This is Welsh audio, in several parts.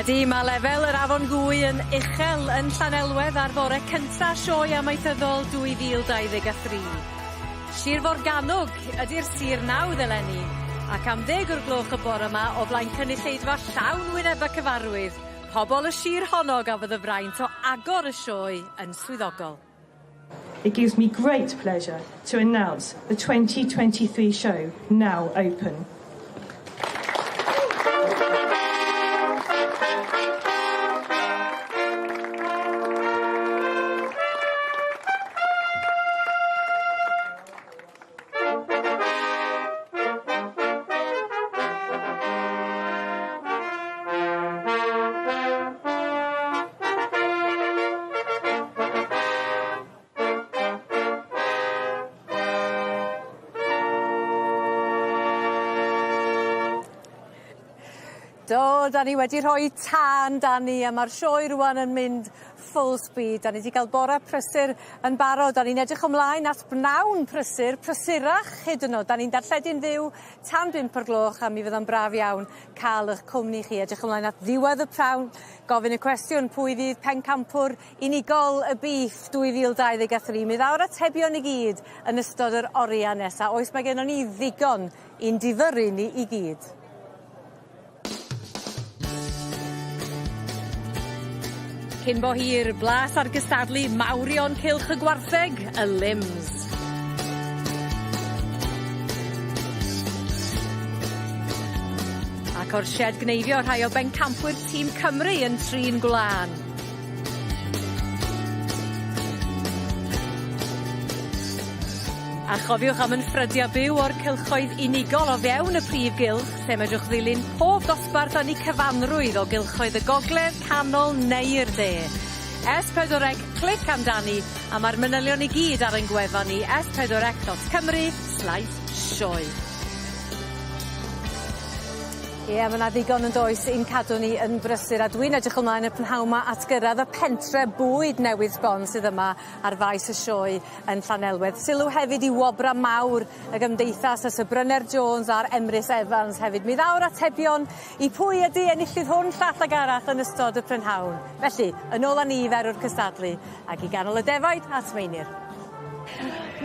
Ydi, ma' lefel yr Afon Gwy yn uchel yn Llanelwedd ar fore cynta Sioe Amaethyddol 2023. Sir Forgannwg ydi'r sir nawdd eleni, ac am ddeg o'r gloch y bore 'ma o flaen cynulleidfa llawn wyneba cyfarwydd, pobol y sir honno gafodd y fraint o agor y sioe yn swyddogol. It gives me great pleasure to announce the 2023 show now open. Do, 'dan ni wedi rhoi tân 'dan ni a ma'r sioe rŵan yn mynd full speed. 'Dan ni 'di ga'l bore prysur yn barod 'dan ni'n edrych ymlaen at bnawn prysur, prysurach hyd yn o'd. 'Dan ni'n darlledu'n fyw tan bump o'r gloch a mi fydd o'n braf iawn ca'l 'ych cwmni chi. Edrych ymlaen at ddiwedd y prawn gofyn y cwestiwn pwy fydd pencampwr unigol y bîff 2023. Mi ddaw'r atebion i gyd yn ystod yr oria nesa. Oes mae gennon ni ddigon i'n difyrru ni i gyd. Cyn bo hir, blas ar gystadlu mawrion cylch y gwartheg, y limbs. Ac o'r sied gneifio rhai o bencampwyr tîm Cymru yn trin gwlân. A chofiwch am 'yn ffrydio byw o'r cylchoedd unigol o fewn y prif gylch, lle medrwch ddilyn pob dosbarth yn 'u cyfanrwydd o gylchoedd y gogledd, canol neu'r de. S4C, clic amdani, a ma'r manylion i gyd ar ein gwefan ni s4c.cymru slaes sioe. Ie, ma' 'na ddigon yn does i'n cadw ni yn brysur a dwi'n edrych ymlaen y prynhawn 'ma at gyrradd y pentre bwyd newydd sbon sydd yma ar faes y sioe yn Llanelwedd. Sylw hefyd i wobra mawr y gymdeithas y Sir Bryner Jones a'r Emrys Evans hefyd. Mi ddaw'r atebion i pwy ydi enillydd hwn llall ag arall yn ystod y prynhawn. Felly, yn ôl â ni i ferw'r cystadlu ag i ganol y defaid at Meinir.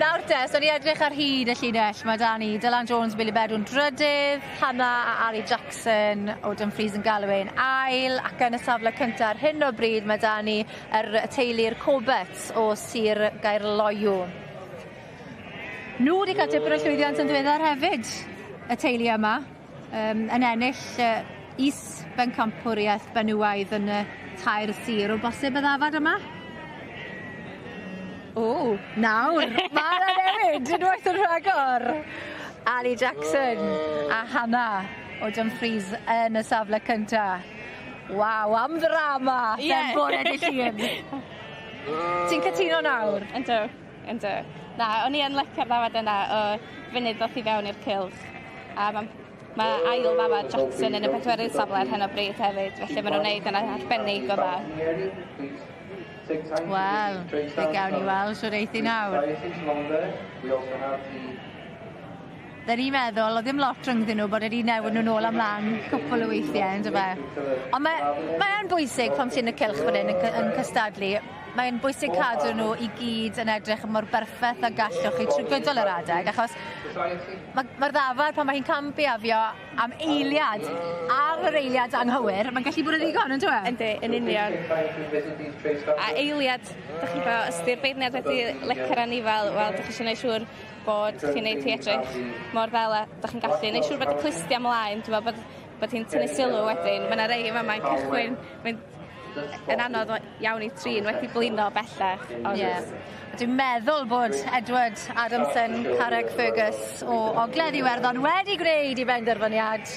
Nawr te, so ni edrych ar hyd y llinell, ma' 'da ni Dylan Jones, Billy Bedw'n drydydd, Hannah a Ari Jackson o Dumfries and Galloway yn ail, ac yn y safle cynta ar hyn o bryd ma' 'da ni yr teulu'r Corbetts o Sir Gaerloyw. Nhw wedi cael tipyn o llwyddiant yn ddiweddar hefyd, y teulu yma, um, yn ennill uh, is bencampwriaeth benywaidd yn y tair sir o bosib y ddafad yma. O, nawr, mae yna newid unwaith yn rhagor. Ali Jackson a Hannah o Dumfries yn y safle cynta. Waw, am ddrama! Ie. Ben bore dy Llun. Ti'n cytuno nawr? Yndw, yndw. Na, o'n i yn licio'r ddafad yna o funud ddoth i fewn i'r cylch. A ma' ma' ail ddafad Jackson yn y pedwerydd safle ar hyn o bryd hefyd, felly ma' nw'n neud yn arbennig o dda. Wel, fe gawn ni weld shwd eith 'i nawr. 'Dyn ni'n meddwl o'dd ddim lot rhyngddyn nhw bod e 'di newid nhw nôl a mlan cwpwl o weithie on'd yfe? On' mae mae yn bwysig pan ti yn y cylch fan 'yn yn cy- yn cystadlu mae'n bwysig cadw nhw i gyd yn edrych mor berffeth â gallwch chi trwy gydol yr adeg achos ma' ma'r ddafad pan ma' hi'n cambiafio am eiliad ar yr eiliad anghywir mae'n gallu bod yn ddigon on'd yw e? Yndi yn union. A eiliad 'dych chi'n gwbo os 'di'r beirniad wedi licio'r anifal wel 'dych chi isio neud siŵr bod chi'n neud hi edrych mor ddel a 'dach chi'n gallu. Neu' siŵr bod y clustia mlaen dwi me'wl bod bod hi'n tynnu sylw wedyn. Ma' 'na rei yn fama yn cychwyn mynd yn anodd o- iawn i trin wedi blino bellach ond... Ie. A dwi'n meddwl bod Edward Adamson Carreg Fergus o Ogledd Iwerddon wedi gwneud 'i benderfyniad.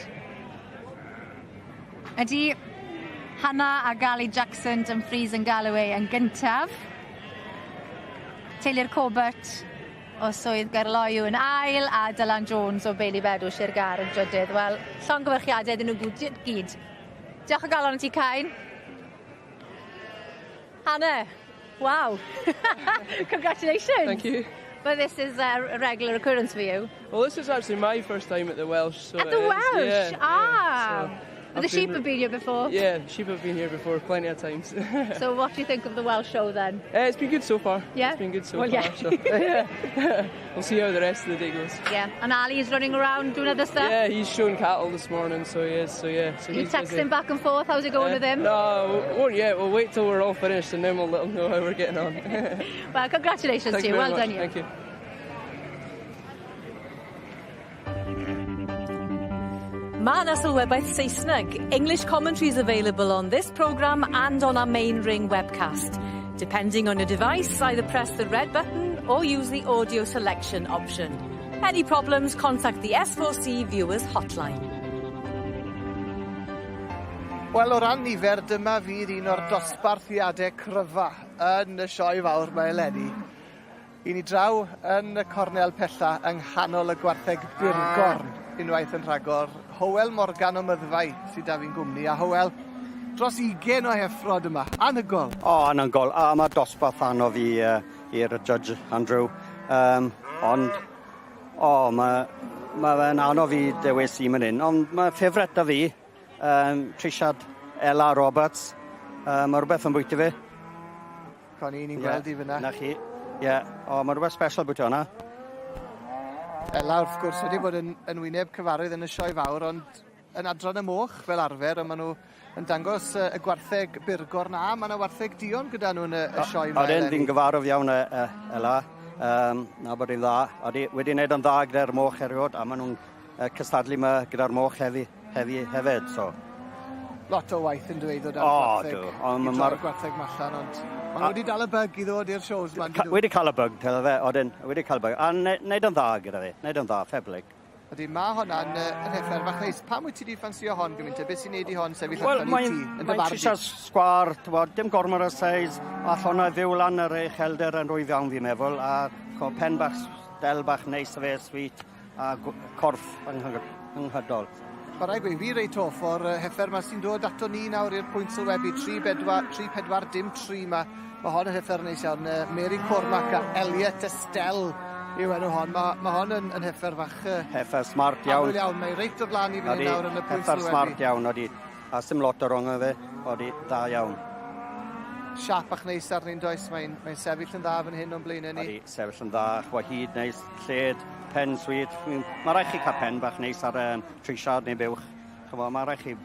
Ydi Hannah a Gali Jackson Dumfries and Galloway yn gyntaf. Teulu'r Corbett o Swydd Gaerloyw yn ail a Dylan Jones o Beili Bedw Sir Gâr yn drydydd. Wel, llongyfarchiade iddyn nhw gyd. Diolch o galon i ti Cain. Hannah, wow. Congratulations. Thank you. But this is a regular occurrence for you. Well, this is actually my first time at the Welsh. So at the Welsh? Yeah, ah. Yeah, so. The sheep have been here before? Yeah, the sheep have been here before plenty of times. So what do you think of the Welsh show then? It's been good so far. Yeah? It's been good so well, far. Yeah. So, yeah. We'll see how the rest of the day goes. Yeah, and Ali's running around doing other stuff? Yeah, he's showing cattle this morning, so he is. So yeah. So you he's texting busy. back and forth? How's it going with him? No, we won't yet. We'll wait till we're all finished and then we'll let him know how we're getting on. Well, congratulations Thank to you. you very Well much. done you. Thank you. Mae yna sylwebaeth Saesneg. English commentary is available on this programme and on our main ring webcast. Depending on your device, either press the red button or use the audio selection option. Any problems, contact the S4C Viewers Hotline. Wel, o ran nifer, dyma fydd un o'r dosbarthiadau cryfa yn y sioe fawr mae eleni. I ni draw yn y cornel pella yng nghanol y gwartheg burgorn unwaith yn rhagor. Hywel Morgan o Myddfai sydd da fi'n gwmni, a Hywel, dros 20 o heffrod yma. Anhygoel. O, anhygoel. A mae dosbarth anodd i, i'r judge Andrew. Ond, o, mae ma fe'n anodd i dewis i mynd hyn. Ond mae ffefryn da fi, Trisiad Ella Roberts. Mae rhywbeth yn bwyty fi. Con i, ni'n gweld i fyna. Na chi. Ie. Yeah. O, mae rhywbeth special bwyty hwnna. Ella, wrth gwrs, wedi bod yn wyneb cyfarwydd yn y sioe fawr, ond yn adran y moch fel arfer, a maen nhw yn dangos y gwartheg burgorn a mae yna wartheg duon gyda nhw yn y sioe yma. Odyn, fi'n gyfarwydd iawn Ella. Na bod hi'n dda. Odi, wedi wneud yn dda gyda'r moch erioed, a maen nhw'n cystadlu yma gyda'r moch heddi hefyd, so. Lot o waith yn dweud o dan O, gwartheg. do. Ond I ma' droi'r gwartheg ma allan, ond maen nhw wedi dal y bug i ddod i'r shows ma. Wedi cael y bug, telo fe, odyn, wedi cael y bug. A neud yn dda gyda fi, neud yn dda, ffeblig. Ydy, mae hwnna'n yn heffer fach neis. Pam wyt ti wedi ffansio hon gymaint? Beth sy'n neud i hon sefyll Wel, allan i mae'n ti, yn dy mae'n farn di? trisiad sgwar, t'mod, dim gormod o seis, all hwnna fyw lan yr uchelder yn rwydd iawn fi'n meddwl, a pen bach, del bach neis o fe, sweet, a corff anghydol. Ma' raid gweud, fi reit hoff o'r heffer 'ma sy'n dod ato ni nawr i'r pwynt sylwebu 3 bedwar, 3 4 dim 3 ma. Mae hon yn heffer neis iawn. Mary Cormac a Elliot Estelle yw enw hon. Mae ma hon yn heffer fach Heffer smart iawn. Annwyl iawn. Mae reit o flaen i fyny nawr yn y pwynt Heffer sylwebu. smart iawn, odi. A sim lot o rong fe, odi, da iawn. Siap bach neis arni'n does. Mae'n mae sefyll yn dda fan hyn o'n blaenau ni. Odi, sefyll yn dda, chwa hyd neis, lled, pen sweet. Mae rhaid chi cael pen bach neis ar trisiad neu buwch. Chwa, mae rhaid chi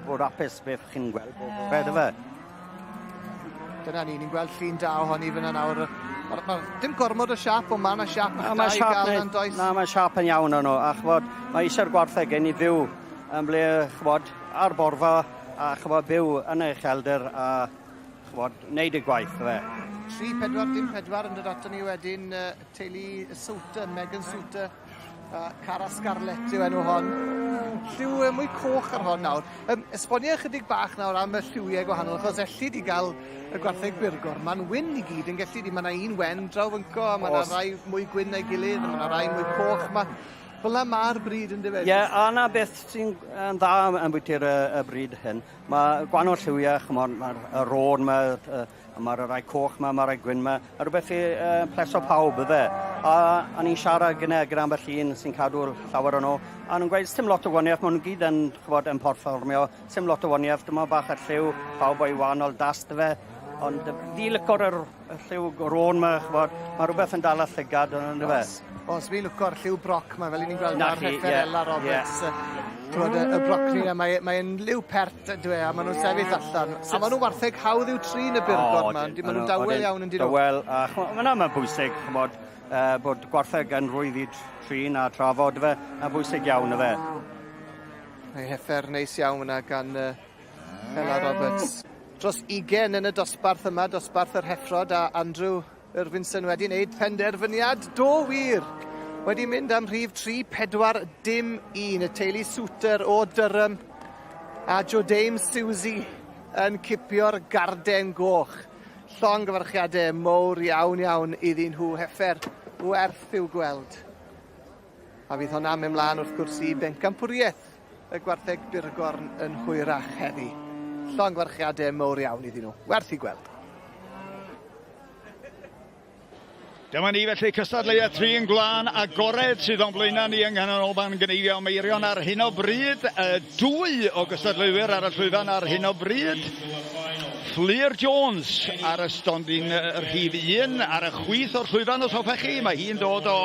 bod hapus beth chi'n gweld bob bore, dyfe? Dyna ni, ni'n gweld llun da ohoni fyna nawr. Ma dim gormod o siap, ond mae yna siap Na, da mae i siap gael na'n does. Na, mae siap yn iawn yno. A chwbod, mae eisiau'r gwartheg gen i fyw yn ble, chwbod, ar borfa a chwbod, byw yn y ucheldir a chwbod, neud y gwaith, fe. 3, 4, dim 4 yn dod ato ni wedyn, teulu Souter, Megan Souter, Cara Scarlett yw enw hon. Lliw mwy coch ar hon nawr. Esbonia ychydig bach nawr am y lliwiau gwahanol, achos elli di gael y gwartheg burgor. Mae'n wyn i gyd yn gellu di. Mae yna un wen draw fynco, a mae yna rai mwy gwyn na'i gilydd, a mae yna rai mwy coch. Ma, fel 'na ma'r brid yn dyfe? Ie, a na beth sy'n yn dda am bwyty'r y brid hyn. Mae gwahanol lliwiau, ch'mod, mae'r y rôn 'ma, a mae'r rai coch 'ma, mae'r rai gwyn 'ma, a rhywbeth i pleso pawb, yfe. A ni'n siarad gyda ambell un sy'n cadw llawer o'n nhw, a nhw'n gweud, sim lot o waniaeth, maen nhw gyd yn, ch'mod, yn perfformio, sim lot o waniaeth, dim ond bach ar lliw, pawb o'i wahanol dast, yfe. Ond fi lico'r y lliw rôn 'ma, ch'mod, mae rhywbeth yn dal y llygad, yn dyfe. Os fi'n lwco'r lliw broc 'ma, fel 'yn ni'n gweld Na ar chi, heffer Ella Roberts. ie. T'mod, y brocli 'na, mae'n liw pert yndyw e, a maen nhw'n sefyll allan. A maen nhw'n wartheg hawdd i'w trin y burgor 'ma, yndi? Maen nhw'n dawel iawn yndyn nhw? Dawel, a ch'mo', ma' 'na bwysig, ch'mod, bod gwartheg yn rhwydd i trin a trafod fe, a bwysig iawn yfe. Mae heffer neis iawn yna gan Ella Roberts. Dros 20 yn y dosbarth yma, dosbarth yr heffrod, a Andrew Irvinson wedi wneud penderfyniad. Do wir! Wedi mynd am rhif 3, 4, dim 1. Y teulu Souter o Durham a Jodame Susie yn cipio'r garden goch. Llongyfarchiadau mowr iawn iawn iddyn nhw. Heffer werth i'w gweld. A fydd hwnna'n mynd mlaen wrth gwrs i bencampwriaeth y gwartheg burgorn yn hwyrach heddi. Llongyfarchiadau mowr iawn iddyn nhw. Werth i gweld. Dyma ni felly cystadleuaeth trin gwlân agored sydd o'n blaenau ni yng Nghanolfan Gneifio Meirion ar hyn o bryd. Dwy o gystadleuwyr ar y llwyfan ar hyn o bryd. Fflur Jones ar y stondin rhif 1 ar y chwith o'r llwyfan os hoffech chi. Mae hi'n dod o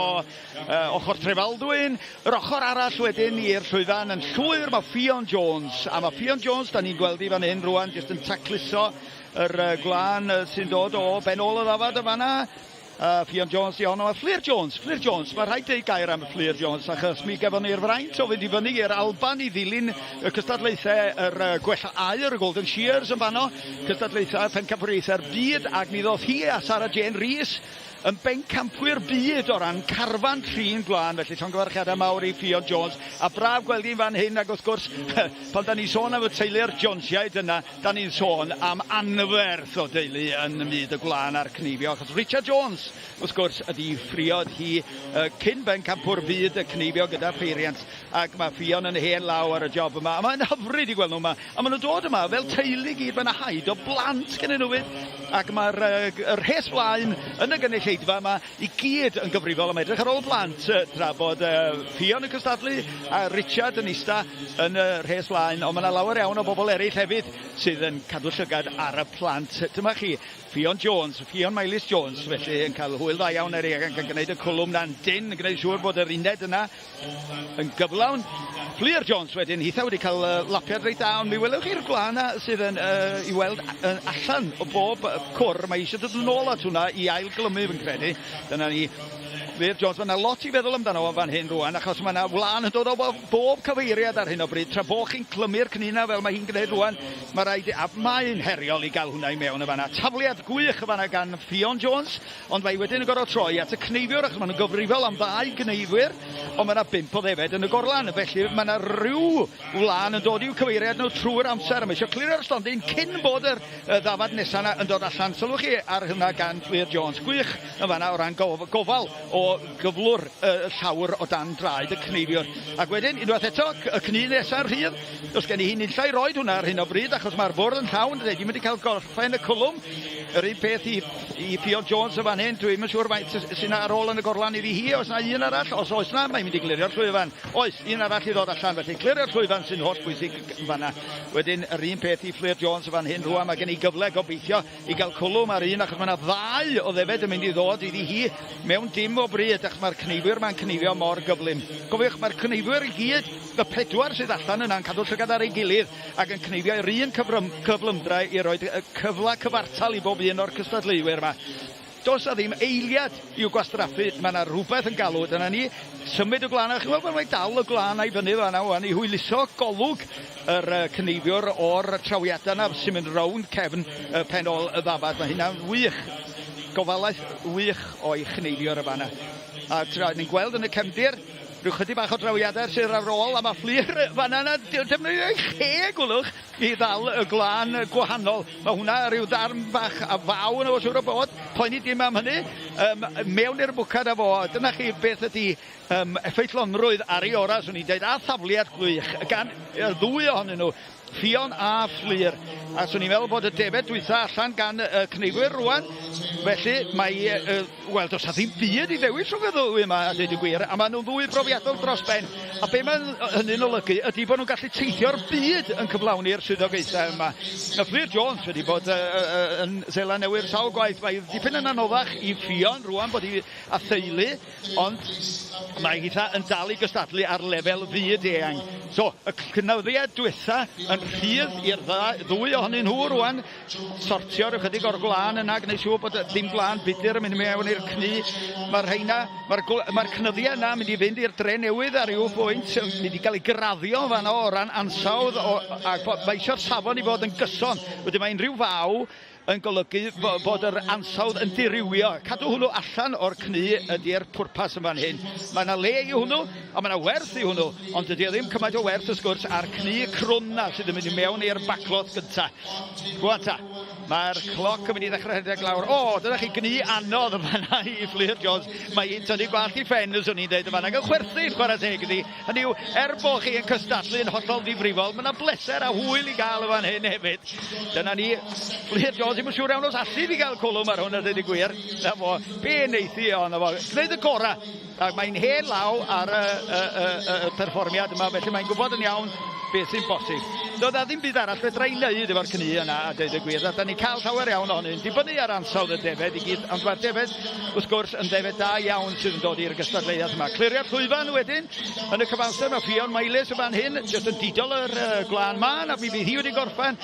ochr Trefaldwyn. Yr ochr arall wedyn i'r llwyfan yn llwyr mae Ffion Jones. A mae Ffion Jones, da ni'n gweld i fan hyn rwan, jyst yn tacluso Yr gwlân sy'n dod o ben ôl y ddafad yn fanna. Ffion Jones di honno a Fflur Jones, Fflur Jones, mae rhaid deud gair am Fflur Jones achos mi gafon ni'r fraint o fynd i fyny i'r Alban i ddilyn y cystadlaethau yr gwella aur, y Golden Shears yn fanno, cystadlaethau pencampwriaethau'r byd ac mi ddoth hi a Sarah Jane Rees yn bencampwyr byd o ran carfan trin gwlân, felly llongyfarchiadau mawr i Ffion Jones a braf gweld hi'n fan hyn ac wrth gwrs pan da ni'n sôn am y teulu'r Jonesiaid yna Da ni'n sôn am anferth o deulu yn myd y gwlân a'r cneifio, achos Richard Jones, wrth gwrs, ydi phriod hi, cyn bencampwr byd y cneifio gyda pheiriant, ac mae Ffion yn hen law ar y job yma, a mae'n hyfryd i gweld nhw yma, a maen nhw'n dod yma fel teulu i gyd, mae yna haid o blant gennyn nhw 'fyd, ac mae'r uh, rhes flaen yn y gynulleidfa yma i gyd yn gyfrifol am edrych ar ôl plant tra bod Ffion yn cystadlu a Richard yn ista yn y rhes flaen, ond mae yna lawer iawn o bobl eraill hefyd sydd yn cadw llygad ar y plant. Dyma chi, Ffion Jones, Ffion Mylis Jones, felly yn cael hwyl dda iawn er ei yn gwneud y cwlwm na'n dyn, yn gwneud siŵr bod yr uned yna yn gyflawn. Fflur Jones wedyn, hitha wedi cael lapiad reit da, ond mi welwch chi'r gwlân 'na sydd yn uh, i weld yn allan o bob cwr. Mae eisiau dod yn ôl at hwnna i ailglymu fi'n credu. Dyna ni. Fflur Jones, mae yna lot i feddwl amdano fo fan hyn rwan, achos mae yna wlân yn dod o bob cyfeiriad ar hyn o bryd. Tra bo chi'n clymu'r cnina fel mae hi'n gwneud rwan, mae rhaid, a mae'n heriol i gael hwnna i mewn y fanna. Tafliad gwych y fanna gan Ffion Jones. Ond mae wedyn yn gorfod troi at y cneifiwr achos maen nhw'n gyfrifol am ddau gneifwyr, ond mae yna bump o ddefaid yn y gorlan, felly mae yna ryw wlân yn dod i'w cyfeiriad nhw trwy'r amser, a mae eisiau clirio'r stondin cyn bod yr ddafad nesaf yna yn dod allan. Sylwch chi ar hynna gan Fflur Jones, gwych yn fanna o ran gofal o gyflwr y llawr o dan draed y cneifiwr. Ac wedyn, unwaith eto, y cnu nesaf yn rhydd, does gen i hi nunlla i roid hwnna ar hyn o bryd achos mae'r bwrdd yn llawn, dydy ddim wedi cael gorffen y cwlwm. Yr un peth i, i Ffion Jones yn fan hyn, dwi'm yn siŵr faint sy'n ar ôl yn y gorlan iddi hi, oes na un arall? Os oes na, mae'n mynd i glirio'r llwyfan. Oes, un arall i ddod allan, felly clirio'r llwyfan sy'n holl bwysig yn fanna. Wedyn, yr un peth i Fflur Jones yn fan hyn rwan, mae gen i gyfle gobeithio i gael cwlwm ar un, achos mae yna ddau o ddefed yn mynd i ddod iddi hi mewn dim o bryd, achos mae'r cneifwyr ma'n cneifio mor gyflym. Cofiwch, mae'r cneifwyr i gyd, y pedwar sydd allan yna'n cadw llygad ar ei gilydd ac yn cneifio i'r un cyfrym, cyflymdra i roid cyfle cyfartal i bob un o'r cystadleuwyr yma. Does 'na ddim eiliad i'w gwastraffu, mae 'na rhywbeth yn galw, dyna ni, symud y gwlân, a chi'n gweld bod mae'n dal y gwlân a'i fyny fan'na wan i hwyluso golwg yr cneifiwr o'r trawiadau yna sy'n mynd rownd cefn y pen ôl y ddafad, mae hynna'n wych, gofalaeth wych o'i chneifiwr y fan'na. A tra ni'n gweld yn y cefndir, rhyw chydig bach o drawiadau sydd ar ôl, a mae Fflur fan'na yna, defnyddio ei cheg, gwelwch, i ddal y gwlân gwahanol. Mae hwnna rhyw ddarn bach a faw yno fo siŵr o fod. Poeni dim am hynny. Um, mewn i'r bwcad â fo. Dyna chi beth ydy um, effeithlonrwydd ar ei orau, swn i'n dweud, a thafliad gwych gan y ddwy ohonyn nhw. Ffion a Fflur. A swn i'n meddwl bod y defed dwytha allan gan y cneifwyr rwan. Felly mae, uh, wel, does 'na ddim byd i ddewis rhwng y ddwy yma, a dweud y gwir, a maen nhw'n ddwy brofiadol dros ben. A be mae hynny'n olygu ydy bod nhw'n gallu teithio'r byd yn cyflawni'r swyddogaethau yma. Mae Fflur Jones wedi bod uh, uh, yn Seland Newydd sawl gwaith. Mae dipyn yn anoddach i Ffion rwan bod hi a theulu, ond mae hitha yn dal i gystadlu ar lefel fyd eang. So, y cynyddiad diwetha yn rhydd i'r ddwy ohonyn nhw rwan. Sortio rhyw chydig o'r gwlân yna, gwneud siŵr bod dim gwlân budr yn mynd mewn i'r cnu. Mae'r rheina, mae'r mae cnyddiau yna yn mynd i fynd i'r dre newydd ar ryw bwynt, yn mynd i gael ei graddio yn fanno o ran ansawdd, o, ac mae eisiau'r safon i fod yn gyson. Wedyn mae unrhyw faw yn golygu bod yr ansawdd yn dirywio. Cadw hwnnw allan o'r cnu ydy'r pwrpas yn fan hyn. Mae yna le i hwnnw, a mae yna werth i hwnnw, ond dydy o ddim cymaint o werth wrth gwrs â'r cnu crwn na sydd yn mynd i mewn i'r bacloth gynta. Rwan ta, Mae'r cloc yn mynd i ddechrau rhedeg lawr. O, dyna chi gnu anodd yn fanna i Fflur Jones. Mae hi'n tynnu gwallt i phen, swn i'n deud yn fanna. Ac yn chwerthin, chwarae teg iddi. Hynny yw, er bod chi yn cystadlu yn hollol ddifrifol, mae yna bleser a hwyl i gael yn fan hyn hefyd. Dyna ni, Fflur Jones, ddim yn siŵr iawn os allu di gael cwlwm ar hwn a dweud y gwir. Na fo, be wneith hi ond fo. Gwneud y gorau. Ac mae'n hen law ar y, y, y, y, y perfformiad yma, felly mae'n gwybod yn iawn beth sy'n bosib. Doedd na ddim byd arall fedra i wneud efo'r cnu yna, a dweud y gwir. Da ni cael llawer iawn ohonyn, dibynnu ar ansawdd y defed i gyd, ond mae'r defed, wrth gwrs, yn defed da iawn sydd yn dod i'r gystadleuaeth yma. Clirio'r llwyfan wedyn, yn y cyfamser mae Ffion Mailis y fan hyn, jyst yn didol yr gwlân mân, a mi fydd hi wedi gorffen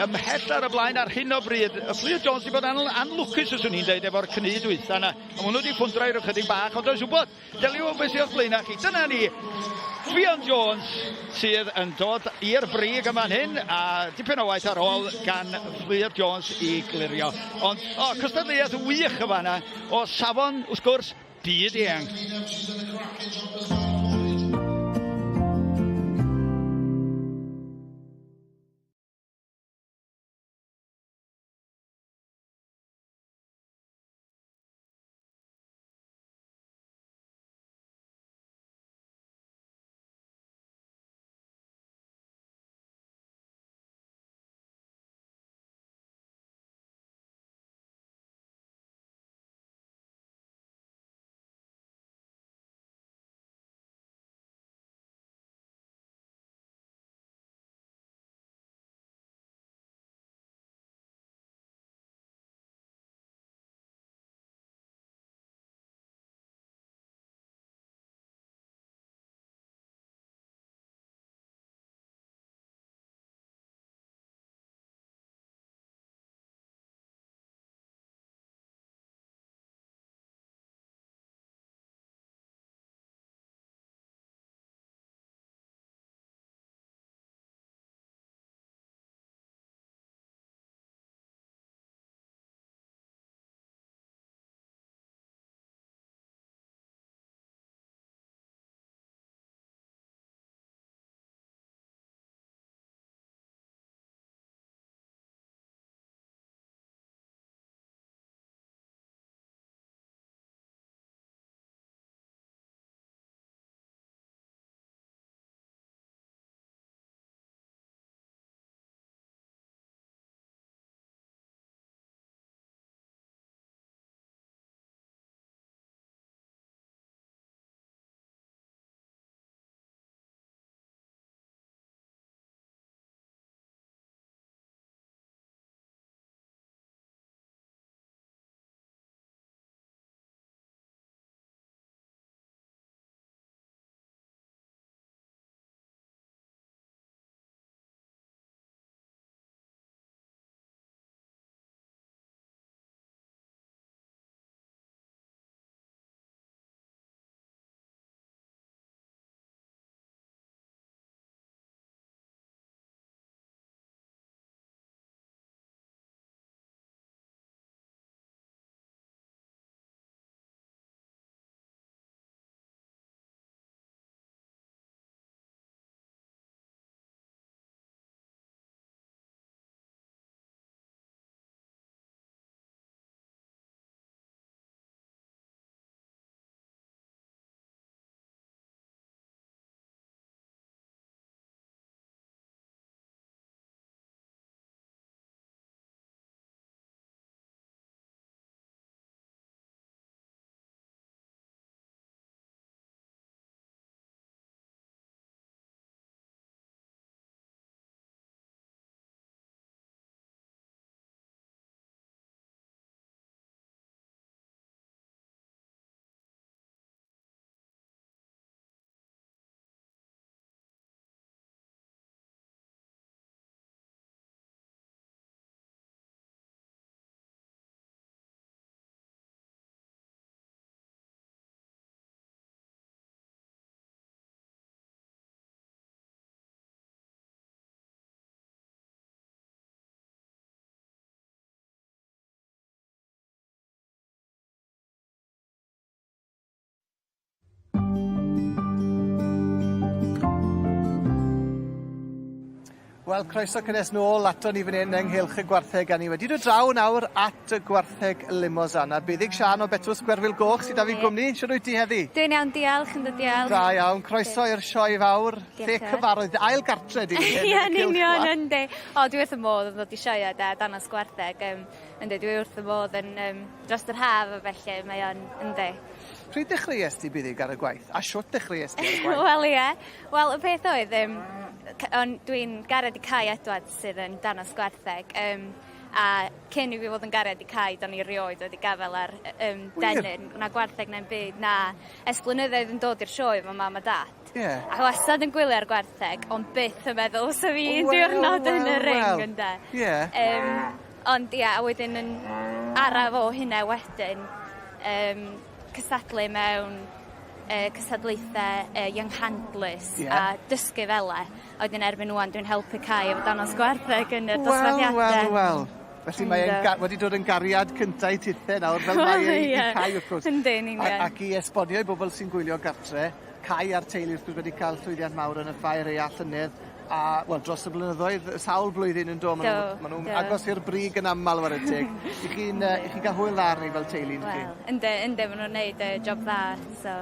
ymhell ar y blaen ar hyn o bryd. Y Fflur Jones wedi bod yn anlwcus, os o'n i'n dweud, efo'r cnu dwytha yna. A maen nhw wedi ffwndro i ryw chydig bach, ond does wybod, Deliw o beth sydd o'ch blaenau chi. Dyna ni, Ffion Jones sydd yn dod i'r brig yma'n hyn, a dipyn o waith ar ôl gan Fflur Jones i glirio. Ond, o, cystadleuaeth wych y fanna, o safon, wrth gwrs, byd eang. Wel, croeso cynnes nôl ato ni fan hyn yng nghylch y gwartheg a ni wedi dod draw nawr at y gwartheg Limousin. A Buddug Siân o Betws Gwerfyl Goch sydd â fi gwmni. Shwd wyt ti heddi? Dwi'n iawn, diolch, yndw diolch. Da iawn, croeso i'r sioe fawr. Lle cyfarwydd, ail gartre di fan hyn. Ie, yn union, yndi. O, dwi wrth y modd yn ddod i sioea de, dangos gwartheg. Um, yndi, dwi wrth y modd yn um, dros yr haf a felly mae o'n, yndi. Pryd dechreuest ti Buddug ar y gwaith? A shwt dechreuest ti ar y gwaith? Wel ie. Wel y peth oedd yym o'n dwi'n gariad i Cai Edwards sydd yn danos gwartheg yym a cyn i fi fod yn gariad i Cai do'n i rioed wedi gafel ar yy yym dennyn na gwartheg na'm byd na ers blynyddoedd yn dod i'r sioe efo mam a dad. Ie. A wastad yn gwylio'r gwartheg ond byth yn meddwl fysa fi un diwrnod yn y ring ynde? Ie. Yym ond ie a wedyn yn araf o hynna wedyn yym cystadlu mewn yy cystadlaethe yy Young Handlers... Ie. ...a dysgu fela. A wedyn erbyn ŵan dwi'n helpu Cai efo danos gwartheg yn y dosbarthiade. Wel wel wel. Felly mae e'n ga- wedi dod yn gariad cynta i tithe nawr fel mae e i i Cai wrth gwrs. Yndi yn union. A ac i esbonio i bobol sy'n gwylio gartre, Cai a'r teulu wrth gwrs wedi ca'l llwyddiant mawr yn y ffair aeaf llynedd a wel dros y blynyddoedd yy sawl blwyddyn yn do ma' n'w ma' nw'n agos i'r brig yn amal 'ware teg. 'Ych chi'n yy 'ych chi'n ga'l hwyl dda arni fel teulu yndych chi? Wel yndi yndi ma' nw'n neud yy job dda so.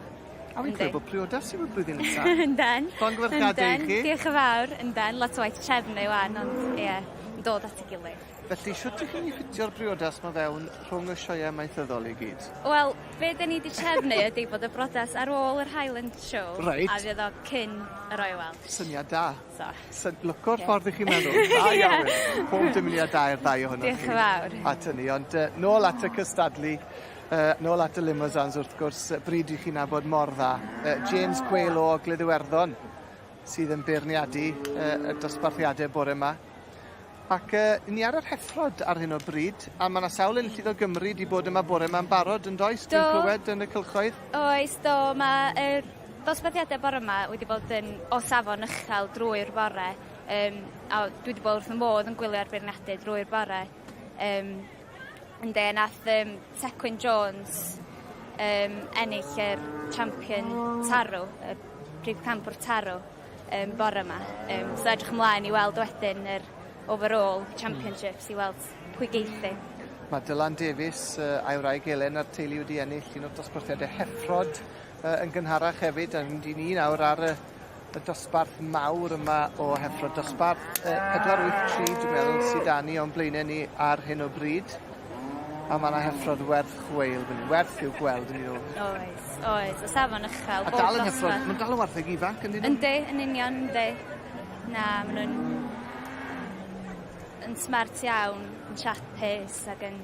A wi'n clywed bod priodas i fod blwyddyn nesa. Ynden. Llongyfarchiade i chi. Diolch yn fawr ynden lot o waith trefnu ŵan ond ie yn dod at 'i gilydd. Felly shwt 'ych chi'n ffitio'r briodas 'ma fewn rhwng y sioeau amaethyddol i gyd? Wel be' 'dyn ni 'di trefnu ydi bod y brodas ar ôl yr Highland Show. Reit. A fydd o cyn y Royal Welsh. Syniad da. So. Syn- lwco'r ffordd 'ych chi'n meddwl. Da iawn. Pob dymuniad da i'r ddau ohonoch chi. Diolch yn fawr. At hynny ond yy nôl at y cystadlu yy nôl at y Limousins wrth gwrs yy bryd i chi nabod mor dda. Yy James Quayle o Ogledd Iwerddon sydd yn beirniadu yy y dosbarthiade bore 'ma. Ac yy ni ar y rheffrod ar hyn o bryd, a ma' 'na sawl enillydd o Gymru 'di bod yma bore 'ma'n barod yn does? Do. Dwi'n clywed yn y cylchoedd. Oes do ma' yr dosbarthiade bore 'ma wedi bod yn o safon uchel drwy'r bore yym a dwi 'di bod wrth 'y modd yn gwylio'r beirniadu drwy'r bore. Yym ynde nath yym Tecwyn Jones yym ennill yr champion tarw y prif campwr tarw. yym bore 'ma. Yym so edrych ymlaen i weld wedyn yr overall championships i weld pwy geith 'i. Mae Dylan Davies yy a'i wraig Elen a'r teulu wedi ennill un o'r dosbarthiade heffrod yy yn gynharach hefyd a mynd i ni nawr ar y y dosbarth mawr yma o heffrod. Dosbarth yy 483 dwi'n meddwl sy 'da ni o'n blaene ni ar hyn o bryd. A ma' 'na heffrod werth chweil fyn 'yn, werth i'w gweld yndyw? Oes, oes, o safon uchel A dal yn heffrod, ma'n dal yn wartheg ifanc yndyn nw? Yndi, yn union, yndi. Na, ma' nw'n yn smart iawn, yn siapus ag yn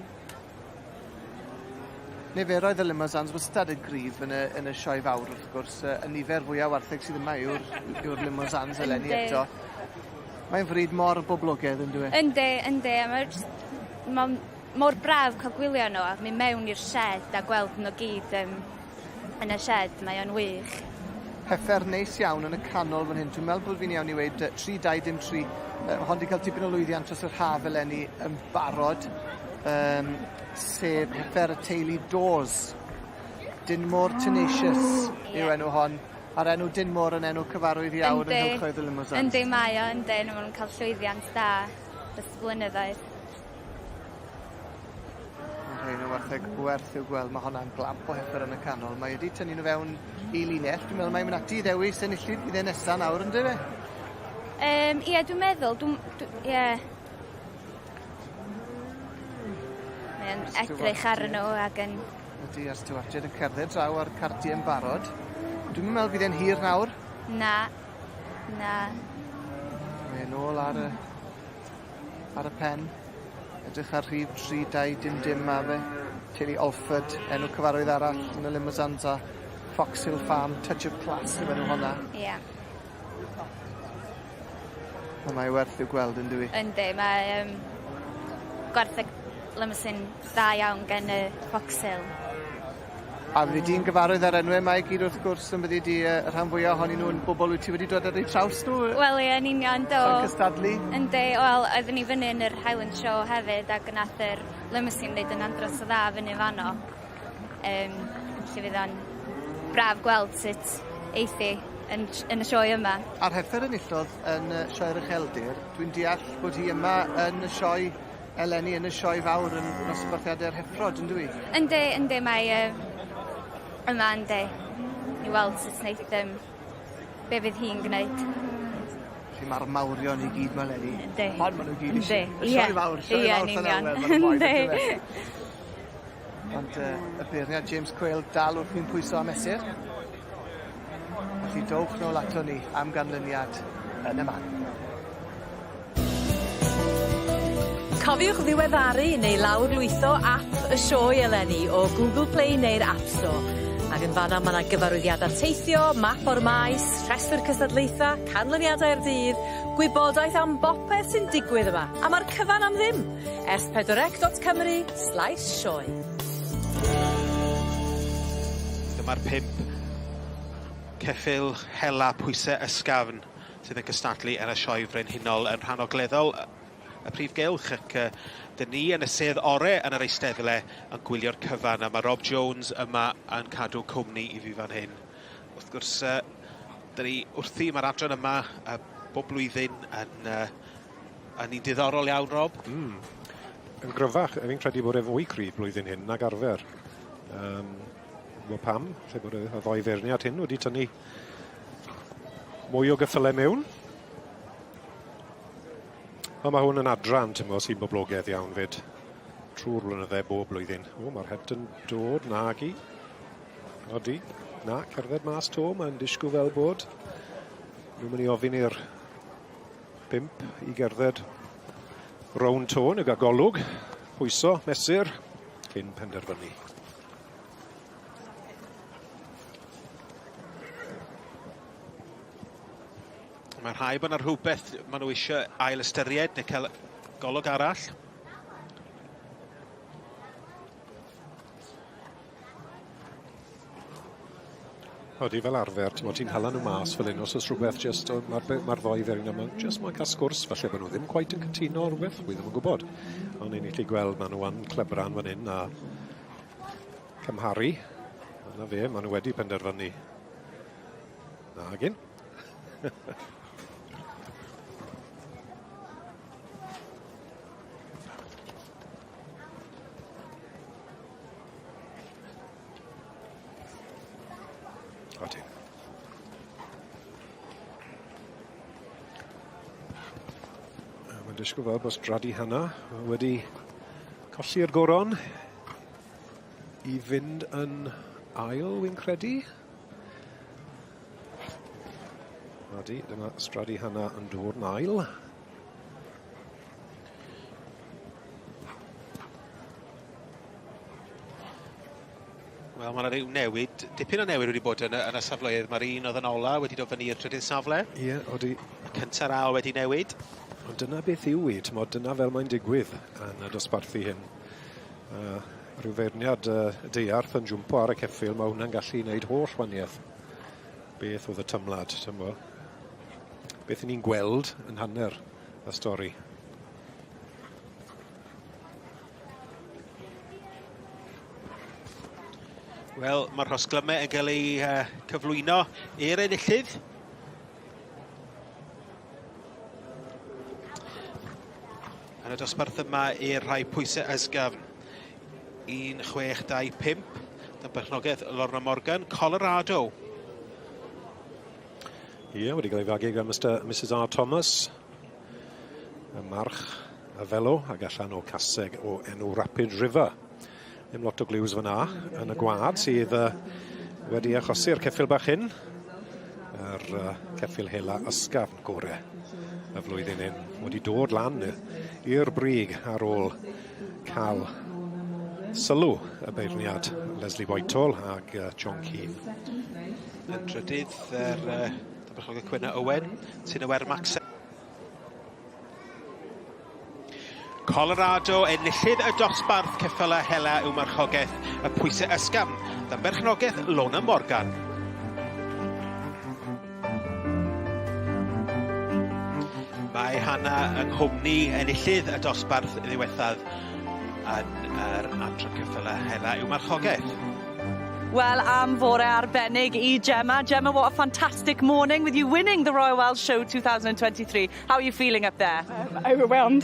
Niferoedd y Limousins wastad yn gryf yn y yn y sioe fawr wrth gwrs yy y nifer fwya o wartheg sydd yma yw'r yw'r Limousins eleni eto. Mae'n fryd mor boblogaidd yndyw e? Yndi yndi a mae jyst ma'n mor braf ca'l gwylio n'w a myn' mewn i'r shed a gweld n'w gyd yym yn y shed mae o'n wych. Heffer neis iawn yn y canol fan hyn. Dwi'n meddwl bod fi'n iawn i weud yy 3 2 dim 3. Yy ma' hon 'di ca'l tipyn o lwyddiant dros yr haf eleni yn barod. Yym sef heffer y teulu Dawes. Dinmore Tenacious yw enw hon. A'r enw Dinmore yn enw cyfarwydd iawn yng nghylchoedd y Limousins. Yndi mae o yndi ma' nw'n ca'l llwyddiant da dros y blynyddoedd. Ma' rhein yn wartheg gwerth i'w gweld. Ma' honna'n glamp o heffer yn y canol. Mae wedi tynnu nhw fewn i linell. Dwi'n meddwl mae'n mynd ati i ddewis enillydd fydd e nesa nawr on'd yfe? Yym ie dwi'n meddwl dw'm dw- ie. Mae o'n edrych arnyn nhw ag yn Ydy, a'r stiwardiaid yn cerdded draw a'r cardie yn barod. Dwi'm yn meddwl bydd e'n hir nawr. Na. Na. Mae e nôl ar y ar y pen. Edrych ar rhif 3 2 dim dim ma' fe. Teulu Alford, enw cyfarwydd arall yn y Limousins a Fox Hill Farm, Touch of Class yw enw honna. Ie. A mae werth i'w gweld on'd yw 'i? Yndi mae yym gwartheg Limousin dda iawn gen y Fox Hill. A fyddi di'n gyfarwydd â'r enwe 'ma i gyd wrth gwrs yn byddi di yy y rhan fwya ohonyn nhw'n bobol wyt ti wedi dod ar eu traws nhw? Wel ie yn union do. Yn cystadlu? Yndi wel oeddwn i fyny yn yr Highland Show hefyd ag nath yr Limousin neud yn andros o dda fyny fanno. Yym felly fydd o'n braf gweld sut eith 'i yn yn y sioe yma. A'r heffer enillodd yn yy Sioe'r Ucheldir, dwi'n deall bod hi yma yn y sioe eleni yn y sioe fawr yn nosbarthiade'r heffrod yndw i? Yndi yndi mae yy yma yndi. I weld sut neith yym be' fydd hi'n gwneud. Felly ma'r mawrion i gyd 'ma leni. Yndi. Ond ma' nw gyd isie. Yndi. Y sioe fawr sioe Ie fawr yn union. Llanelwedd Yndi. Ond yy y beirniad James Quayle dal wrthi'n pwyso a mesur. Felly dowch nôl ato ni am ganlyniad yn y man. Cofiwch ddiweddaru neu lawrlwytho ap y sioe eleni o Google Play neu'r App Store. Ac yn fanna ma' 'na gyfarwyddiada teithio, map o'r maes, rhestr cystadlaetha, canlyniadau'r dydd, gwybodaeth am bopeth sy'n digwydd yma, a ma'r cyfan am ddim! s4c.cymru/sioe. Dyma'r pump ceffyl hela pwyse ysgafn sydd yn cystadlu yn y Sioe Frenhinol yn rhan ogleddol y prif gylch ac uh, dyn ni yn y sedd ore yn yr eisteddle yn gwylio'r cyfan a mae Rob Jones yma yn cadw cwmni i fi fan hyn. Wrth gwrs, uh, dyn ni wrthi, mae'r adran yma uh, bob blwyddyn yn, uh, yn un diddorol iawn, Rob. Mm. Yn gryfach, fi'n credu bod e fwy cryf blwyddyn hyn nag arfer. Um, Wel pam, lle bod y ddoi feirniad hyn wedi tynnu mwy o gyffyle mewn. Ond mae hwn yn adran, ti'n gwybod, sy'n boblogaidd iawn fyd. Trwy'r blynydde, bob blwyddyn. O, mae'r het yn dod, nagi. Odi, na, cerdded mas to, mae'n disgwyl fel bod. Nhw'n mynd i ofyn i'r bump i gerdded rownd to, neu gael golwg, pwyso, mesur, cyn penderfynu. Mae rhai bod yna rhywbeth maen nhw eisiau ail ystyried neu cael golwg arall. Odi, fel arfer, ti'n ti'n hala nhw mas fel hyn, os oes rhywbeth jyst, mae'r ma ddoi fer yna, jyst moyn cael sgwrs, falle bod nhw ddim cweit yn cytuno rhywbeth, wi ddim yn gwybod. Ond ni'n gallu gweld maen nhw yn clebran fan hyn a cymharu. Yna fe, maen nhw wedi penderfynu. Nagin. Odi. Mae'n disgwyl fel bod Stradi Hanna wedi colli'r goron i fynd yn ail, wy'n credu. Odi, dyma Stradi Hanna yn dod yn ail. Wel, mae yna ryw newid, dipyn o newid wedi bod yn y, yn y safleoedd. Mae'r un oedd yn ola wedi dod fyny i'r trydydd safle. Ie, yeah, odi. Y cynta'r ail wedi newid. Ond dyna beth yw i, t'mod, dyna fel mae'n digwydd yn y dosbarthu hyn. Rhyw feirniad deiarth yn jwmpo ar y ceffyl, mae hwnna'n gallu gwneud holl waniaeth. Beth oedd y tymlad, t'mo. Beth 'yn ni'n gweld yn hanner y stori. Wel, mae'r rhosglymau yn cael eu uh, cyflwyno i'r enillydd. Yn y dosbarth yma i'r rhai pwysau ysgafn. 1, 6, 2, 5. Dyma berchnogaeth Lorna Morgan, Colorado. Ie, yeah, wedi cael ei fagu gan Mr Mrs R Thomas. Y march y felo ag allan o caseg o enw Rapid River. Ddim lot o gliws fyna yn y gwad sydd uh, wedi achosi'r ceffyl bach hyn. Yr uh, ceffyl hela ysgafn gore y flwyddyn hyn wedi dod lan i'r brig ar ôl cael sylw y beirniad Leslie Whitehall ag uh, John Keane. Yn drydydd, yr uh, Berchnogaeth Cwena Owen, sy'n y Wermax. Colorado enillydd y dosbarth ceffylau hela yw marchogaeth y pwysau ysgafn, dan berchnogaeth Lona Morgan. Mae Hannah yng nghwmni enillydd y dosbarth ddiwethaf yn yr adran ceffylau hela yw marchogaeth. Wel, am fore arbennig i Gemma. Gemma, what a fantastic morning with you winning the Royal Welsh Show 2023. How are you feeling up there? Overwhelmed.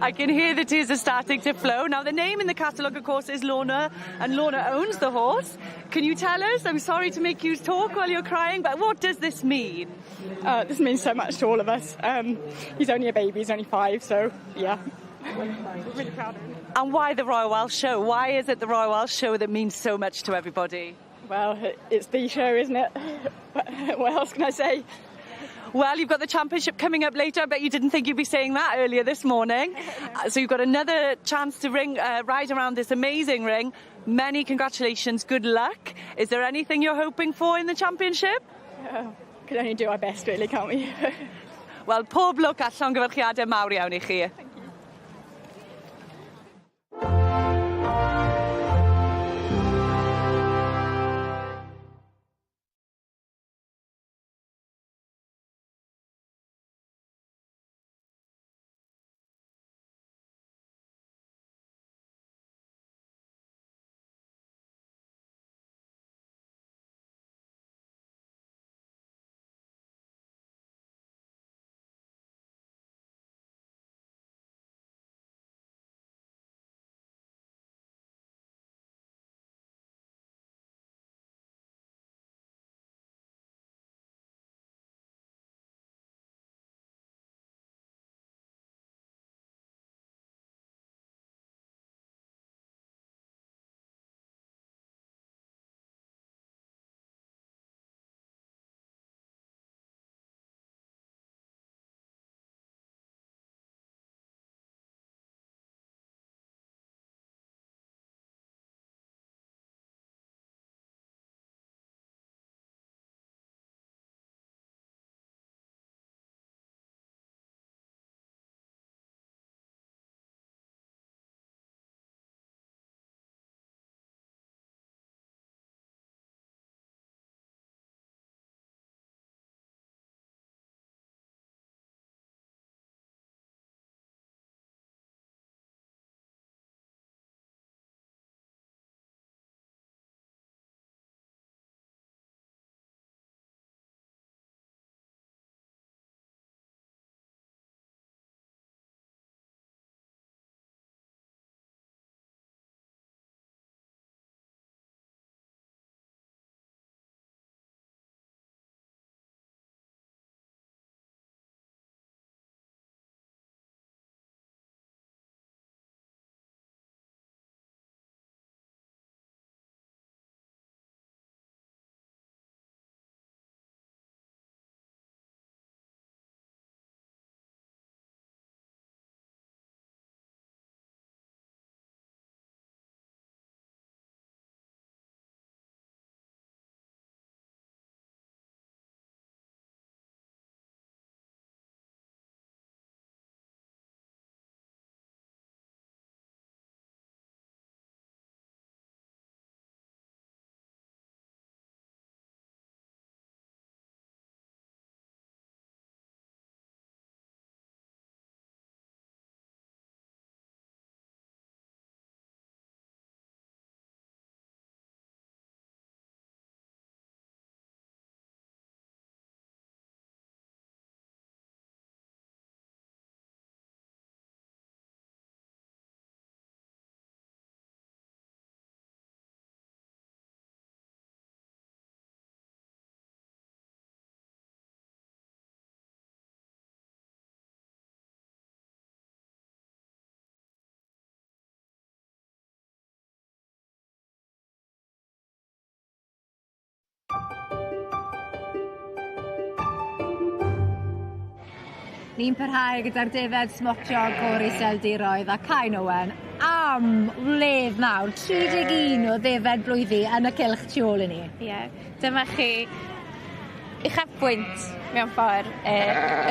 I can hear the tears are starting to flow. Now, the name in the catalogue, of course, is Lorna, and Lorna owns the horse. Can you tell us? I'm sorry to make you talk while you're crying, but what does this mean? This means so much to all of us. He's only a baby, he's only 5, so yeah. We're really proud of him. And why the Royal Welsh Show? Why is it the Royal Welsh Show that means so much to everybody? Well, it's the show, isn't it? What else can I say? Well, you've got the championship coming up later. I bet you didn't think you'd be saying that earlier this morning. So you've got another chance to ride around this amazing ring. Many congratulations. Good luck. Is there anything you're hoping for in the championship? Can only do our best, really, can't we? Wel, pob lwc a llongyfarchiadau mawr iawn i chi. Thank you. Ni'n parhau gyda'r defed smocio o'r Iseldiroedd a Cain Owen am wledd nawr, 31 o ddefed blwyddi yn y cylch tu ôl i ni. Ie, dyma chi Uchafbwynt mewn ffor yy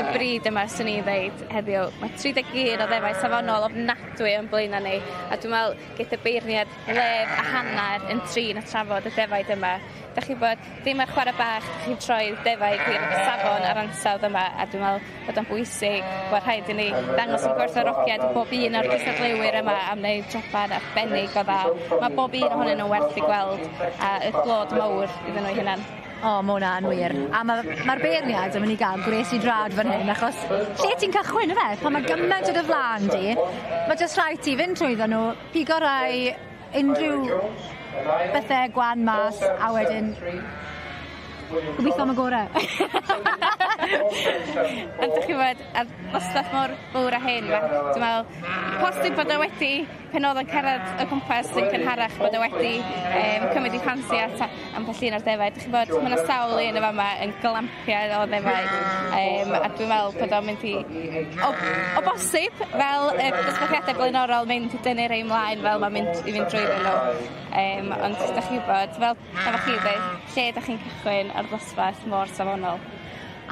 y brid yma swn i'n ddeud heddiw. Ma' 31 o ddefaid safonol ofnadwy o'n blaena' ni a dwi me'wl geith y beirniad wledd a hannar yn trin a trafod y defaid yma. 'Dach chi 'bod ddim ar chwara' bach 'dych chi'n troi defaid i'r safon a'r ansawdd yma a dwi me'wl bod o'n bwysig bo' rhaid i ni dangos 'yn gwerthfawrogiad i bob un o'r cystadleuwyr yma am wneud joban arbennig o dda. Ma' bob un ohonyn nhw werth 'u gweld a y glod mowr iddyn nhw 'u hunan. O ma' wnna yn wir. A ma' ma'r beirniad yn myn' i ga'l gwres i drad fan hyn achos lle ti'n cychwyn yfe? Pan ma' gyment o dy flan di ma' jyst rhaid ti fynd trwyddo n'w, pigo rai unrhyw bethe gwan mas a wedyn gobitho am y gore. Ond 'dych chi 'bod ar dosbarth mor fowr â hyn ma' dwi me'wl posib bod o wedi pan o'dd o'n cerdded o gwmpas yn cynharach bod o wedi yym cymryd 'i ffansi at a- ambell un o'r defaid. 'Dych chi'n 'bod ma' 'na sawl un yn fa' 'ma yn glampiau o ddefaid yym a dwi'n me'wl bod o'n mynd i o o bosib fel y dosbarthiade blaenorol mynd i dynnu rhei mlaen fel ma'n mynd i fynd drwyddyn n'w. Yym ond 'dach chi wbod fel fel o'ch chi ddeud lle 'dach chi'n cychwyn ar ddosbarth mor safonol?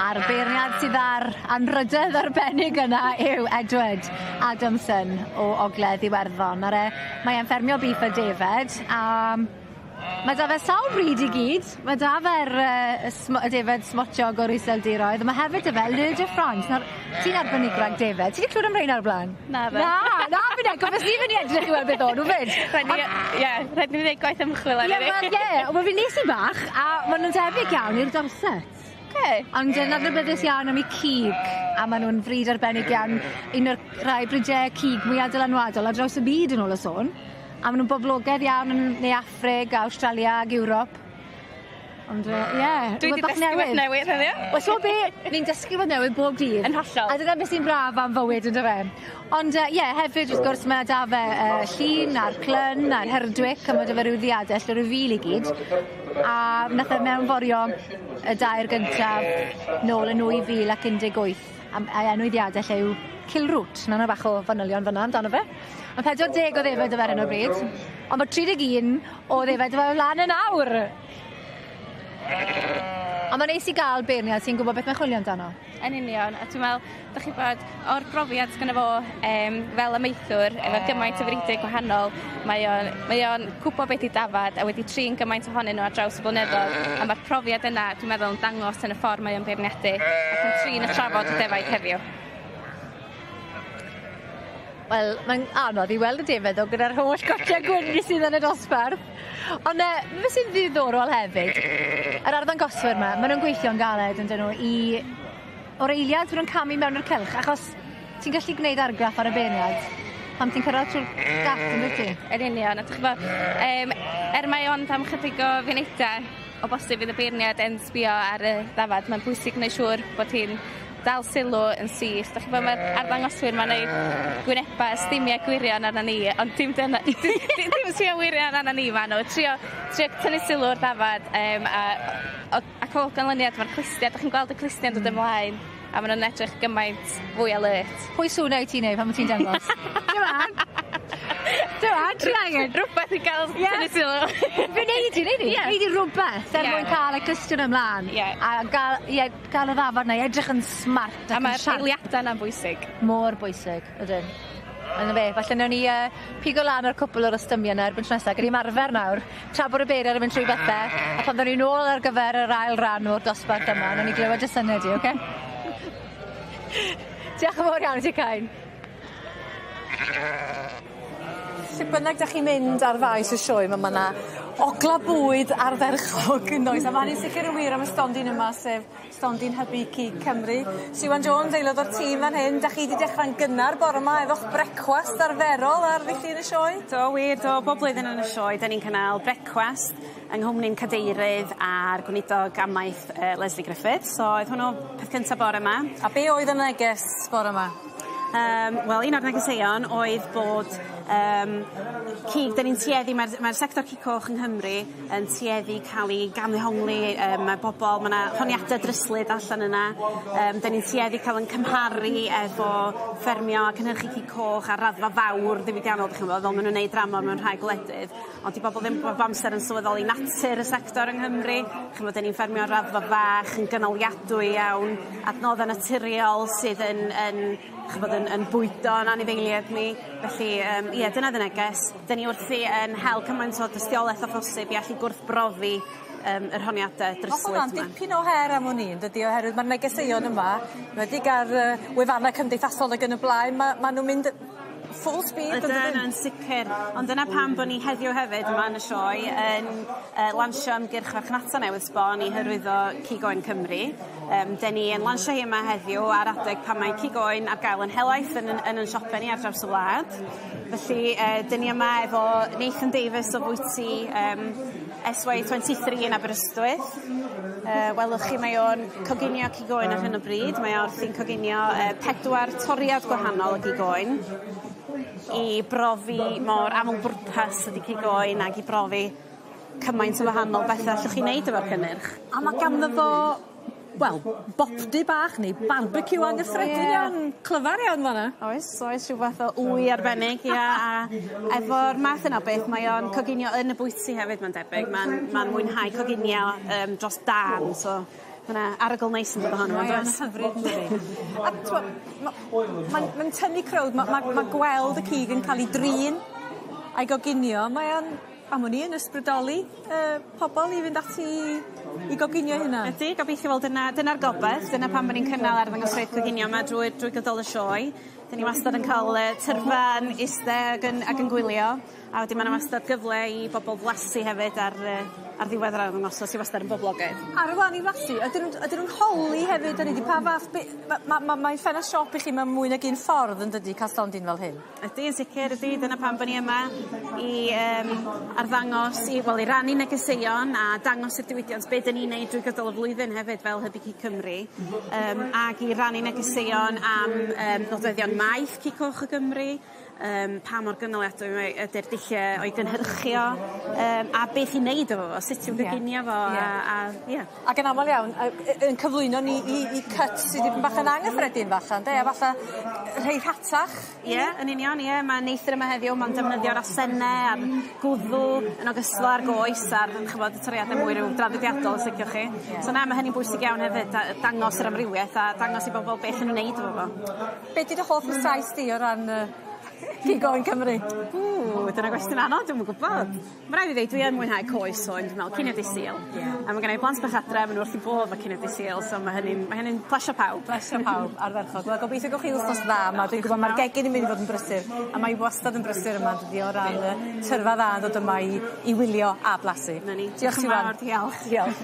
A'r beirniad sydd â'r anrhydedd arbennig yna yw Edward Adamson o Ogledd Iwerddon. Nawr e mae e'n ffermio bîff a defed a ma' 'da fe sawl brîd i gyd. Ma' 'da fe'r yy y smo- y defed smotiog o'r Iseldiroedd a ma' hefyd 'da fe Leu de France. Nawr ti'n arbenigwraig defed. Ti 'di clywed am reina o'r blaen? Naddo. Na! Na finne gwybes i fyn' i edrych i weld beth o'n nw 'fyd. Rhaid ni yy ie rhaid ni neud gwaith ymchwil arni. Ie wel ie wel fe nes i bach a ma' nw'n debyg iawn i'r Dorset. Oce. Ond yn adnabyddus iawn am 'u cig a ma' nw'n frîd arbennig iawn un o'r rhai bride cig mwya dylanwadol ar draws y byd yn ôl y sôn. A ma' nw'n boblogedd iawn yn Ne Affrig a Awstralia ag Ewrop. Ond yy ie. Dwi 'di rwbeth bach dysgu wbeth newydd heddiw. Wel t'mo' be'? Ni'n dysgu rwbeth newydd bob dydd. Yn hollol. A dyna beth sy'n braf am fywyd on'd yfe? Ond yy ie hefyd wrth gwrs ma' 'da fe y llun a'r clun a'r Herdwick a ma' 'da fe ryw ddiadell o ryw fil i gyd. A nath e mewnforio y dair gyntaf nôl yn 2018 a m- a enw 'i ddiadell e yw Kilroot. 'Na 'na bach o fanylion fyn 'na amdano fe. Ma' 40 o ddefed 'da fe ar hyn o bryd. On' ma' 31 o ddefed 'da fe lan yn awr. On' ma'n neis i ga'l beirniad sy'n gwbo beth mae'n chwilio amdano. Yn union a dwi me'wl 'dych chi 'bod o'r brofiad sgynno fo yym fel amaethwr efo gymaint o freuddwyd gwahanol mae o'n mae o'n gwbo be' 'di dafad a wedi trin gymaint ohonyn n'w ar draws y blynyddodd a ma'r profiad yna dwi'n meddwl yn dangos yn y ffor mae o'n beirniadu ac yn trin a trafod y defaid heddiw. Wel mae'n anodd i weld y defed ddo gyda'r holl gotie gwyn sydd yn y dosbarth. On' yy be' sy'n ddiddorol hefyd yr arddangoswyr 'ma ma' nw'n gweithio'n galed on'd 'yn n'w i o'r eiliad ma' nw'n camu mewn i'r cylch achos ti'n gallu gwneud argraff ar y beirniad pan ti'n cyrradd trw'r gat yndwt ti? Yn union a dych ch'bo' yym er mai ond am chydig o funeda o bosib fydd y beirniad yn sbïo ar y ddafad mae'n bwysig neu' siŵr bod hi'n dal sylw yn syth. 'Dach chi'bo' ma'r arddangoswyr 'ma'n neud gwyneba ystumia gwirion arnon ni ond dim dyna dim dim swio wirion arnon ni ma' n'w trio trio tynnu sylw o'r dafad yym a o ac o ganlyniad ma'r clustia 'dach chi'n gweld y clustia'n dod ymlaen a ma' nw'n edrych gymaint fwy alert. Pwy sŵn wyt ti'n neud pan wt ti'n dangos? Joan! Joan, try it. Rwbeth i ga'l tynnu sylw. Fe nei di, nei di? Ie. Nei di rwbeth er Ie. mwyn ca'l y cwestiwn ymlan. Ie. A ga'l ie ga'l y ddafad 'na i edrych yn smart ac A yn ma'r siarp. eiliada 'na'n bwysig. Mor bwysig, ydyn. On' 'na fe, falle newn ni yy pigo lan ar cwpwl o'r ystymie 'na erbyn tro nesa gwn i ymarfer nawr tra bod y beirniad yn mynd trwy bethe a pan ddown ni nôl ar gyfer yr ail ran o'r dosbarth yma newn ni glywed dy syne di oce? Diolch yn fowr iawn i ti Cain. Lle bynnag 'dach chi'n mynd ar faes y sioe 'ma ma' 'na ogla' bwyd ardderchog yndoes a ma' hynny'n sicir yn wir am y stondin yma sef stondin hybu cig Cymru. Siwan Jones aelod o'r tîm fan hyn 'dach chi 'di dechra'n gynnar bore 'ma efo'ch brecwast arferol ar ddy' Llun y sioe? Do wir do bob blwyddyn yn y sioe 'dyn ni'n cynnal brecwast yng nghwmni'n cadeirydd a'r gweinidog amaeth yy Lesley Griffiths so oedd hwnnw peth cynta bore 'ma. A be' oedd y neges bore 'ma? Yym wel un o'r negeseuon oedd bod Yym cig 'dan ni'n tueddu ma'r ma'r sector cig coch yng Nghymru yn tueddu ca'l 'i gamddehongli yym ma' bobol ma' 'na honiade dryslyd allan yna yym 'dan ni'n tueddu ca'l 'yn cymharu efo ffermio a cynhyrchu cig coch ar raddfa fawr ddiwydiannol 'dych ch'mo' fel ma' nw'n neud dramor mewn rhai gwledydd ond 'di bobol ddim bob amser yn sylweddoli natur y sector yng Nghymru. Ch'mod 'dyn ni'n ffermio ar raddfa fach yn gynaliadwy iawn, adnodde naturiol sydd yn yn ch'bod yn yn bwydo 'yn anifeiliaid ni. Felly yym ie dyna 'dd y neges. 'Dyn ni wrthi yn hel cymaint o dystiolaeth â phosib i allu gwrthbrofi yym yr honiade dryslyd 'ma. Ma' hwnna'n dipyn o her am wn i yndydi oherwydd ma'r negeseuon yma 'nwedig ar yy wefane cymdeithasol ag yn y blaen ma' ma' nw'n mynd full speed yndydyn? Ydyn yn sicir ond dyna pam bo' ni heddiw hefyd yma yn y sioe yn yy lansio ymgyrch farchnata newydd sbon i hyrwyddo cig oen Cymru. Yym 'den ni yn lansio hi yma heddiw ar adeg pan mae cig oen ar gael yn helaeth yn 'yn yn 'yn siope ni ar draws y wlad. Felly yy 'dyn ni yma efo Nathan Davies o fwyty yym SY 23 yn Aberystwyth. Yy welwch chi mae o'n coginio cig oen ar hyn o bryd. Mae o wrthi'n coginio yy pedwar toriad gwahanol o gig oen i brofi mor aml bwrpas ydi cig oen ag i brofi cymaint o wahanol bethe allwch chi neud efo'r cynnyrch. A ma' ganddo fo wel, bopty bach neu barbeciw anghyffredin Ie. iawn, clyfar iawn fan 'na. Oes oes rhyw fath o wy arbennig ia a efo'r math yna o beth mae o'n coginio yn y bwyty hefyd ma'n debyg ma'n ma'n mwynhau coginio yym dros dân so ma' 'na arogl neis yn dod ohono fo Mae o'n yndoes? hyfryd yndydi? A t'mo' ma' ma'n ma'n tynnu crowd ma' ma' ma' gweld y cig yn ca'l 'i drin a'i goginio mae o'n am wn i yn ysbrydoli yy pobol i fynd ati i i goginio 'u hunan. Ydi gobeithio wel dyna dyna'r gobeth dyna pam bo' ni'n cynnal arddangosfeydd coginio 'ma drwy drwy gydol y sioe. 'Dyn ni wastad yn ca'l yy tyrfa yn iste ag yn ag yn gwylio a wedyn ma' 'na wastad gyfle i bobol flasu hefyd ar yy ar ddiwedd yr arddangosfa sy wastad yn boblogaidd. Ar wahân i flasu ydyn nw'n ydyn nw'n holi hefyd hynny 'di pa fath be' ma' ma' ma' mae ffenast siop i chi mewn mwy nag un ffordd yndydi ca'l stondin fel hyn? Ydi yn sicir ydi dyna pam bo' ni yma i yym arddangos i wel i rannu negeseuon a dangos i'r diwydiant be' 'dyn ni'n neud drwy gydol y flwyddyn hefyd fel Hybu Cig Cymru yym ag i rannu negeseuon am yym nodweddion maeth Cig Coch o Gymru yym pa mor gynaliadwy mae ydi'r dullie o'i gynhyrchu o yym a beth i neud efo fo sut i'w goginio fo a a ie. Ac yn amal iawn yy y- yn cyflwyno ni i i cut sy dipyn bach yn anghyffredin falla ynde a falla rhei rhatach. Ie yn union ie ma' neithyr yma heddiw ma'n defnyddio'r asenne a'r gwddw yn ogystal â'r goes a'r ch'mod y toriade mwy ryw draddodiadol os liciwch chi. Ie. So na ma' hynny'n bwysig iawn hefyd da- dangos yr amrywieth a dangos i bobol beth 'yn nw'n neud efo fo. Be' 'di dy hoff rysáit di o ran yy cig oen Cymru? Ww dyna gwestiwn anodd dwi'm yn gwbod. Ma' rai' fi ddeud dwi yn mwynhau coes oen dwi me'wl cinio dy' Sul. Ie. A ma' gennai blant bach adre ma' n'w wrth 'u bodd 'fo cinio dy' Sul so ma' hynny'n ma' hynny'n plesio pawb. Plesio pawb ardderchog. Wel gobeithio gewch chi wthnos dda 'ma dwi'n gwbo ma'r gegin yn mynd i fod yn brysur a mae wastad yn brysur yma yndydi o ran y tyrfa dda yn dod yma i i wylio a blasu. 'Na ni. Diolch Diolch yn Siwan. fawr diolch. Diolch.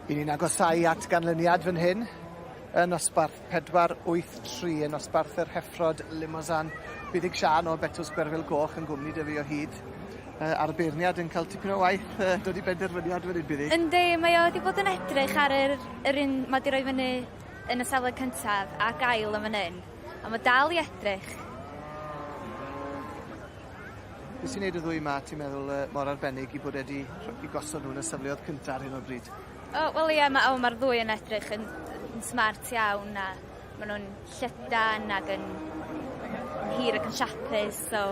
'Yn ni'n agosáu at ganlyniad fan hyn yn nosbarth 483 yn nosbarth yr Heffrod Limousin. Buddug Siân o Betws Gwerfyl Goch yn gwmni 'da fi o hyd. Yy a'r beirniad yn ca'l tipyn o waith yy dod i benderfyniad fan 'yn Buddug. Yndi mae o 'di bod yn edrych ar yr yr un ma' 'di roi fyny yn y safle cyntaf ac ail yn fan 'yn. A ma' dal i edrych. Be' sy'n neud y ddwy 'ma ti'n meddwl yy mor arbennig i bod e 'di rho- 'u gosod nw yn y safleodd cynta ar hyn o bryd? O wel ie ma' o ma'r ddwy yn edrych yn yn smart iawn a ma' nw'n llydan ag yn yn hir ac yn siapus so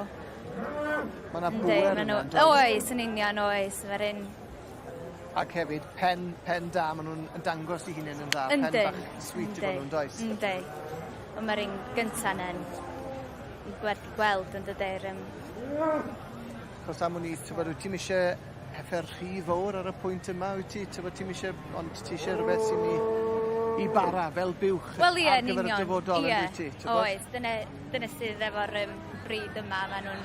Ma' 'na Yndi bŵer ma' yna n'w yndoes? oes yn union oes ma'r un Ac hefyd pen pen da ma' nw'n yn dangos 'u hunen yn dda. Yndyn. Pen bach sweet efo nw yndoes? Yndi. On' ma'r un gynta 'ne'n gwerth 'i gweld yndydi'r yym 'Chos am wn i t'wbod wyt ti'm isie heffer rhy fowr ar y pwynt yma wyt ti? T'wbod ti'm isie ond ti isie rwbeth sy'n myn' i i bara fel buwch Wel ie ar yn gyfer y union. dyfodol Ie. yndwyt ti t'wbod? Oes dyne dyne sydd efo'r yym brîd yma ma' nw'n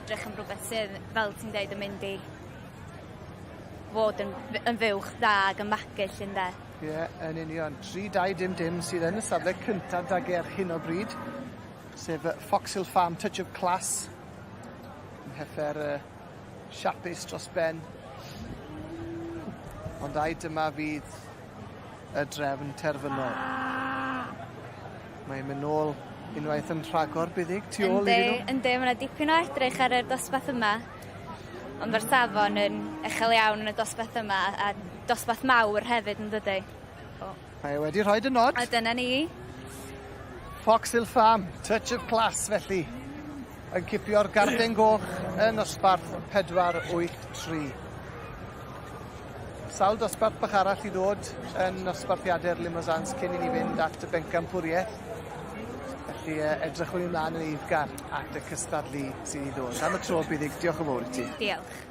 edrych am rwbeth sydd fel ti'n deud yn mynd i fod yn f- yn fuwch dda ag yn magu 'lly ynde? Ie yn union. 3 2 dim dim sydd yn y safle cynta 'dag e ar hyn o bryd. Sef yy Fox Hill Farm Touch of Class. Yn heffer yy siapus dros ben. Ond ai dyma fydd y drefn terfynol. Mae'n mynd nôl Unwaith yn rhagor Buddug tu ôl iddyn nhw. Yndi, yndi, ma' 'na dipyn o edrych ar yr dosbarth yma. Ond ma'r safon yn uchel iawn yn y dosbarth yma a dosbarth mawr hefyd yndydi? O. Mae e wedi rhoid y nod. A dyna ni. Fox Hill Farm, touch of class felly. Yn cipio'r garden goch yn nosbarth 483. Sawl dosbarth bach arall i ddod yn nosbarthiadau'r Limousins cyn i ni fynd at y bencampwriaeth. Felly edrychwn ymlaen yn eiddgar at y cystadlu sydd i ddod. Am y tro, Buddug, diolch yn fawr i ti. Diolch.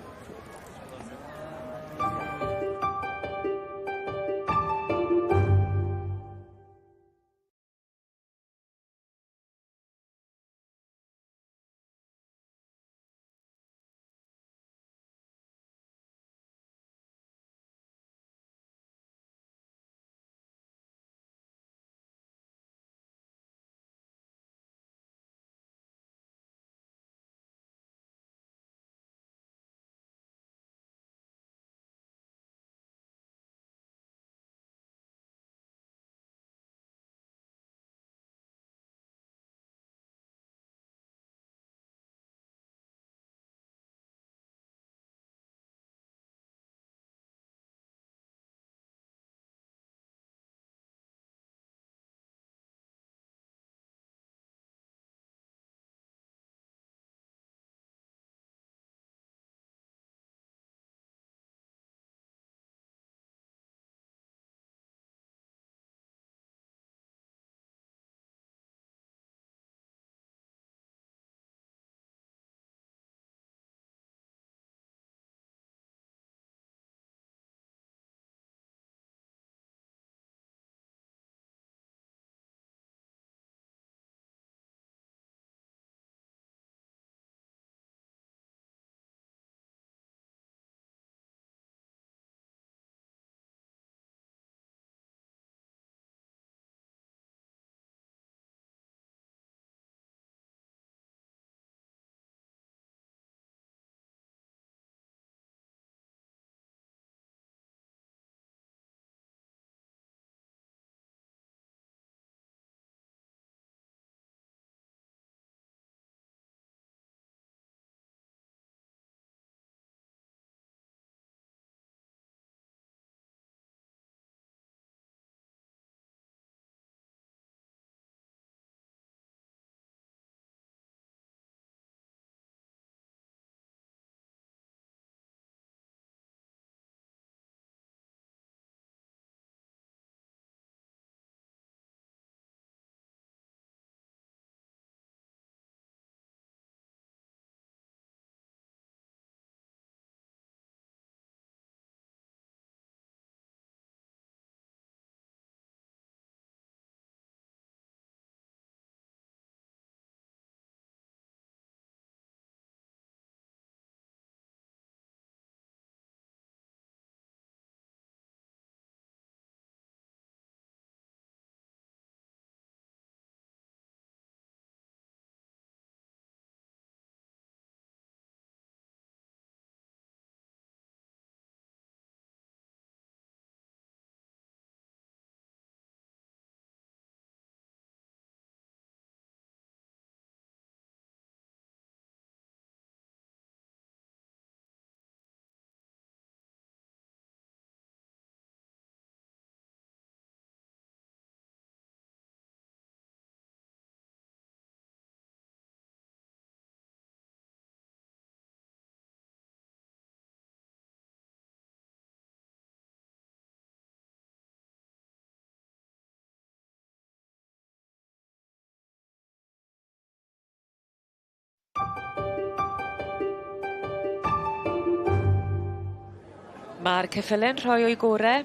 Mae'r ceffyle'n rhoi o'i gore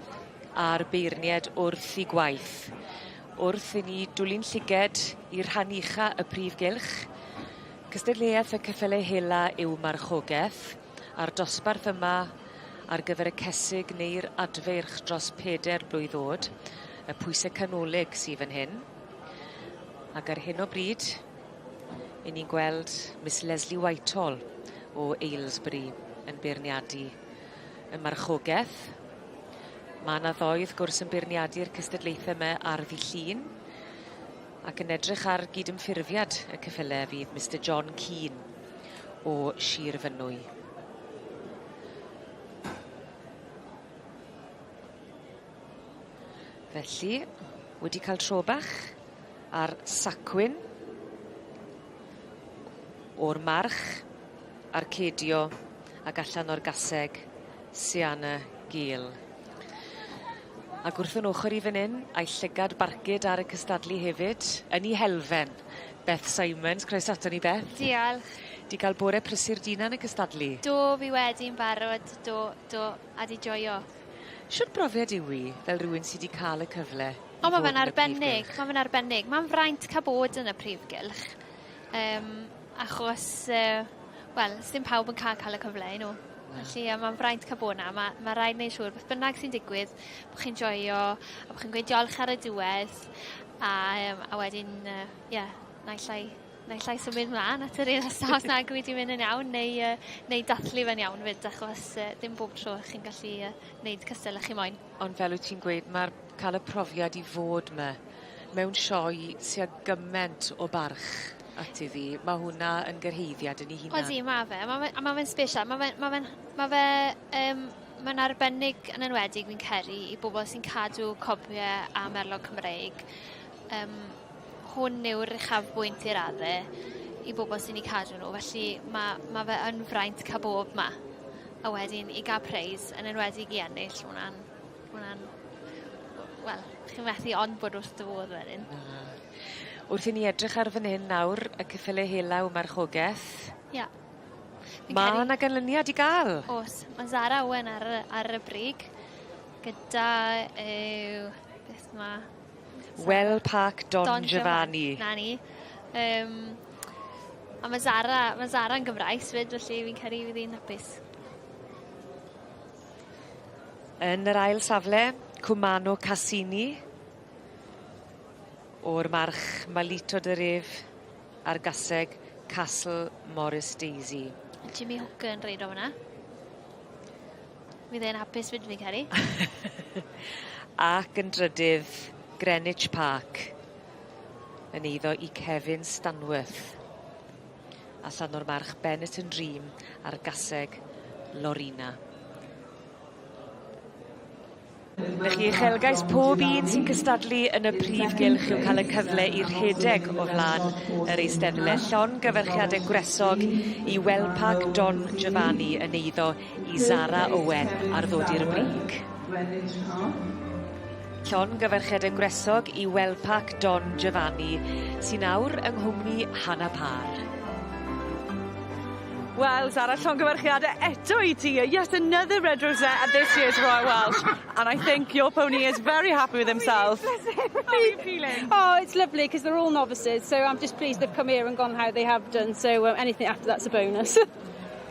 a'r beirnied wrth 'u gwaith. Wrth i ni dwlu'n llyged i rhan ucha y prif gylch, cystadleuaeth y ceffyle hela yw marchogeth, a'r dosbarth yma ar gyfer y cesig neu'r adfeirch dros peder blwydd o'd, y pwyse canolig sy fan hyn. Ac ar hyn o bryd, 'yn ni'n gweld Miss Lesley Whitehall o Aylesbury yn beirniadu y marchogeth. Ma' 'na ddoi wrth gwrs yn beirniadu'r cystadlaethe 'ma ar ddy' Llun. Ac yn edrych ar gydymffurfiad y ceffyle fydd Mr John Keane o Sir Fynwy. Felly, wedi cael tro bach ar sacwyn o'r march Arcadio ac allan o'r gaseg Siana Gale. Ac wrth 'yn ochor i fyn 'yn, a'i llygad barcud ar y cystadlu hefyd, yn 'i helfen, Beth Simons. Croeso aton ni Beth. Diolch. 'Di ca'l bore prysur d'unan yn cystadlu? Do, fi wedi'n barod, do, do, a 'di joio. Shwd brofiad yw 'i fel rywun sy 'di ca'l y cyfle O ma' fe'n arbennig, ma' fe'n arbennig. Ma'n fraint ca'l bod yn y prif gylch. Yym achos yy wel sdim pawb yn ca'l ca'l y cyfle 'yn n'w. Felly yy ma'n fraint ca'l bod 'na ma' ma' raid neu' siŵr beth bynnag sy'n digwydd bo' chi'n joio a bo' chi'n gweud diolch ar y diwedd a yym a wedyn yy ie naill ai naill ai symud mlan at yr un nesa os nag yw 'i 'di mynd yn iawn neu yy neu dathlu fe'n iawn 'fyd achos yy dim bob tro chi'n gallu yy neud cystal â chi moyn. Ond fel wyt ti'n gweud ma'r ca'l y profiad i fod 'ma mewn sioe sy â gyment o barch at iddi ma' hwnna yn gyrhaeddiad yn 'i hunan. Odi ma' fe a ma' fe a ma' fe'n sbesial ma' fe ma' fe'n ma' fe yym ma'n arbennig yn enwedig fi'n credu i bobol sy'n cadw cobie a merlod Cymreig yym hwn yw'r uchafbwynt i radde i bobol sy'n 'u cadw n'w felly ma' ma' fe yn fraint ca'l bob 'ma. A wedyn i ga'l preis yn enwedig i ennill ma' wnna'n ma' wnna'n wel chi methu ond bod wrth dy fodd wedyn. Na. Wrth i ni edrych ar fyn hyn nawr y ceffyle hela marchogeth. Ia. Ma' 'na ganlyniad i ga'l. O's ma' Zara Owen ar y ar y brig gyda yw beth ma' Well Park Don, Don Giovanni. 'Na ni. Yym a ma' Zara ma' Zara'n Gymraes 'fyd felly fi'n credu fydd 'i'n hapus. Yn yr ail safle, Cwmano Cassini. O'r march Malito de Ref a'r gaseg Castle Morris Daisy. Jimmy Hooker yn reido fyna. Fydd e'n hapus 'fyd fi'n credu. Ac yn drydydd, Greenwich Park. Yn eiddo i Kevin Stanworth. Allan o'r march Benetton Dream a'r gaseg Lorina. 'Na chi uchelgais pob un sy'n cystadlu yn y prif gylch yw ca'l y cyfle i rhedeg o flan yr eisteddle. Llongyfarchiade gwresog i Wellpark Don Giovanni yn eiddo i Zara Owen ar ddod i'r brig. Llongyfarchiade gwresog i Wellpark Don Giovanni sy nawr yng nghwmni Hannah Parr. Wel Zara llongyfarchiade eto i ti. Yet another red rosette at this year's Royal Welsh. And I think your pony is very happy with himself. How are you feeling? Oh, it's lovely because they're all novices, so I'm just pleased they've come here and gone how they have done. So anything after that's a bonus.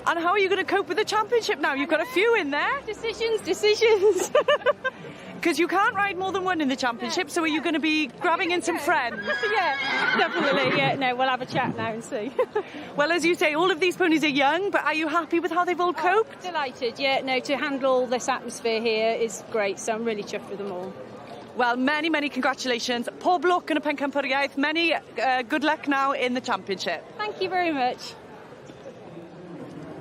And how are you going to cope with the championship now? You've got a few in there. Decisions, decisions. Because you can't ride more than one in the championship, so are you going to be grabbing in some friends? yeah, definitely. Yeah, no, we'll have a chat now and see. well, as you say, all of these ponies are young, but are you happy with how they've all coped? Oh, delighted, yeah. No, to handle all this atmosphere here is great, so I'm really chuffed with them all. Well, many, many congratulations. Pob lwc yn y pencampwriaeth. Many good luck now in the championship. Thank you very much.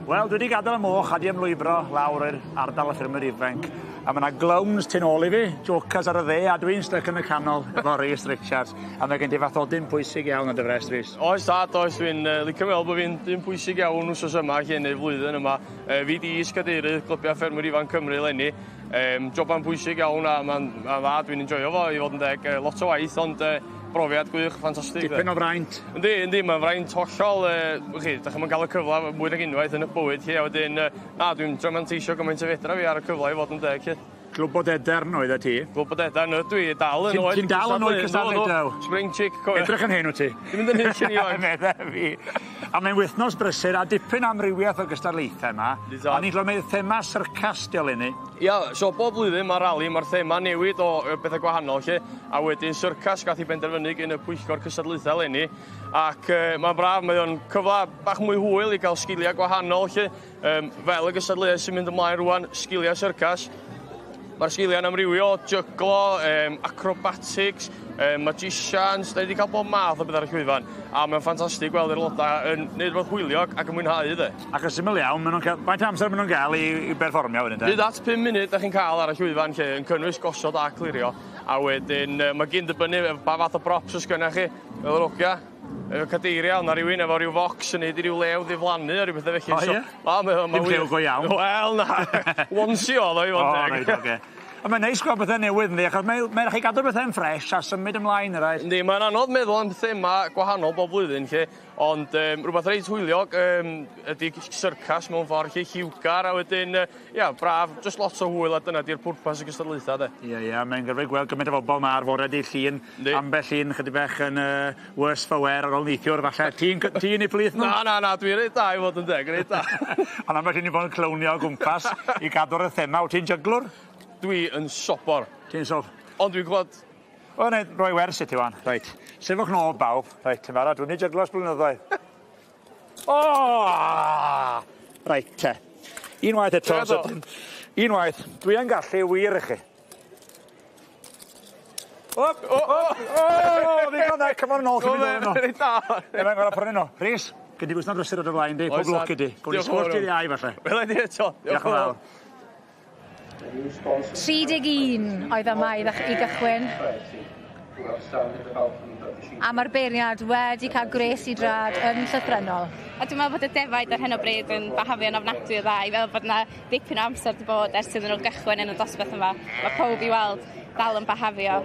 Wel, dwi 'di gadel y moch a 'di ymlwybro lawr i'r ardal y ffermwyr ifanc. A ma' 'na glowns tu nôl i fi, jokers ar y dde, a dwi'n styc yn y canol efo Rhys Richards. A mae gen ti fathodyn pwysig iawn yn dy frest, Rhys. Oes tad, oes, dwi'n uh, licio meddwl bod fi'n dyn pwysig iawn wsos yma, lle neu flwyddyn yma. Uh, fi di is-gadeirydd Clybiau Ffermwyr Ifanc Cymru eleni. Um, joban pwysig iawn a mae'n ma dda, dwi'n enjoyo fo i fod yn deg. Uh, lot o waith, ond uh, brofiad gwych, ffantastig. Dipyn o fraint. Yndi, yndi, mae'n fraint hollol, uh, chi, da chi'm yn cael y cyfle mwy nag unwaith yn y bywyd, lle, a wedyn, uh, na, dwi'n trio manteisio gymaint o fedra fi ar y cyfle i fod yn deg, lle. Glwb Bodedern oeddet ti? Glwb Bodedern ydw i, dal yn oed. Ti'n dal yn oed cystadlu, dew? Spring chick, cofio. Edrych yn hen wyt ti. Ti'n mynd yn hyn cyn ifanc. Medde fi. A mae'n wythnos brysur a dipyn amrywiaeth o gystadlaethau yma. O'n i'n clywed mai thema syrcas 'di o leni. Ia, so bob blwyddyn mae rali, mae'r thema newid o bethau gwahanol 'lly, a wedyn syrcas gath ei benderfynu gyn y pwyllgor cystadlaethau eleni, ac uh, mae'n braf, mae o'n cyfle bach mwy hwyl i gael sgiliau gwahanol 'lly, um, fel y gystadleuaeth sy'n mynd ymlaen rwan, sgiliau syrcas. Mae'r sgiliau'n amrywio, jyglo, acrobatics, magicians, da ni wedi cael bob math o beth ar y llwyfan, a mae'n ffantastig gweld yr aelodau yn neud rhywbeth hwyliog ac yn mwynhau de. Ac yn syml iawn, maen nhw'n cael, faint o amser maen nhw'n gael i berfformio wedyn de? Hyd at 5 munud da chi'n cael ar y llwyfan lle, yn cynnwys gosod a clirio, a wedyn mae gyn dibynnu ba fath o props oes gennych chi, fel yr ogia, efo cadeiria, o'na rhywun efo rhyw focs yn neud i ryw lew ddiflannu a rhyw bethau felly. O, ie? So, ma, Dim llew go iawn. Wel, na. Onesie oedd o i fod yn O, deg. reit, oce. A mae'n neis gweld bethau newydd yndi, achos mae rhaid chi gadw bethau'n ffres a symud ymlaen, rhaid. Yndi, mae'n anodd meddwl am thema gwahanol bob blwyddyn, lle, ond rhywbeth reit hwyliog ydy syrcas mewn ffordd lle, lliwgar, a wedyn, ia, braf, just lot o hwyl, a dyna di'r pwrpas y gystadlaethau, de. Ie, ie, mae'n gyfle gweld gymaint o bobl ma ar fore dydd Llun, ambell un chydig bach yn worse for wear ar ôl neithiwr, falle. Ti'n eu plith nhw? Na, na, na, dwi'n reit da i fod yn deg, reit da. Ond ambell un i fod yn clownio o gwmpas i gadw'r thema. Wyt ti'n jygglwr? Dwi yn sobor. Ti'n sob? Ond dwi'n gwybod... O, neu, roi wers i ti wan. Reit. Sefwch nôl, bawb. Reit, ti'n barod, dwi'n ei jyglo ers blynyddoedd. O! Reit, te. Unwaith eto, sydyn. Unwaith. Dwi yn gallu wir i chi. Op, o, o, o, ddigon da, come on nôl, cymryd o'n nhw. Reit da. Mae'n gorau prynu nhw. Rhys, gyd i bwysna'n brysur o dy flaen di, pob lwc i di. Gwni sgwrs dydd Iau, falle. Wela i di eto. Diolch yn fawr. 31 oedd yma i gychwyn. A mae'r beirniad wedi cael gwres i drad yn llythrennol. A dwi'n meddwl bod y defaid ar hyn o bryd yn bahafio'n ofnadwy o dda, i feddwl bod yna dipyn o amser wedi bod ers iddyn nhw gychwyn yn y dosbarth yma. Mae pawb i weld dal yn bahafio.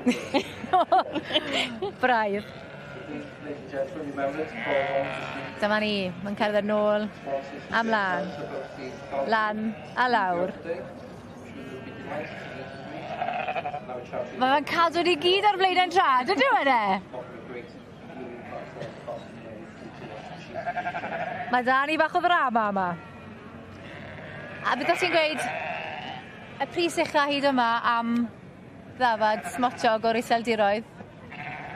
Braidd. Dyma ni, mae'n cerdded nôl, a mlaen, lan a lawr. Mae fe'n cadw ni gyd ar blaenau'n trad, ydyw e de? Mae da ni bach o ddrama yma. A beth o't ti'n gweud, y pris ucha hyd yma am ddafad smotiog o'r Iseldiroedd?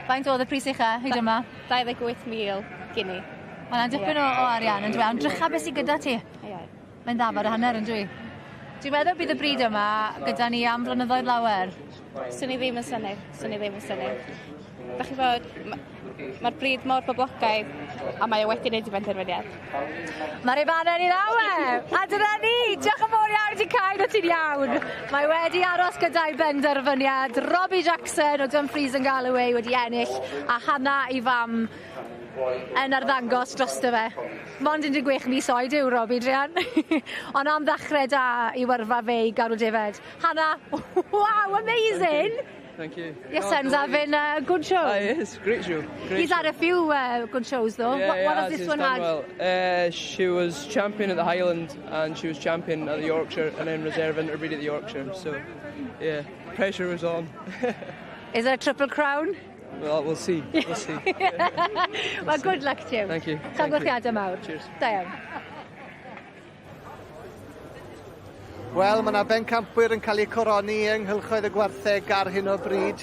Faint oedd y pris ucha hyd yma? 28,000 gini. Mae hwnna'n dipyn o arian yn dwi, ond drycha beth sydd gyda ti. Ie. Mae'n ddafad a hanner yn dwi. Dwi'n meddwl bydd y bryd yma gyda ni am flynyddoedd lawer. Swn i ddim yn synnu, swn i ddim yn synnu. Dach chi bod, mae'r bryd mor boblogaidd a mae o wedi wneud i benderfyniad. Mae'r Ifanen i law e! A dyna ni! Diolch yn fawr iawn i ti Cain, o ti'n iawn. Mae wedi aros gyda'i benderfyniad. Robbie Jackson o Dumfries and Galloway wedi ennill a Hannah i fam yn arddangos drosto fe. Mond 16 mis oed yw Robbie, druan. Ond am ddechrau da i wyrfa fe i gadw defed. Hannah, wow, amazing! Thank you. Your son's having a good show. Ah, yes, great show. Great He's show. had a few good shows though. Yeah, What yeah, has this he's one done had? Well. She was champion at the Highland and she was champion at the Yorkshire and then reserve interbreed at the Yorkshire. So, yeah, pressure was on. Is it a triple crown? Well, we'll see. We'll see. Well, good luck to you. Thank you. Thank you. Llongyfarchiadau mawr. Cheers. Da iawn. Wel, mae yna bencampwyr yn cael eu coroni yng nghylchoedd y gwartheg ar hyn o bryd.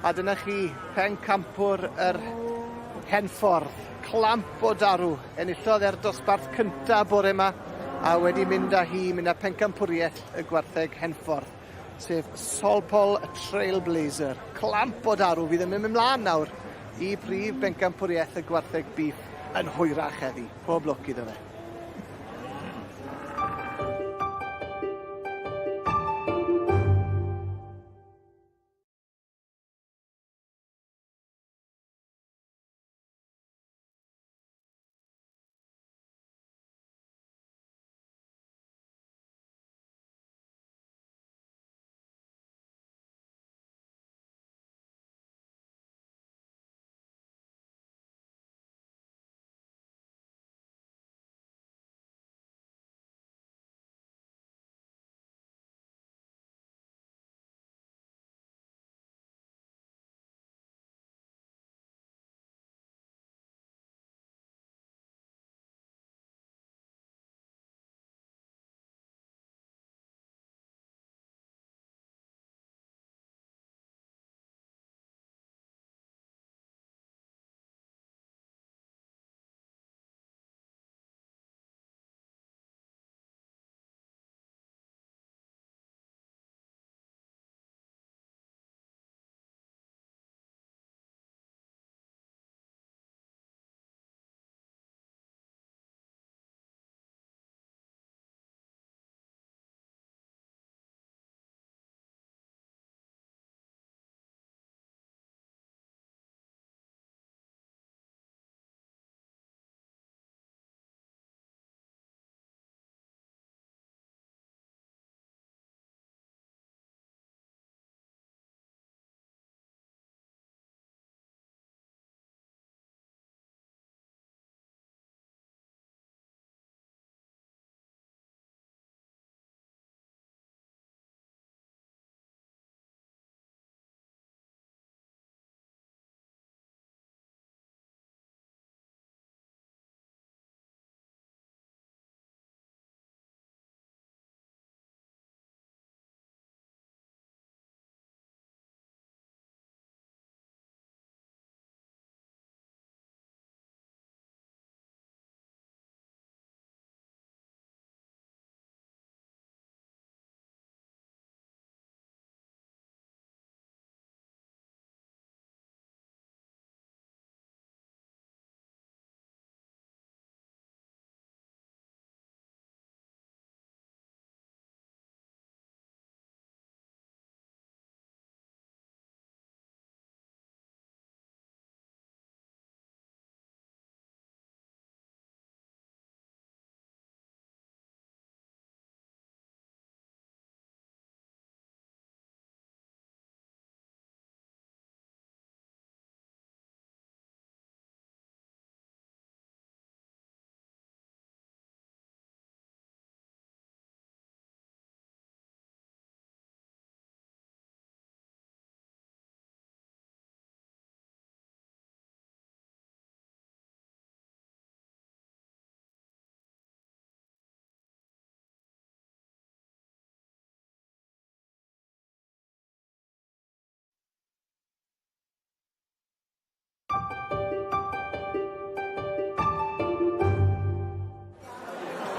A dyna chi, pencampwr yr Henffordd. Clamp o darw. Enillodd er dosbarth cyntaf bore yma a wedi mynd â hi, mynd â pencampwriaeth y gwartheg Henffordd, sef Solpol Trailblazer. Clamp o darw fydd yn mynd ymlaen nawr i prif bencampwriaeth y gwartheg beef yn hwyrach heddi. Pob lwc iddo fe.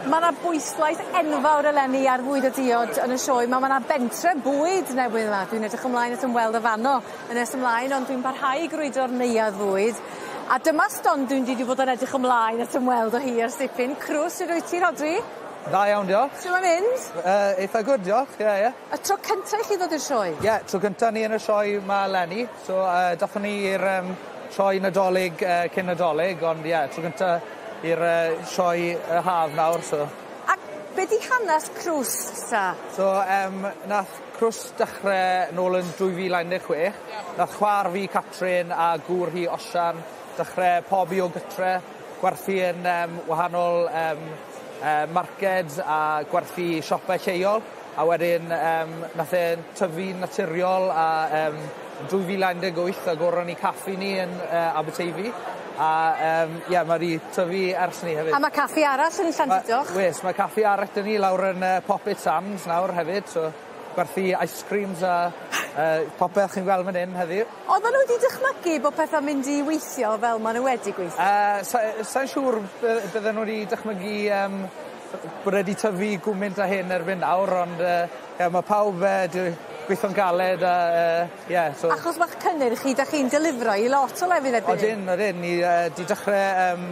Ma' 'na bwyslais enfawr eleni ar fwyd a diod yn y sioe 'ma ma' 'na bentre bwyd newydd 'ma dwi'n edrych ymlaen at ymweld â fano yn nes ymlaen ond dwi'n parhau i grwydro'r neuadd fwyd a dyma stondin dwi 'di bod yn edrych ymlaen at ymweld â hi ers dipyn. Crws shwd wyt ti Rhodri? Dda iawn diolch. Su' ma'n mynd? Yy eitha good diolch ie ie. Y tro cynta i chi ddod i'r sioe? Ie tro cynta ni yn y sioe 'ma eleni so yy dathon ni i'r yym sioe Nadolig yy cyn Nadolig ond ie tro cynta i'r yy sioe y haf nawr so. A be' 'di hanes Crwst ta? So yym nath Crwst dechre nôl yn 2016. Nath chwa'r fi Catrin a gŵr hi Osian dechre pobi o gytre gwerthu yn yym wahanol yym yy marked a gwerthu siope lleol a wedyn yym nath e tyfu'n naturiol a yym yn 2018 agoron ni caffi ni yn yy Aberteifi a yym ie ma' 'di tyfu ers 'ny hefyd. A ma' caffi arall yn Llandudoch? Wes ma' caffi arall 'da ni lawr yn yy Poppit Sands nawr hefyd so gwerthu ice creams a yy popeth chi'n gweld fan 'yn heddiw. Oddan nhw 'di dychmygu bo' petha'n mynd i weithio fel ma' nhw wedi gweithio? Yy sa- yy sai'n siŵr by- bydden nhw 'di dychmygu yym bod e 'di tyfu gwmynt â hyn erbyn nawr ond yy ie ma' pawb yy 'di gweitho'n galed a yy ie so... Achos ma'ch cynnyrch chi 'dach chi'n delifro i lot o lefydd erbyn hyn. Odyn odyn ni yy 'di dechre yym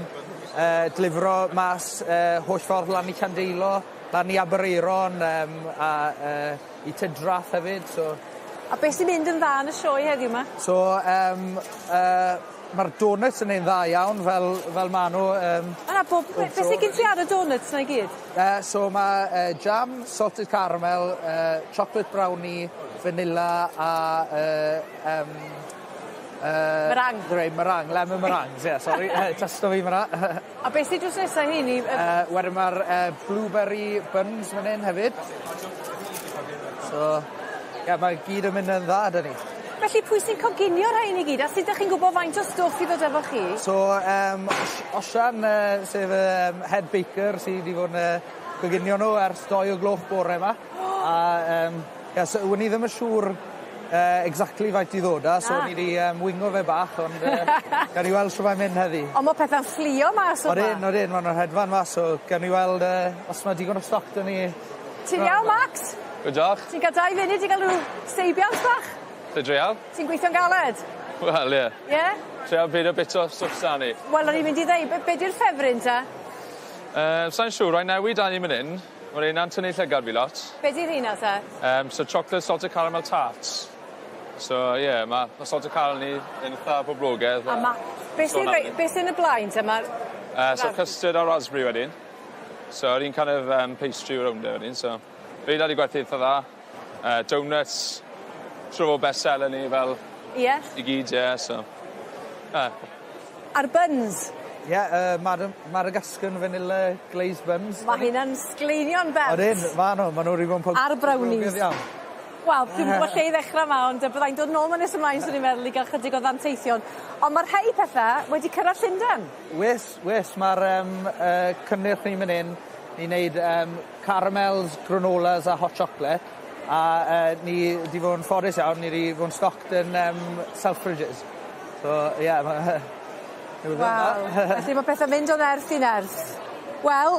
yy delifro mas yy holl ffordd lan i Llandeilo lan i Aberaeron yym a yy i Tydrath hefyd so... A be' sy'n mynd yn dda yn y sioe heddiw 'ma? So yym yy ma'r donuts yn un dda iawn fel fel ma' nw yym... Ma' 'na bob be' beth sy gin ti ar y donuts 'na i gyd? Yy so ma' yy jam, salted caramel, yy chocolate brownie, vanilla a yy yym yy... Meringue. Rei meringue, lemon meringues ie sori tasto fi fan 'na. A be' sy drws nesa i heini yy... Yy wedyn ma'r yy blueberry buns fan 'yn hefyd. So ie mae gyd yn mynd yn dda 'da ni. Felly pwy sy'n coginio rhein i gyd a sut 'dach chi'n gwbo faint o stwff i ddod efo chi? So yym Osian yy sef y yym head baker sy 'di fod yn yy coginio n'w ers 2:00 bore 'ma. A yym ie so wn i ddim yn siŵr yy exactly faint i ddod â so ni 'di yym wingo fe bach ond yy gawn ni weld shw mae'n mynd heddi. On' ma' petha'n fflio mas o 'ma. Odyn odyn ma' nw'n hedfan mas so gawn ni weld yy os ma' digon o stoc 'da ni. Ti'n iawn Max? Good diolch. Ti'n ca'l dau funud i ga'l ryw seibiant bach? Dwi dreial. Ti'n gweithio'n galed? Wel ie. Ie? Treial peidio bito stwff s'da ni. Wel o'n i mynd i ddeu be' be' 'di'r ffefryn te? Yy sai'n siŵr rai newid 'da ni myn 'yn. Ma' reina'n tynnu llygad fi lot. Be' 'di rheina te? Yym so chocolate salted caramel tarts. So ie ma' ma' salted caramel ni yn itha poblogedd. A ma' be' sy'n rei- be' sy yn y blaen te ma'r... Yy so custard a raspberry wedyn. So yr un kind of yym pastry rownd e wedyn so reina 'di gwerthu itha dda. Donuts siŵr o fod best seller ni fel... Ie? ...i gyd ie so. Yy. A'r buns? Ie yy Madagascan vanilla glazed buns. Ma' heina'n sgleinio'n bert. Odyn ma' n'w ma' n'w rili bod yn A'r brownies. poblogaidd iawn. Wel dwi'm yn gwbo lle i ddechra 'ma ond yy byddai'n dod nôl 'ma nes ymlaen swn i'n meddwl i ga'l chydig o ddanteithion. On' ma' rhei pethe wedi cyrradd Llunden. Wes wes ma'r yym yy cynnyrch ni myn 'yn ni'n neud yym caramels, granolas a hot chocolate a yy ni 'di fod yn ffodus iawn ni 'di fod yn stocked yn yym Selfridges. So ie ma' newyddion da. Waw. Felly ma' pethe'n mynd o nerth i nerth. Wel,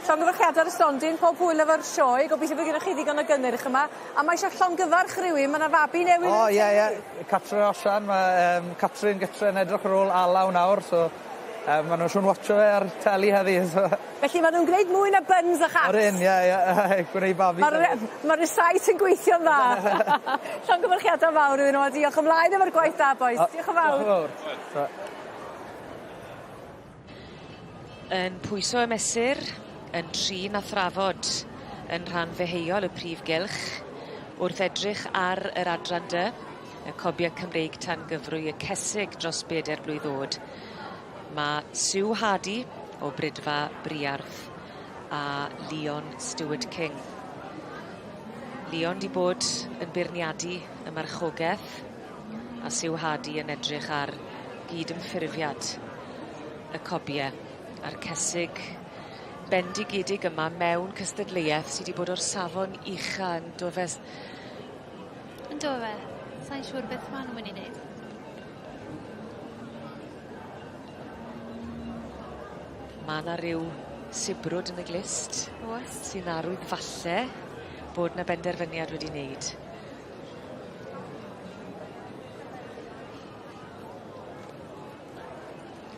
llongyfarchiade ar y stondin, pob hwyl efo'r sioe, gobeithio bo' gennoch chi ddigon o gynnyrch yma, a ma' eisiau llongyfarch rywun, ma' 'na fabi newydd O ie ie, Catrin Osian, ma' yym Catrin gytre yn edrych ar ôl Alaw nawr, so yym ma' nw'n siŵr watsio fe ar teli heddi so. Felly ma' nw'n gwneud mwy na byns a chacs. Odyn ie ie gwneud babi. Ma'r re- ma'r rysáit yn gweithio'n dda. Llongyfarchiada fawr iddyn nhw a diolch ymlaen efo'r gwaith da bois. Diolch yn fawr. Diolch yn fawr. Yn pwyso a mesur, yn trin a thrafod yn rhan ddeheuol y prif gylch, wrth edrych ar yr adran dy, y cobie Cymreig tan gyfrwy y cesig dros beder blwydd o'd. Ma' Sue Hardy o Bridfa Briarth a Leon Stewart King. Leon 'di bod yn beirniadu y marchogeth a Sue Hardy yn edrych ar gyd-ymffurfiad y cobie a'r cesig bendigedig yma mewn cystadleuaeth sy 'di bod o'r safon ucha yn do fe? Ynddo fe. Sai'n siŵr beth ma' nw myn' i neud. Ma' 'na ryw Sibrwd yn y glust. Oes. Sy'n arwydd falle bod 'na benderfyniad wedi neud.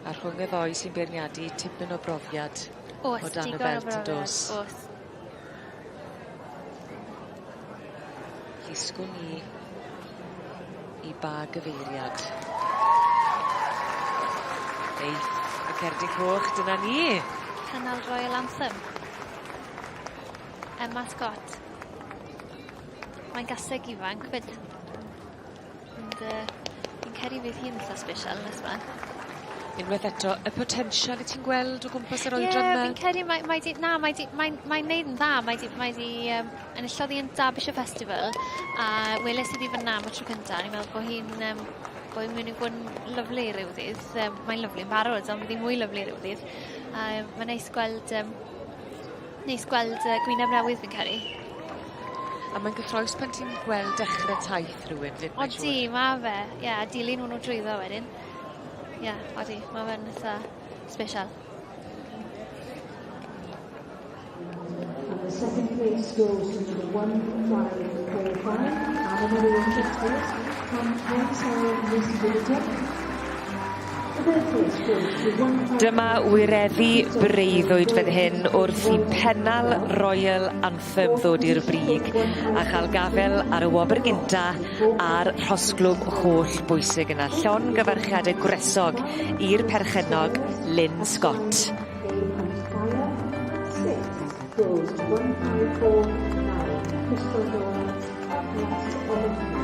A rhwng y ddou sy'n beirniadu tipyn o brofiad. Oes, o dan y digon o belt brofiad, yndos? o's. Llusgwn ni i ba gyfeiriad. Eith y cerdyn coch, dyna ni. Cynnal Royal Anthem. Emma Scott. Mae'n gaseg ifanc 'fyd. Ond yy fi'n credu fydd hi'n itha sbesial nes 'ma. Unwaith eto y potensial 'yt ti'n gweld o gwmpas yr oedran 'ma? Ie fi'n credu mae mae 'di na mae 'di mae'n mae'n neud yn dda mae 'di mae 'di yym enillodd hi yn Derbyshire Festival a weles i ddi fyn 'na am y tro cynta o'n i'n meddwl bo' hi'n yym bo' 'i'n myn' i fod yn lyfli ryw ddydd yym mae'n lyfli yn barod ond fydd 'i'n mwy lyfli ryw ddydd. A yym ma'n neis gweld yym neis gweld yy gwyneb newydd fi'n credu. A mae'n gyffrous pan ti'n gweld dechre taith rhywun 'fyd mae'n siŵr. Odi ma' fe ie a dilyn ma' nw drwyddo wedyn. Ie odi ma' fe'n itha sbesial. And the second place goes to number 1545, Anna Maria Chambers from Council Miss Visitor. Dyma wireddu breuddwyd fan hyn wrth i Pennal Royal Anthem ddod i'r brig a cha'l gafel ar y wobr gynta a'r rhosglwm holl bwysig yna. Llongyfarchiade gwresog i'r perchennog Lynn Scott. Goes to 1549, Crystal Jones, Ross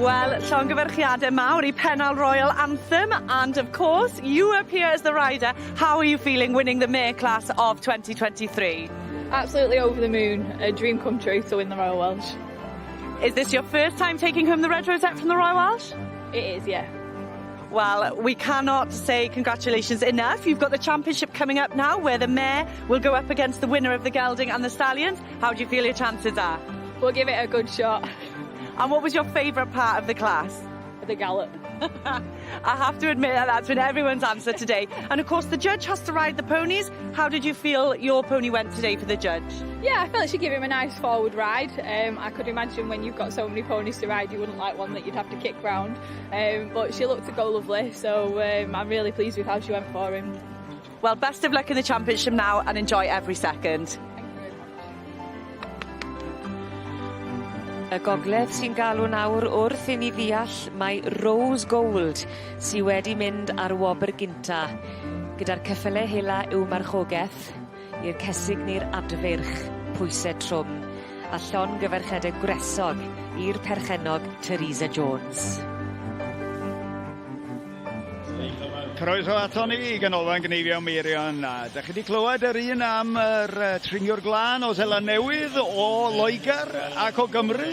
Wel, llongyfarchiade mawr i Pennal Royal Anthem and of course you appear as the rider. How are you feeling winning the mare class of 2023? Absolutely over the moon. A dream come true to win the Royal Welsh. Is this your first time taking home the red rosette from the Royal Welsh? It is, yeah. Well, we cannot say congratulations enough. You've got the championship coming up now where the mare will go up against the winner of the gelding and the stallions. How do you feel your chances are? We'll give it a good shot. And what was your favourite part of the class? The gallop. I have to admit that that's been everyone's answer today. And of course, the judge has to ride the ponies. How did you feel your pony went today for the judge? Yeah, I felt she gave him a nice forward ride. Um, I could imagine when you've got so many ponies to ride, you wouldn't like one that you'd have to kick round. Um, but she looked to go lovely, so um, I'm really pleased with how she went for him. Well, best of luck in the championship now and enjoy every second. Y gogledd sy'n galw nawr wrth i ni ddeall mai Rose Gold sy wedi mynd ar wobr gynta gyda'r ceffyle hela i'w marchogeth i'r cesig neu'r adfeirch pwyse trwm a llongyfarchiade gwresog i'r perchennog Teresa Jones. Croeso aton ni i Ganolfan Gneifio Meirion. A da chi wedi clywed yr un am yr tringiwr glân o Seland Newydd, o Loegr ac o Gymru?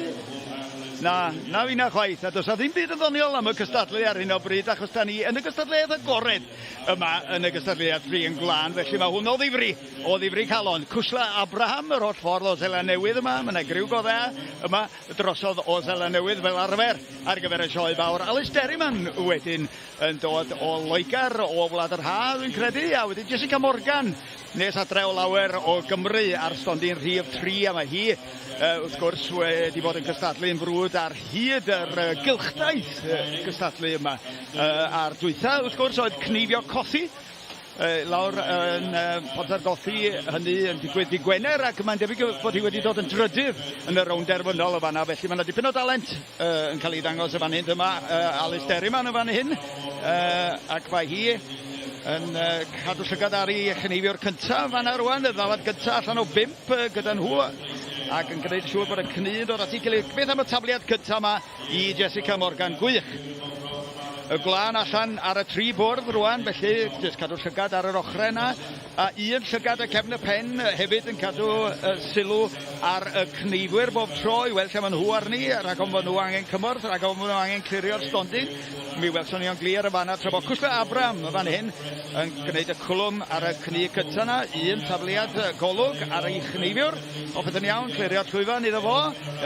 Na, na fi na chwaith. A does na ddim byd yn ddoniol am y cystadlu ar hyn o bryd, achos da ni yn y gystadleuaeth agored yma yn y gystadleuaeth Drin Glân, felly mae hwn o ddifri, o ddifri calon. Cwsla Abraham, yr holl ffordd o Seland Newydd yma, mae yna griw go dda yma drosodd o Seland Newydd fel arfer ar gyfer y sioe fawr. Alice Derryman wedyn yn dod o Loegr, o Wlad yr Haf dwi'n credu, a wedyn Jessica Morgan nes adre o lawer o Gymru ar stondin rhif 3, a mae hi uh, wrth gwrs wedi bod yn cystadlu yn frwd ar hyd yr uh, gylchdaith uh, gystadlu yma. Uh, a'r dwytha wrth gwrs oedd cneifio cothi lawr yn Pontargothi, hynny yn digwydd dy Gwener, ac mae'n debyg bod hi wedi dod yn drydydd yn y rownd derfynol o fanna, felly mae yna dipyn o dalent yn cael ei ddangos y fan hyn. Dyma Alice Derryman yn fan hyn, ac mae hi yn cadw llygad ar ei chneifiwr cyntaf fanna rwan, y ddafad gyntaf allan o bump gyda nhw, ac yn gwneud siŵr bod y cnu yn dod at ei gilydd. Beth am y tafliad cyntaf yma i Jessica Morgan? Gwych! Y gwlân allan ar y tri bwrdd rwan, felly jyst cadw llygad ar yr ochrau yna. A un llygad y cefn y pen hefyd yn cadw sylw ar y cneifwyr bob tro i weld lle maen nhw arni, rhag ofn bod nhw angen cymorth, rhag ofn bod nhw angen clirio'r stondin. Mi welson ni o'n glir yn fanna tra bod Cwsla Abram yn fan hyn yn gwneud y cwlwm ar y cnu cyntaf yna. Un tafliad golwg ar ei chneifiwr. Popeth yn iawn, clirio'r llwyfan iddo fo.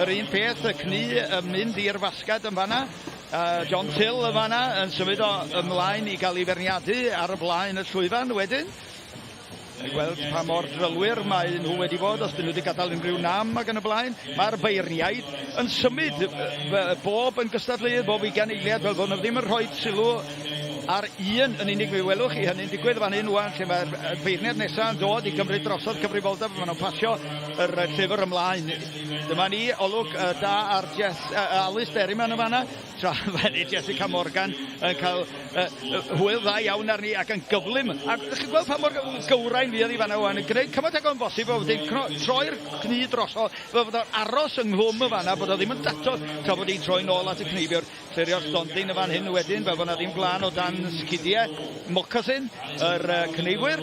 Yr un peth, y cnu yn mynd i'r fasgad yn fanna. John Till yn fanna yn symud o ymlaen i gael ei ferniadu ar y blaen y llwyfan wedyn. I gweld pa mor drylwyr mae nhw wedi bod, os dyn nhw wedi gadael unrhyw nam ac yn y blaen. Mae'r beirniaid yn symud bob yn gystadleuydd, bob 20 eiliad, fel bod nhw ddim yn rhoi sylw ar un yn unig. Mi welwch chi hynny'n digwydd fan hyn ŵan, lle mae'r beirniad nesaf yn dod i gymryd drosodd cyfrifoldeb, maen nhw'n pasio yr llyfr ymlaen. Dyma ni, olwg da ar Jess, Alice Derryman yn fanna, tra mae Jessica Morgan yn cael hwyl dda iawn arni ac yn gyflym. Ac ydych chi'n gweld pa mor gywrain fuodd hi fanna wan, yn gwneud cymaint ag o'n bosib, o wedyn troi'r cnu drosodd, fel bod o'n aros yng nghlwm y fanna, bod o ddim yn datod tra bod hi'n troi nôl at y cneifiwr. Clirio'r stondin yn fan hyn wedyn, fel bod 'na ddim gwlân o dan sgidie moccasin yr cneifwyr.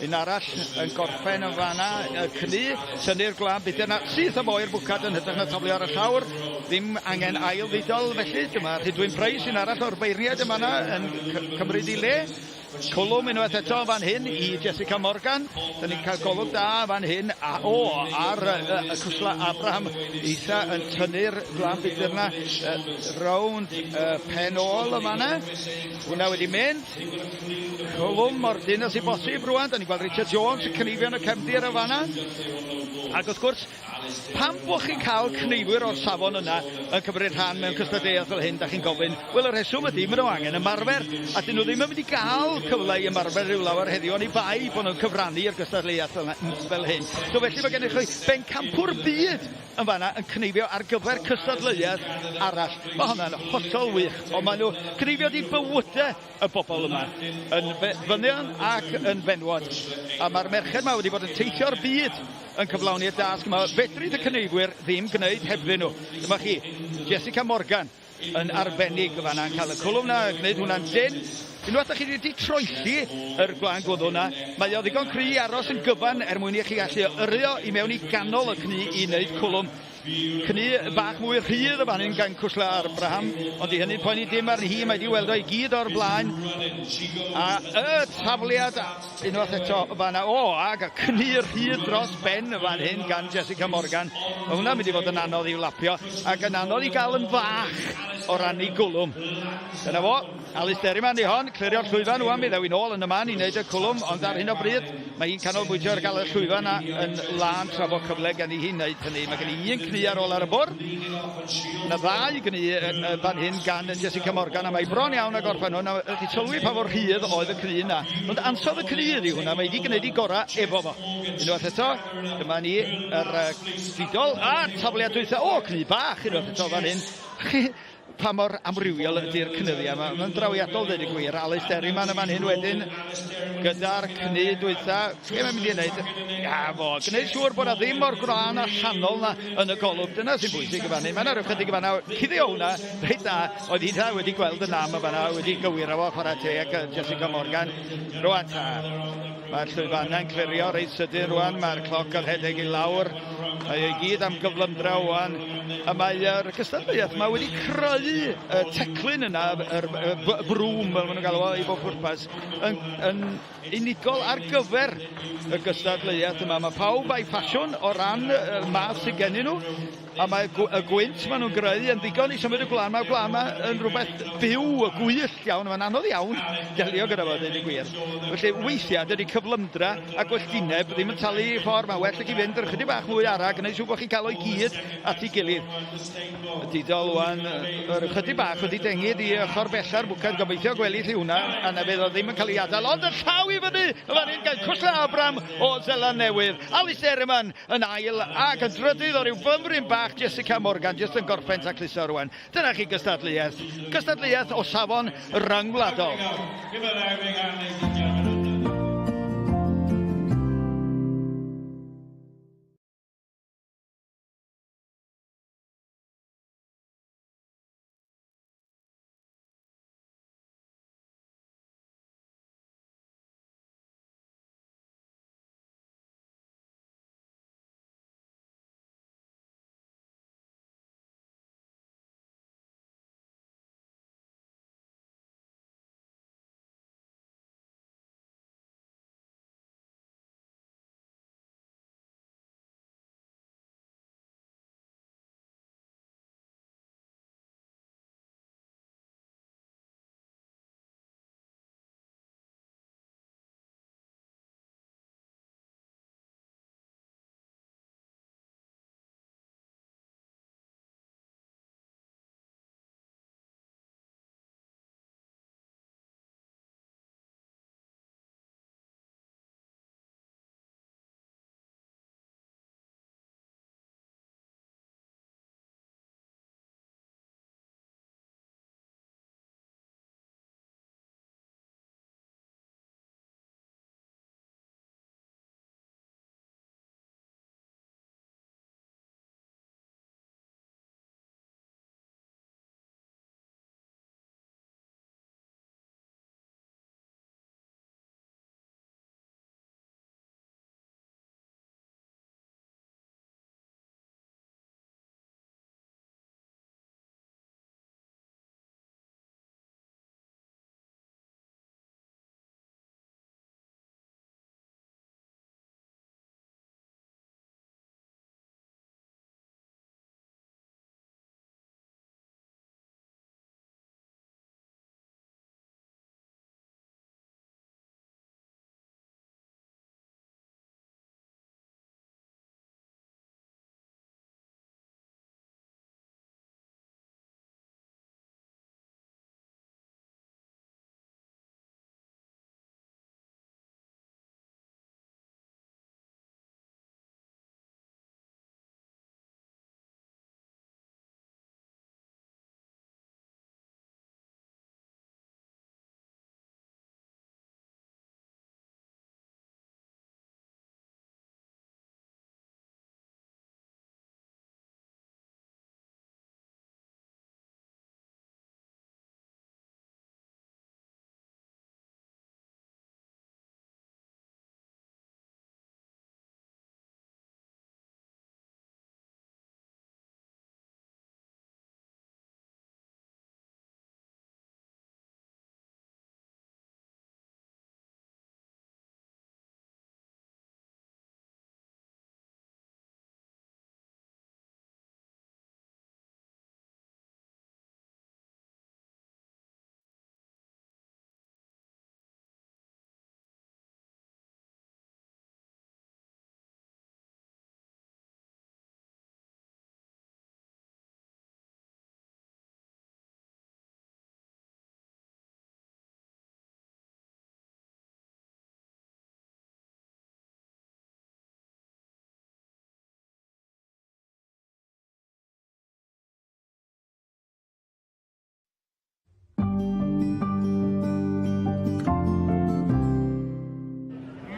Un arall yn gorffen yn fanna, y cnu, tynnu'r gwlân budr 'na syth am oer bwcad yn hytrach na taflu ar y llawr. Ddim angen ail ddidol felly, dyma Rhydwyn Price, un arall o'r beirniaid yn fanna yn cymryd ei le. Cwlwm unwaith eto fan hyn i Jessica Morgan. Dyn ni'n cael golwg da fan hyn a o ar y cwsla Abraham Isa yn tynnu'r glan budr yna rownd y pen ôl yma yna. Hwna wedi mynd. Cwlwm mor dyn as i bosib rwan. Da ni'n gweld Richard Jones yn cneifio yn y cefndir y fanna. Ac wrth gwrs, Pam bo' chi'n cael cneifwyr o'r safon yna yn cymryd rhan mewn cystadleuaeth fel hyn, dach chi'n gofyn? Wel, y rheswm ydy, maen nhw angen ymarfer, a 'dyn nhw ddim yn mynd i gael cyfle i ymarfer rhyw lawer heddiw oni bai bod nhw'n cyfrannu i'r gystadleuaeth fel, fel hyn. So felly mae gennych chi bencampwr byd yn fanna yn cneifio ar gyfer cystadleuaeth arall. Mae hwnna'n hollol wych, ond maen nhw cneifio 'di bywydau y bobl yma, yn ddynion ac yn fenwod. A mae'r merched yma wedi bod yn teithio'r byd yn cyflawni y dasg yma. Fedrith y cyneuwyr ddim gwneud hebddyn nhw. Dyma chi, Jessica Morgan yn arbennig yn fanna, yn cael y cwlwm na, yn gwneud hwnna'n dynn. Unwaith da chi wedi troelli yr gwlân gwddw na, mae o ddigon cry i aros yn gyfan er mwyn i chi allu yrru o i mewn i ganol y cnu i wneud cwlwm. Cnu bach mwy rhydd y fan hyn gan Cwsla Abraham, ond di hynny'n poeni dim arni hi, mae di weld o i gyd o'r blaen. A y tafliad unwaith eto fanna, o, ac y cnu rhydd dros ben y fan hyn gan Jessica Morgan. Mae hwnna'n mynd i fod yn anodd i'w lapio, ac yn anodd i gael yn fach o ran ei gwlwm. Dyna fo. Alice Derryman di hon, clirio'r llwyfan wan, mi ddew i nôl yn y man i wneud y cwlwm, ond ar hyn o bryd mae hi'n canolbwyntio ar gael y llwyfan na yn lân tra bod cyfle gen i hi wneud hynny. Mae gen i un cnu ar ôl ar y bwrdd, na ddau gnu fan hyn gan Jessica Morgan, a mae bron iawn a gorffen hwn, a chi sylwi pa mor rhydd oedd y cnu yna. Ond ansawdd y cnu ydi hwnna, mae wedi gwneud i gorau efo fo. Unwaith eto, dyma ni yr didol, a'r tafliad dwytha, o, cnu bach unwaith eto fan hyn. Pa mor amrywiol ydy'r cnyddiau yma. Mae'n drawiadol dweud y gwir. Alice Derryman yn fan hyn wedyn gyda'r cnu dwytha. Be mae'n mynd i wneud? Ia fo, gwneud siŵr bod na ddim o'r gwlân allanol na yn y golwg. Dyna sy'n bwysig yn fan hyn. Mae yna rhyw chydig yn fanna. Cuddio hwnna, reit da. Oedd hi wedi gweld y nam yn fanna, wedi gywiro fo, chwarae teg Jessica Morgan. Rwan ta. Mae'r llwyfannau'n clirio reit sydyn rwan, mae'r cloc yn rhedeg i lawr. Mae e i gyd am gyflymdra wan. A mae'r gystadleuaeth yma wedi creu y teclyn yna, yr broom fel maen nhw'n galw fo i bob pwrpas, yn, yn unigol ar gyfer y gystadleuaeth yma. Mae pawb a'i ffasiwn o ran y math sydd gennyn nhw. A mae y gwynt maen nhw'n greu yn ddigon i symud y gwlân. Mae'r gwlân yma yn rhywbeth byw, y gwyllt iawn. Mae'n anodd iawn delio gyda fo, dweud y gwir. Felly weithiau dydy cyflymdra a gwylltineb ddim yn talu i ffordd. Mae'n well i chi fynd yr ychydig bach mwy ara, gwneud siŵr bod chi'n cael o'i gyd at ei gilydd. Y didol wan, yr ychydig bach wedi dengid i ochr bella'r bwced. Gobeithio gwelith i hwnna, a na fydd o ddim yn cael ei adael. Ond y llaw i fyny, y fan hyn gan Cwsla Abram o Zeland Newydd. Alistair Eman Yn ail ac yn drydydd o ryw fymryn bach Jessica Morgan jyst yn gorffen tacluso rwan. Dyna chi gystadleuaeth. Gystadleuaeth o safon ryngwladol.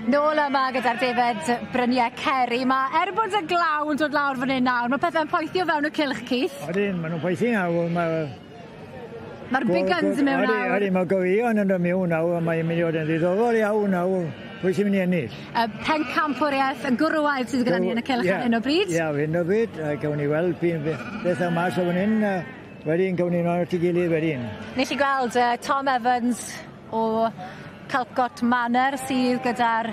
Nôl yma gyda'r defed Bryniau Ceri. Mae, er bod y glaw yn dod lawr fan hyn nawr, mae pethau'n poethio fewn y cylch, Keith. Odyn, maen nhw'n poethi nawr. Mae... Mae'r big guns yn mewn nawr. Odi, mae gyfion yn dod mewn nawr, a mae'n mynd i fod yn ddiddorol iawn nawr. Pwy sy'n mynd i ennill? Y pencampwriaeth, y gwrywaidd sydd gyda ni yn y cylch ar hyn o bryd. Ie, yeah, hyn o bryd. A gawn ni weld beth am mas o fan hyn. Wedyn gawn ni nôl at ei gilydd wedyn. Nes i gweld Tom Evans o Calcot Manor sydd gyda'r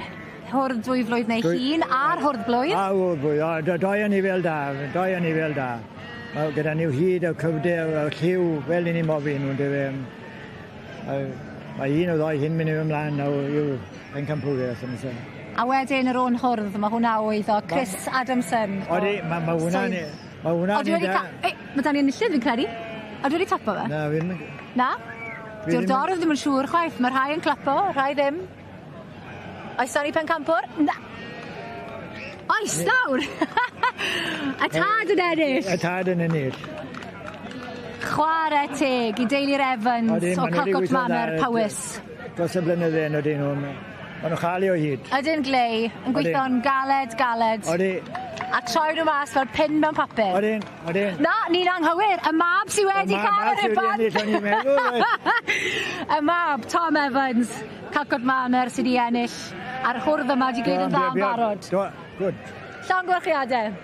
hwrdd dwy flwydd neu hun a'r hwrdd blwydd. A hwrdd blwydd, o, doi anifel da, doi anifel da. Mae gyda nhw hyd y cryfder, y lliw, fel i ni mofyn nhw'n dyfe. Mae un o ddoi hyn mynd ymlaen nawr i'w pencampwriaeth yn y A wedyn yr o'n hwrdd, mae hwnna oedd o Chris Adamson. Odi, mae ma hwnna'n... Mae hwnna'n... O, dwi wedi ca... Ei, mae dan i enillydd fi'n credu. A dwi wedi topo fe? Na, fi'n... Na? Dyw'r dorf ddim yn siŵr chwaith. Mae rhai yn clapo, rhai ddim. Oes dan ni pencampwr? Na! Oes, nawr! Y tad yn ennill! Y tad yn ennill. Chwarae teg i deulu'r Evans o Calcot Manor, Powys. Dros y blynydde yn ydyn nhw. Maen nhw'n chael ei o hyd. Ydyn Glei, yn gweithio'n galed, galed. Odi. A troi nhw mas fel pin mewn papur. Odyn, odyn. Na, ni'n anghywir. Y mab sydd wedi cael y rhuban. Y mab sydd wedi ennill, o'n i'n meddwl. Y mab, Tom Evans, Calcot Manor sydd wedi ennill. A'r hwrdd yma wedi gwneud yn dda yn barod. Do, good. Llongyfarchiadau.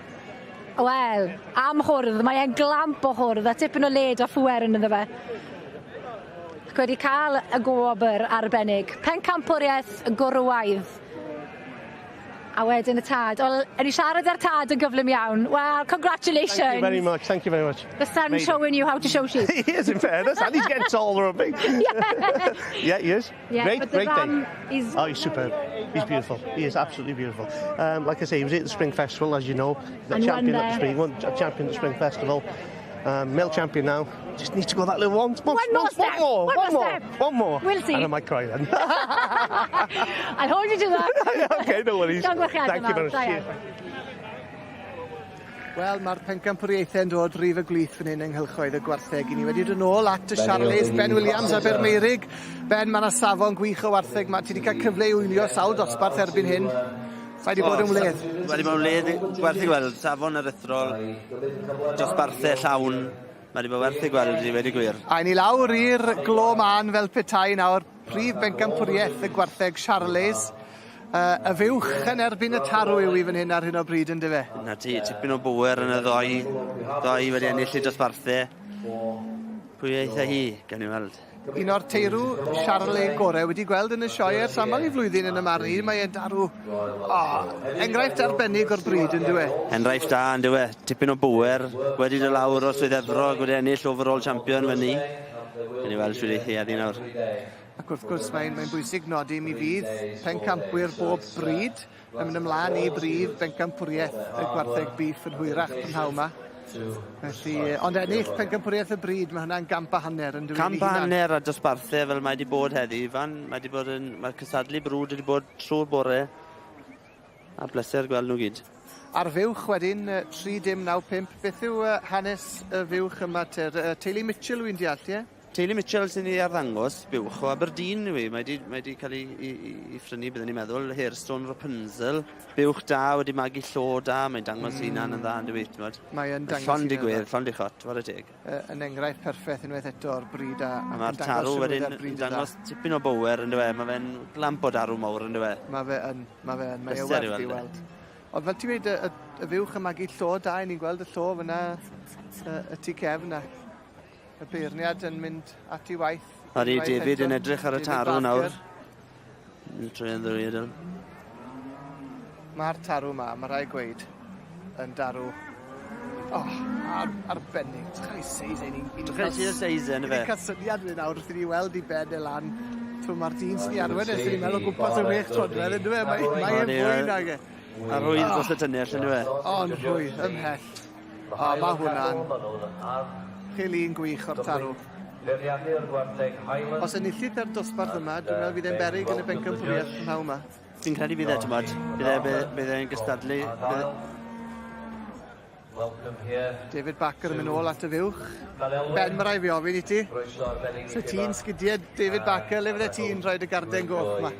Wel, am hwrdd, mae e'n glamp o hwrdd a tipyn o led a phŵer yn iddo fe. Ac wedi cael y gwobr arbennig. Pencampwriaeth gwrywaidd. A wedyn y tad. Wel, o'n i siarad â'r tad yn gyflym iawn. Well, congratulations. Thank you very much. Thank you very much. The son Amazing. showing you how to show sheep. He is, in fairness, and he's getting taller than me. Yeah. Yeah, he is. Yeah, great, but the great ram day. is- Oh, he's superb. He's beautiful. He is absolutely beautiful. Like I say, he was at the Spring Festival, as you know. The And won champion at the there. Spring, won champion at the Spring Festival. Male champion now. Just needs to go that little one. One more step. One more. One One more more. step. One more. We'll see. And I might cry then. I'll hold you to that. okay, no worries. Llongyfarchiadau Thank you mawr. very much. Da iawn. Cheers. Wel, mae'r pencampwriaethau'n dod rif y gwlith fan hyn yng nghylchoedd y gwartheg. I ni wedi dod nôl at y Charolais, Ben Williams Abermeirig. Ben, mae yna safon gwych o wartheg. Ma, ti wedi cael cyfle i wylio sawl dosbarth erbyn hyn. Mae wedi bod yn wledd. Wedi bod yn wledd, werth i gweld, safon aruthrol, dosbarthau llawn. Mae wedi bod werth i gweld, i wedi gwir. A ni lawr i'r glo man fel petai nawr, prif bencampwriaeth y gwartheg Charolais. Y fuwch yn erbyn y tarw yw i fan hyn ar hyn o bryd, yn dyfe? Na ti, tipyn o bwer yn y ddoi, ddoi wedi ennill i dosbarthau. Pwy eitha hi, gan i weld. Un o'r teirw Charolais gorau wedi gweld yn y sioe ers aml i flwyddyn yn y marn i. Mae e'n darw, oh, enghraifft arbennig o'r bryd, yn dywe? Enghraifft da, yn dywe. Tipyn o bwer, wedi dod lawr o Swydd Efrog, wedi ennill overall champion fyny. Gan i weld sydd ei heddi nawr. Ac wrth gwrs mae'n mae bwysig nodi mi fydd pencampwyr bob bryd yn mynd ymlaen i brif bencampwriaeth y gwartheg beef yn hwyrach prynhawn yma. Felly, ond ennill pencampwriaeth y bryd, mae hwnna'n gamp a hanner yn dweud. Camp a hanner a dosbarthau fel mae wedi bod heddi, Ifan. Mae wedi bod yn, mae'r cystadlu brwd wedi bod trwy'r bore. A bleser gweld nhw gyd. A'r fuwch wedyn, 3095, beth yw hanes y fuwch yma te? Teulu Mitchell wy'n deall, ie? Teulu Mitchell sy'n ei arddangos buwch o Aberdeen yw i. Mae wedi, mae wedi cael ei, ei, ei, ei phrynu, byddwn ni'n meddwl, Hairstone Rapunzel. Buwch da, wedi magu llo da, mae'n dangos hunan yn dda yn dweud, ti'n Mae yn dangos Llond i hunan yn gwedd, dda. llond i chot, whare teg. Yn enghraifft perffaith unwaith eto o'r bryd a, A ac mae'r yn dangos tarw rhywbeth wedyn ar yn bryd y dda. dangos tipyn o bower yn dywe, mae fe'n glamp o darw mawr yn dywe. Mae fe yn, mae fe yn, mae e Pleser i werth i weld e. weld. Ond fel ti'n dweud, y, y, y fuwch yn magu llo da, i ni'n gweld y llo fyna, y tu cefn na. Y beirniad yn mynd at ei waith. Odi, Unwaith David eto. yn edrych ar y David tarw Barker. nawr. Yn troi yn ddwy ydyn. Mae'r tarw ma, mae rhaid gweud, yn darw oh, arbennig. Drych ar ei seis e, ni'n... Drych ar ei seis e, yndyfe? Ni'n cael syniad fe nawr wrth i ni weld i ben e lan. Twm, mae'r dyn sy'n ei arwain e, sy'n ni'n meddwl o gwmpas y 6 troedfedd, yndyfe? Mae mae e'n fwy nag e. A rwydd dros y tynnell, yndyfe? O, yn rhwydd, ymhell. O, mae hwnna'n... Chil un gwych o'r tarw. Os enillith ar dosbarth yma, dwi'n meddwl fydd e'n beryg yn y bencampwriaeth prynhawn yma. Fi'n credu bydd e, ti'n bod, bydd e'n gystadlu. David Barker yn mynd nôl at y fuwch. Ben, mae rhaid fi ofyn i ti. So ti'n sgidiau David Barker, le fydde ti'n rhoi dy garden goch yma?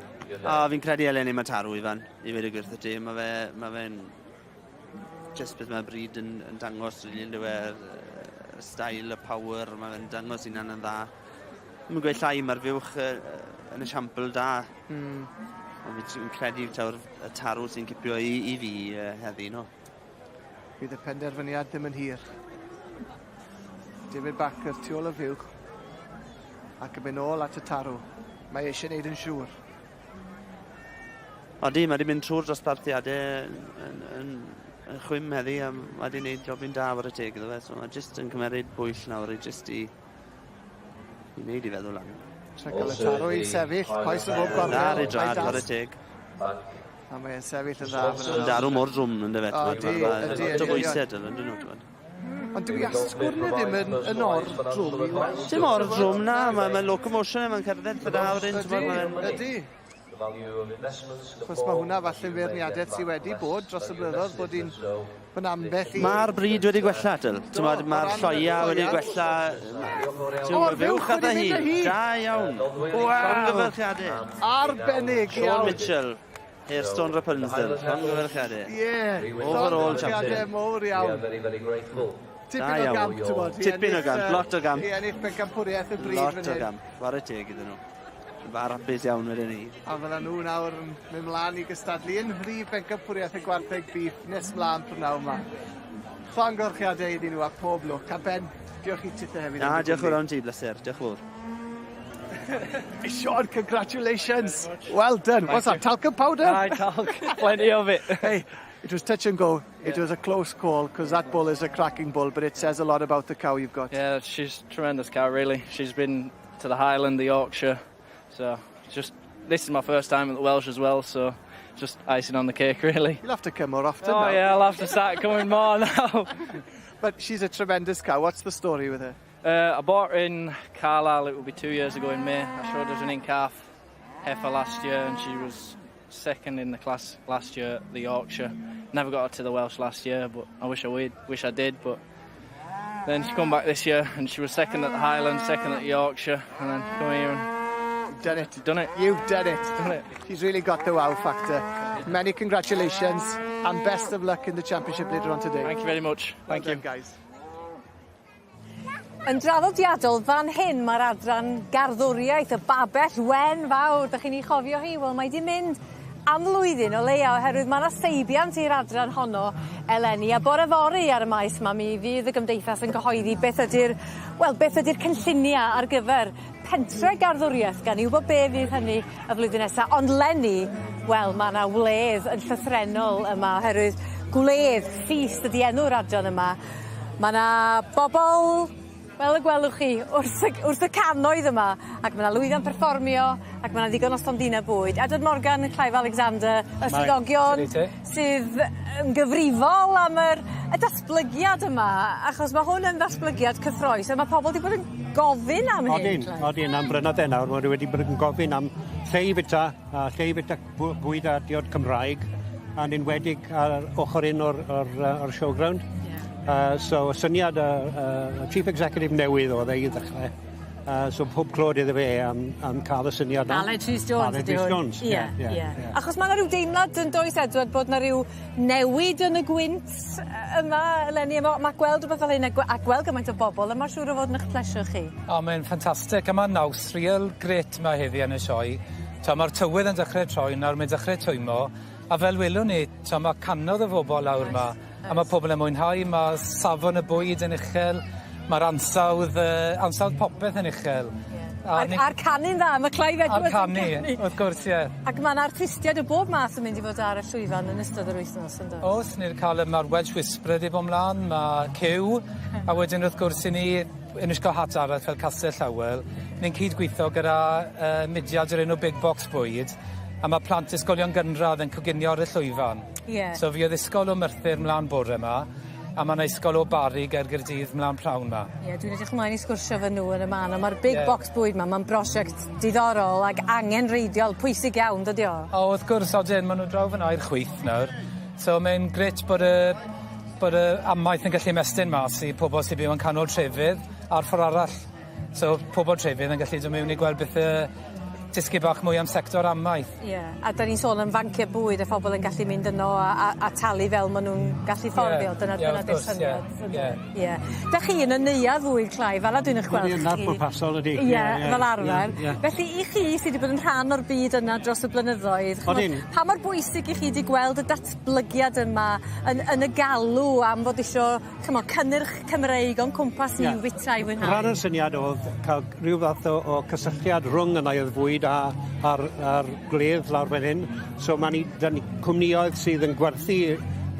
O, fi'n credu eleni mae tarw, Ifan, i weud y gwir wrtho ti. Mae fe, ma fe'n just beth mae'r bryd yn, yn dangos, rili, really, e, y style, y power, mae fe'n dangos hunan yn dda. Mae'n gweud llai, mae'r fuwch yn esiampl da. Ond fi'n credu taw'r y tarw sy'n cipio i, i fi heddi, no. Bydd y penderfyniad ddim yn hir. David Barker tu ôl y fuwch ac yn mynd nôl at y tarw. Mae eisiau gwneud yn siŵr. Odi, mae wedi mynd trwy'r dosbarthiadau yn, yn, yn, yn chwim heddi a mae wedi gwneud jobyn da ar y teg iddo fe. So mae jyst yn cymeryd bwyll nawr i jyst i, i wneud i feddwl lan. Trio cael y tarw i sefyll, coes yn bob gornel. Ar ei drad, ar y teg. A mae'n sefyll yn dda. Yn darw mor drwm yn dyfe. Odi, ydy. Lot o bwysau dyl, yn dyn nhw. Ond dyw i asgwrn e ddim yn, yn or drwm i weld. Dim or drwm na, mae, mae locomotion e, mae'n cerdded ffyda wedyn. Ydy, ydy. Chos mae hwnna falle'n feirniadaeth sydd wedi bod dros y blynyddoedd bod hi'n bod ambell i... Mae'r bryd wedi gwella, Dyl. Mae'r lloia wedi gwella. O'r fuwch a hi. Da iawn. Waw. Llongyfarchiadau. Arbennig Sean iawn. Mitchell. Hairstone Rapunzel. Llongyfarchiadau. Ie. Overall champion. Llongyfarchiadau mowr iawn. Tipyn o gamp, ti'n bod. Tipyn o gamp, lot o gamp. I ennill pencampwriaeth y bryd fan hyn. Lot o gamp. Whare teg iddyn nhw. Fawr hapus iawn wedyn ni. A fyddan nhw nawr yn mynd mlaen i gystadlu yn mhrif bencampwriaeth y gwartheg beef nes mlaen prynhawn 'ma. Llongyfarchiadau iddyn nhw a pob lwc. A Ben, diolch i tithe hefyd. Na, diolch yn fawr iawn ti, bleser. Diolch yn fawr. Sean, congratulations. Well done. Thank What's that, talcum powder? Aye, talc. Plenty of it. Hey, it was touch and go. It was a close call because that bull is a cracking bull, but it says a lot about the cow you've got. Yeah, she's a tremendous cow, really. She's been to the Highland, the Yorkshire, so just this is my first time at the Welsh as well, so just icing on the cake, really. You'll have to come more often Oh now. yeah, I'll have to start coming more now. But she's a tremendous cow. What's the story with her? I bought her in Carlisle, it will be 2 years ago in May. I showed her as an in-calf heifer last year and she was second in the class last year at the Yorkshire. Never got her to the Welsh last year, but I wish I would, wish I did, but then she come back this year and she was second at the Highlands, second at Yorkshire, and then come here and Done it. Done it. You've done it. Done it. She's really got the wow factor. Many congratulations and best of luck in the championship later on today. Thank you very much. Thank well you. Done, guys. Yn draddodiadol, fan hyn mae'r adran garddwriaeth, y babell wen fawr, dych chi'n ei chofio hi? Wel, mae 'di mynd am flwyddyn o leia oherwydd mae 'na seibiant i'r adran honno eleni a bore fory ar y maes 'ma mi fydd y gymdeithas yn cyhoeddi beth ydi'r wel beth ydi'r cynllunia ar gyfer pentre garddwriaeth gan i wybod be fydd hynny y flwyddyn nesa ond leni wel ma' 'na wledd yn llythrennol yma oherwydd gwledd feast ydi enw'r adran yma. Ma' 'na bobol fel y gwelwch chi wrth y wrth y cannoedd yma ac ma' 'na lwyddiant perfformio ac ma' 'na ddigon o stondina bwyd. Edward Morgan, Clive Alexander, y swyddogion sydd yn gyfrifol am yr y datblygiad yma achos ma' hwn yn ddatblygiad cyffrous a ma' pobol 'di bod yn gofyn am hyn. Odyn, odyn, am blynydde nawr, ma' wedi bod yn gofyn am lle i fita, a lle i fita bwyd a diod Cymraeg, a'n enwedig ar ochr un o'r, or, or showground. Yeah. So, y syniad y Chief Executive newydd oedd e i ddechrau. So pob clod iddo fe am cael y syniad na. Aled Rhys Jones Aled ydi Rhys hwn. Jones, Ie, ie. Achos ma' 'na ryw deimlad yn does Edward bod 'na ryw newid yn y gwynt yma eleni a ma' gweld rwbeth fel hyn a gweld gymaint o bobol yma siŵr o fod yn 'ych plesio chi. O, mae'n ffantastig, a mae'n naws real grêt 'ma heddi yn y sioe. Mae'r tywydd yn dechrau troi nawr, mae'n dechrau twymo, a fel welwn ni, mae cannoedd o bobl lawr yma, a mae pobl yn mwynhau, mae safon y bwyd yn uchel, mae'r ansawdd popeth yn uchel. A A'r canu'n dda, mae Clive Edwards A'r canu, yn canu. wrth gwrs, ie. Ac mae'n artistiaid o bob math yn mynd i fod ar y llwyfan yn ystod yr wythnos, yn does? Oes, ni'n cael y, mae'r Welsh Whisperer wedi bod mlaen, mae Cyw, a wedyn wrth gwrs i ni yn ysgol hat arall fel Castell Llywel, ni'n cydgweithio gyda mudiad o'r enw Big Box Bwyd, a mae plant ysgolion gynradd yn coginio ar y llwyfan. So fi oedd ysgol o Merthyr mlaen bore yma, a mae yna ysgol o Bari ger Gaerdydd mlaen prawn yma. Ie, dwi'n edrych ymlaen i sgwrsio efo nhw yn y man, ond mae'r Big Box Bwyd 'ma, mae'n brosiect diddorol ac angenrheidiol, pwysig iawn, dydi o? O, wrth gwrs, odyn, maen nhw draw fyna i'r chwith nawr. So mae'n grêt bod y amaeth yn gallu ymestyn mas i pobl sy'n byw yn canol trefydd a'r ffordd arall. So pobl trefydd yn gallu dod mewn i gweld beth y dysgu bach mwy am sector amaeth. Ie, a 'dan ni'n sôn am fanciau bwyd a phobol yn gallu mynd yno a a a talu fel ma' nw'n gallu fforddio dyna dyna 'di'r syniad. Ie. Ie. 'Dach chi yn y neuadd fwyd Clive fel 'a dwi'n 'ych gweld chi. Ydi 'na pwrpasol ydi. Ie, fel arfer. Felly i chi sy 'di bod yn rhan o'r byd yna dros y blynyddoedd ch'mod Odyn. pa mor bwysig i chi 'di gweld y datblygiad yma yn yn y galw am fod isio ch'mo' cynnyrch Cymreig o'n cwmpas ni i'w fita i fwynhau. Rhan o'r syniad o'dd ca'l rhyw fath o o cysylltiad rhwng y neuadd fwyd a a'r a'r gwledd lawr fan hyn. So ma' ni 'da ni cwmnïoedd sydd yn gwerthu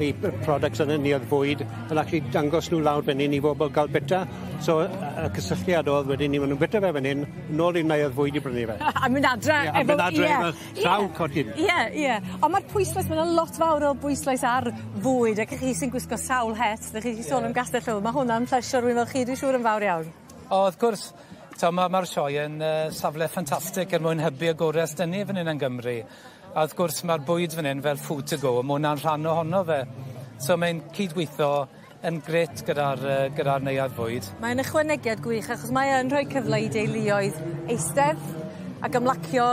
eu products yn y neuadd fwyd yn actually dangos nhw lawr fan 'yn i bobol ga'l bita. So y cysylltiad o'dd wedyn 'ny ma' nw'n bita fe fan 'yn nôl i'r neuadd fwyd i brynu fe. A mynd adre Ie, a efo mynd adre ie. efo llaw codyn. Ie ie. On' ma'r pwyslais ma' 'na lot fawr o bwyslais ar fwyd ac i chi sy'n gwisgo sawl het 'dych chi 'di sôn am Gastell Hywel ma' hwnna'n plesio rywun fel chi dwi siŵr yn fawr iawn. O wrth gwrs t'o' ma' ma'r sioe yn yy safle ffantastic er mwyn hybu y gore s'da ni fyn 'yn yn Gymru. A wrth gwrs ma'r bwyd fan 'yn fel food to go ma' wnna'n rhan ohono fe. So mae'n cydwitho yn grêt gyda'r yy gyda'r neuadd fwyd. Mae'n ychwanegiad gwych achos mae yn rhoi cyfle i deuluoedd eistedd ac ymlacio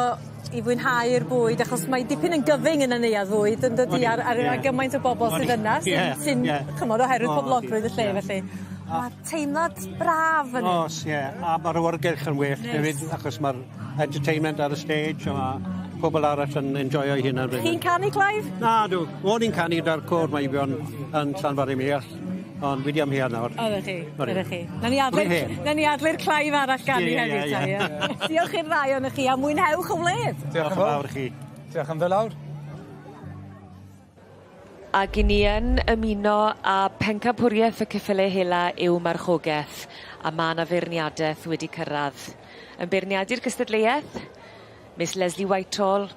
i fwynhau'r bwyd achos mae dipyn yn gyfyng yn y neuadd fwyd yndydi ar ar a gymaint o bobol sydd yna sy'n sy'n ch'mod oherwydd poblogrwydd y lle felly. Ma' teimlad braf yn... O's ie a ma'r awyrgylch yn well hefyd achos ma'r entertainment ar y stage a ma' pobol arall yn enjoio'u hunan 'fyd. Chi'n canu Clive? Nadw, o'n i'n canu 'da'r côr meibion yn Llanfair-ym-Muallt, ond wi 'di ymddeol nawr. Oddech chi? Oddech chi. Nawn ni adel nawn ni adel i'r Clive arall ganu hefyd ta ie? Diolch i'r ddau onoch chi a mwynhewch y wledd. Diolch yn fawr i chi. Diolch am ddo' lawr. Ag 'yn ni yn ymuno â pencampwrieth y ceffyle hela yw marchogeth a ma' 'na feirniadeth wedi cyrradd. Yn beirniadu'r gystadleueth, Miss Lesley Whitehall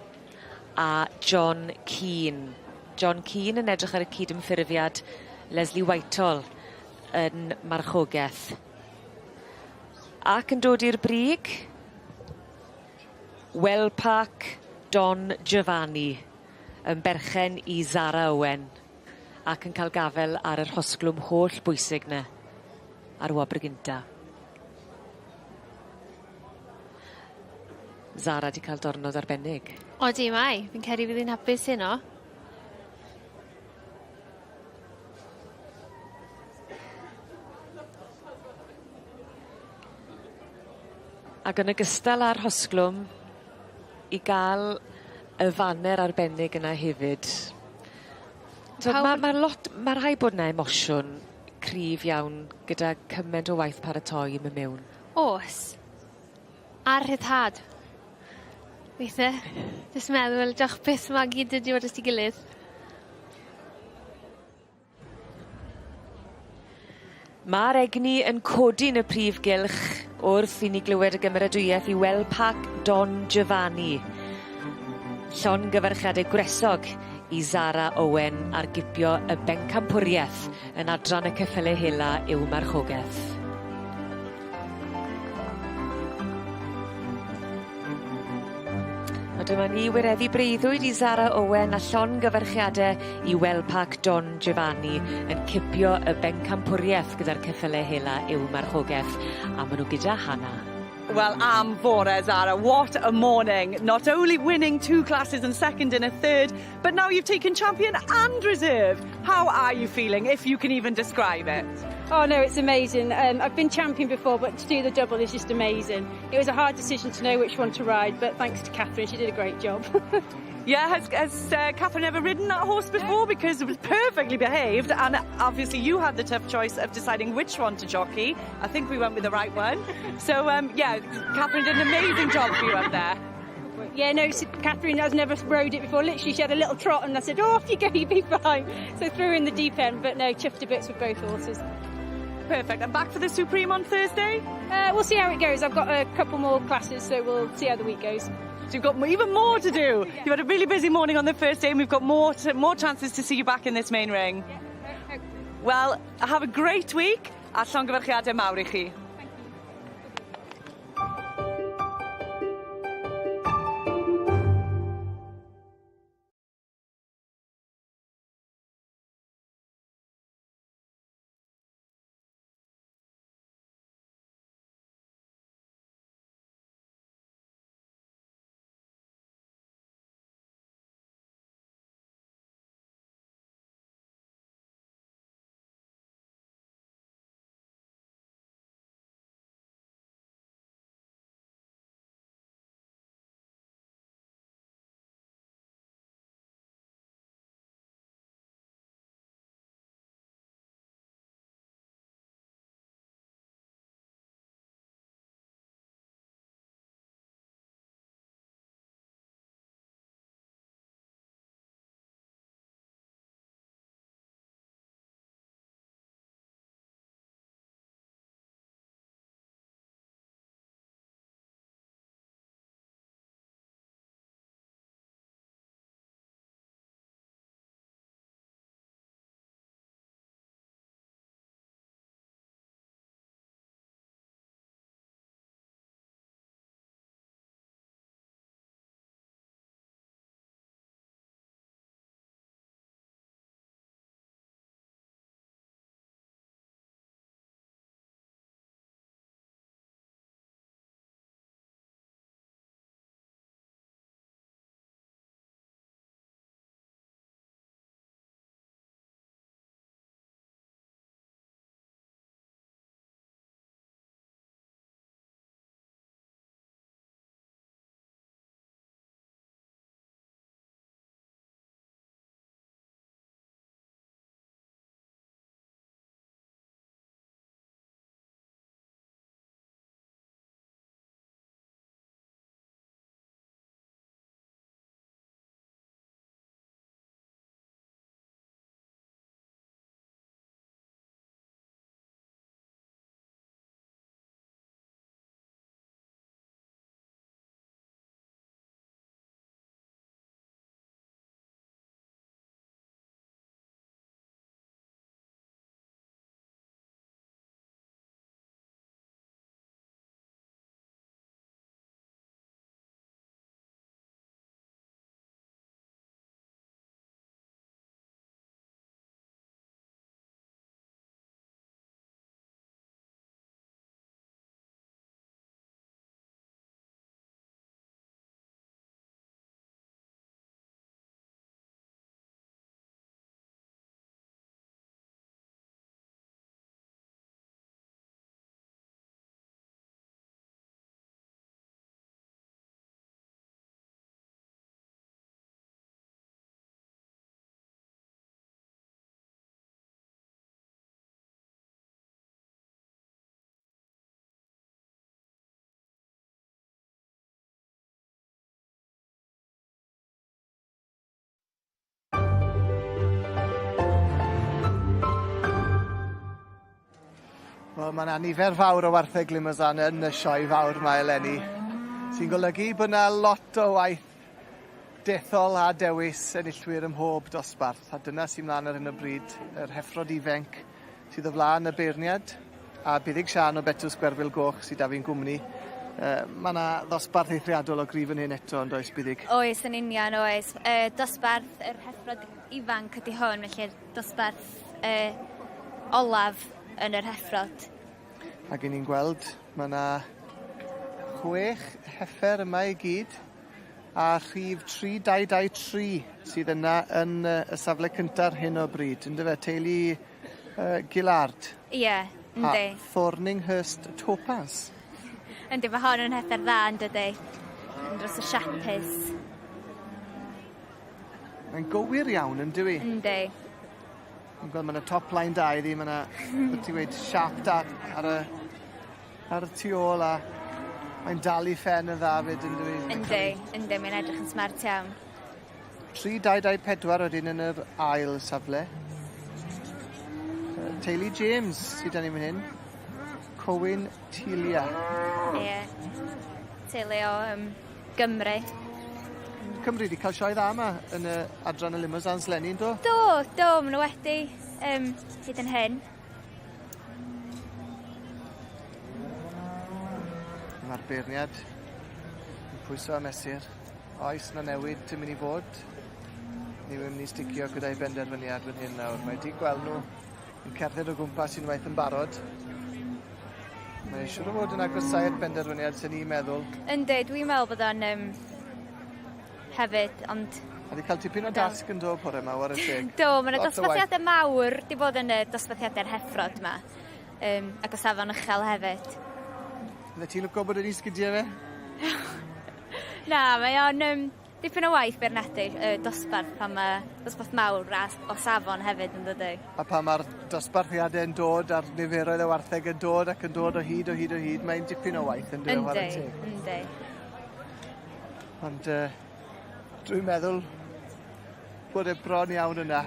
a John Keane. John Keane yn edrych ar y cydymffurfiad Lesley Whitehall yn marchogeth. Ac yn dod i'r brig, Wellpark Don Giovanni. Yn berchen i Zara Owen ac yn ca'l gafel ar yr rhosglwm holl bwysig 'ny ar wobr gynta. Zara 'di ca'l dornod arbennig. Odi mae, fi'n credu fydd 'i'n hapus heno. Ac yn ogystal â'r rhosglwm i ga'l y faner arbennig yna hefyd. T'od ma' ma' lot ma' rhai' bod 'na emosiwn cryf iawn gyda cyment o waith paratoi yn myn' miwn. O's. A'r rhyddhad. Weithe jyst meddwl diolch byth ma' gyd wedi dod at 'i gilydd. Ma'r egni yn codi yn y prif gylch wrth i ni glywed y gymeradwyaeth i Wellpark Don Giovanni. Llongyfarchiade gwresog i Zara Owen ar gipio y bencampwrieth yn adran y ceffyle hela i'w marchogeth. A dyma ni wireddu breuddwyd i Zara Owen a llongyfarchiade i Wellpark Don Giovanni yn cipio y bencampwrieth gyda'r ceffyle hela i'w marchogeth a ma' nw gyda Hannah. Wel am fore Zara, what a morning. Not only winning two classes and second in a third, but now you've taken champion and reserve. How are you feeling, if you can even describe it? Oh no, it's amazing. Um, I've been champion before, but to do the double is just amazing. It was a hard decision to know which one to ride, but thanks to Catherine, she did a great job. Yeah, has, has uh, Catherine ever ridden that horse before? Because it was perfectly behaved, and obviously you had the tough choice of deciding which one to jockey. I think we went with the right one. So, um, yeah, Catherine did an amazing job for you up there. Yeah, no, Catherine has never rode it before. Literally, she had a little trot, and I said, oh, off you go, you'll be fine. So threw in the deep end, but no, chuffed to bits with both horses. Perfect. And back for the Supreme on Thursday? Uh, we'll see how it goes. I've got a couple more classes, so we'll see how the week goes. So you've got even more to do. Yeah. You've had a really busy morning on the first day and we've got more, to, more chances to see you back in this main ring. Yeah. Well, have a great week a llongyfarchiadau mawr i chi. Wel, mae yna nifer fawr o wartheg Limousin yn y sioe fawr 'ma eleni, sy'n golygu bod yna lot o waith dethol a dewis enillwyr ym mhob dosbarth, a dyna sy'n mlaen ar hyn o bryd, yr heffrod ifenc sydd o flaen y beirniad, a Buddug Siân o Betws Gwerfyl Goch sydd 'da fi'n gwmni. Uh, mae yna ddosbarth eithriadol o gryf yn hyn eto, yn does, Buddug? Oes, yn union, oes. Uh, dosbarth yr heffrod ifanc ydy hwn, felly'r dosbarth uh, olaf yn yr heffrod. Ac i ni'n gweld, mae yna chwech heffer yma i gyd, a rhif 3223 sydd yna yn y safle cyntaf ar hyn o bryd. Yndyfe, teulu Gillard. Ie, yeah, yndi. A Thorninghurst Topaz. Yndi, mae hon yn heffer dda, yn dydy. Yn dros y siapus. Mae'n gywir iawn, yn dywi? Yndi. Dwi'n gweld mae yna top line da iddi, mae yna, beth ti'n gweud, sharp da ar y, ar y tu ôl a mae'n dal i ffen yn dda fyd, yn dywi? Yndi, yndi, mae'n edrych yn smart iawn. 3, 2, 2, 4 wedyn yn yr ail safle. Teulu James sydd 'da ni fan hyn. Cowyn Telia. Ie. Yeah. Teulu o um, Gymru. Cymru wedi cael sioe dda yma yn y adran y Limousins leni, yndo? Do, do, maen nhw wedi um, hyd yn hyn. Mae'r beirniad yn pwyso a mesur. Oes 'na newid yn myn' i fod? Ni myn' i sticio gyda'i benderfyniad fan hyn nawr. Mae 'di gweld nhw yn cerdded o gwmpas unwaith yn barod. Mae siŵr o fod yn agosau at benderfyniad sen i'n meddwl. Yndi, dwi'n meddwl bod o'n yym hefyd, ond... Ma' 'di ca'l tipyn o dasg yn do bore 'ma 'ware teg. Do, ma' 'na dosbarthiade mawr 'di bod yn y dosbarthiade'r heffrod 'ma. Yym ac o safon uchel hefyd. Fyddet ti'n lico bod yn 'i sgidie fe? Na, mae o'n yym dipyn o waith beirniadu y dosbarth pan ma' dosbarth mawr a s- o safon hefyd yndydi? A pan ma'r dosbarthiade'n dod a'r niferoedd o wartheg yn dod ac yn dod o hyd o hyd o hyd mae'n dipyn o waith yndyw e chware Yndi, teg. yndi. Ond yy dwi'n meddwl bod e bron iawn yna.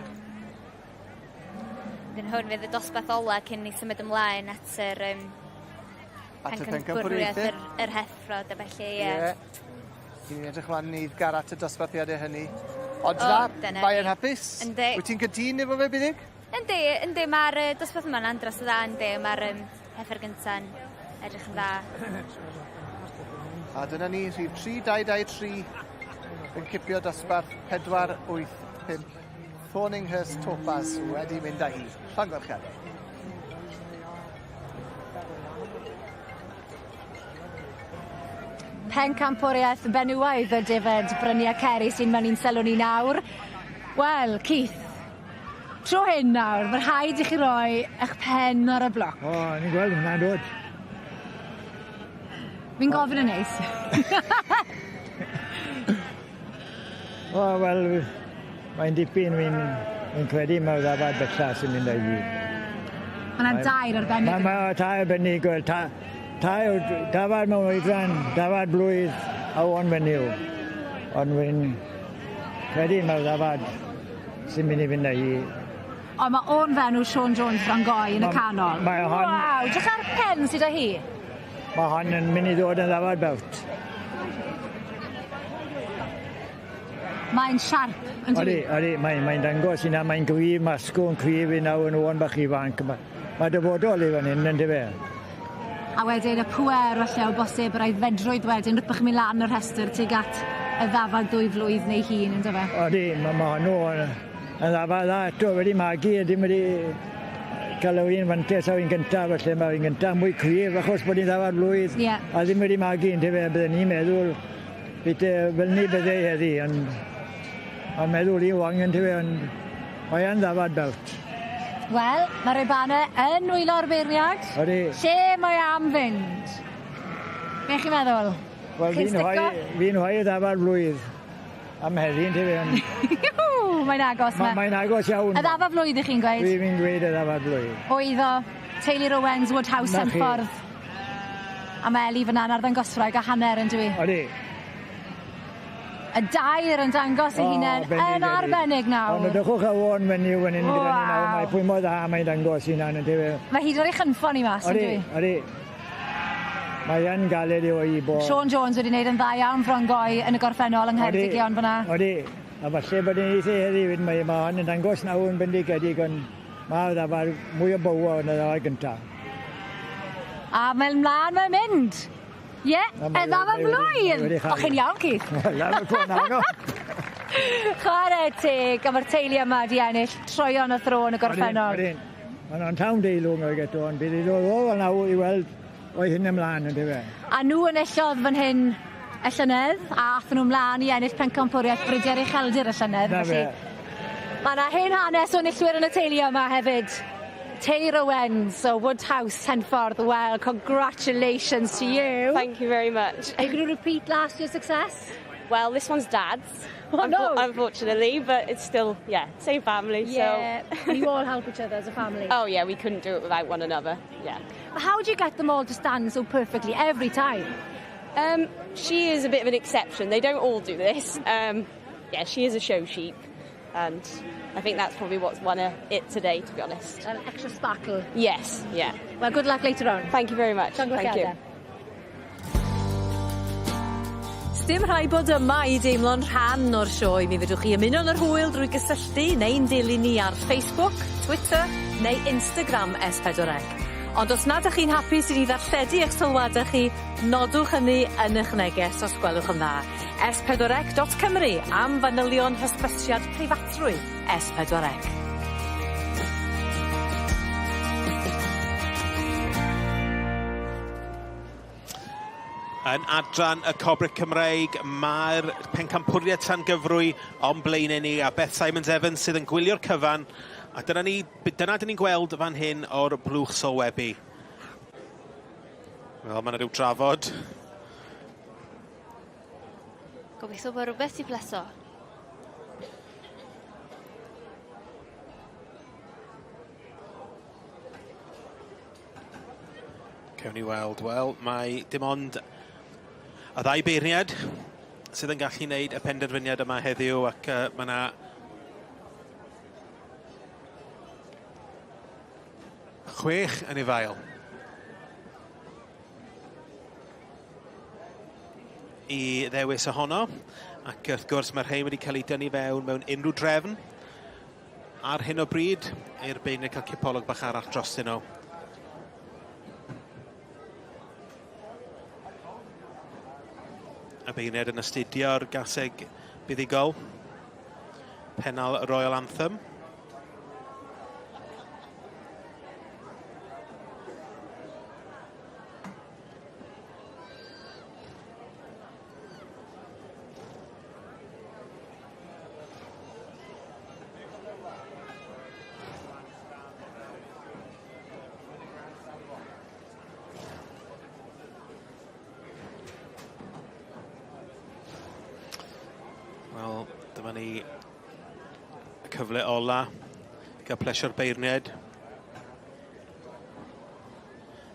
Wedyn hwn fydd y dosbarth ola cyn ni symud ymlaen at yr yym At y pencampwriaeth yr, yr heffrod a felly, ie. Ie. Ni'n edrych mlaen yn eiddgar at y dosbarthiadau hynny. Ond na, mae e'n hapus. Yndi. Wyt ti'n gytûn efo fe, Buddug? Yndi, yndi, mae'r dosbarth yma'n andros o dda, yndi. Mae'r um, heffer gynta'n edrych yn dda. A dyna ni, rhif 3223 yn cipio dosbarth 485. Thorninghurst Topaz wedi mynd â hi. Llongyfarchiadau. Pencampwriaeth benywaidd y defed Brynia Ceri sy'n mewn i'n sylw ni nawr. Wel, Keith, tro hyn nawr, mae rhaid i chi roi eich pen ar y bloc. O, ni'n gweld hwnna'n dod. Fi'n gofyn yn neis. O, wel, mae'n dipyn, fi'n fi credu mae'r ddafad bella sy'n mynd â'i gyd. Mae yna dair arbennig. Mae ma tair arbennig, wel, ta, tair dafad mewn oedran, dafad blwydd a o'n fenyw. Ond fi'n credu mae'r ddafad sy'n mynd i fynd â hi. Ond mae o'n fenw Siôn Jones Frangoi yn y canol. Mae hon... Waw, drych ar pen sydd â hi. Mae hon yn mynd i ddod yn ddafad belt. Mae'n siarp, yn dydi? Odi, odi, mae'n mae dangos i na, mae'n gryf, mae asgwrn cryf i nawr yn oen bach ifanc. Mae, mae dyfodol i fan hyn, yn dyfe? A wedyn y pŵer falle o bosib yr aeddfedrwydd wedyn wrth bo' chi'n mynd lan y rhestr tuag at y ddafad ddwy flwydd neu hŷn on'd yfe? Odi, ma' ma' hwnnw yn yn ddafad dda eto, wedi magu a dim wedi cael yr un fantes â'r un gynta felly ma'r un gynta mwy cryf achos bod 'i'n ddafad blwydd. Ie. A ddim wedi magu yndyfe bydden ni'n meddwl beth fel ni bydde hi heddi ond ond meddwl i wang yndyfe ond mae yn ddafad belt. Wel, mae'r Rebane yn nwylo'r beirniad. Odi. Lle mae am fynd? Be chi'n meddwl? Wel fi'n rhoi fi'n rhoi y ddafad flwydd am heddi yndyfe ond Mae'n agos ma'. Mae'n agos iawn. Y ddafad flwydd 'ych chi'n gweud? Dwi fi'n dweud y ddafad flwydd. O eiddo teulu'r Owens, Woodhouse Henffordd. A ma' Ellie fyn 'na'n arddangoswraig a hanner on'd yw 'i? Odi. Y dair yn dangos ei hunain yn arbennig nawr. Ond edrychwch ar Owen menyw yn un gyda ni nawr. Mae pwy mor dda mae'n dangos hunan yn dyw e. Mae hi 'di rhoi chynffon i mas yn dyw 'i? Odi, odi. Mae yn galed i i bo. Siôn Jones wedi wneud yn dda iawn Fron Gwy yn y gorffennol yng Ngheredigion fyna. Odi. A falle bod e'n eitha heddi 'fyd mae ma' hon yn dangos nawr yn bendigedig ond ma' ddafad mwy o bower yn y ddafad gynta. A mae'n mlan mae'n mynd. Ie, y ddafad blwydd! O chi'n iawn, Keith. Chwarae teg, a mae'r teulu yma wedi ennill troeon a thro yn y gorffennol. Odyn, odyn. Ma'n llawn deilwng o'i eto, ond bydd ddiddorol nawr i weld o'i hyn ymlaen, on'd yfe? A nhw enillodd fan hyn y llynedd, a athyn nhw mlaen i ennill pencampwriaeth Bridiau'r Ucheldir y llynedd. Na felly fe. Mae yna hen hanes o enillwyr yn y teulu yma hefyd. Teir Owens o Woodhouse, Henffordd. Well, congratulations to you. Thank you very much. Are you going to repeat last year's success? Well, this one's dad's. Oh, no. Unfortunately, but it's still, yeah, same family. Yeah, so. you all help each other as a family. Oh, yeah, we couldn't do it without one another. Yeah. But how do you get them all to stand so perfectly every time? She is a bit of an exception. They don't all do this. Yeah, she is a show sheep, and I think that's probably what's won her it today, to be honest. An extra sparkle. Yes, yeah. Well, good luck later on. Thank you very much. Thank you. Sdim rhaid bod yma i deimlo'n rhan o'r sioe. Mi fedrwch chi ymuno yn yr hwyl drwy gysylltu neu'n dilyn ni ar Facebook, Twitter neu Instagram S4C. Ond os nad ydych chi'n hapus i ni ddarlledu eich sylwadau chi, nodwch hynny yn eich neges os gwelwch yn dda. S4C.Cymru am fanylion hysbysiad preifatrwydd S4C. Yn adran y Cobric Cymreig, mae'r pencampwriaeth Llangyfrwy o'n blaenau ni, a Beth Simons Evans sydd yn gwylio'r cyfan. A dyna ni, dyna dyn ni'n gweld fan hyn o'r blwch sylwebu. Wel, mae yna rhyw drafod. Gobeithio bod rhywbeth i bleso. Cewn ni weld. Wel, mae dim ond y ddau beirniad sydd yn gallu wneud y penderfyniad yma heddiw ac mae yna chwech yn ei fael. I ddewis ohono ac wrth gwrs mae rhai wedi cael eu dynnu fewn mewn unrhyw drefn ar hyn o bryd i'r beirniaid cael cipolwg bach arall drostyn nhw. Y beirniaid yn astudio'r gaseg buddugol. Pennal Royal Anthem. Wel, dyma ni y cyfle ola i gael plesio'r beirniaid.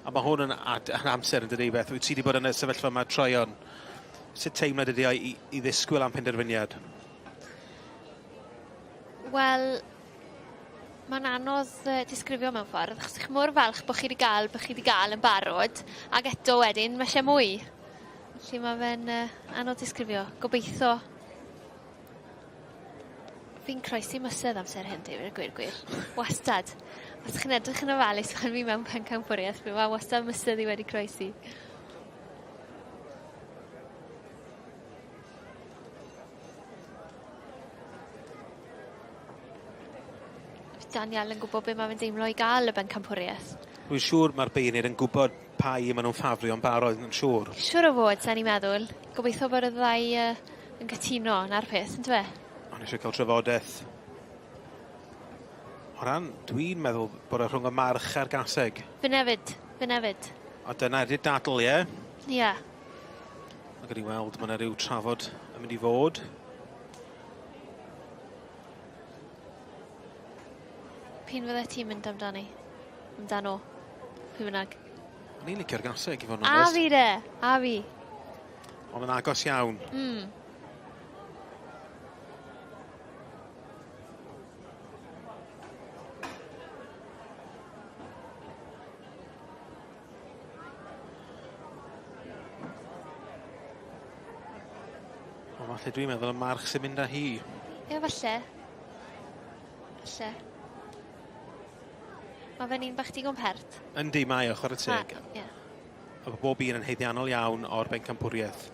A mae hwn yn, ad, yn amser yn dydi beth. Wyt ti wedi bod yn y sefyllfa yma troeon. Sut teimlad ydi o i, i ddisgwyl am penderfyniad? Wel, mae'n anodd disgrifio mewn ffordd, achos chi mor falch bod chi wedi gael beth chi wedi gael yn barod, ac eto wedyn mae eisiau mwy. Felly mae fe'n anodd disgrifio. Gobeithio Fi'n croesi mysedd amser hyn, deud y gwir gwir. Wastad. Os chi'n edrych yn ofalus pan fi mewn pencampwriaeth, fi mae wastad mysedd i wedi croesi. Daniel yn gwybod be mae fe'n deimlo i gael y bencampwriaeth. Dwi'n siŵr mae'r beirniaid yn gwybod pa un maen nhw'n ffafrio yn barod, yn siŵr. Siŵr o fod, sa'n i'n meddwl. Gobeithio bod y ddau yn cytuno 'na'r peth, yndyfe? O'n eisiau cael trafodaeth. O ran, dwi'n meddwl bod o rhwng y march a'r gaseg. Fyn hefyd, fyn hefyd. O dyna ydy'r dadl, ie? Ie. Yeah. A gyda i weld, mae yna rhyw trafod yn mynd i fod. P'un fydde ti'n mynd amdani? Amdano? Pwy bynnag. O'n i'n licio'r gaseg i fod yn onest. A fi de, a fi. Ond yn agos iawn. falle dwi'n meddwl y march sy'n mynd â hi. Ie, falle. Falle. Mae fe'n un bach digon pert. Yndi, mae o, chwarae teg. Ie. A mae bob un yn haeddiannol iawn o'r bencampwriaeth.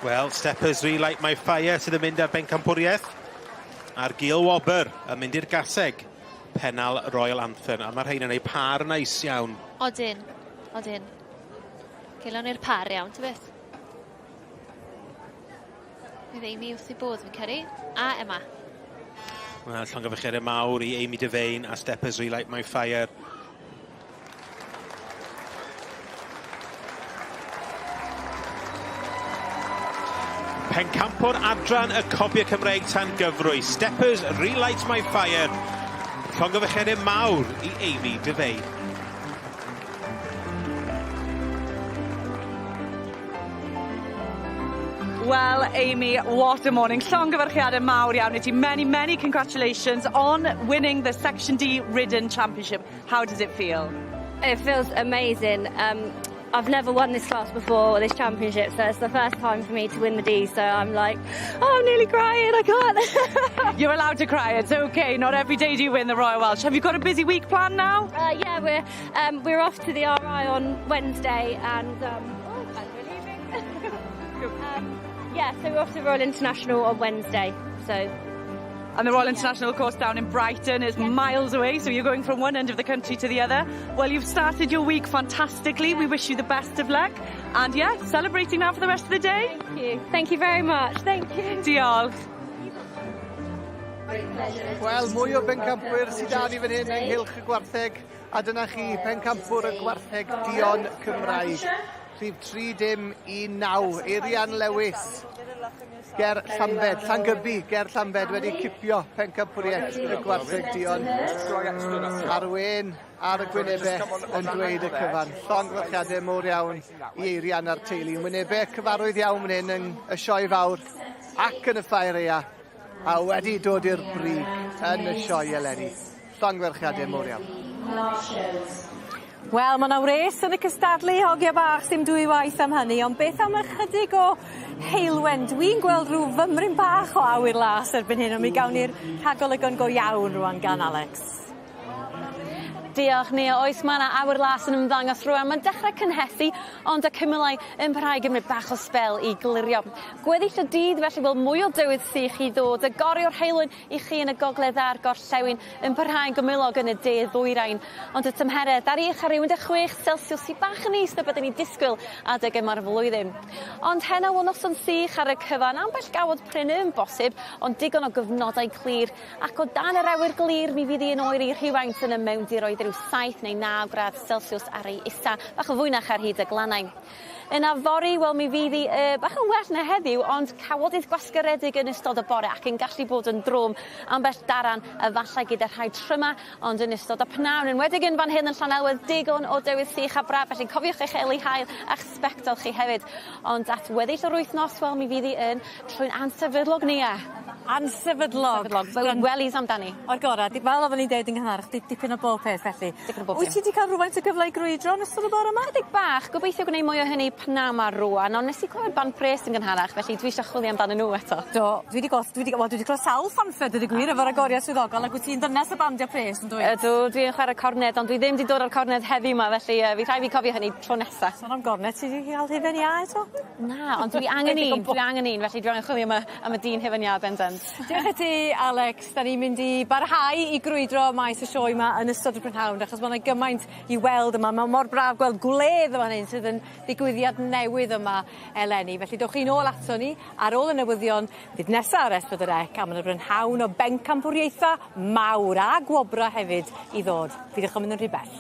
Wel, Steppers Relight My Fire sydd yn mynd ar bencampwriaeth. A'r Gil Wobr yn mynd i'r gaseg. Pennal Royal Anthem. A mae'r rhain yn ei par neis iawn. Odyn, odyn. Gelon i'r par iawn, ty beth? Bydd Amy wrth ei bodd, fi'n credu. A Emma. Wel, llongyfarchiadau mawr i Amy Devane a Steppers Relight My Fire. Pencampwr adran y Cobiau Cymreig tan gyfrwy. Steppers Relight My Fire. Llongyfarchiadau mawr i Amy Devane. Well, Amy, what a morning. Llongyfarchiadau mawr iawn i ti. Many, many congratulations on winning the Section D Ridden Championship. How does it feel? It feels amazing. I've never won this class before, this championship, so it's the first time for me to win the D, so I'm like, oh, I'm nearly crying, I can't. You're allowed to cry, it's okay. Not every day do you win the Royal Welsh. Have you got a busy week planned now? Yeah, we're off to the RI on Wednesday, and oh, and we're leaving. Yeah, so we're off to the Royal International on Wednesday, so... And the Royal International, of course, down in Brighton is miles away, so you're going from one end of the country to the other. Well, you've started your week fantastically. We wish you the best of luck. And yeah, celebrating now for the rest of the day. Thank you. Thank you very much. Thank you. Diolch. Wel, mwy o bencampwyr sydd da ni fan hyn ynghylch y gwartheg, a dyna chi pencampwr y gwartheg duon Cymraeg. Rhif 3 dim 1 9, Eirian Lewis, ger Llambed, Llangybi, ger Llambed wedi cipio pencampwriaeth y gwartheg duon. A'r wên ar y gwynebau yn dweud y cyfan. Llongyfarchiadau mowr iawn i Eirian a'r teulu. Wynebau cyfarwydd iawn fan hyn yn y sioe fawr ac yn y ffair aeaf a wedi dod i'r brig yn y sioe eleni. Llongyfarchiadau mowr iawn. Wel, mae yna wres yn y cystadlu, hogia bach, dim dwy waith am hynny, ond beth am ychydig o heulwen? Dwi'n gweld rhyw fymryn bach o awyr las erbyn hyn, ond mi gawn ni'r rhagolygon go iawn rwan gan Alex. Diolch, Nia. Oes, mae yna awyr las yn ymddangos rwan. Mae'n dechrau cynhesu, ond y cymylau yn parhau gymryd bach o sbel i glirio. Gweddill y dydd, felly, wel mwy o dywydd sych i ddod. Y gorau o'r heulwen i chi yn y gogledd a'r gorllewin yn parhau'n gymylog yn y de ddwyrain. Ond y tymheredd ar eich ar 16 Celsius sy bach yn is na byddwn ni'n disgwyl adeg yma'r flwyddyn. Ond heno, wel noson sych ar y cyfan, ambell gawod prin yn bosib, ond digon o gyfnodau clir. Ac o dan yr awyr glir, mi fydd hi'n oeri rhywfaint yn y mewndiroedd ryw 7 neu 9 gradd Celsius ar ei isa, bach o fwynach ar hyd y glannau. Yna fory, wel mi fydd hi bach yn well na heddiw, ond cawodydd gwasgaredig yn ystod y bore ac yn gallu bod yn drwm ambell daran efallai gyda rhai tryma, ond yn ystod y pnawn, enwedig yn fan hyn yn Llanelwedd, digon o dywydd sych a braf, felly cofiwch eich eli haul a'ch sbectol chi hefyd. Ond at weddill yr wythnos, wel mi fydd hi yn troi'n ansefydlog, Nia. Ansefydlog. Ansefydlog. Wellies amdani. O'r gorau, fel oedden ni'n deud yn gynharach, dipyn o bob peth felly. Dipyn o bob Wyt ti wedi cael rhywfaint o gyfle i grwydro yn ystod y bore yma? Chydig bach, gobeithio gwneud mwy o hynny pnawn 'ma rwan, ond nes i clywed band pres yn gynharach, felly dwi eisiau chwilio amdanyn nhw eto. Do, dwi wedi gweld, dwi wedi, well, dwi wedi clywed sawl ffanffer, dweud y gwir, efo'r agoriad swyddogol, ac wyt ti'n ddynes y bandiau pres, yn dwyt? Ydw, dwi'n chwarae corned, ond dwi ddim wedi dod o'r corned heddiw 'ma, felly fi rhaid fi cofio hynny tro nesa. Sôn am gornet, ti wedi cael hufen iâ eto? Na, ond dwi angen un, dwi angen un, felly dwi angen chwilio am y dyn hufen iâ bendant. Diolch i ti, Alex. Da ni'n mynd i barhau i grwydro maes y sioe yma yn ystod y prynhawn, achos mae yna gymaint i weld yma. Mae mor braf gweld gwledd yma hyn sydd yn ddigwyddiad newydd yma eleni. Felly dowch chi nôl ato ni ar ôl y newyddion fydd nesaf ar S4C a mae yna brynhawn o bencampwriaethau mawr a gwobra hefyd i ddod. Peidiwch â mynd yn rhy bell.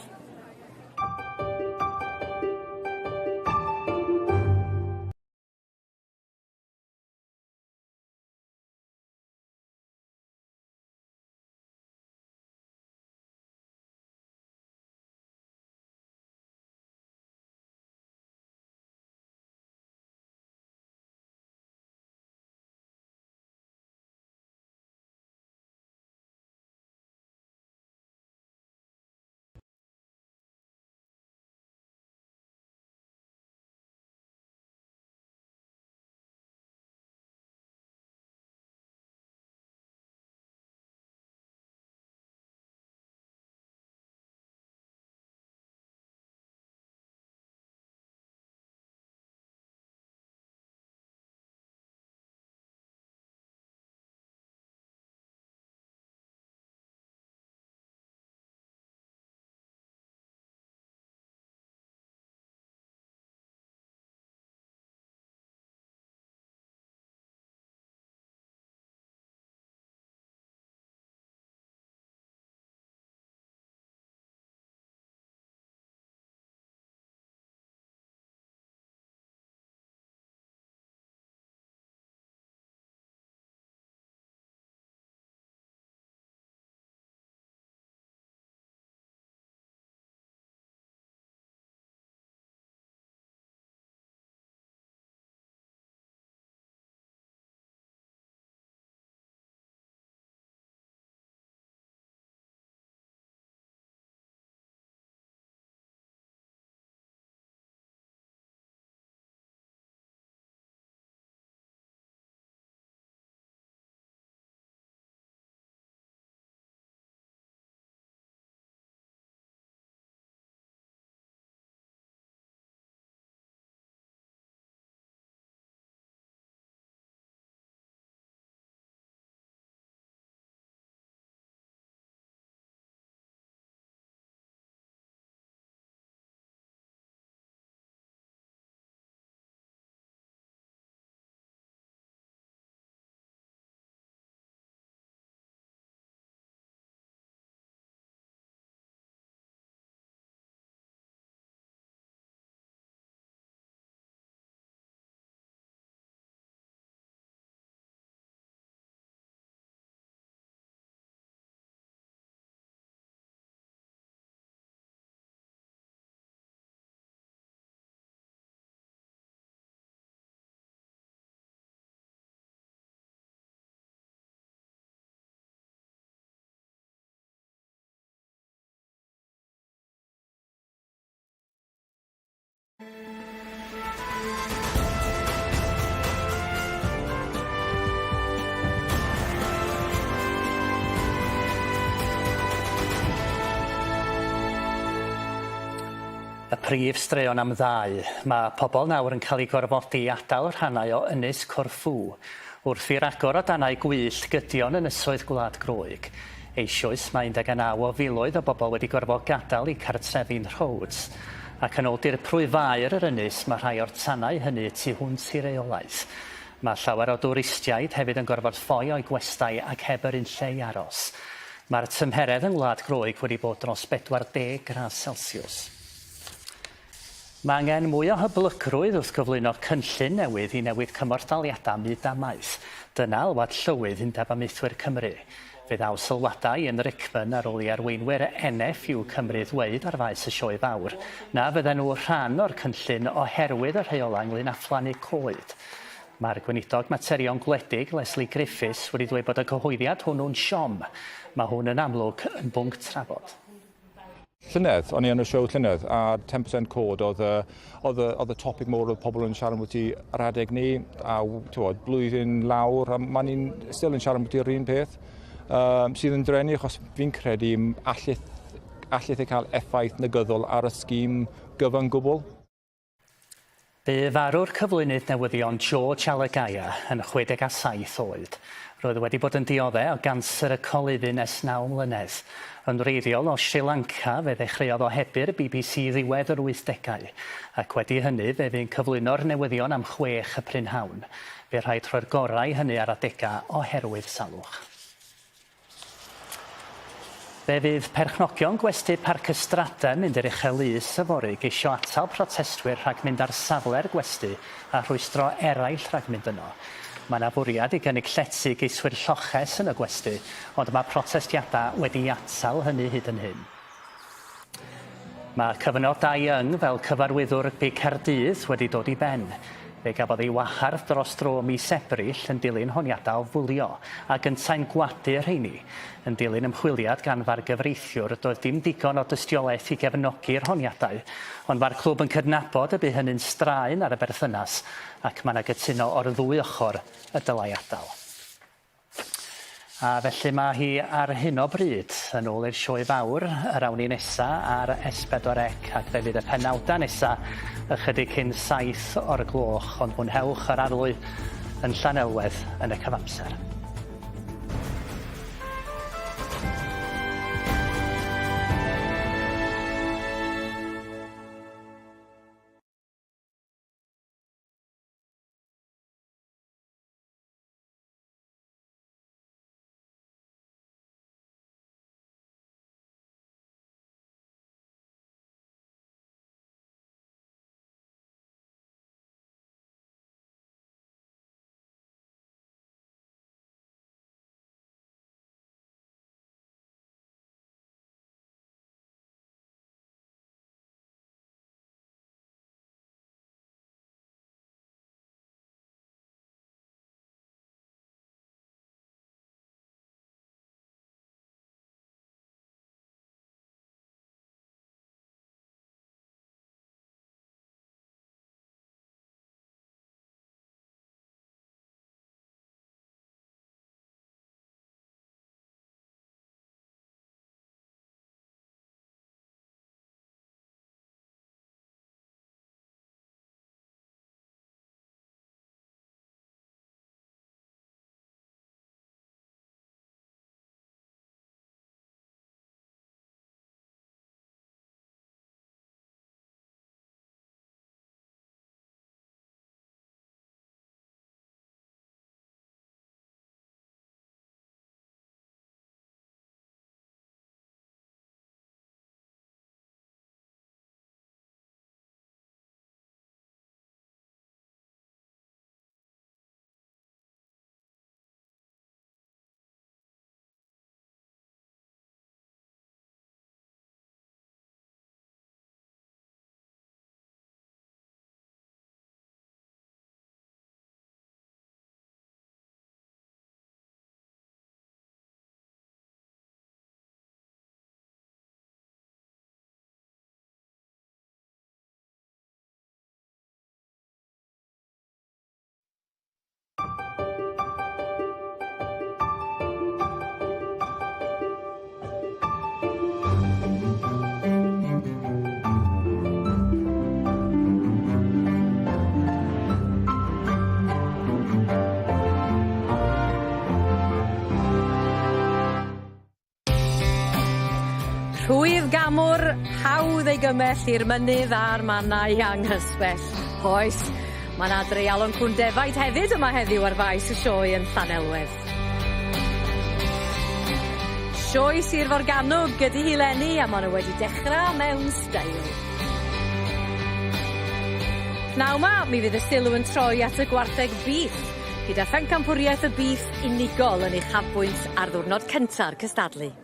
prif straeon am ddau. Mae pobl nawr yn cael eu gorfodi i adael rhannau o Ynys Corfu wrth i ragor o danau gwyllt gydio'n ynysoedd Gwlad Groeg. Eisoes mae 19 o filoedd o bobl wedi gorfod gadael eu cartrefi'n Rhodes, ac yn ôl dirprwy faer yr ynys mae rhai o'r tanau hynny tu hwnt i reolaeth. Mae llawer o dwristiaid hefyd yn gorfod ffoi o'u gwestai ac heb yr un lle i aros. Mae'r tymheredd yng Ngwlad Groeg wedi bod dros 40 gradd Celsiws. Mae angen mwy o hyblygrwydd wrth gyflwyno cynllun newydd i newid cymorthdaliadau myd amaeth. Dyna alwad Llywydd Undeb Amaethwyr Cymru. Fe ddaw sylwadau Ian Rickman ar ôl i arweinwyr NFU Cymru ddweud ar faes y Sioe Fawr na fydden nhw rhan o'r cynllun oherwydd y rheolau ynglŷn â phlannu coed. Mae'r Gweinidog Materion Gwledig, Lesley Griffiths, wedi dweud bod y cyhoeddiad hwnnw'n siom. Mae hwn yn amlwg yn bwnc trafod. Llynedd, o'n i yn y show llynedd, a 10% cod oedd y, oedd y, oedd y topic mowr oedd pobl yn siarad ambwti yr adeg ni, a tywod, blwyddyn lawr, a mae ni'n still yn siarad ambwti yr un peth, um, sydd yn drenu achos fi'n credu allith, allith e cael effaith negyddol ar y sgîm gyfan gwbl. Bu farw'r cyflwynydd newyddion George Alagiah yn 67 oed. Roedd wedi bod yn diodde' o ganser y coluddyn ers naw mlynedd. Yn wreiddiol o Sri Lanka, fe ddechreuodd ohebu'r bbc ddiwedd yr wythdegau, ac wedi hynny fe fu'n cyflwyno'r newyddion am chwech y prynhawn. Bu rhaid rhoi'r gorau i hynny ar adegau oherwydd salwch. Fe fydd perchnogion gwesty Parc y Strade yn mynd i'r Uchel Lys yfory i geisio atal protestwyr rhag mynd ar safle'r gwesty a rhwystro eraill rhag mynd yno. Mae 'na fwriad i gynnig llety i geiswyr lloches yn y gwesty, ond mae protestiadau wedi atal hynny hyd yn hyn. Mae cyfnod Dai Young fel cyfarwyddwr rygbi Caerdydd wedi dod i ben. Fe gafodd ei wahardd dros dro mis Ebrill yn dilyn honiadau o fwlio, ac yntau'n gwadu y rheini. Yn dilyn ymchwiliad gan fargyfreithiwr, doedd dim digon o dystiolaeth i gefnogi'r honiadau, ond mae'r clwb yn cydnabod y bu hynny'n straen ar y berthynas ac mae 'na gytuno o'r ddwy ochr y dylai adael. A felly mae hi ar hyn o bryd yn ôl i'r Sioe Fawr, yr awn ni nesa ar S4C ac fe fydd y penawdau nesa ychydig cyn 7 o'r gloch, ond mwynhewch yr arlwy yn Llanelwedd yn y cyfamser. Penbolgamwr, hawdd ei gymell i'r mynydd a'r mannau anghysbell. Oes, ma' 'na dreialon cŵn defaid hefyd yma heddiw ar faes y sioe yn Llanelwedd. Sioe Sir Forgannwg ydi hi 'leni a ma' nw wedi dechra mewn steil. Pnaw 'ma mi fydd y sylw yn troi at y gwartheg bîff, gyda phencampwriaeth y bîff unigol yn uchafbwynt ar ddiwrnod cynta'r cystadlu.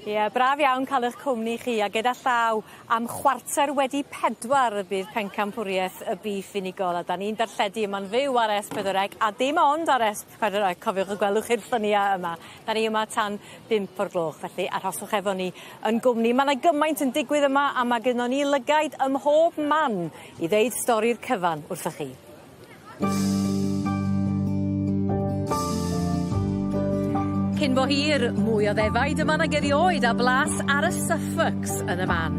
Ie, braf iawn ca'l 'ych cwmni chi a gyda llaw am 4:15 y bydd pencampwrieth y bîff unigol a 'dan ni'n darlledu yma'n fyw ar Es Pedwar Ec a dim ond ar Es Pedwar Ec cofiwch y gwelwch chi'r llynia yma. 'Dan ni yma tan bump o'r gloch felly arhoswch efo ni yn gwmni. Ma' 'na gymaint yn digwydd yma a ma' gynnon ni lygaid ym mhob man i ddeud stori'r cyfan wrthoch chi. Cyn bo hir, mwy o ddefaid yma nag erioed a blas ar y Suffolks yn y man.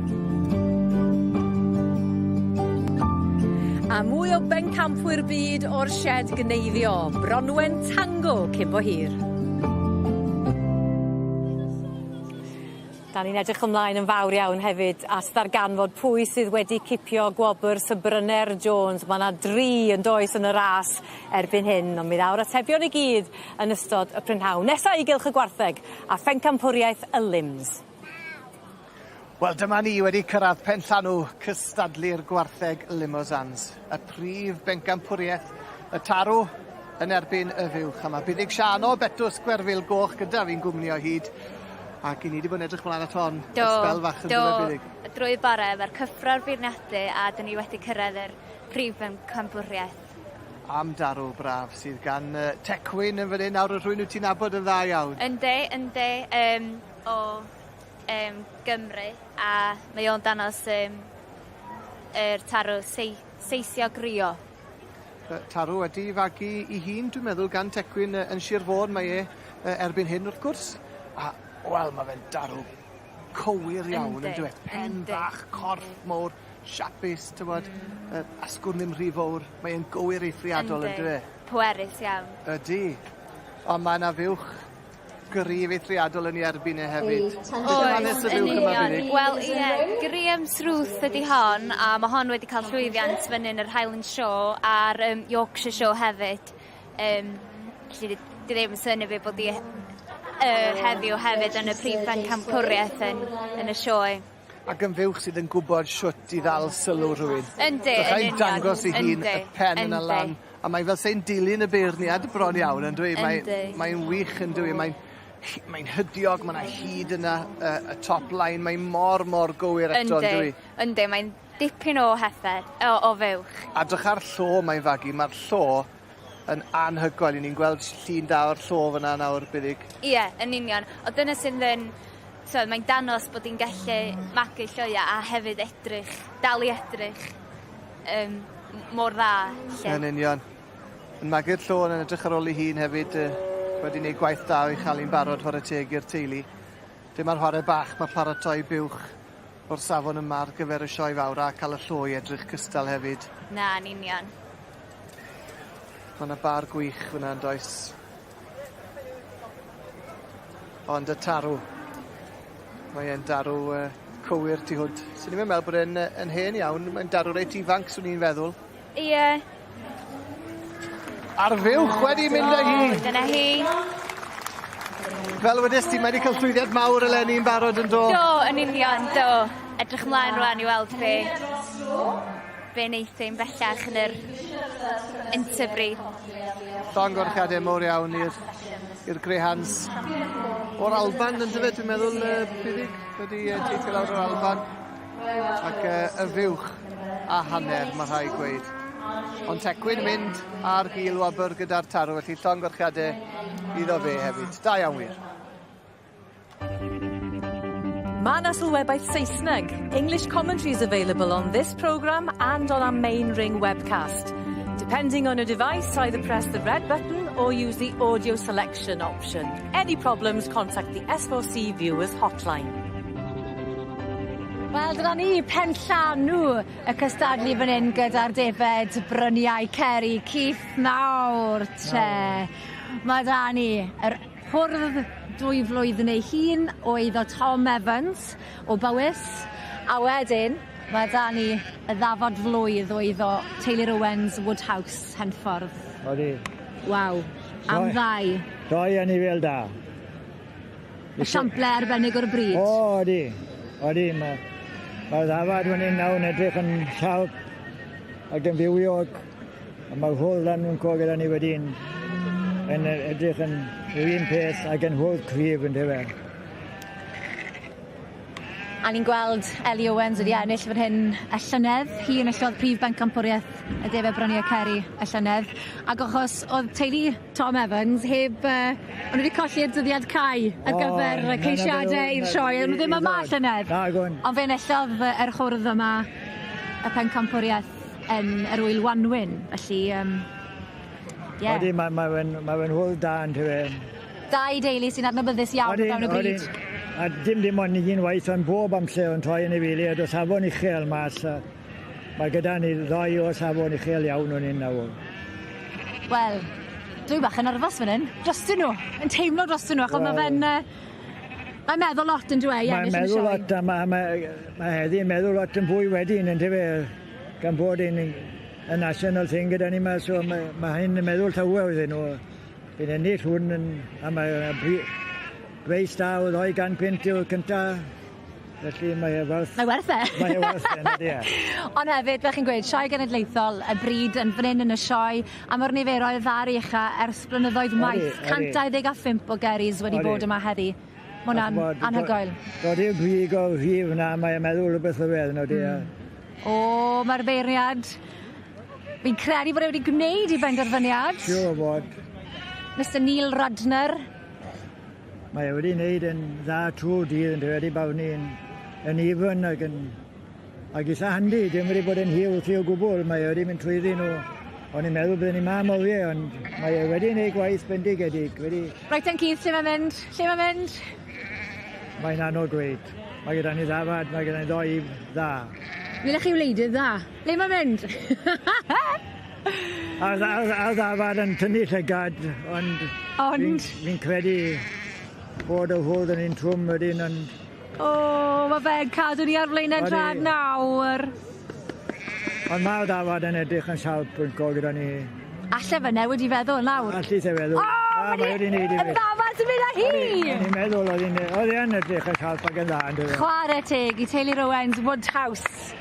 A mwy o bencampwyr byd o'r sied gneifio, Bronwen Tango cyn bo hir. 'Dan ni'n edrych ymlaen yn fawr iawn hefyd at ddarganfod pwy sydd wedi cipio gwobr Sir Bryner Jones. Ma' 'na dri yn does yn y ras erbyn hyn on' mi ddaw'r atebion i gyd yn ystod y prynhawn. Nesa i Gylch y Gwartheg a phencampwriaeth y Lims. Wel dyma ni wedi cyrradd penllanw cystadlu'r gwartheg Limosans. Y prif bencampwriaeth y tarw yn erbyn y fuwch. A ma' Buddug Siân o Betws Gwerfyl Goch gyda fi'n gwmni o hyd. Ac 'yn ni 'di bod yn edrych mlaen at hon. Do. Ers sbel fach yn do. do fe Buddug? Drwy bore efo'r cyffro'r beirniadu a 'dyn ni wedi cyrraedd yr prif bencampwriaeth. Am darw braf sydd gan yy Tecwyn yn fan 'yn nawr y rhywun wyt ti'n nabod yn dda iawn. Yndi yndi yym o yym Gymru a mae o'n danos yym yr tarw sei- seisio grio. Tarw wedi 'i fagu 'i hun dwi'n meddwl gan Tecwyn yy yn Shir Fôn mae e yy erbyn hyn wrth gwrs. A wel ma' fe'n darw cywir iawn on'd yw e? Pen bach, corff mowr, siapus t'mod yy asgwrn ddim rhy fowr. Mae e'n gywir eithriadol on'd yw e? Pwerus iawn. Ydi. On' ma' 'na fuwch gryf eithriadol yn 'i erbyn e hefyd. Oes, yn union. Wel ie, Graham's Ruth ydi hon a ma' hon wedi ca'l llwyddiant fyny yn yr Highland Show a'r yym Yorkshire Show hefyd. Yym felly 'di ddim yn synnu fi bod 'i yy heddiw hefyd yn y prif bencampwriaeth yn yn y sioe. Ac yn fuwch sydd yn gwbod shwt i ddal sylw rhywun. Yndi yn union. dangos ei hun y pen yna lan. A mae fel sei'n dilyn y beirniad bron iawn on'd yw 'i? Mae mae'n wych on'd yw 'i? Mae'n mae'n hydiog ma' 'na hyd yna yy y top line mae mor mor gywir eto on'd yw 'i? Yndi yndi mae'n dipyn o heffer o o fuwch. A drych ar llo mae'n fagu ma'r llo yn anhygoel. 'Yn ni'n gweld llun da o'r llo fyna nawr Buddug. Ie yn union. Ond dyna sydd yn t'od mae'n danos bod 'i'n gallu magu llwya a hefyd edrych dal i edrych yym mor dda 'lly. Yn union. Yn magu'r llo yn edrych ar ôl ei hun hefyd yy wedi neud gwaith da o'i chael 'i'n barod whare teg i'r teulu. Dim ar whare bach ma' paratoi buwch o'r safon yma ar gyfer y sioe fawr a ca'l y llo i edrych cystal hefyd. Na yn union. Ma' 'na bar gwych fyna yndoes? Ond y tarw. Mae e'n darw yy cywir tu hwnt. Swn i'm yn meddwl bod e'n yy yn hen iawn mae'n darw reit ifanc swn i'n feddwl. Ie. A'r fuwch wedi mynd â hi. O dyna hi. Fel wedest ti mae 'di ca'l llwyddiant mawr eleni yn barod yn do? Do yn union do. Edrych mlaen rŵan i weld be' be' neith hi'n bellach yn yr Interbreed. Llongyfarchiade mowr iawn i'r i'r Grahams o'r Alban yndyfe dwi'n meddwl yy Buddug wedi yy teithio lawr o'r Alban ac yy y fuwch a hanner ma' rhai' gweud. Ond Tecwyn mynd ar gil wobr gyda'r tarw felly llongyfarchiade iddo fe hefyd. Da iawn wir. Ma' 'na sylwebaeth Saesneg. English commentary is available on this programme and on our main ring webcast. Depending on your device, either press the red button or use the audio selection option. Any problems, contact the S4C Viewers Hotline. Wel dyna ni, penllanw y cystadlu fan 'yn gyda'r defed Bryniau Ceri Keith nawr te. Ma' 'da ni yr hwrdd dwy flwydd neu hŷn o eiddo Tom Evans o Bowys. A wedyn ma' 'da ni y ddafad flwydd o eiddo teulu'r Owens Woodhouse Henffordd. Odi. Waw. Am ddau. Doi anifail da. Esiample arbennig o'r bryd. O, odi. Odi, ma' ma'r ddafad fan 'yn nawr yn edrych yn siarp ac yn fywiog a ma'r hwrdd lan fyn 'co gyda ni wedyn yn edrych yn yr un peth ac yn hwrdd cryf yndyfe. A ni'n gweld Ellie Owens wedi ennill fan hyn y llynedd. Hi enillodd prif bencampwriaeth y Defaid Bryniau Ceri y llynedd. Ac achos oedd teulu Tom Evans heb o'n nhw wedi colli'r dyddiad cau ar gyfer y ceisiadau i'r sioe. O'n nhw ddim yma llynedd. Nagon. Ond fe enillodd yr hwrdd yma y pencampwriaeth yn yr Ŵyl Wanwyn. Felly, ie. Odi, ma fe'n ma fe'n hwrdd da yndyfe. Dau deulu sy'n adnabyddus iawn o fewn y bryd. A dim ond un waith, ond bob amser yn troi anifeiliaid o safon uchel mas. A mae gyda ni ddoi o safon uchel iawn o'n un nawr. Wel, dwi bach yn nerfus fan hyn. Drostyn nhw, yn teimlo drostyn nhw, achos well, mae fe'n... Mae'n meddwl lot yn dweud, Mae'n meddwl lot, a mae heddi yn meddwl lot yn fwy wedyn, yn dyfe, gan bod yn y national thing gyda ni yma, so mae hyn yn meddwl llawer iddyn nhw. Bydd ennill hwn yn, a mae breis da o 200 punt yw'r cynta, felly mae e werth... Mae werth e. Mae e werth e, ydy e. Ond hefyd, fel chi'n gweud, sioe genedlaethol, y bryd yn fan hyn yn y sioe, a mae'r niferoedd ar ei ucha ers blynyddoedd maith. 125 o geris wedi bod yma heddi. Mae hwnna'n anhygoel. Dod i'r brig o'r rhif yna, mae'n meddwl rhywbeth o fedd, ydy e. O, mae'r beirniad. Fi'n credu bod e wedi gwneud ei benderfyniad. Siŵr o fod. Mr Neil Rudner. Mae e wedi wneud yn dda trwy'r dydd yn wedi barnu yn even ac yn ac eitha handi, dim wedi bod yn hir wrthi o gwbl, mae e wedi mynd trwyddi nhw. O'n i'n meddwl byddwn ni ma oriau, ond mae e wedi gwneud gwaith bendigedig. Wedi... Reit ten Keith, lle mae'n mynd? Lle mae'n mynd? Mae'n anodd gweud. Mae gyda ni ddafad, mae gyda ni ddoi dda. Mi chi wleidydd dda. Le mae'n mynd? A'r ddafad yn tynnu llygad, ond... Ond? Fi'n credu bod y hwrdd yn un trwm wedyn, ond... O, mae fe'n cadw ni ar flaenau drad nawr. Ond mae'r ddafad yn edrych yn siarp yn go gyda ni. Alle fe newid i feddwl nawr. Allu fe feddwl. O, mae wedi neud i fi. Y ddafad sy'n mynd â hi! O'n i'n meddwl, oedd e'n edrych yn siarp ac yn dda. Chwarae teg i teulu Owens Woodhouse.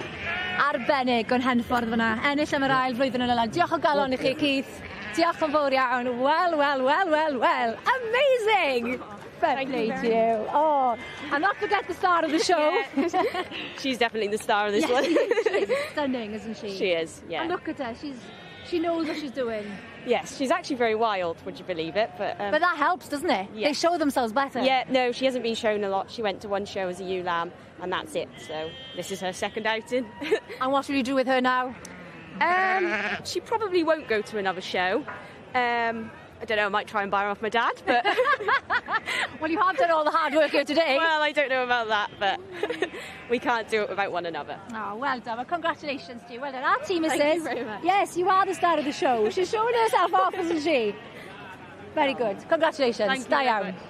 Arbennig o'n Henffordd fyna. Ennill am yr ail flwyddyn yn olaf. Diolch o galon i chi, Keith. Diolch yn fawr iawn. Wel, wel, wel, wel, wel. Amazing! Fair play to you. Oh, and not forget the star of the show. Yeah. She's definitely the star of this yes, one. She is stunning, isn't she? She is, yeah. And look at her, she knows what she's doing. Yes, she's actually very wild, would you believe it? But that helps, doesn't it? Yeah. They show themselves better. Yeah, no, she hasn't been shown a lot. She went to one show as a ewe lamb, and that's it. So this is her second outing. And what will you do with her now? She probably won't go to another show. I don't know, I might try and buy her off my dad, but... Well, you have done all the hard work here today. Well, I don't know about that, but we can't do it without one another. Oh, well done. Well, congratulations to you. Well done. Our team, Mrs. Thank you very much. Yes, you are the star of the show. She's showing herself off, isn't she? Very good. Congratulations. Thank you Da very iawn. much.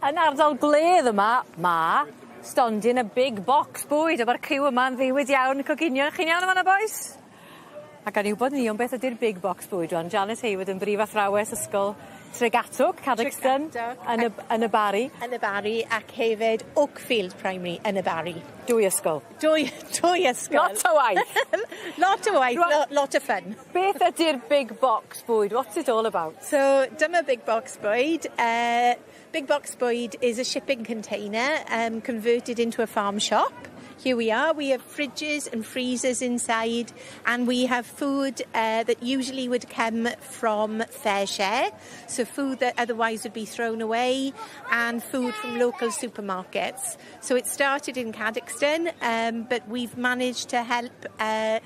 Yn ardal gwledd yma, ma' stondin y big box bwyd a ma'r criw yma'n ddiwyd iawn yn coginio. Chi'n iawn yn fan 'na bois? A gawn ni wbod yn union beth ydi'r big box bwyd rŵan. Janice Hayward yn brif athrawes ysgol Tregatwg, Cadoxton. Tregatwg. Yn y yn y Bari. Yn y Bari ac hefyd Oakfield Primary yn y Bari. Dwy ysgol. Dwy dwy ysgol. Lot o waith. Lot o waith lo- lot o fun. Beth ydi'r big box bwyd? What's it all about? So dyma big box bwyd. Uh, big box bwyd is a shipping container um, converted into a farm shop. Here we are. We have fridges and freezers inside, and we have food uh, that usually would come from FareShare, so food that otherwise would be thrown away, and food from local supermarkets. So it started in Cadoxton, um, but we've managed to help uh,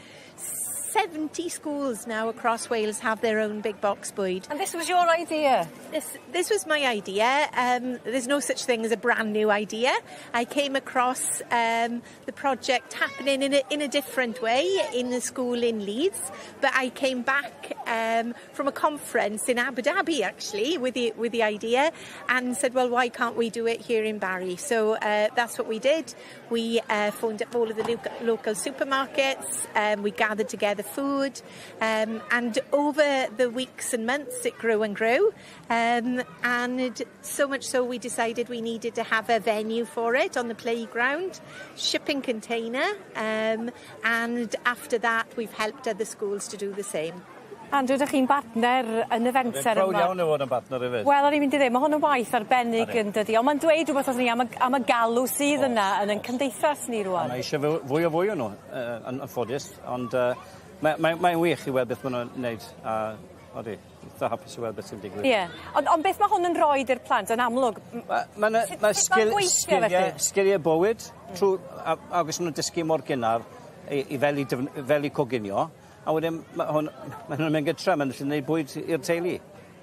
70 schools now across Wales have their own big box bwyd. And this was your idea? This, this was my idea. Um, there's no such thing as a brand new idea. I came across um, the project happening in a, in a different way in the school in Leeds, but I came back um, from a conference in Abu Dhabi actually with the, with the idea and said, well, why can't we do it here in Barry? So uh, that's what we did. We uh, phoned up all of the lo local supermarkets, um, we gathered together food, um, and over the weeks and months it grew and grew. Um, and so much so we decided we needed to have a venue for it on the playground, shipping container, um, and after that we've helped other schools to do the same. Andrew, ydych chi'n bartner yn y fenter yma. Proud iawn o fod yn bartner hefyd. Wel, o'n i'n mynd i ddweud, mae hwn yn waith arbennig yn dydi, ond mae'n dweud rhywbeth wrthon ni am y, am y galw sydd yna yn ein cymdeithas ni rwan. Mae eisiau fwy o fwy o nhw, uh, yn anffodus, ond uh, mae'n mae, mae wych i weld beth maen nhw'n wneud. A, odi, eitha hapus i weld beth sy'n digwydd. Ie, yeah. ond, ond beth mae hwn yn rhoi i'r plant yn amlwg? Mae ma, ma, ma sgil, sgiliau, sgiliau bywyd, trwy, a, a os nhw'n dysgu mor gynnar i, i fel, i, fel i coginio, A wedyn ma' hwn ma' nhw'n mynd gytre, ma'n gallu neud bwyd i'r teulu.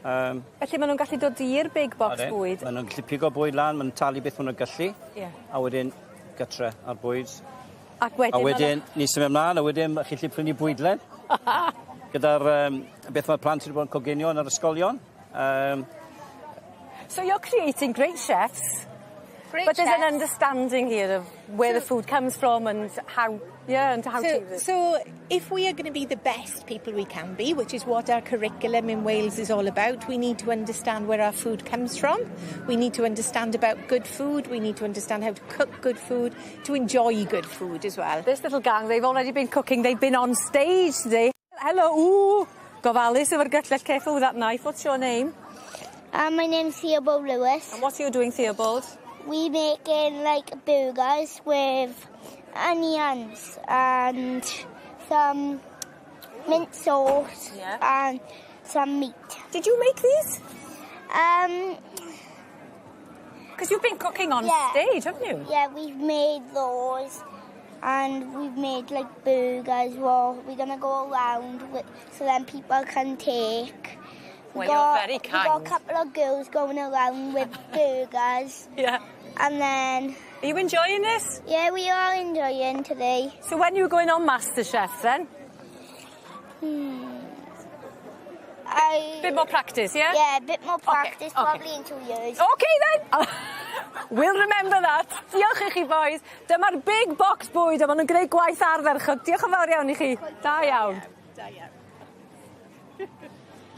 Um, Felly ma' nhw'n gallu dod i'r big box bwyd? Ma' nhw'n gallu pigo bwyd lan, ma' nhw'n talu beth ma' nhw'n gallu. Ie. A wedyn gytre a'r bwyd. Ac wedyn... A wedyn ni symud ymlaen a wedyn chi gallu prynu bwydlen. Gyda'r um, beth mae'r plant wedi bod yn coginio yn yr ysgolion. Um, So you're creating great chefs. Great but there's an chefs. understanding here of where the food comes from and how, yeah, and how to So, use it. so if we are going to be the best people we can be, which is what our curriculum in Wales is all about, we need to understand where our food comes from. We need to understand about good food. We need to understand how to cook good food, to enjoy good food as well. This little gang, they've already been cooking. They've been on stage today. Hello, ooh, gofalus efo'r gyllell. Careful with that knife. What's your name? Um, my name's Theobald Lewis. And what are you doing, Theobald? We making like burgers with onions and some mint sauce yeah. and some meat. Did you make these? Um, Because you've been cooking on yeah. stage, haven't you? Yeah, we've made those and we've made like burgers. Well, we're gonna go around with, so then people can take. Well, you're very We got a kind. couple of girls going around with burgers. Yeah. And then. Are you enjoying this? Yeah, we are enjoying today. So when you were going on MasterChef then? Hmm. I, Bit more practice, yeah? Yeah, a bit more practice, okay. probably in two years. Okay then! We'll remember that. Diolch i chi boys. Dyma'r big box bwyd a maen nhw'n gwneud gwaith ardderchog. Diolch yn fawr iawn i chi. Da iawn. Da iawn.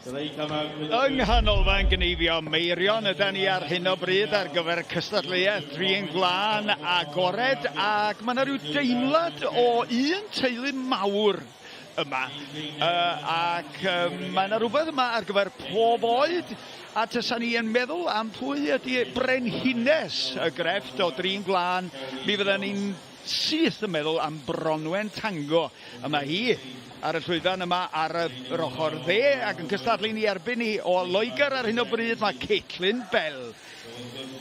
Yng Nghanolfan Gneifio Meirion yda ni ar hyn o bryd ar gyfer cystadleuaeth Drin Gwlân agored ac mae yna rhyw deimlad o un teulu mawr yma uh, ac uh, mae yna rhywbeth yma ar gyfer pob oed a tysa ni yn meddwl am pwy ydy brenhines y grefft o Drin Gwlân mi fydda ni'n syth yn meddwl am Bronwen Tango a mae hi ar y llwyfan yma ar yr ochr dde ac yn cystadlu ni erbyn ni o Loegr ar hyn o bryd mae Caitlin Bell.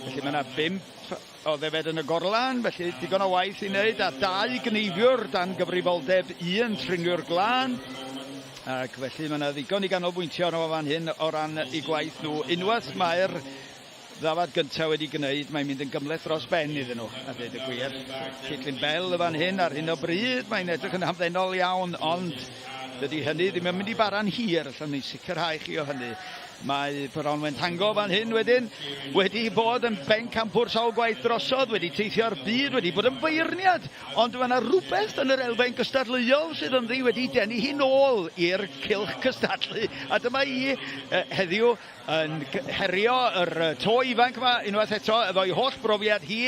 Felly mae yna bump o ddefed yn y gorlan, felly digon o waith i wneud a dau gneifiwr dan gyfrifoldeb un triniwr glân. Ac felly mae yna ddigon i ganolbwyntio arno fo fan hyn o ran eu gwaith nhw. Unwaith mae'r ddafad gyntaf wedi gwneud, mae'n mynd yn gymhleth dros ben iddyn nhw, a dweud y gwir. Caitlin Bell y fan hyn ar hyn o bryd, mae'n edrych yn hamddenol iawn, ond Dydy hynny ddim yn mynd i bara'n hir, allwn ni sicrhau chi o hynny. Mae Bronwen Tango fan hyn wedyn wedi bod yn bencampwr sawl gwaith drosodd, wedi teithio'r byd, wedi bod yn feirniad, ond mae yna rhywbeth yn yr elfen gystadleuol sydd ynddi wedi denu hi nôl i'r cylch cystadlu. A dyma hi heddiw yn herio yr to ifanc yma unwaith eto efo'i holl brofiad hi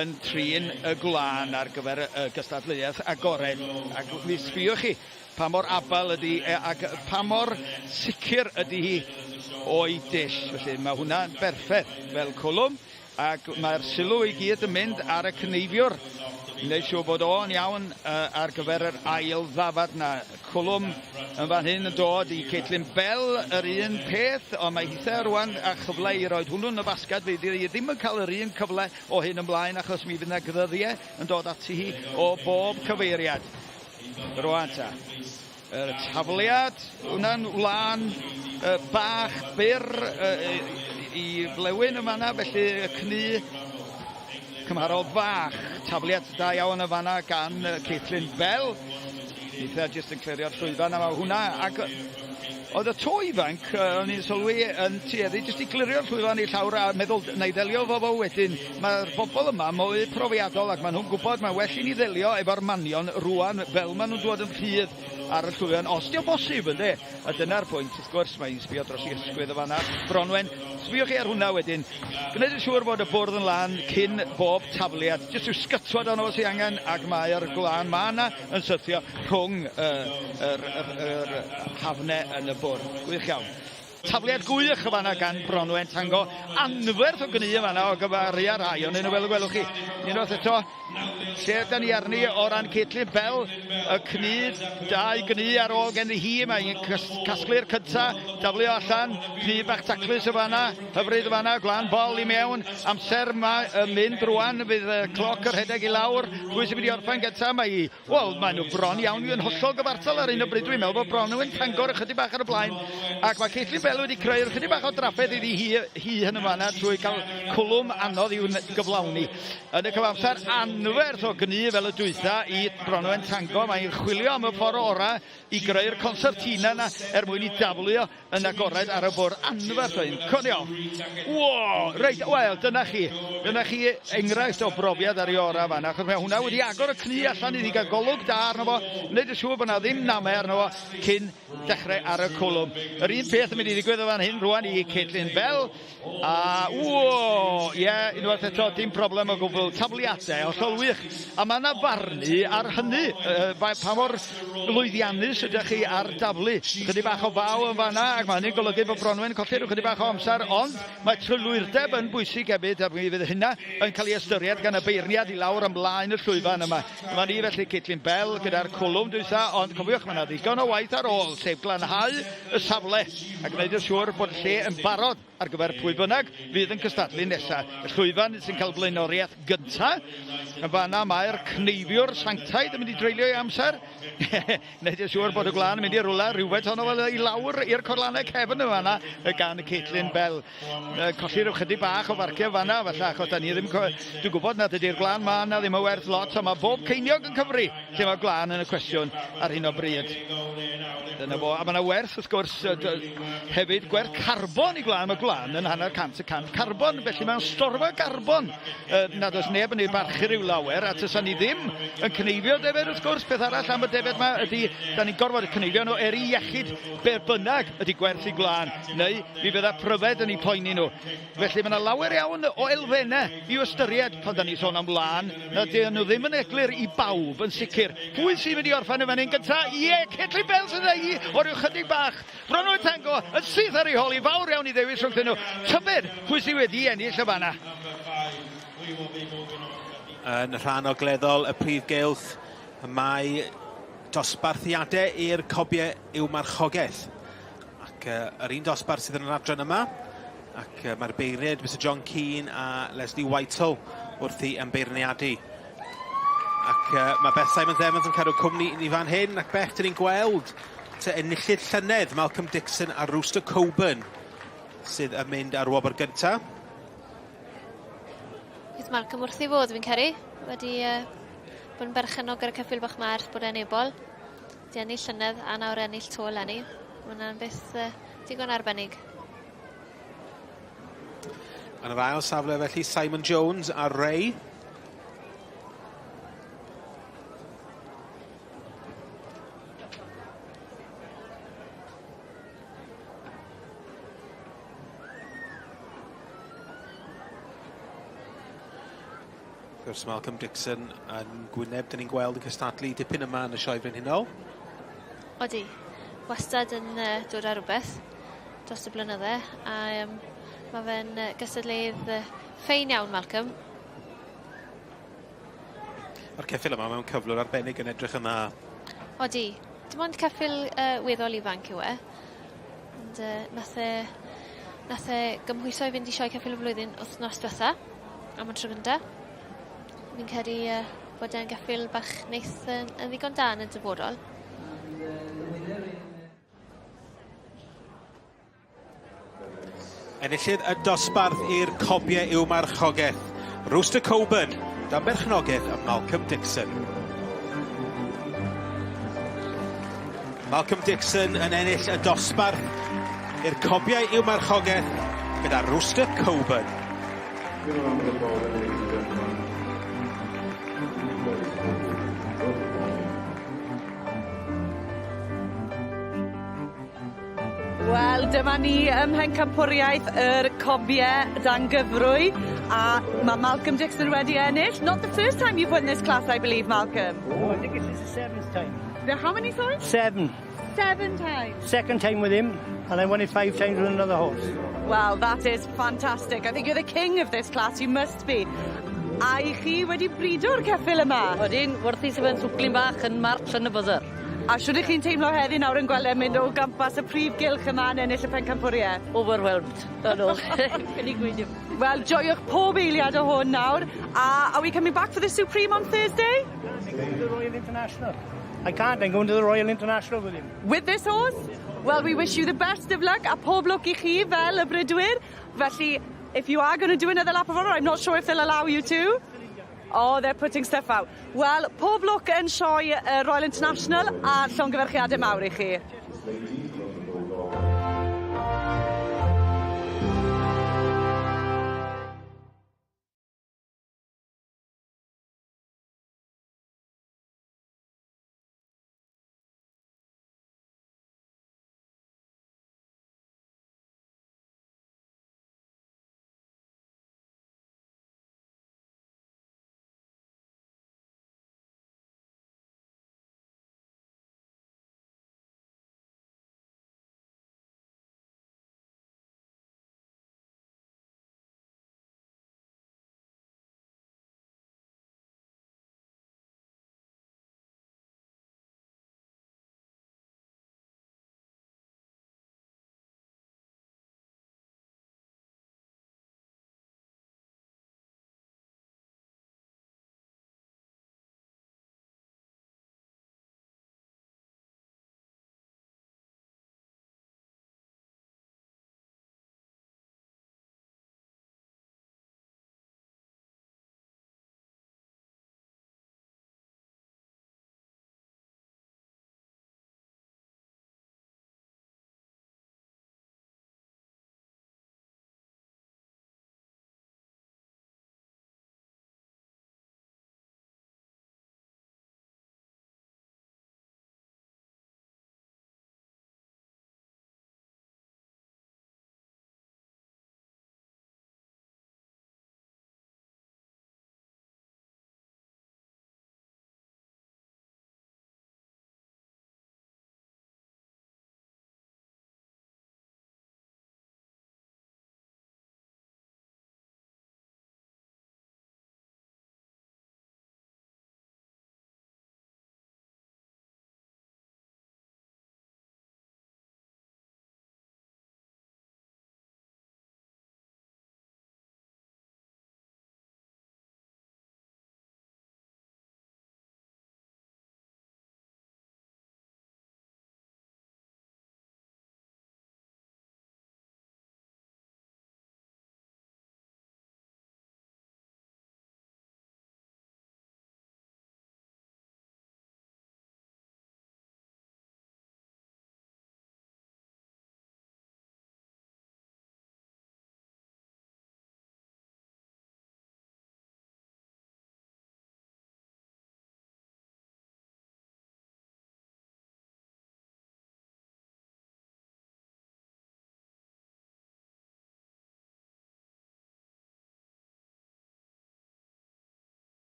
yn trin y gwlân ar gyfer y gystadleuaeth agored. Ac mi sbïwch chi pa mor abal ydy e ac pa mor sicr ydy hi o'i dull. Felly mae hwnna'n berffaith fel cwlwm ac mae'r sylw i gyd yn mynd ar y cneifiwr i wneud siŵr bod o'n iawn ar gyfer yr ail ddafad 'na. Cwlwm yn fan hyn yn dod i Caitlin Bell yr un peth, ond mae hithe rwan a chyfle i roed hwnnw yn y basged. Fydd hi ddim yn cael yr un cyfle o hyn ymlaen achos mi fydd yna gyddyddie yn dod ati hi o bob cyfeiriad. Rwan ta. Yr tafliad, hwnna'n wlân bach byr i flewyn yn fanna, felly y cnu cymharol fach. Tafliad da iawn yn fanna gan Caitlin Bell. Eitha jyst yn clirio'r llwyfan a mae hwnna ac oedd y to ifanc, o'n i'n sylwi, yn tueddu jyst i glirio'r llwyfan i llawr a meddwl na i ddelio efo fo wedyn. Mae'r bobl yma mwy profiadol ac maen nhw'n gwybod mae'n well i ni ddelio efo'r manion rwan fel maen nhw'n dod yn rhydd ar y llwyfan, os 'di o'n bosib ynde? A dyna'r pwynt wrth gwrs, mae'n sbio dros ei ysgwydd yn fan'na. Bronwen, sbiwch chi ar hwnna wedyn. Gwneud yn siŵr bod y bwrdd yn lân cyn bob tafliad. Jyst rhyw sgytwad arno fo sy angen ac mae'r gwlân ma' 'na yn syrthio rhwng yr, yr, yr hafne yn y bwrdd. Gwych iawn. Tafliad gwych yn fan'na gan Bronwen Tango. Anferth o gnu yn fan'na o gyfaru â rhai o'n nhw fel y gwelwch chi. Unwaith eto, lle ydan ni arni o ran Caitlin Bell, y cnu, dau gnu ar ôl gen hi, mae'n casglu'r cynta, daflu o allan, cnu bach taclus yn fan'na, hyfryd yn fan'na, gwlan bol i mewn, amser mae yn mynd rwan, fydd y cloc yn rhedeg i lawr, pwy sy'n mynd i orffen gynta, mae hi Wel, maen nhw bron iawn yn hollol gyfartal ar un o bryd. Dwi'n meddwl bod Bronwen Tangor ychydig bach ar y blaen. Ac mae Caitlin Bell wedi creu ychydig bach o drafferth iddi hi, hi yn y fanna trwy gael cwlwm anodd i'w gyflawni. Yn y cyfamser, anferth o gnu fel y dwytha i Bronwen Tango. Mae'n chwilio am y ffordd orau i greu'r concertina yna er mwyn i daflu o yn agored ar y bwrdd anferth o un. Codi off. Wo! Reit, wel, dyna chi. Dyna chi enghraifft o brofiad ar ei orau fanna, achos mae hwnna wedi agor y cnu allan iddi gael golwg da arno fo, wneud yn siŵr bod na ddim namau arno fo cyn dechrau ar y cwlwm. Yr un peth yn mynd i ddigwydd o fan hyn rwan i Caitlin Bell. A, woo, ie, yeah, unwaith eto, dim problem o gwbl. Tafliadau, hollol wych. A mae yna farnu ar hynny, uh, pa mor lwyddiannus ydych chi ar daflu. Chydig bach o faw yn fanna, ac mae hynny'n golygu bod Bronwen yn colli rhyw chydig bach o amser, ond mae trylwyrdeb yn bwysig hefyd, a mi fydd hynna yn cael ei ystyried gan y beirniad i lawr ymlaen y llwyfan yma. Dyma ni felly Caitlin Bell gyda'r cwlwm dwytha, ond cofiwch mae yna ddigon o waith ar ôl, sef glanhau y safle a gwneud yn siŵr bod y lle yn barod ar gyfer pwy bynnag fydd yn cystadlu nesa. Y llwyfan sy'n cael blaenoriaeth gynta. Yn fanna mae'r cneifiwr sanctaidd yn mynd i dreulio ei amser. Wneud yn siŵr bod y gwlân yn mynd i rwla rhywfaint ohono fel i lawr i'r corlannau cefn yn fanna gan Caitlin Bell. Colli rhyw chydig bach o farciau fanna falle achos da ni ddim... Dwi'n gwybod nad ydy'r gwlân ma na ddim yn werth lot ond mae bob ceiniog yn cyfri lle mae gwlân yn y cwestiwn ar hyn o bryd. Dyna fo. A mae yna werth wrth gwrs hefyd gwerth carbon i gwlân. Mae gwlân yn 0.5% carbon felly mae'n storfa garbon nad oes neb yn ei barchu rhyw lawer a tysa ni ddim yn cneifio defed wrth gwrs. Peth arall am y defed ma ydy da ni'n gorfod cneifio nhw er i iechyd be bynnag ydy gwerth i gwlân neu mi fydda pryfed yn eu poeni nhw. Felly mae yna lawer iawn o elfennau i'w ystyried pan da ni'n sôn am wlân, nad ydyn nhw ddim yn eglur i bawb yn sicr. Pwy sy'n mynd i orffen yn fan hyn gynta? Ie, Caitlin Bell sydd â hi o ryw chydig bach. Bronwen Tango yn syth ar ei hôl hi, fawr iawn i ddewis rhwngthyn nhw. Tybed pwy sydd wedi ennill y fanna? Yn rhan ogleddol y prif gylch, mae dosbarthiadau i'r cobiau i'w marchogaeth. Ac uh, yr un dosbarth sydd yn yr adran yma, ac uh, mae'r beirniaid Mr John Keane a Leslie Whitehall wrthi yn beirniadu. Ac uh, mae Beth Simons Evans yn cadw cwmni i ni fan hyn, ac Beth, dyn ni'n gweld te enillydd llynedd Malcolm Dixon a Rooster Coburn sydd yn mynd ar wobr gyntaf. Bydd Malcolm wrth ei fodd fi'n credu. Wedi uh, bod yn berchennog ar y ceffyl bach 'ma ers bod e'n ebol. 'Di ennill llynedd a nawr ennill 'to eleni. Ma' wnna'n beth yy digon arbennig. Yn yr ail safle felly Simon Jones a Ray. Wrth gwrs Malcolm Dixon yn gwyneb, dyn ni'n gweld yn cystadlu dipyn yma yn y Sioe Frenhinol. Odi, wastad yn uh, dod â rhywbeth dros y blynydde a um, mae fe'n uh, gystadleuydd uh, ffein iawn Malcolm. Mae'r ceffyl yma mewn cyflwr arbennig yn edrych yn dda. Odi, dim ond ceffyl uh, weddol ifanc yw e. Ond uh, nath e, nath e gymhwyso i fynd i sioe ceffyl y flwyddyn wythnos diwetha am y tro gynta. Fi'n credu uh, bod e'n geffyl bach neith yn, yn ddigon da yn y dyfodol. Enillydd y dosbarth i'r cobiau yw marchogaeth. Rooster Coburn, dan berchnogaeth y Malcolm Dixon. Malcolm Dixon yn ennill y dosbarth i'r cobiau i'w marchogaeth gyda Rooster Coburn. Wel, dyma ni ym Mhencampwriaeth yr Cobie dan gyfrwy, a ma' Malcolm Dixon wedi ennill. Not the first time you've won this class, I believe, Malcolm. Oh, I think this is the seventh time. The how many, sorry? Seven. Seven times. Second time with him, and I won it five times with another horse. Well, that is fantastic. I think you're the king of this class, you must be. A i chi wedi brido'r ceffyl yma? Odyn, wrthi sy fe'n swclin bach yn March yn y buzzer. A shwd 'ych chi'n teimlo heddi nawr yn gweld e mynd o gwmpas y prif gylch yma yn ennill y pencampwrieth? Overwhelmed. Ydw. Ffili gweud dim. Wel, joiwch pob eiliad o hwn nawr. A are we coming back for the Supreme on Thursday? I'm going to the Royal International. I can't, I'm going to the Royal International with him. With this horse? Well, we wish you the best of luck a pob lwc i chi fel y brydwyr. Felly, if you are going to do another lap of honour, I'm not sure if they'll allow you to. Oh, they're putting stuff out. Wel, pob lwc yn sioe y Royal International a llongyfarchiadau mawr i chi.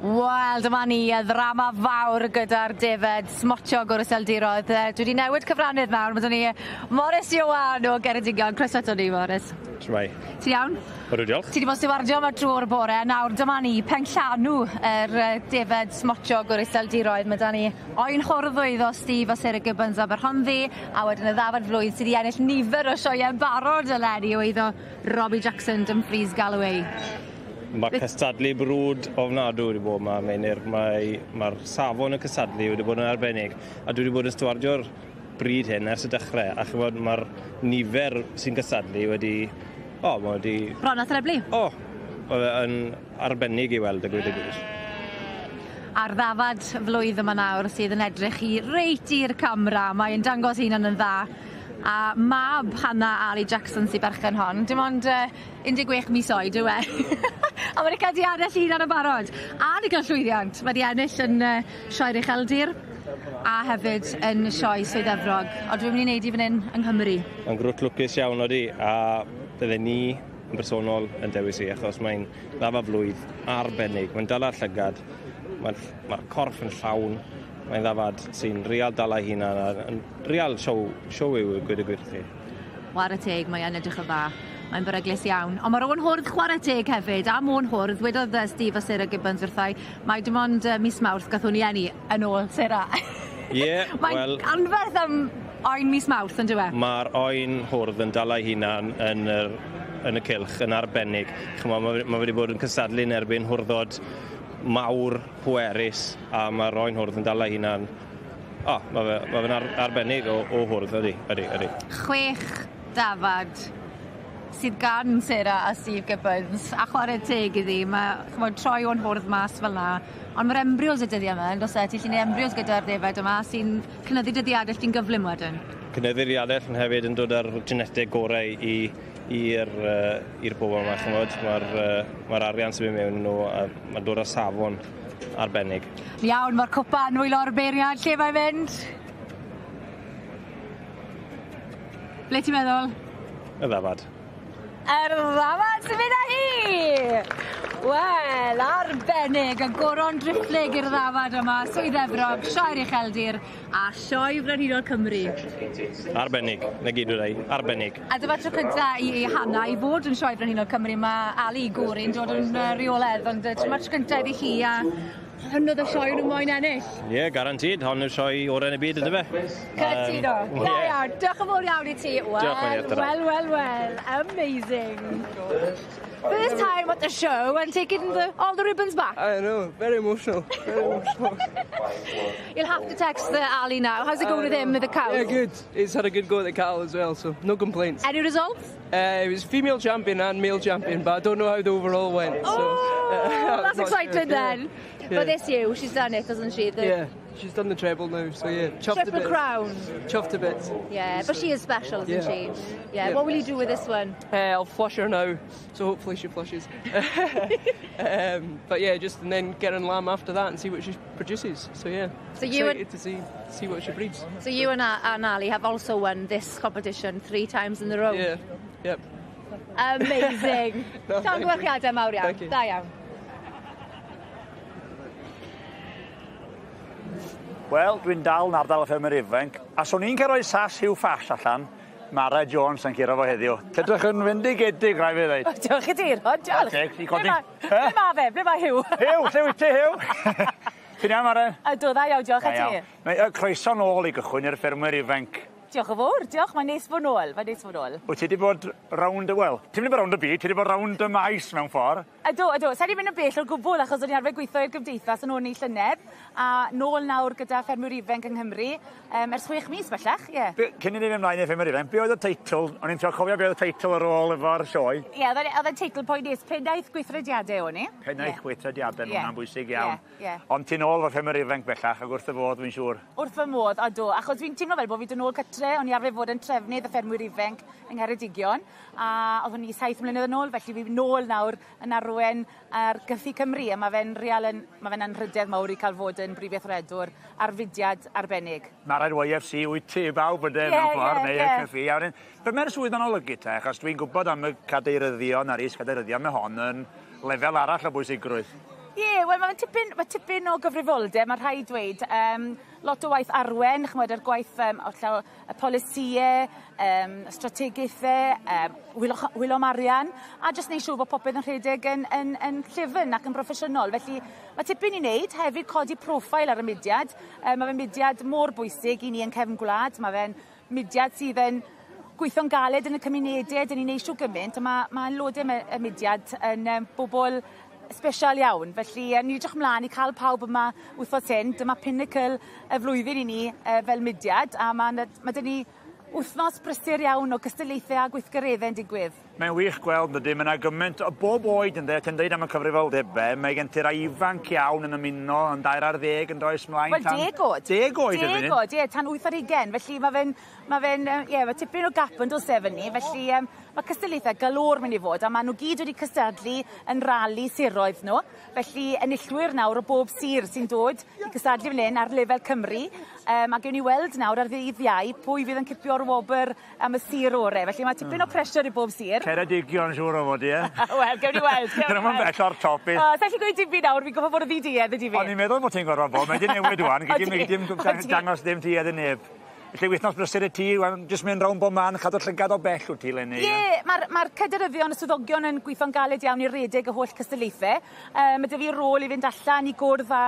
Wel, dyma ni, y ddrama fawr gyda'r defed smotiog o'r Iseldiroedd. Dwi 'di newid cyfrannydd nawr, ma' 'da ni Morris Ioan o Geredigion. Croeso ato ni, Morris. Shwmae? Ti'n iawn? Ydw, diolch. Ti 'di bod stiwardio 'ma drw'r bore, nawr dyma ni, penllanw yr defed smotiog o'r Iseldiroedd. Ma' 'da ni oen hwrdd o Steve a Sarah Gibbons Aberhonddu, a wedyn y ddafad flwydd sy 'di ennill nifer o sioeau barod eleni o eiddo Robbie Jackson, Dumfries Galloway. Mae cystadlu brwd ofnadw wedi bod yma, Meinir. Mae'r mae safon y cystadlu wedi bod yn arbennig. A dwi wedi bod yn stiwardio'r bryd hyn ers y dechrau. A chymod, mae'r nifer sy'n cystadlu wedi... O, mae wedi... Bron a threblu. O, oedd e yn arbennig i weld y gweud y gwir. A'r ddafad flwydd yma nawr sydd yn edrych i reit i'r camera. Mae'n dangos hunan yn dda. A mab Hannah Ali Jackson sy'n berchen hon. Dim ond 16 mis oed yw e. A mae 'di cael diadell hunan yn barod. A 'di cael llwyddiant. Mae 'di ennill yn Sioe'r Ucheldir a hefyd yn Sioe Swydd Efrog. Ond dwi'n mynd i wneud i fan hyn yng Nghymru. Mae'n grwt lwcus iawn odi, a bydden ni yn bersonol yn dewis i, achos mae'n ddafad flwydd arbennig. Mae'n dala'r llygad, mae'r mae corff yn llawn, mae'n ddafad sy'n real dala ei hunan a yn real show, show yw y gweud y gwir chi. Whare teg, mae yn edrych yn dda. Mae'n beryglus iawn. Ond mae'r oen hwrdd chwarae teg hefyd, am oen hwrdd, wedodd Steve a Sarah Gibbons wrthai, mae dim ond mis Mawrth gath hwn i eni yn ôl Sarah. Ie, yeah, Mae'n wel... anferth am oen mis Mawrth, on'd yw e? Mae'r oen hwrdd yn dala ei hunan yn yr, yn y cylch yn arbennig. Ch'mo', mae ma' wedi bod yn cystadlu yn erbyn hwrddod mawr pwerus a mae'r oen hwrdd yn dala ei hunan. O, mae fe, ma fe'n arbennig o hwrdd, ydy, ydy, ydy. 6 dafad sydd gan Sarah a Steve Gibbons, a chwarae teg iddi, mae ch'mod troi o'n hwrdd mas fel 'na, ond ma'r embryos y dyddie 'ma on'd o's e? Ti 'llu neu' embryos gyda'r defaid yma sy'n cynyddu dy ddiadell di'n gyflym wedyn. Cynyddu'r diadell ond hefyd yn dod â'r geneteg gorau i i'r yy i'r bobol 'ma ch'mod ma'r yy ma'r arian sy'n myn' mewn i nw a ma'n dod â safon arbennig. Iawn, ma'r cwpan nwylo'r beirniad, lle mae'n mynd? Ble ti'n meddwl? Y ddafad. Yr ddafad sy'n mynd â hi! Wel, arbennig, y goron driphlyg i'r ddafad yma, Swydd Efrog, Sioe'r Ucheldir a Sioe Frenhinol Cymru. Arbennig, 'na gyd weda i, arbennig. A dyma tro cynta i Hannah i fod yn Sioe Frenhinol Cymru, ma' Ali Gorin dod yn reoledd, ond dyma'r tro cynta iddi hi a hwn o'dd y sioe o'n nw moyn ennill. Ie, yeah, guaranteed, hon yw'r sioe ore yn y byd yndyfe? Cytuno. Da iawn, diolch yn fowr iawn i ti. Wel, wel, wel, wel, amazing. First time at the show and taking all the ribbons back. I know, very emotional, very emotional. You'll have to text the Ali now. How's it going with him, with the cows? Yeah, good. He's had a good go at the cattle as well, so no complaints. Any results? It was female champion and male champion, but I don't know how the overall went. Oh, so, that's not exciting sure. then. Yeah. But this year, she's done it, hasn't she? The Yeah, she's done the treble now, so yeah. Chuffed Triple a bit. crown. Chuffed a bit. Yeah, but she is special, isn't Yeah. she? Yeah, Yeah. what will you do with this one? I'll flush her now, so hopefully she flushes. But yeah, just and then get her in lamb after that and see what she produces. So yeah, So you excited to see what she breeds. So you and Ali have also won this competition 3 times in a row. Yeah, yep. Amazing. No, thank you. Llongyfarchiadau mawr iawn. Thank you. Da iawn. Wel, dwi'n dal yn ardal y ffermwyr ifanc, a swn i'n cael rhoi sas Hugh Ffash allan, Mara Jones yn curo fo heddiw. Edrych yn fendigedig, rhaid fi ddweud. Diolch i ti, Ron, diolch. Teg, i godi. Ble ma fe? Ble ma Hugh? Hugh, lle wyt ti, Hugh? Ti'n iawn, Mara? Ydw, dda iawn, diolch a ti. Mae croeso nôl i gychwyn i'r ffermwyr ifanc. Diolch yn fawr, diolch, mae'n neis fod nôl, mae'n neis fod nôl. Wyt ti wedi bod rownd y, wel, ti'n mynd rownd y byd, ti wedi bod rownd y maes mewn ffordd. Ydw, ydw, sa'i wedi mynd yn bell o'r gwbl achos o'n i arfer gweithio i'r gymdeithas yn ôl ni llynedd a nôl nawr gyda ffermwyr ifanc yng Nghymru ers 6 mis bellach, ie. Yeah. Cyn i ni fynd ymlaen i'r ffermwyr ifanc, be oedd y teitl? O'n i'n trio cofio be oedd y teitl ar ôl efo'r sioe. Ie, yeah, oedd e'n teitl poenus, Pennaeth Gweithrediadau o'n i. Pennaeth Gweithrediadau, yeah. Hwnna'n bwysig iawn. Ie, yeah, yeah. Ond ti'n ôl o'r ffermwyr ifanc bellach ac wrth y fodd, dwi'n siŵr. Wrth fy modd, ydw, achos fi'n teimlo fel bod fi 'di nôl cytre, o'n i arfer fod yn trefnydd y ffermwyr ifanc yng Ngheredigion, a oeddwn i 7 mlynedd yn ôl, felly fi nôl nawr yn arwen ar Gyffi Cymru, a mae fe'n real yn, mae fe'n anrhydedd mawr i cael fod yn brif weithredwr ar fudiad arbennig. Mae'r YFC wyt ti i bawb ydy Ie, mewn ffordd, ie, neu ie. y cyffi. A wedyn, be mae'r swydd yn olygu te, achos dwi'n gwybod am y cadeiryddion a'r is-cadeiryddion, mae hon yn lefel arall o bwysigrwydd. Ie, wel ma' fe'n tipyn ma' tipyn o gyfrifoldeb ma' rhaid dweud yym lot o waith arwen ch'mod yr gwaith yym o llaw y polisie yym y strategaethe yym whilo ch- whilo am arian a jyst neu' siŵr bo' popeth yn rhedeg yn yn yn llyfn ac yn broffesiynol felly ma' tipyn i neud hefyd codi profile ar y mudiad yy ma' fe'n mudiad mor bwysig i ni yn cefn gwlad ma' fe'n mudiad sydd yn gweithio'n galed yn y cymunede 'dyn ni'n neud shw gymint a ma' ma' aelode me- y mudiad yn yym bobol sbesial iawn felly yy ni edrych mlan i ca'l pawb yma wthnos hyn dyma pinnacle y flwyddyn i ni yy fel mudiad a ma' 'na ma' 'dyn ni wthnos brysur iawn o gystadlaethe a gweithgaredde yn digwydd. Mae'n wych gweld yndydi ma' 'na gyment o bob oed ynde ti'n deud am y cyfrifoldebe mae gen ti rai ifanc iawn yn ymuno yn dair ar ddeg yndoes mlaen tan... Wel deg o'd. Deg oed erbyn hyn. Deg o'd ie tan wyth ar ugen felly ma' fe'n ma' fe'n yy ie ma' tipyn o gap yndos e fyny felly yym ma' cystadlaethe galore myn' i fod a ma' n'w gyd wedi cystadlu yn rali siroedd n'w felly enillwyr nawr o bob sir sy'n dod i cystadlu fan 'yn ar lefel Cymru yym a gewn ni weld nawr ar ddydd Iau pwy fydd yn cipio'r wobr am y sir ore felly ma' tipyn o pressure i bob sir. Ceredigion siŵr o fod ie? Wel gewn ni weld gewn ni weld. 'Dyn bell o'r top i. O sai'n gallu gweud dim byd nawr fi'n gorffod bod yn ddi-duedd on'd yfe? O'n i'n meddwl bo' ti'n gorfod bod mae 'di newid ŵan gei di dim dangos ddim tuedd i neb. Felly wythnos brysur i ti wan jyst mynd rownd bob man chadw llygad o bell wt ti leni? Ie ma'r ma'r cadeiryddion y swyddogion yn gwitho'n galed iawn i redeg y holl cystadlaethe. Yy ma' 'dy fi rôl i fynd allan i gwrdd â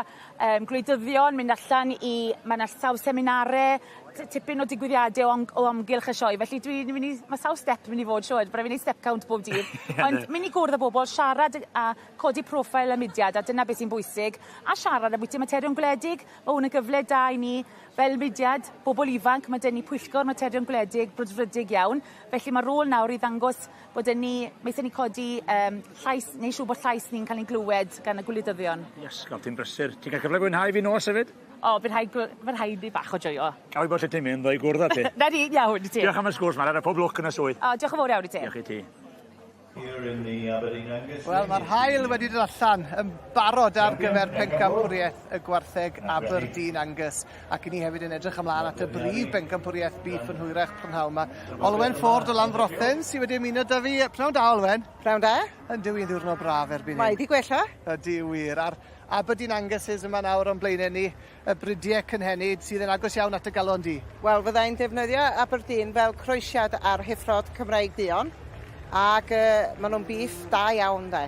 yym gwleidyddion mynd allan i ma' 'na sawl seminare tipyn o digwyddiade o am- o amgylch y sioe felly dwi'n myn' i ma' sawl step myn' i fod siŵr bo' rai' fi neud step count bob dydd. Ond myn' i gwrdd â bobol siarad yy a codi proffeil y mudiad a dyna beth sy'n bwysig a siarad ambwyty materion gwledig ma' 'wn yn gyfle da i ni fel mudiad bobol ifanc ma' 'dyn ni pwyllgor materion gwledig brwdfrydig iawn felly ma' rôl nawr i ddangos bod 'dyn ni ma' isie ni codi yym llais neu' siŵr bo' llais ni'n ca'l ein glywed gan y gwleidyddion. Iesgob ti'n brysur. Ti'n ca'l cyfle fwynhau fin nos hefyd? O bydd rhaid gw- ma' rhaid i bach o joio. Ga wybod lle ti'n mynd ddo i gwrdd â ti. 'Na ni, iawn i ti. Diolch am y sgwrs Mara a pob lwc yn y swydd. O diolch yn fowr iawn i ti. Diolch i ti. Wel ma'r haul wedi dod allan yn barod ar gyfer pencampwriaeth y gwartheg Aberdeen Angus ac 'yn ni hefyd yn edrych ymlaen at y brif bencampwriaeth beef yn hwyrach prynhawn 'ma. Olwen Ford o Lanfrothen sy wedi ymuno 'da fi. Pnawn da Olwen. Pnawn da. Yndyw 'i'n ddiwrnod braf erbyn hyn. Mae 'di gwella. Ydi wir a'r Aberdeen Anguses yma nawr o'n blaenau ni, y bridiau cynhenid sydd yn agos iawn at y galon di. Wel, fydda i'n defnyddio Aberdeen fel croesiad ar heffrod Cymraeg duon, ac uh, maen nhw'n beef da iawn, de.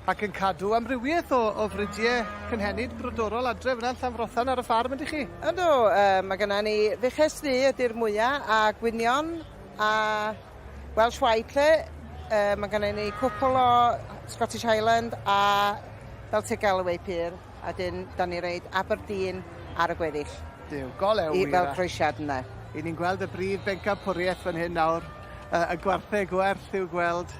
Ac yn cadw amrywiaeth o, o fridiau cynhenid brodorol adre fyna yn Llanfrothan ar y ffarm, ydych chi? Yndw, uh, mae genna ni fuches ddu ydy'r mwyaf, a gwynion, a Welsh White 'lly. Yy ma' gynnon ni cwpwl o Scottish Highland a Belted Galloway pur a 'dyn 'dan ni roid Aberdeen ar y gweddill. Duw, go lew I wir. fel croesiad ynde. 'Yn ni'n gweld y brif bencampwriaeth fan hyn nawr. Yy y gwartheg werth i'w gweld.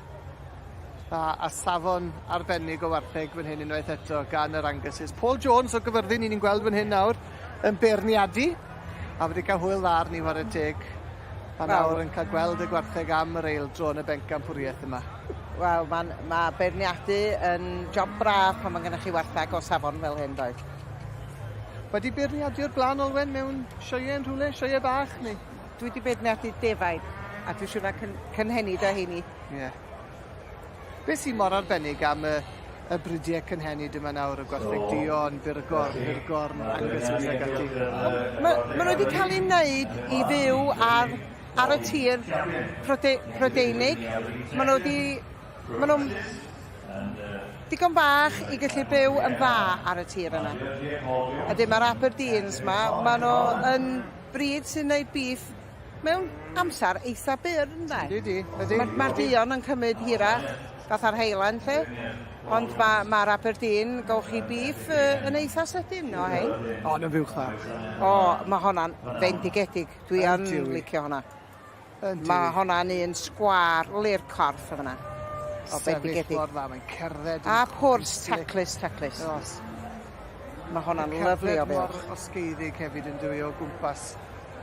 A, a safon arbennig o wartheg fan hyn unwaith eto gan yr Anguses. Paul Jones o Gyfyrddin 'yn ni'n gweld fan hyn nawr yn beirniadu. A wedi cael hwyl dda arni whare teg. A nawr yn cael gweld y gwartheg am yr eildro yn y bencampwriaeth yma. Wel, mae'n ma beirniadu yn job braf pan mae gennych chi wartheg o safon fel hyn, doedd? Wedi beirniadu o'r blaen, Olwen, mewn sioeau yn rhywle, sioeau bach, neu? Dwi wedi beirniadu defaid, a dwi'n siŵr na cyn cynhenid o heini. Ie. Yeah. Beth sy'n mor arbennig am y, y bridiau cynhenid yma nawr, y gwartheg duon, burgorn, hirgorn, Angus ac ati? Mae ma nhw wedi cael eu wneud i fyw ar, ar y tir Pryde, Prydeinig. Mae nhw wedi... Mae nhw'n digon bach i gallu byw yn dda ar y tir yna. A dim mae'r Aberdeens ma, maen nhw yn bryd sy'n gwneud beef mewn amser eitha byr ynde? Ydy, ydy. Mae'r ma duon yn cymryd hirach, fatha'r Highland lle. Ond mae'r ma Aberdeen, gowch chi beef uh, yn eitha sydyn o hein. O, yn fuwch dda. O, mae hwnna'n fendigedig. Dwi yn licio hwnna. Mae hwnna'n un sgwar lir corff o fyna. O, bendigedig. Mor dda, mae'n cerdded. A pwrs taclus, taclus. Os. Mae hwnna'n lyflu o fuwch. Mor osgeiddig hefyd yn dywi o gwmpas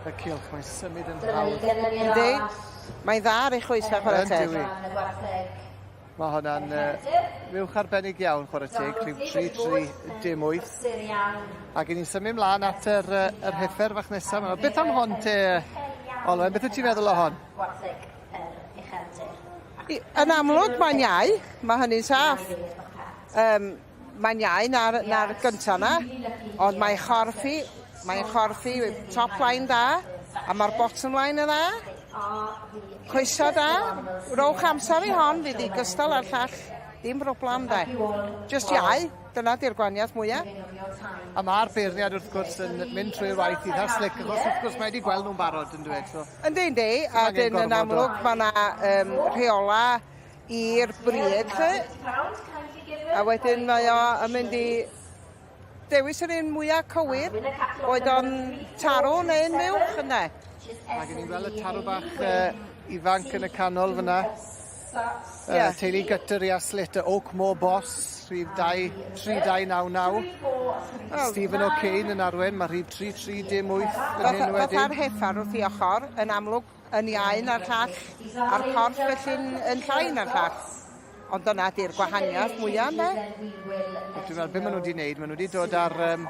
y cylch, mae'n symud yn hawdd. Yndi, mae'n dda ar ei chwysau chwarae teg. Mae hwnna'n uh, fuwch arbennig iawn chwarae teg, rhyw 3-3 dim 8. Ac i ni'n symud mlaen at yr, uh, yr heffer fach nesaf. Yma. Beth am hon te, Olwen? Beth wyt ti'n feddwl o hon? Yn amlwg mae'n iau, mae hynny'n saff. Um, Mae'n iau na'r, na'r gynta 'na, ond mae chorff hi, mae chorff hi top line da, a mae'r bottom line yn dda. Coesa da, rowch amser i hon, fydd hi gystal â'r llall, dim broblem de. Just iau, dyna di'r gwaniaeth mwyaf. A mae'r beirniad wrth gwrs yn mynd trwy'r waith eitha slick, achos wrth gwrs mae wedi gweld nhw'n barod yn dweud. So. Yndi, yndi, a dyn yn amlwg mae yna um, rheola i'r bryd 'lly. A wedyn mae o yn mynd i dewis yr un mwya cywir, boed o'n tarw neu'n fuwch ynde? Ac ni'n gweld y tarw bach uh, ifanc yn y canol fyna. Uh, yeah. Teulu Gutter i Aslet, y Oakmore Boss, rhif 2, 3299. Oh. Stephen O'Kane yn arwen, mae rhif 3318 yn hyn wedyn. Fatha'r heffar wrth i ochr, yn amlwg yn iau na'r llall, a'r corff felly'n yn llai na'r llall. Ond dyna di'r gwahaniaeth mwyaf, ynde? Dwi'n meddwl, be maen nhw wedi wneud, maen nhw wedi dod ar... Um,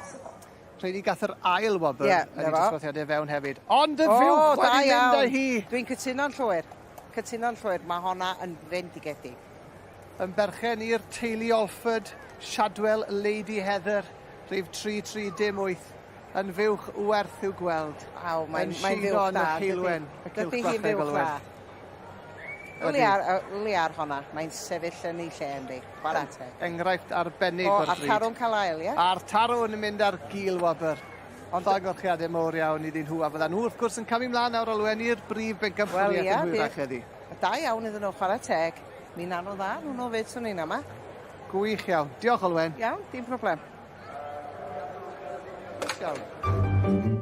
rhaid i gath yr ail wobr yeah, yn ei dosbarthiadau fewn hefyd. Ond y fuwch wedi mynd â hi! Dwi'n cytuno'n llwyr. Cytuno'n llwyr. Mae honna yn fendigedig. Yn berchen i'r teulu Alford, Shadwell Lady Heather, rhif 3318. Yn fuwch werth i'w gweld. Aw, mae'n mae fuwch da. Yn heulwen, y cylch Dydy hi'n fuwch dda. Wli ar, wli ar honna. Mae'n sefyll yn ei lle yndi. Chwarae teg. Enghraifft arbennig o'r bryd. O, a'r tarw'n cael ail, ie? A'r tarw yn mynd ar gil wobr. Ond Llongyfarchiadau mowr iawn iddyn nhw, a fyddan nhw wrth gwrs yn camu mlaen nawr Olwen i'r brif bencampwriaeth yn hwyrach heddi. Da iawn iddyn nhw, chwarae teg. Mi wnawn nhw'n dda, nhw'n fyd, swn i'n ama. Gwych iawn. Diolch Olwen. Iawn, dim problem. Iawn.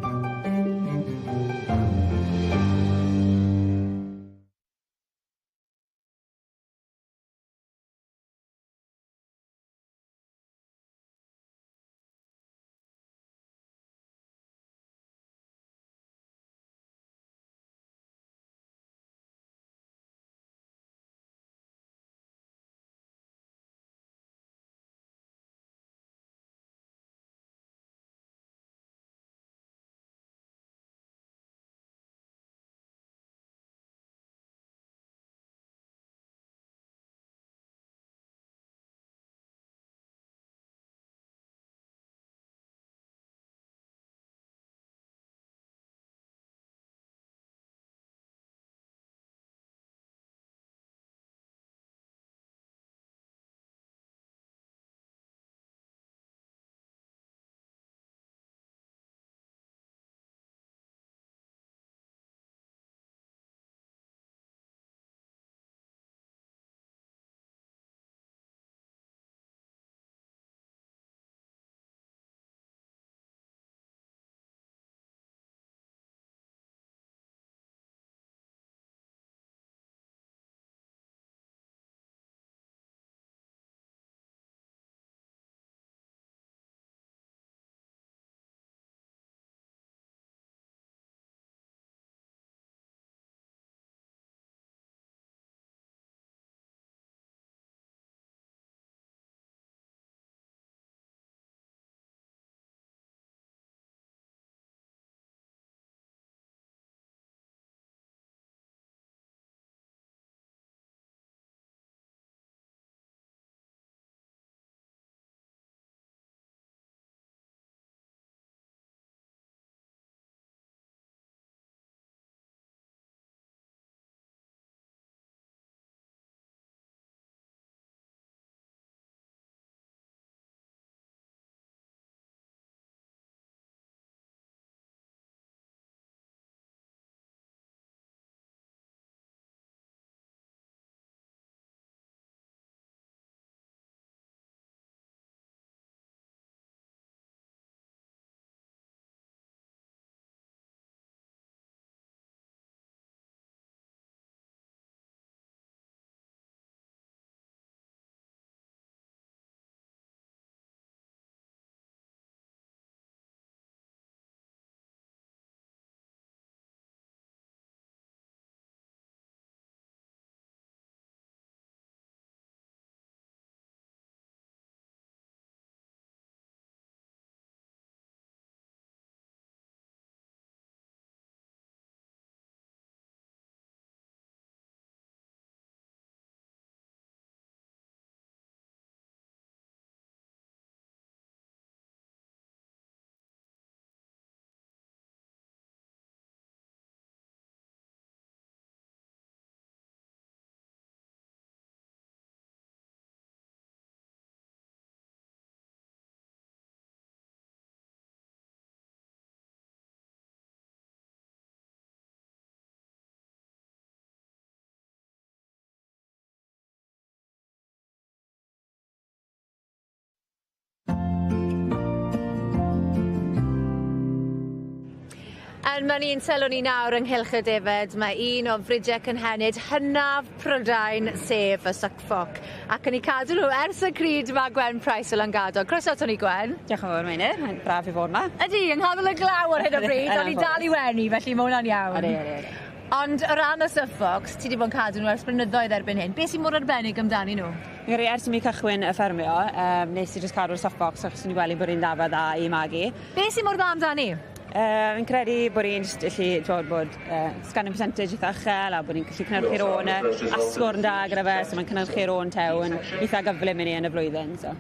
Yn man un sylwn ni nawr ynghylch y defed, mae un o fridiau cynhenid hynaf Prydain, sef y Suffolk. Ac yn 'u cadw nhw ers y cryd ma' Gwen Price o Langadog. Croeso ato ni Gwen. Diolch yn fawr Meinir, mae'n braf i fod 'ma. Ydi, yng nghanol y glaw ar hyn o bryd, ond ni dal i wenu, felly ma' wnna'n iawn. Odi, odi, odi. Ond o ran y Suffolks, ti 'di bod yn cadw nhw ers blynyddoedd erbyn hyn. Be' sy mor arbennig amdanyn nhw? Fi'n credu ers i mi cychwyn y ffermio, yym nes i jyst cadw'r Suffolks achos o'n i gwely bod 'i'n ddafad dda i magu. Be' sy mor dda amdani? Yy fi'n credu bod 'i'n jyst gallu t'wod bod yy scanning percentage itha uchel a bod 'i'n gallu cynyrchu'r ôn yy asgwrn da gyda fe so mae'n cynyrchu'r ôn tew yn itha gyflym i ni yn y flwyddyn so.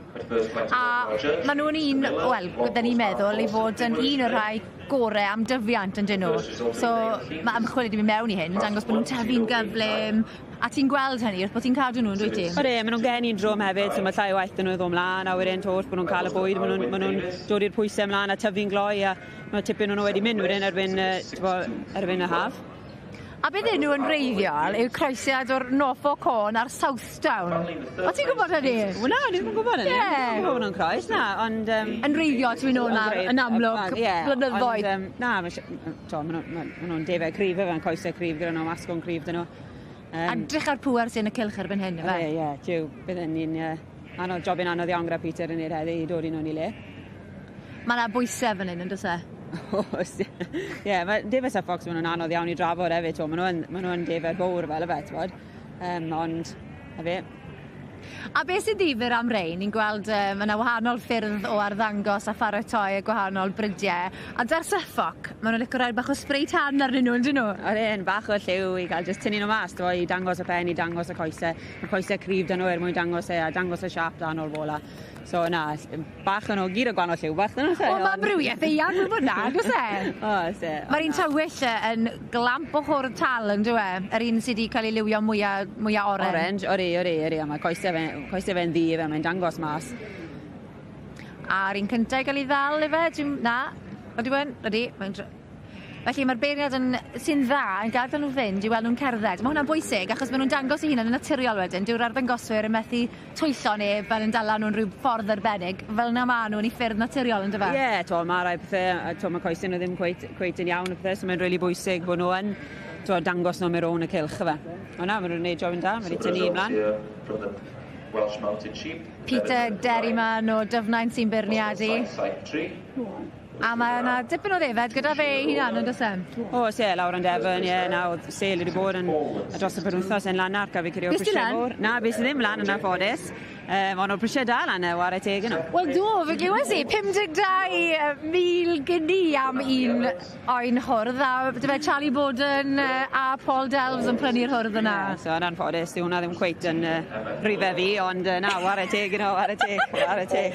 A ma' nw'n un wel bydden i'n meddwl i fod yn un o'r rhai gore am dyfiant on'd 'yn nw? So ma' ymchwil wedi mynd mewn i hyn yn dangos bo' nw'n tyfu'n gyflym a ti'n gweld hynny wrth bo' ti'n cadw nw yndwyt ti? Odi a ma' nw'n geni'n drwm hefyd so ma' llai o waith 'da nw i ddo' mlan a wedyn t'o' wrth bo' nw'n ca'l y bwyd ma' nw'n ma' nw'n dod i'r pwyse mlan a tyfu'n gloi a ma' tipyn o nw wedi mynd wedyn erbyn yy t'bo' erbyn y haf. A beth 'yn nw yn wreiddiol yw croesiad o'r Norfolk Horn a'r Southdown. O' ti'n gwbod hynny? Wel na o'n i ddim yn gwbod 'ynny. Ie. Ddim yn gwbo bo' nw'n croes na ond yym... Yn wreiddiol ti'n myn' nôl nawr yn amlwg blynyddoedd. Ond yym na ma' isia m- t'o' ma' nw ma' ma' nw'n defaid cryf yfe coese cryf gyda nw asgwrn cryf 'da nw. Yym. A drych ar pŵer sy yn y cylch erbyn hyn yfe? Ie ie jiw bydden ni'n yy anodd jobyn anodd iawn gyda Peter yn neud heddi i dod i nwn i le. Ma' 'na bwyse fan 'yn on'd o's e? Oes ie. Ie ma' defaid Suffolks ma' nw'n anodd iawn i drafod efyd t'mo' ma' nw yn ma' nw yn defaid fowr fel yfe t'mod? Yym ond 'na fe. A beth sy'n ddifyr am rein, ni'n gweld yy ma' 'na wahanol ffyrdd o arddangos a pharatoi y gwahanol brydie, a 'da'r Suffolk ma' nw'n lico roi bach o spray tan arnyn nw on'd 'yn nw? Odyn bach o lliw i ga'l jyst tynnu nw mas t'mo' i dangos y pen i dangos y coese. Ma' coese cryf 'da nw er mwyn dangos e a dangos y siâp dan ôl bola. So na bach o'n nw gyd o gwanol lliw bach 'dyn nw Wel ma' amrywieth eang yn fyn 'na on'd o's e? Oes e. Ma'r un tywyll yy yn glamp o hwrdd tal on'd yw e? Yr un sy 'di cael ei liwio mwya mwya oren. Orange odi odi odi a ma' coese fe coese fe'n ddu 'fe mae'n dangos mas. A'r un cynta i ga'l 'i ddal yfe? Dwi'm na. Odi wen? Ydi mae'n dry- Felly ma'r beirniad yn sy'n dda yn gadel nhw fynd i weld nw'n cerdded. Ma' hwnna'n bwysig achos ma' nw'n dangos eu hunan yn naturiol wedyn dyw'r arddangoswyr yn methu twyllo neb fel yn dala nw'n rhyw ffordd arbennig fel 'na ma' nw yn 'u ffyrdd naturiol on'd yfe? Ie t'o' ma' rai pethe a t'o' ma' coese nw ddim cweit cweit yn iawn a pethe so mae'n rili bwysig bo' nw yn t'o' dangos nw mi rown y cylch yfe. On' na ma' nw'n neud jobyn da ma' 'di tynnu un mlan. Peter Derryman o Dyfnaint sy'n beirniadu. A mae yna dipyn o ddefed gyda fe ei hunan on'd o's e? O's ie lawr yn Devon ie na o'dd sêl wedi bod yn yy dros y penwythnos yn Lanark a fi credu o prisie fowr. Na fues i ddim lan yn anffodus. Yym on' o'dd prisie da lan 'ne 'ware teg i nw. Wel do fe glywes i 52,000 guinea am un oen hwrdd a dyfe Charlie Borden yy a Paul Delves yn prynu'r hwrdd yna. Ie so yn anffodus dyw wnna ddim cweit yn yy rhife fi ond yy na 'ware teg i nw 'ware teg 'ware teg.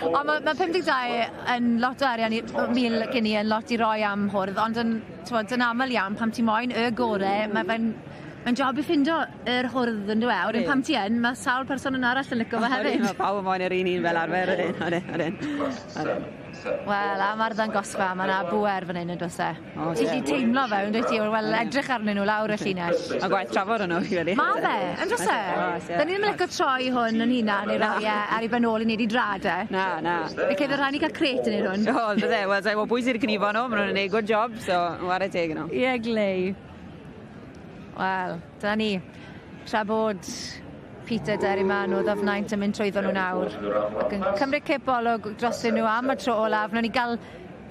On' ma' ma' 52 yn lot o arian i mil guinea yn lot i roi am hwrdd ond yn t'mod yn amal iawn pan ti moyn y gore ma' fe'n mae'n job i ffindo yr hwrdd on'd yw e? A wedyn pan ti yn ma' sawl person yn arall yn lico fe hefyd. Ma' pawb yn moyn yr un un fel arfer ydyn odyn odyn. Odyn. Wel am arddangosfa ma' 'na bŵer fan 'yn on'd o's e? O's Ti 'llu teimlo fe yndwyt ti wel edrych arnyn nhw lawr y llinell. Ma' gwaith trafod arno fi credu. Ma' fe on'd o's e? Oes ie. 'Dyn ni ddim yn lico troi hwn 'yn hunan i roi e ar 'i ben ôl i neud 'i drad e. Na na. Fe ce fy rhai' ni ca'l crêt i neud hwn. O bydde wel sai'n gwbo pwy sy 'di cnifo nw ma' nw'n neud good job so 'ware teg i nw. Ie glei. Wel, dyna ni. Tra bod Peter Derryman o Ddyfnaint yn mynd trwyddo nhw nawr ac yn cymryd cip olwg drostyn nhw am y tro olaf. Wnawn ni ga'l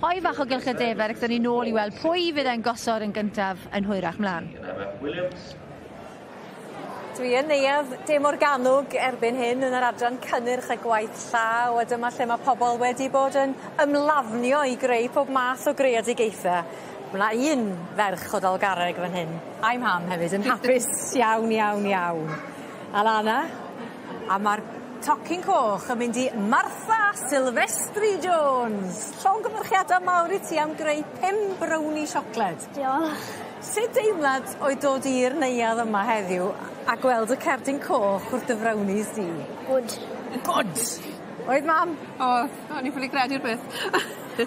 hoi fach o gylch y defer ac 'dyn ni nôl i weld pwy fydd e'n gosod yn gyntaf yn hwyrach mlan. Dwi yn neuadd De Morgannwg erbyn hyn yn yr adran cynnyrch a gwaith llaw a dyma lle ma' pobol wedi bod yn ymlafnio i greu pob math o greadigaethe. Ma' 'na un ferch o Dalgarreg fan hyn, a'i mham hefyd yn hapus iawn iawn iawn. Alana, a ma'r tocyn coch yn mynd i Martha Silvestri Jones. Llongyfarchiada mawr i ti am greu pum brownie siocled. Diolch. Sut deimlad oedd dod i'r neuadd yma heddiw a gweld y cerdyn coch wrth dy frownies di? Good. Good! Oedd mam? O'dd, o'n i ffili credu'r peth.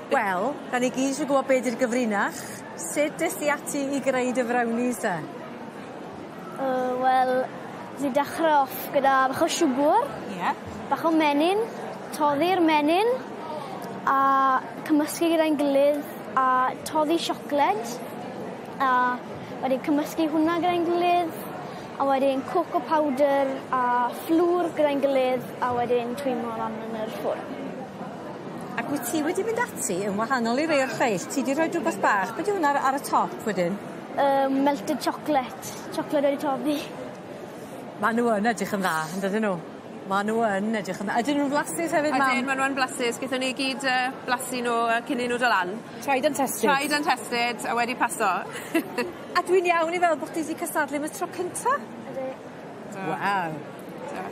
Wel, 'dan ni gyd isie gwbo be' 'di'r gyfrinach. Sut es di ati i greu dy frownies te? Yy wel, nes i dechre off gyda bach o siwgwr. Ie. Bach o menyn, toddi'r menyn, a cymysgu gyda'n gilydd. a toddi siocled a wedyn cymysgu hwnna gyda'n gilydd a wedyn coco powder a fflwr gyda'n gilydd a wedyn twymo lan yn yr ffwrn. Ac wyt ti wedi mynd ati yn wahanol i rei o'r lleill, ti 'di rhoi rhywbeth bach, be' 'di hwnna ar ar y top wedyn? Yym melted chocolate, siocled wedi toddi. Ma' n'w yn edrych yn dda yndydyn n'w? Ma' n'w yn edrych yn dda. Ydyn nw'n flasus hefyd mam? Ydyn ma' n'w yn blasus gethon ni gyd yy blasu n'w yy cyn i n'w do' lan. Tried and tested. Tried and tested a wedi paso. A dwi'n iawn i feddwl bo' chdi 'di cystadlu am y tro cynta? Ydi. Do. Waw. Do.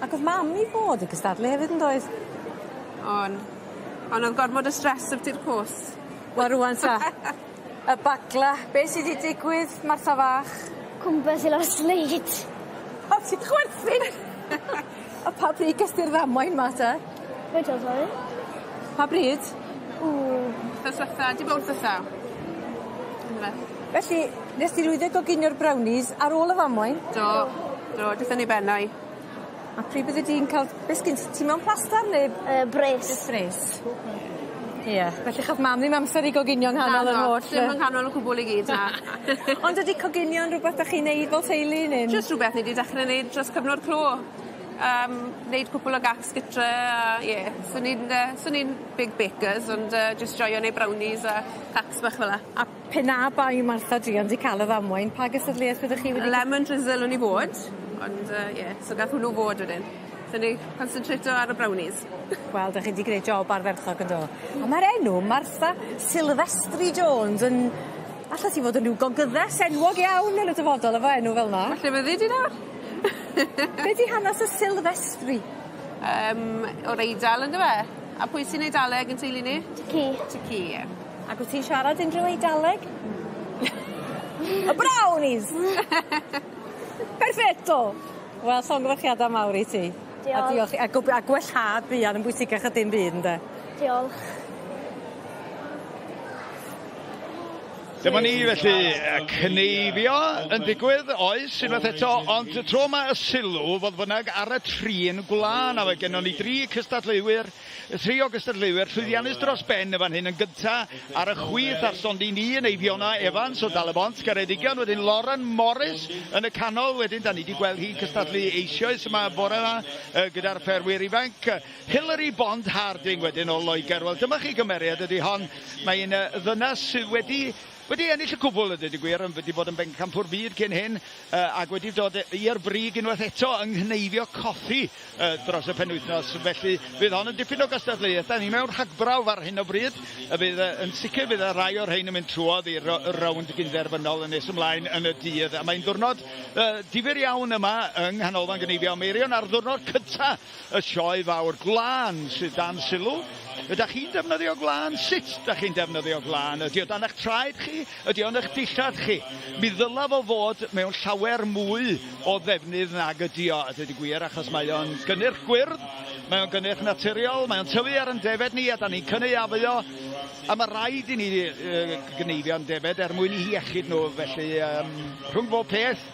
Ac o'dd mam i fod yn cystadlu hefyd yndoedd? O'n. On' o'dd gormod o stress ambti'r cws. Wel rŵan 'ta. Y bagla. Be' sy 'di digwydd Martha fach? Cwmpas i lawr sleid. O ti'n chwerthin? A pa bryd ges ti'r ddamwain 'ma te? Reit o sori. Pa bryd? Ww. Wthnos dwetha, dim ond dwetha. On'd yfe? Felly, nes di lwyddo goginio'r brownies ar ôl y ddamwain? Do. Do, dethon ni bennau. A pryd byddi di'n ca'l be' sgin ti ti mewn plastar neu... Yy brace. Jyst brace. Ie, felly chath mam ddim amser i goginio yng nghanol yr holl... Dim yng nghanol y cwbwl i gyd na. Ond ydi coginio'n rwbeth 'dach chi'n neud fel teulu ne'n... Jyst rwbeth ni 'di dechre neud dros cyfnod clo. Yym neud cwpwl o gacs gytre a ie so ni'n yy so ni'n big bakers ond yy jyst joio neud brownies a cacs bach fel 'a. A pe na bai Martha druan 'di ca'l y ddamwain pa gystadleuaeth fyddech chi wedi... Lemon drizzle o'n i fod ond yy ie so gath hwnnw fod wedyn. So ni concentrato ar y brownies. Wel 'dach chi 'di greu job ardderchog yndo? A ma'r enw Martha Silvestri Jones yn allat ti fod yn ryw gogyddes enwog iawn yn y dyfodol efo enw fel 'na. Falle fyddi di nawr. Be' 'di hanes y Silvestri? Yym o'r Eidal on'd yfe? A pwy sy'n Eidaleg yn teulu ni? Ti. Ti ie. Ac wt ti'n siarad unrhyw Eidaleg? Y brownies! Perfetto! Wel llongyfarchiada mawr i ti. Diolch. A diolch i- a gobe- a gwellhad buan yn bwysigach na dim byd ynde? Diolch. Dyma ni felly, y cneifio yn digwydd, oes, unwaith eto, ond y tro yma y sylw, fodd bynnag, ar y trin gwlân, a mae gennon ni dri cystadleuwyr, tri o gystadleuwyr llwyddiannus dros ben yn fan hyn yn gynta ar y chwith ar stondin un, Eifiona Evans o Dal-y-bont, Ceredigion, wedyn Lauren Morris yn y canol, wedyn da ni wedi gweld hi'n cystadlu eisoes yma bore yma gyda'r ffermwyr ifanc. Hilary Bond Harding wedyn o Loegr. Wel dyma chi gymeriad ydy hon. Mae'n ddynas sydd wedi wedi ennill y cwbl a dweud y gwir, wedi bod yn bencampwr byd cyn hyn ac wedi dod i'r brig unwaith eto yng nghneifio coffi dros y penwythnos. Felly fydd hon yn dipyn o gystadleuaeth. Da ni mewn rhagbrawf ar hyn o bryd. Y bydd yn sicr bydd y rhai o'r rhain yn mynd trwodd i'r rownd gynderfynol yn nes ymlaen yn y dydd. A mae'n ddiwrnod difyr iawn yma yng Nghanolfan Gneifio Meirion ar ddiwrnod cyntaf Y sioe fawr gwlân sydd dan sylw. Ydach chi'n defnyddio gwlân? Sut dach chi'n defnyddio gwlân? Ydy o dan eich traed chi? Ydy o yn eich dillad chi? Mi ddyla fo fod mewn llawer mwy o ddefnydd nag ydy o, a dweud y gwir, achos mae o'n gynnyrch gwyrdd, mae o'n gynnyrch naturiol, mae o'n tyfu ar yn defed ni a da ni'n cynaeafu o, a mae rhaid i ni gneifio'n defed er mwyn i hiechyd nhw, felly um, rhwng bob peth,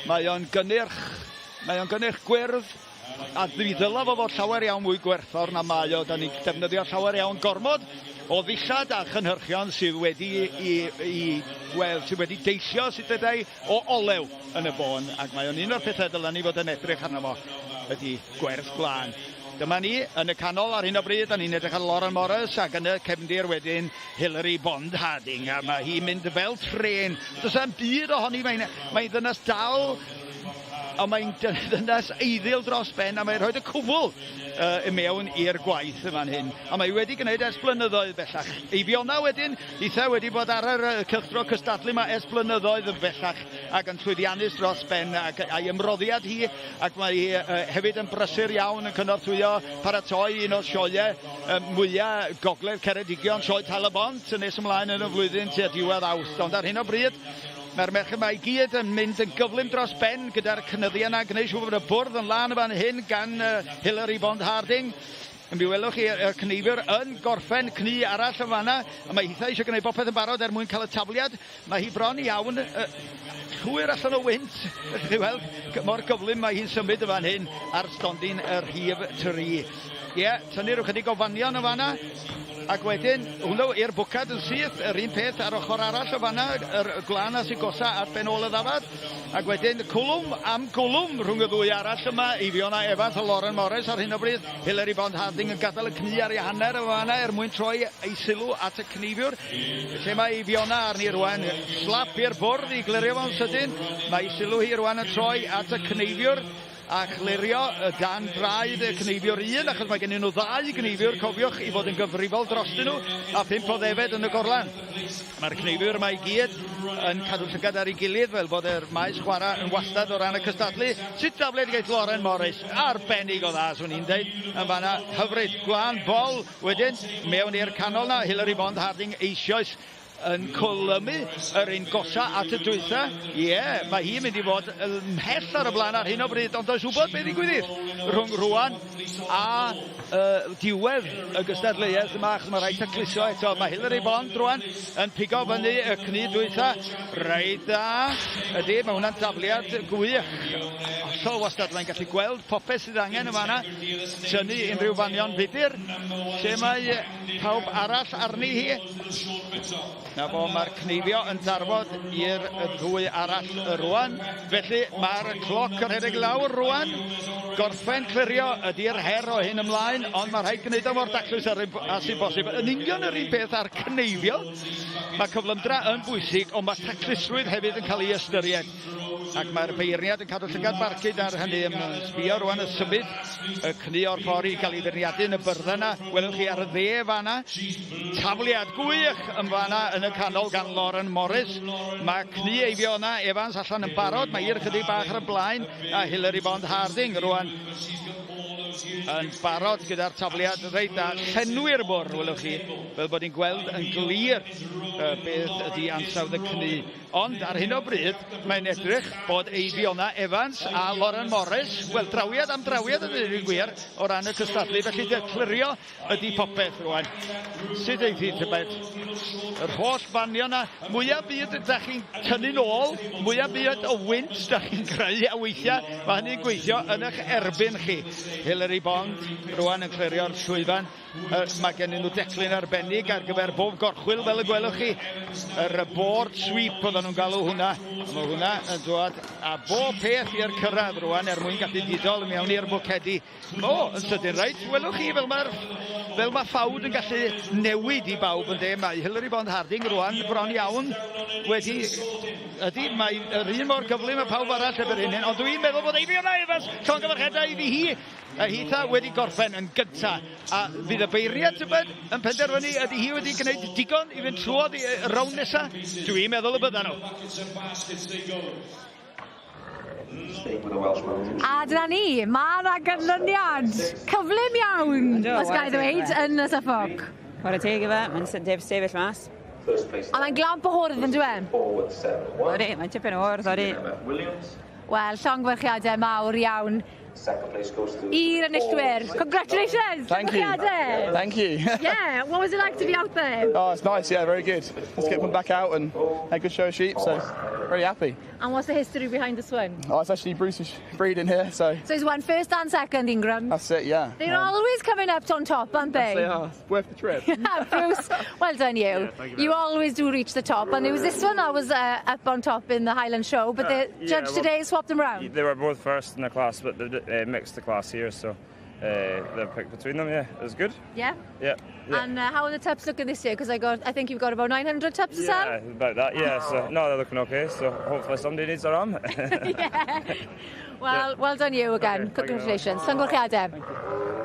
mae o'n gynnyrch Mae o'n gynnyrch gwyrdd, a mi ddyla fo fod llawer iawn mwy gwerthfawr na mae o. Da ni'n defnyddio llawer iawn gormod o ddillad a chynhyrchion sydd wedi i, i wel, sydd wedi deillio, sut ddedai, o olew yn y bôn, ac mae o'n un o'r pethau dyla ni fod yn edrych arno fo, ydy gwerth gwlân. Dyma ni yn y canol ar hyn o bryd, da ni'n edrych ar Lauren Morris ac yn y cefndir wedyn Hilary Bond Harding, a mae hi'n mynd fel trên. Does na'm byd ohoni, mae'n mae ddynas dal Ond mae'n ddynes eiddil dros ben a mae'n rhoi y cwbl uh, i mewn i'r gwaith yn fan hyn. A mae wedi gwneud ers blynyddoedd bellach. Eifiona wedyn, eitha wedi bod ar yr cylchdro cystadlu yma ers blynyddoedd yn bellach ac yn llwyddiannus dros ben ac a'i ymroddiad hi ac mae hi uh, hefyd yn brysur iawn yn cynorthwyo paratoi un o'r sioeau uh, mwyaf Gogledd Ceredigion, Sioe Tal-y-bont yn nes ymlaen yn y flwyddyn tua diwedd Awst. Ond ar hyn o bryd, Mae'r merched yma i gyd yn mynd yn gyflym dros ben gyda'r cynyddiau yna, gwneud siŵr bod y bwrdd yn lân y fan hyn gan Hilary Bond Harding. Mi welwch chi y cneifiwr yn gorffen cnu arall yn fanna, a mae hitha eisiau gwneud popeth yn barod er mwyn cael y tafliad. Mae hi bron iawn, llwyr allan o wynt, felly chi weld mor gyflym mae hi'n symud y fan hyn ar stondin y rhif 3. Ie, yeah, tynnu rhyw chydig o fanion yn fanna. Ac wedyn, hwnnw i'r bwcad yn syth, yr un peth ar ochr arall o fanna, yr gwlân a sy'n gosa ar ben ôl y ddafad. Ac wedyn, cwlwm am gwlwm rhwng y ddwy arall yma, Eifiona Evans a Lauren Morris ar hyn o bryd. Hilary Bond Harding yn gadael y cnu ar ei hanner yn fanna er mwyn troi ei sylw at y cneifiwr. Lle mae Eifiona arni rwan, slap i'r bwrdd i glirio fo'n sydyn. Mae ei sylw hi rwan yn troi at y cneifiwr a chlirio dan draed y cneifiwr un, achos mae gennyn nhw ddau gneifiwr, cofiwch, i fod yn gyfrifol drostyn nhw, a phump o ddefed yn y gorlan. Mae'r cneifiwr yma i gyd yn cadw llygad ar ei gilydd fel bod yr maes chwarae yn wastad o ran y cystadlu. Sut dafledigaeth Lauren Morris, arbennig o dda, swn i'n deud, yn fanna, hyfryd, gwlân bol wedyn, mewn i'r canol na, Hilary Bond Harding eisoes yn cwlymu yr un gosa at y dwytha. Ie, yeah, mae hi'n mynd i fod ymhell ar y blaen ar hyn o bryd, ond does wybod beth ddigwyddith rhwng rwan a diwedd y gystadleuaeth yma, achos mae rhaid tacluso eto. Mae Hilary Bond rwan yn pigo fyny y cnu dwytha. Reit dda. Ydy, mae hwnna'n dafliad gwych. Hollol wastad, mae'n gallu gweld popeth sydd angen yn fanna. Tynnu unrhyw fanion fudur. Lle mae pawb arall arni hi? Na fo, mae'r cneifio yn darfod i'r ddwy arall rwan. Felly mae'r cloc yn rhedeg lawr rwan. Gorffen clirio ydy'r her o hyn ymlaen, ond mae rhaid gwneud o mor daclus â sy'n bosib. Yn union yr un peth â'r cneifio. Mae cyflymdra yn bwysig, ond mae taclusrwydd hefyd yn cael ei ystyried. Ac mae'r beirniad yn cadw llygad barcud ar hynny. Mae'n sbio rwan y symud y cnu o'r ffordd i gael ei feirniadu yn y byrddau yna. Welwch chi ar y dde fanna. Tafliad gwych yn fanna yn y canol gan Lauren Morris. Mae cnu Eifiona Evans allan yn barod. Mae hi'r chydig bach ar y blaen a Hilary Bond Harding rwan yn barod gyda'r tafliad reit da. Llenwi'r bwrdd, welwch chi, fel bod ni'n gweld yn glir beth ydy ansawdd y cnu. Ond ar hyn o bryd, mae'n edrych bod Eifiona Evans a Lauren Morris, wel, drawiad am drawiad a dweud y gwir, o ran y cystadlu, felly de clirio ydy popeth rwan. Sut eith hi, tybed? Yr holl fanion na, mwyaf byd da chi'n tynnu'n ôl, mwyaf byd o wynt da chi'n creu, a weithiau mae hynny'n gweithio yn eich erbyn chi. Hilary Bond rwan yn clirio'r llwyfan. Mae gennyn nhw declyn arbennig ar gyfer bob gorchwyl, fel y gwelwch chi. Yr board sweep oedden nhw'n galw hwnna. Mae hwnna yn dod a bob peth i'r cyrraedd rwan er mwyn gallu didol mewn i'r bwcedi. O, yn sydyn, reit, welwch chi fel mae'r fel mae ffawd yn gallu newid i bawb yn de. Mae Hilary Bond Harding rwan bron iawn wedi... Ydy, mae yr un mor gyflym â pawb arall erbyn hyn, ond dwi'n meddwl bod Eifiona Evans, llongyfarchiadau iddi hi, A hitha wedi gorffen yn gynta. A fydd y beirniad, tybed, yn penderfynu ydy hi wedi gwneud digon i fynd trwodd i rownd nesa? Dwi'n meddwl y byddan nhw. A dyna ni, mae yna ganlyniad cyflym iawn, os ga i ddweud, yn y Suffolk. Chwarae teg i fe, mae'n sefyll mas. A mae'n glamp o hwrdd yn dyw e? Odi, mae'n tipyn o hwrdd, odi. Wel, llongyfarchiadau mawr iawn i'r enillwyr. Congratulations! Thank you. Thank you. Yeah, what was it like to be out there? Oh, it's nice, yeah, very good. Let's get them back out and a good show of sheep, so very happy. And what's the history behind this one? Oh, it's actually Bruce's breeding here, so... So he's won first and second, Ingram. That's it, yeah. They're always coming up on top, aren't they? Yes, they are. It's worth the trip. Yeah, Bruce, well done you. Yeah, thank you you always do reach the top, and it was this one that was up on top in the Highland Show, but the judge today swapped them round. They were both first in the class, but they mixed the class here, so they picked between them. Yeah, it was good. Yeah? Yeah. yeah. And how are the tups looking this year? Because I think you've got about 900 tups to sell. Yeah, about that. Yeah. So no, they're looking okay. So hopefully somebody needs a ram. Yeah. Well, well done you again. Okay, thank you very much. Congratulations. Llongyfarchiadau.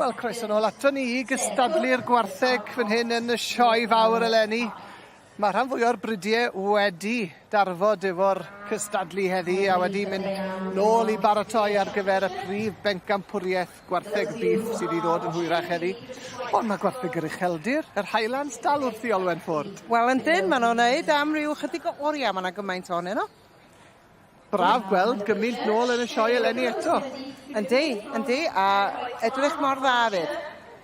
Wel, croeso nôl ato ni i gystadlu'r gwartheg fan hyn yn y sioe fawr eleni. Mae rhan fwy o'r bridiau wedi darfod efo'r cystadlu heddi a wedi mynd nôl i baratoi ar gyfer y prif bencampwriaeth gwartheg beef sydd i ddod yn hwyrach heddi. Ond mae gwartheg yr ucheldir, yr Highlands, dal wrth i Olwen Ford. Wel yndyn, maen nhw'n neud am ryw chydig o oriau, mae yna gymaint ohonyn nhw. Braf gweld gymaint nôl yn y sioe eleni eto. Yndi, yndi, a edrych mor dda 'fyd.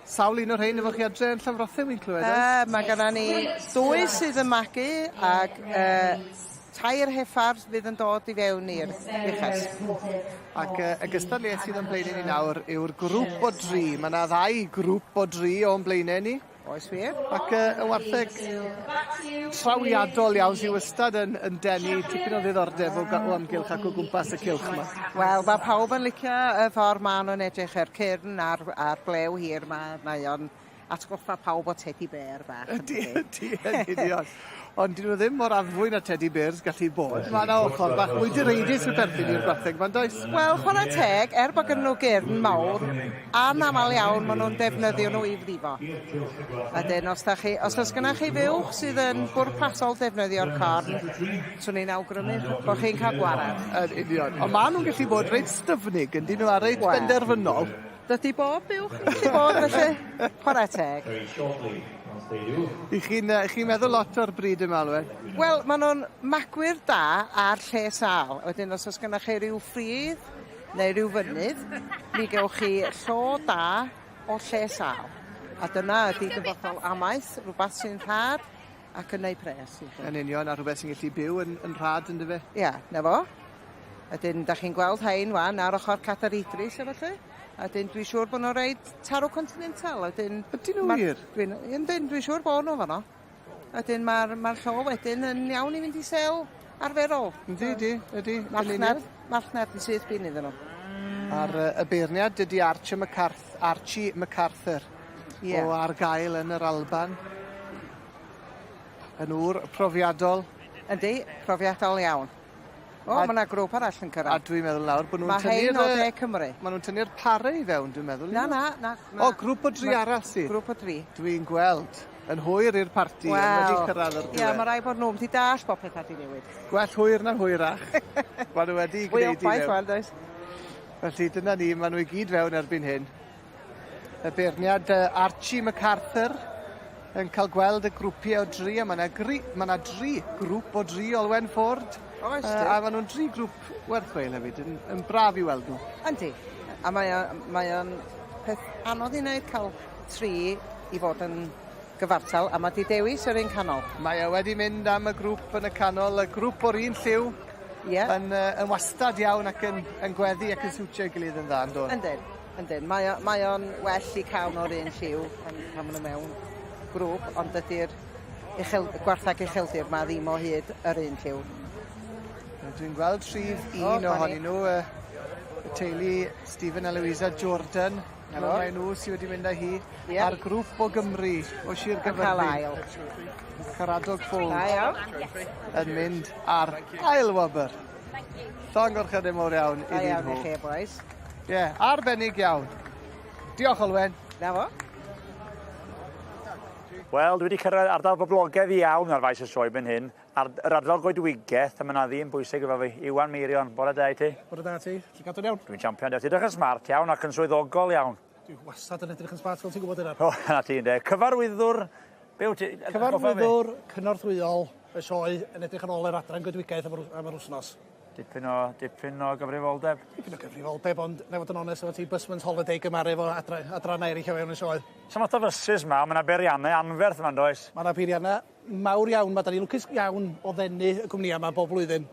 Sawl un o'r rhein efo chi adre yn Llanfrothen wi'n clywed oes? Yy ma' gynna ni ddwy sydd yn magu ag yy tair heffar fydd yn dod i fewn i'r fuches. Ac yy y gystadleuaeth sydd o'n blaenau ni nawr yw'r grŵp o dri. Ma' 'na ddau grŵp o dri o'n blaenau ni. Oes wir. Ac yy y wartheg trawiadol iawn sy wastad yn yn denu tipyn o ddiddordeb o ga- o amgylch ac o gwmpas y cylch 'ma. Wel ma' pawb yn licio y ffor ma' nw'n edrych yr cyrn a'r a'r blew hir 'ma mae o'n atgoffa pawb o tedi bêr bach. Ydi ydi yn union. Ond 'dyn nhw ddim mor addfwyn â tedi bêrs gallu bod. Ma' 'na ochor bach mwy direidus yn perthyn i'r gwartheg 'ma yndoes? Wel chwarae teg, er bod gynnyn nhw gyrn mawr, anamal iawn ma' nhw'n defnyddio nhw i frifo. Wedyn os 'dach chi os oes gynnach chi fuwch sydd yn bwrpasol defnyddio'r corn, swn i'n awgrymu bo' chi'n cael gwared. Yn union. Ond ma' nhw'n gallu bod reit styfnig yndyn nhw a reit benderfynol. Dydy bob buwch yn gallu bod felly. Chwarae teg. I chi'n yy chi'n meddwl lot o'r bryd yma Alwen? Wel ma' nw'n magwyr da a'r lle sâl. Wedyn os o's gynnoch chi ryw ffridd neu ryw fynydd mi gewch chi llo da o lle sâl. A dyna ydi dyfodol amaeth, rwbath sy'n rhad ac yn neud pres i chi. Yn union a rhwbeth sy'n gallu byw yn yn rhad yndyfe? Ia, 'na fo. Wedyn 'dach chi'n gweld rhein 'wan ar ochor Cadair Idris a ballu. A 'dyn dwi siŵr bo' nhw'n reid tarw continental a 'dyn... Ydyn nhw wir? Dwi'n yndyn dwi'n siŵr bo' nhw fanno. A 'dyn ma'r ma'r llo wedyn yn iawn i fynd i sel arferol. Yndi ydi ydi. Marchnad marchnad yn syth bin iddyn nhw. A'r yy y beirniad ydi Archie McCarth- Archie MacArthur. Ie. O Argyll yn yr Alban. Yn ŵr profiadol. Yndi, profiadol iawn. O, ma' 'na grŵp arall yn cyrradd. A dwi'n meddwl nawr bod nhw'n Ma' tynnu'r... rhein o De Cymru. Ma' nhw'n tynnu'r pare i fewn, dwi'n meddwl. Na, na, na. O, grŵp o dri arall sydd. Grŵp o dri. Dwi'n gweld. Yn hwyr i'r parti, Wel, ond wedi cyrraedd o'r diwedd. Ia, ma' rai bod nhw'm 'di dallt bod petha 'di newid. Gwell hwyr na hwyrach. Ma' nhw wedi Fwy o gwneud i obaith fewn. ŵan, does? Felly dyna ni, ma' nhw i gyd fewn erbyn hyn. Y beirniad uh, Archie MacArthur yn cael gweld y grwpiau o dri, a mae yna gri, ma 'na dri grŵp o dri Olwen Ford. Oes, uh, A maen nhw'n dri grŵp werth chweil hefyd, yn, yn braf i weld nhw. Yndi, a mae o, mae o'n peth anodd i wneud cael tri i fod yn gyfartal, a mae 'di dewis yr un canol. Mae e wedi mynd am y grŵp yn y canol, y grŵp o'r un lliw. Ie. Yn, uh, yn wastad iawn ac yn, yn gweddu ac yn siwtio ei gilydd yn dda, yn dod. Yndyn. Yndyn, mae o mae o'n well i cael nhw'r un lliw pan pan ma' nhw mewn grŵp, ond dydi'r uchel- gwarthag ucheldir 'ma ddim o hyd yr un lliw. Wel, Dwi'n gweld rhif un O, ohonyn nhw, y, y teulu Stephen a Louisa Jordan. Na fo. Mae nhw sydd wedi mynd â hi Ie. a'r grŵp o Gymru, o Sir Yn cael Gyfyrddin. ail. Caradog Fold. Da iawn. Yn mynd ar ail wobr. Llongyfarchiadau mawr iawn Da iddyn iawn nhw. i chi, bois. Ie, yeah, arbennig iawn. Diolch, Olwen. Na fo. Wel, dwi wedi cyrraedd ardal boblogaidd iawn ar faes y sioe fan hyn, ar yr ardal goedwigaeth, a mae yna ddyn bwysig efo fi, Iwan Meirion. Bore da i ti. Bore da ti. Ti'n cadw'n iawn? Dwi'n champion, diolch. Ti'n edrych yn smart iawn ac yn swyddogol iawn. Dwi wastad yn edrych yn smart, fel ti'n gwybod yna. O, na ti, ynde. Cyfarwyddwr, be wyt ti? Cyfarwyddwr cynorthwyol y sioe yn edrych ar ôl yr adran goedwigaeth am yr, am yr wythnos. Dipyn o, dipyn o gyfrifoldeb. Dipyn o gyfrifoldeb, ond na fod yn onest efo ti, busman's holiday gymaru efo adra, adrannau eraill o fewn y sioe. Sa'm lot o fysus 'ma, ma' 'na beiriannau anferth yma yndoes? Ma' 'na peiriannau mawr iawn, ma' 'dan ni lwcus iawn o ddenu y cwmnïau 'ma bob blwyddyn.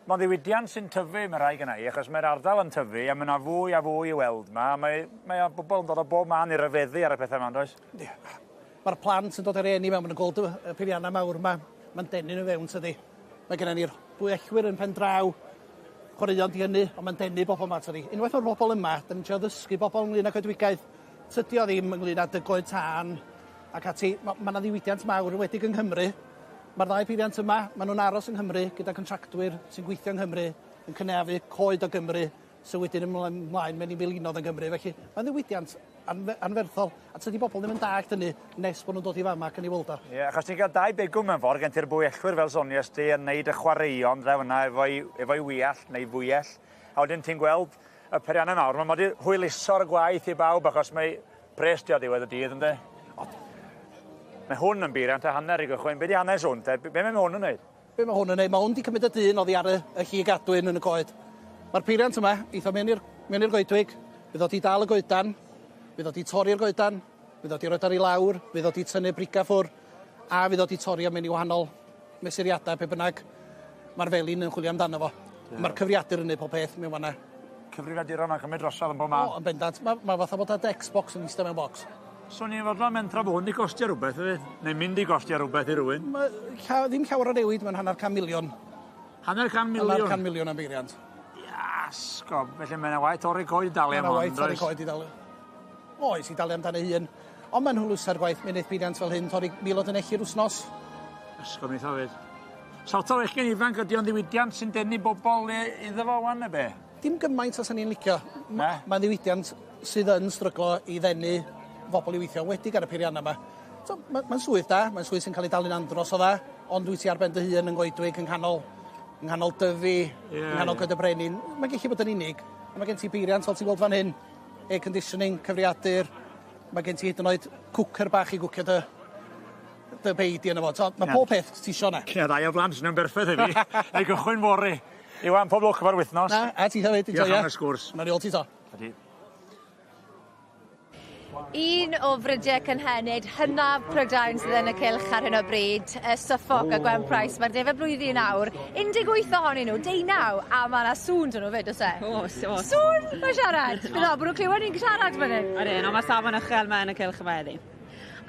Mae'n ddiwydiant sy'n tyfu, mae rhai gynna i, achos mae'r ardal yn tyfu a mae 'na fwy a fwy i weld 'ma, a mae, mae o bobl yn dod o bob man i ryfeddu ar y pethau 'ma, yndoes? Yndi. Mae'r plant yn dod â rhieni 'ma, ma' nhw'n gweld y peiriannau mawr 'ma, mae'n denu nhw fewn tydi? Mae gennym ni'r bwyellwyr yn pen draw, chwaraeon di hynny, ond mae'n denu bobl yma, tydi. Unwaith mae'r bobl yma, da ni'n trio ddysgu bobl ynglyn â coedwigaeth. Tydi o ddim ynglyn â dygoed tân ac ati. Mae ma 'na ddiwydiant mawr yn wedig yng Nghymru. Mae'r ddau peiriant yma, maen nhw'n aros yng Nghymru gyda contractwyr sy'n gweithio yng Nghymru, yn cynaeafu coed o Gymru, sydd wedyn ymlaen mewn i filinodd yng Nghymru. Felly mae'n ddiwydiant anferthol. A tydi bobl ddim yn dallt hynny nes bod nhw'n dod i fama ac yn ei weld o. Ie, achos ti'n cael dau begwn mewn ffordd, gen ti'r bwyellwyr fel sonies di yn neud y chwaraeon draw yna efo'i efo'i wiall neu fwyell. A wedyn ti'n gweld y peiriannau mawr, ma' 'di hwyluso'r gwaith i bawb achos mae pres 'di o ddiwedd y dydd ynde? Mae hwn yn beiriant a hanner i gychwyn. Be' 'di hanes hwn te? Be' mae hwn yn neud? Be' ma' hwn yn neud, ma' hwn 'di cymryd y dyn oddi ar y y lli gadwyn yn y coed. Ma'r peiriant yma, eith o mewn i'r mewn i'r goedwig, fydd o 'di dal y goedan, fydd o 'di torri'r goedan, fydd o 'di roid ar i lawr, fydd o 'di tynnu briga ffwr, a fydd o 'di torri o mewn i wahanol mesuriadau be' bynnag ma'r felin yn chwilio amdano fo. Ie. Ma'r cyfrifiadur yn neud pob peth mewn fan 'na. Cyfrifiaduron ma'n cymryd drosodd yn bob man. O yn bendant. Ma' ma' fatha bod â Xbox yn ista mewn bocs. Swn i'n fodlon mentro bo' hwn 'di costio rwbeth efyd. Neu mynd i gostio rwbeth i rywun. Ma' lla- ddim llawer o newid mewn hanner can miliwn. Hanner can miliwn? Hanner can miliwn am beiriant. Iasgob, felly mae 'na waith torri coed i dalu am hon, Mae 'na waith torri coed i dalu. Oes, i dalu amdano ei hun. Ond mae'n hwyluso'r gwaith, mi wneith peiriant fel hyn torri 1,000 o dunelli'r wsnos. Ysgol mi hefyd. Salto fechgyn ifanc ydi o'n ddiwydiant sy'n denu bobl iddo fo wan neu be? Dim gymaint a 'san ni'n licio. Na? Mae'n ddiwydiant sydd yn stryglo i ddenu bobl i weithio, enwedig ar y peirianna 'ma. So, ma' mae'n swydd da, mae'n swydd sy'n cael ei dalu'n andros o dda, ond dwyt ti ar ben dy hun yn goedwig yng nghanol yng nghanol Dyfi, Ie, yng nghanol ie. Coed y Brenin. Mae'n gallu bod yn unig, a mae gen ti beiriant fel ti'n gweld fan hyn, air conditioning, cyfrifiadur, mae gen ti hyd yn oed cwcer bach i gwcio dy dy bei di yno fo. So, mae pob peth ti isio 'na. Ie, ddau o blant nhw'n berffaith i fi. Neu gychwyn fory. Iwan, pob lwc efo'r wythnos. Na, a ti hefyd, Diolch am y sgwrs. Nawn ni weld ti 'to. Ydi. Un o frydiau cynhenid hynaf Prydain sydd yn y cylch ar hyn o bryd, y Suffolk a Gwen Price. Mae'r defaid blwyddyn awr, 18 ohonyn nhw, deunaw, a mae yna sŵn dyn nhw fyd, oes e? Oes, oes. Sŵn mae siarad! Dwi'n meddwl bod nhw'n clywed ni'n siarad fan hyn. Ydyn, ond mae safon uchel 'ma yn y cylch yma heddi.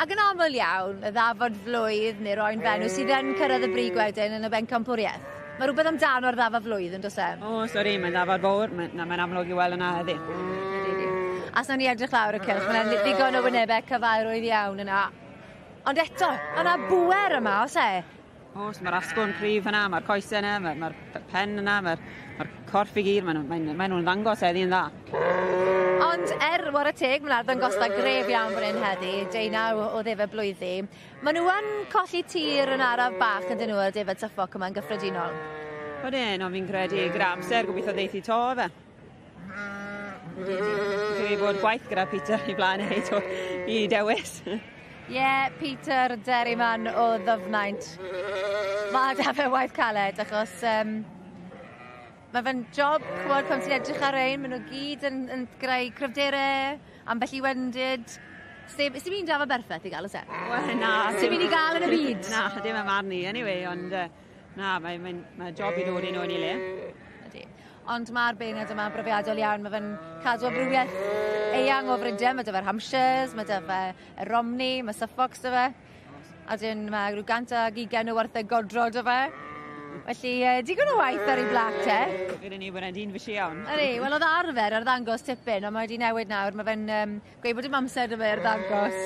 Ac yn aml iawn, y ddafad flwydd neu'r oen fenw sydd yn cyrraedd y brig wedyn yn y bencampwriaeth. Mae rhywbeth amdano'r ddafad flwydd, yn does e? Oes, odi, mae'n ddafad fawr, mae'n mae amlwg i weld yna heddi. A os nawn ni edrych lawr y cylch, mae 'na ddigon o wynebau cyfarwydd iawn yna. Ond eto, mae yna bŵer yma, oes e? Oes, mae'r asgwrn cryf yna, mae'r coesau yna, mae'r mae pen yna, mae'r mae corff i gyd, maen nhw'n mae mae nhw ddangos heddi'n dda. Ond er, whare teg, mae'n arddangosfa gref iawn fan hyn heddi, deunaw o ddefed blwyddi. Maen nhw yn colli tir yn araf bach yn dyn nhw, y defed Suffolk yma'n gyffredinol. Odyn, ond fi'n credu gyda amser gobeithio ddeith i to fe. Fi'n credu bod gwaith gyda Peter i blaen i, to, i dewis. Ie, yeah, Peter Derryman o Ddyfnaint. Mae da fe waith caled achos um, mae fe'n job, ch'mod, pan ti'n edrych ar ein, maen nhw gyd yn, yn greu cryfderau, ambell i wendid. Sdim, sdim un dafad berffaith i gael, oes e? Wel, na. Sdim un i gael yn y byd. Na, dim ym marn i, anyway, ond uh, na, mae'n mae, mae job i ddod i nhw yn ei le. Ydy. Ond mae'r beirniad yma'n brofiadol iawn, mae fe'n cadw amrywiaeth eang o frydiau, mae 'da fe'r Hampshires, mae 'da fe y Romney, mae Suffolks 'da fe. A wedyn mae rhyw 120 o wartheg godro 'da fe. Felly, uh, digon o waith ar ei blat e. Gyda ni bod e'n dyn fysi iawn. Ydy, wel oedd arfer ar ddangos tipyn, ond mae wedi newid nawr. Mae fe'n um, gweud bod dim amser 'da fe ar ddangos.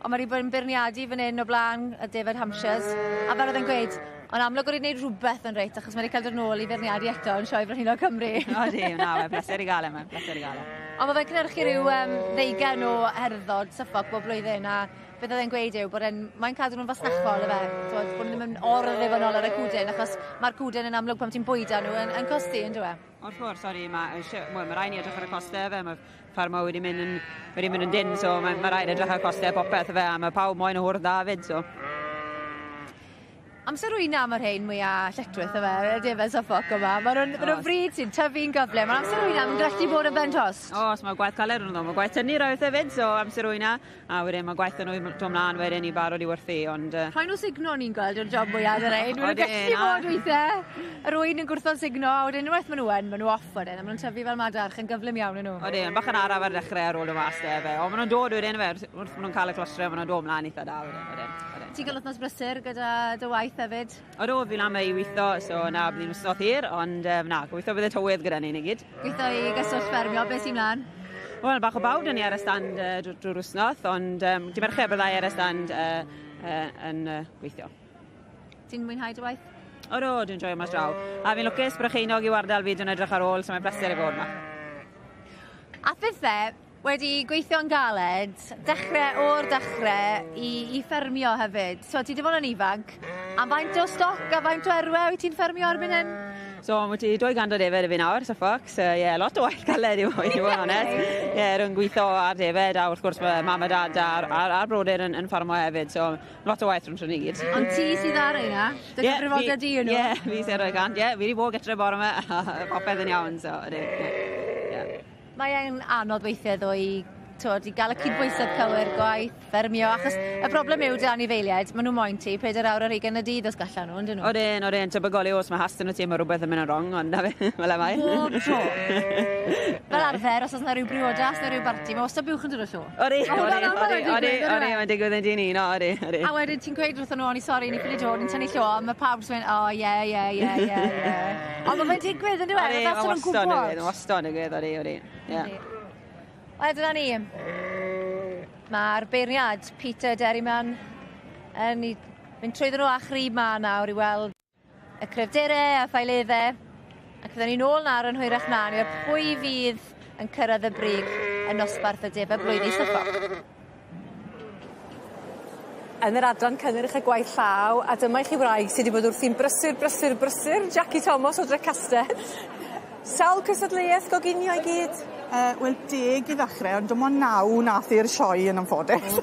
Ond mae wedi bod yn beirniadu fan hyn o blaen y defaid Hampshires. A fel oedd e'n gweud, ond amlwg wedi gwneud rhywbeth yn reit, achos mae wedi cael dod nôl i feirniadu eto yn Sioe Frenhinol Cymru. Odi, na, mae'n bleser i gael e, mae'n bleser i gael e. Ond mae fe'n cynhyrchu rhyw um, ddeugain o herddod Suffolk bob blwyddyn, a beth oedd e'n gweud yw bod e'n, mae'n cadw nhw'n fasnachol ife, t'mod, bod nhw ddim yn or-ddibynnol ar y cwdyn, achos mae'r cwdyn yn amlwg pan ti'n bwyda nhw yn, yn costi, yn dyw e? Wrth gwrs, sori, mae, well, mae rhaid ni edrych ar y costau fe, mae ffarmo wedi mynd yn, wedi mynd yn dyn, so mae, mae rhaid edrych ar costau popeth fe, a mae pawb moyn y hwrdd da fyd, so. Amser wyna am yr hein mwya lletchwith yfe, y defaid Suffolk yma. Ma' nw'n ma' nw'n frîd sy'n tyfu'n gyflym. Ma' amser wyna yn gallu bod yn ben tost. O's, ma' gwaith caled arno ma' gwaith tynnu rai wrth hefyd, so amser wyna, a wedyn ma' gwaith yn dod mlan wedyn i barod i werthu, ond... Uh... Rhoi nhw sugno ni'n gweld yw'r job mwya ar yr ein. Ma' nhw'n gallu bod weithe. Yr ŵyn yn gwrthod sugno, a wedyn unwaith ma' nhw yn, ma' nhw off wedyn, a ma' nhw'n tyfu fel madarch yn gyflym iawn 'yn nhw. Odi, ond bach yn araf ar y dechre ar ôl y mas de fe. Ond ma' nhw'n dod wedyn yfe, wrth ma' nhw'n cael y clostre, ma' nhw'n dod mlan itha da wedyn, wedyn. Wedyn. Ti'n cael wythnos brysur gyda dy waith hefyd? Odw, fi lan 'ma i witho, so na, bydd hi'n wthnos hir, ond um, na, gobeithio bydd y tywydd gyda ni ni gyd. Gweithio i gyswllt ffermio, beth sy'n mlaen? Wel, bach o bawb 'da ni ar y stand uh, drwy'r wsnos, ond um, di Mercher byddai ar y stand uh, uh, yn uh, gweithio. Ti'n mwynhau dy waith? Odw, dwi'n joio mas draw. A fi'n lwcus Brycheiniog yw ardal fi dwi'n edrych ar ôl, so mae'n bleser i fod yma. A phethau, Wedi gweithio'n galed, dechre o'r dechre i i ffermio hefyd. So ti 'di fod yn ifanc, a faint o stoc a faint o erwe wyt ti'n ffermio erbyn hyn? So ma' ti 200 o defed 'da fi nawr, Suffolk, so ie lot o waith caled i fod i fod yn onest. Ie rwy'n gwitho ar defed a wrth gwrs ma' mam a dad a'r a'r a'r brodyr yn yn ffarmo hefyd so lot o waith rhwng ni gyd. Ond ti sydd ar reina? Dy gyfrifoldeb di yw nhw? Ie, fi sydd ar y gant, ie, fi 'di bod gytre bore 'ma a popeth yn iawn so ydi, ie. Ie. Mae e'n anodd weithie ddo i t'wod i ga'l y cydbwysedd cywir gwaith, ffermio achos y broblem yw 'da anifeiliaid ma' n'w moyn ti peder awr ar hugen y dydd os gallan n'w on'd 'yn n'w? Odyn odyn tebygol yw os ma' hast arno ti ma' rwbeth yn myn' yn rong ond 'na fe fel 'a mae. Bob tro. Fel arfer os o's 'na ryw briodas ne' ryw barti ma' wastad buwch yn dod â llo. Odi odi odi odi odi mae'n digwydd yn dyn ni no odi odi. A wedyn ti'n gweud wrthon n'w o'n i sori ni ffili dod ni'n tynnu llo a ma' pawb jyst myn' o ie ie ie ie ie. Ond ma' fe'n digwydd on'd yw e? Odi Fel ma' sa nw'n wastad yn gwbod. digwydd ma' wastad yn digwydd odi odi. Ie. Wel dyna ni. Ma'r beirniad Peter Derryman yn 'i mynd trwyddo n'w â chrib mân nawr i weld y cryfdere a ffaeledde ac fydden ni nôl nawr yn hwyrach mlan i weld pwy fydd yn cyrraedd y brig yn nosbarth y defaid blwydd i Suffolk. Yn yr adran cynnyrch y gwaith llaw a dyma i chi wraig sy 'di bod wrthi'n brysur brysur brysur Jackie Thomas o Drecastell. Sawl cystadleuaeth goginio i gyd? Yy wel deg i ddachre ond dim ond naw nath i'r sioe yn anffodus.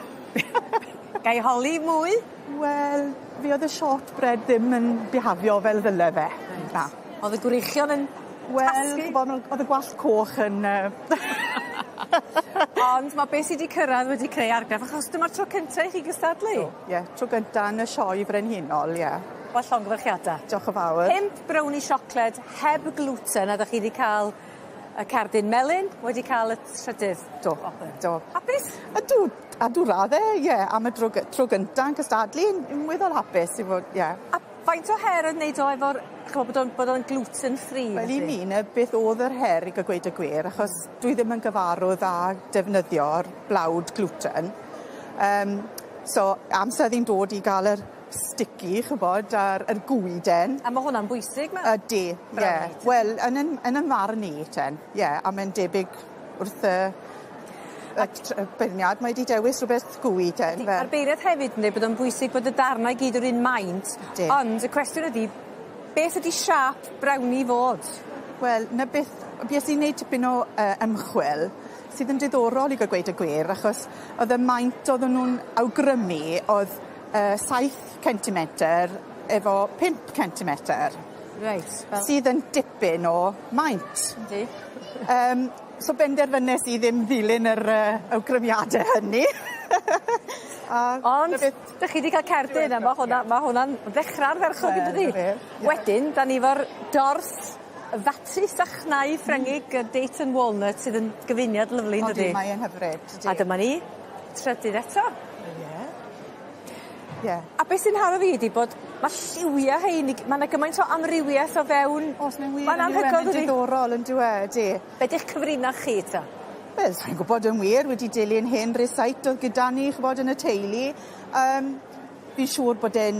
Gai holi mwy? Wel, fi o'dd y shortbread ddim yn bihafio fel ddyle fe. Reit. Na. O'dd y gwreichion yn Wel, tasgu? ch'bo' ma' o'dd y gwallt coch yn yy Ond ma' be' sy 'di cyrradd wedi creu argraff achos dyma'r tro cynta i chi gystadlu. Do, ie, tro gynta yn y sioe frenhinol, ie. Wel llongyfarchiada. Diolch yn fawr. Pump brownie siocled heb glwten a 'dach chi 'di ca'l y cerdyn melyn wedi ca'l y trydydd. Do. Wobr. Do. Hapus? Ydw, ydw radde, ie, am y dro gy- tro gynta yn cystadlu yn yn weddol hapus i fod, ie. A faint o her oedd neud o efo'r ch'mo' bod o'n bod o'n gluten free? Wel i mi 'na beth o'dd yr her i ga' gweud y gwir achos dwi ddim yn gyfarwdd â defnyddio'r blawd gluten. Yym so amser o'dd 'i'n dod i ga'l yr sticky ch'bod a'r yr goeden. A ma' hwnna'n bwysig ma'... Ydi ie. Wel yn 'yn yn 'yn marn i ten ie a mae'n debyg wrth y y tr- y beirniad mae 'di dewis rwbeth gooey ten fe. A'r beirniad hefyd yn deud bod o'n bwysig bod y darnau gyd yr un maint. Ydi. Ond y cwestiwn ydi beth ydi siâp brownie fod? Wel 'na beth bues i'n neud tipyn o yy ymchwil sydd yn diddorol i ga'l gweud y gwir achos o'dd y maint oddwn nw'n awgrymu o'dd yy saith centimeter efo pump centimeter. Reit fel... Sydd yn dipyn o maint. Yndi. Yym so benderfynes i ddim ddilyn yr yy awgrymiade hynny. A... Ond 'na beth... 'dych chi 'di ca'l cerdyn a ma' hwnna ma' hwnna'n ddechra ardderchog yndydi? Wel 'na fe. Wedyn 'dan ni efo'r dorth fatsis a chnau Ffrengig y date and walnut sydd yn gyfuniad lyfli yndydi? Odi mae e'n hyfryd dydi? A dyma ni. Trydydd eto. Ie. Ie. A be' sy'n haro fi ydi bod ma' lliwia rhein i g- ma' 'na gymaint o amrywieth o fewn... O's mae'n wir Ma'n on'd yw e? anhygoel Mae'n dydi? diddorol on'd yw e? Ydi. Be' 'di'ch cyfrinach chi 'ta? Wel sai'n gwbod yn wir wedi dilyn hen rysait o'dd gyda ni ch'bod yn y teulu yym fi'n siŵr bod e'n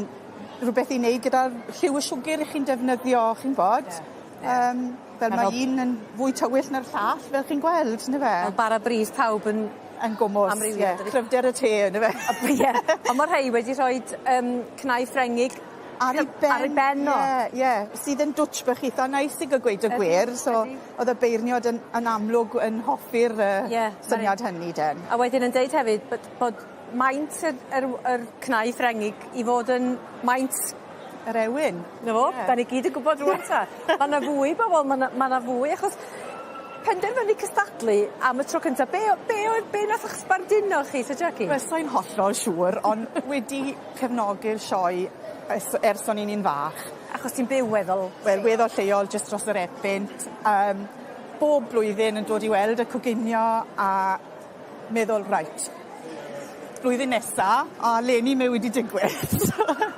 rwbeth i neud gyda'r lliw y siwgyr 'ych chi'n defnyddio chi'n 'bod. Ie. Ie. Yym fel A ma' fel... un yn fwy tywyll na'r llall fel chi'n gweld on'd yfe? Fel bara brith pawb yn Yn gwmws. Amrywio Ie. yndydi? Cryfder y te on'd yfe? Ie on' ma' rhei wedi rhoid yym cnau Ffrengig Ar 'i ben. Ar 'i ben o. Ie ie sydd yn dwtsh bach itha neis i ga'l gweud y gwir so o'dd y beirniod yn yn amlwg yn hoffi'r yy... Ie. ...syniad hynny den. A wedyn yn deud hefyd bod bod maint yr yr w- yr cnau Ffrengig i fod yn maint Yr ewin. 'Na fo. Ie. 'Dan ni gyd yn gwbod rŵan 'ta. Ma' 'na fwy bobol ma' 'na ma' 'na fwy achos penderfynu cystadlu am y tro cynta be' o- be' oedd be' nath 'ych sbarduno chi 'te Jackie? Wel sai'n hollol siŵr on' wedi cefnogi'r sioe ers ers o'n i'n un fach. Achos ti'n byw weddol... Wel weddol lleol jyst dros yr Epynt yym bob blwyddyn yn dod i weld y coginio a meddwl reit blwyddyn nesa a leni mae wedi digwydd.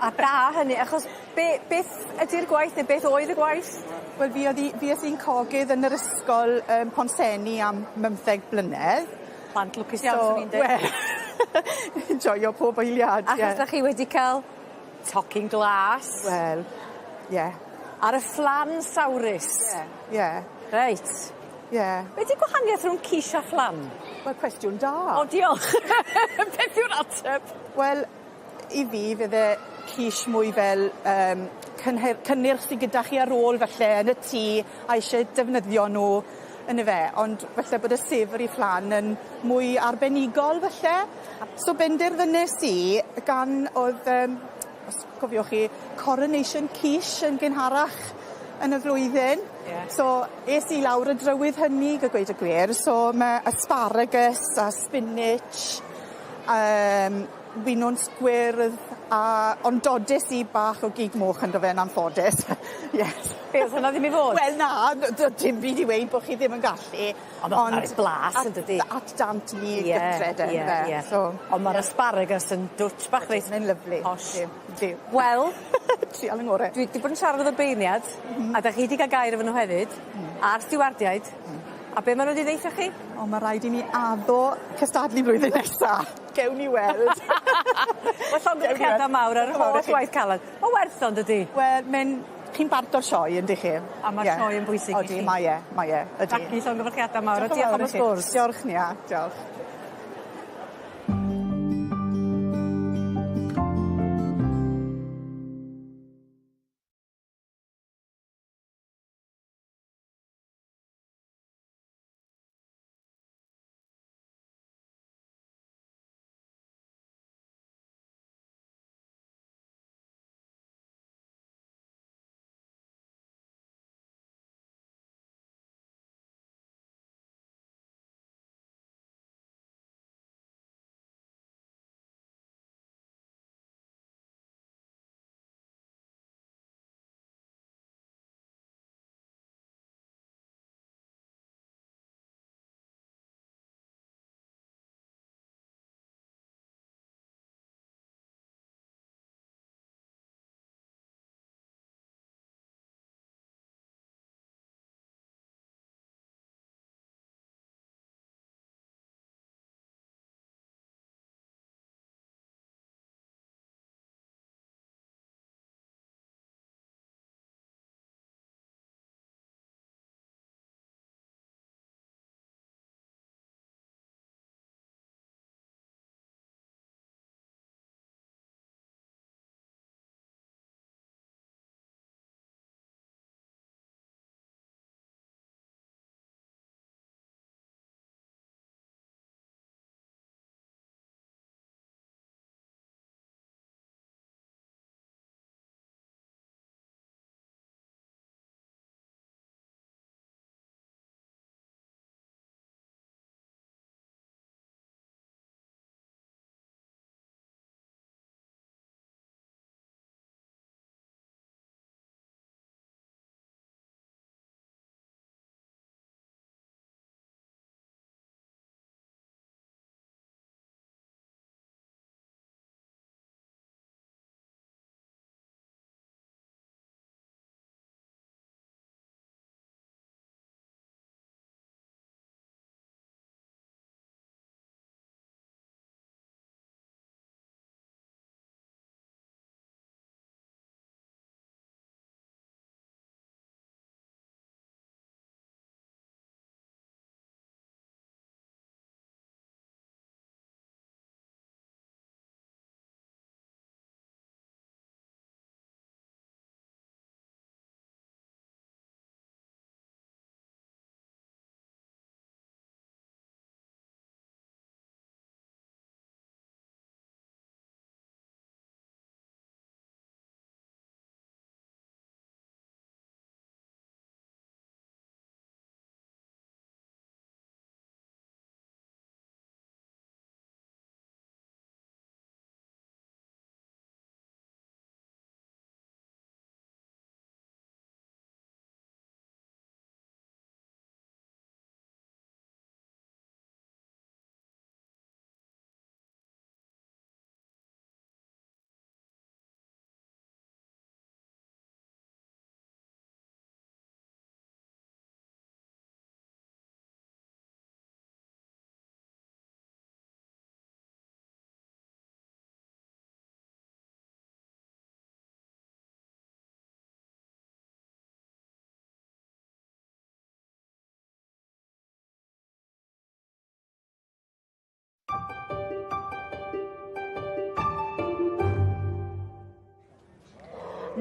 A da hynny achos be' beth ydi'r gwaith ne' beth oedd y gwaith? Wel fi o'dd 'i fues i'n cogydd yn yr ysgol yn Pontsenni am bymtheg blynedd. Plant lwcus iawn swn i'n deud. Wel joio pob eiliad ie. Achos 'dach chi wedi ca'l tocyn glas. Wel ie. Ar y fflan sawrus. Ie ie. Reit. Ie. Be' 'di gwahaniaeth rhwng quiche a flan? Wel cwestiwn da. O diolch. Beth yw'r ateb? Wel i fi fydde quiche mwy fel yym cynhe- cynnyrch sy gyda chi ar ôl falle yn y tŷ a isie defnyddio nw on' yfe ond falle bod y savoury flan yn mwy arbenigol falle. So benderfynes i gan o'dd yym os cofiwch chi coronation quiche yn gynharach yn y flwyddyn. Ie. So es i lawr y drywydd hynny ga gweud y gwir so ma' asparagus a spinach yym winwns gwyrdd a ond dodis i bach o gig moch ynddo fe yn anffodus. Yes. Be' o'dd hwnna ddim i fod? Wel na do'dd dim byd i weud bo' chi ddim yn gallu. Ond ma' hwnna roi blas yndydi? At dant ni gytre de yndyfe? Ie ie. So Ond ma'r asparagus yn dwtsh bach reit... Mae'n lyfli. Posh. Ydi ydi. Wel Trial 'yng ngore. Dwi 'di bod yn siarad efo beirniad a 'dach chi 'di ga'l gair efo nhw hefyd a'r stiwardiaid. A be' ma' nw 'di ddeutho chi? O ma' raid i mi addo cystadlu blwyddyn nesa. Gewn ni weld. Wel llongyfarchiada mawr ar yr holl waith calad. Ma' werth o yndydi? Wel mae'n chi'n bart o'r sioe yndych chi? A ma'r Ie. sioe yn bwysig i Odi chi. mae e mae e ydi. Naci llongyfarchiada mawr a Diolch yn diolch fawr am i y chi. sgwrs. Diolch Nia diolch.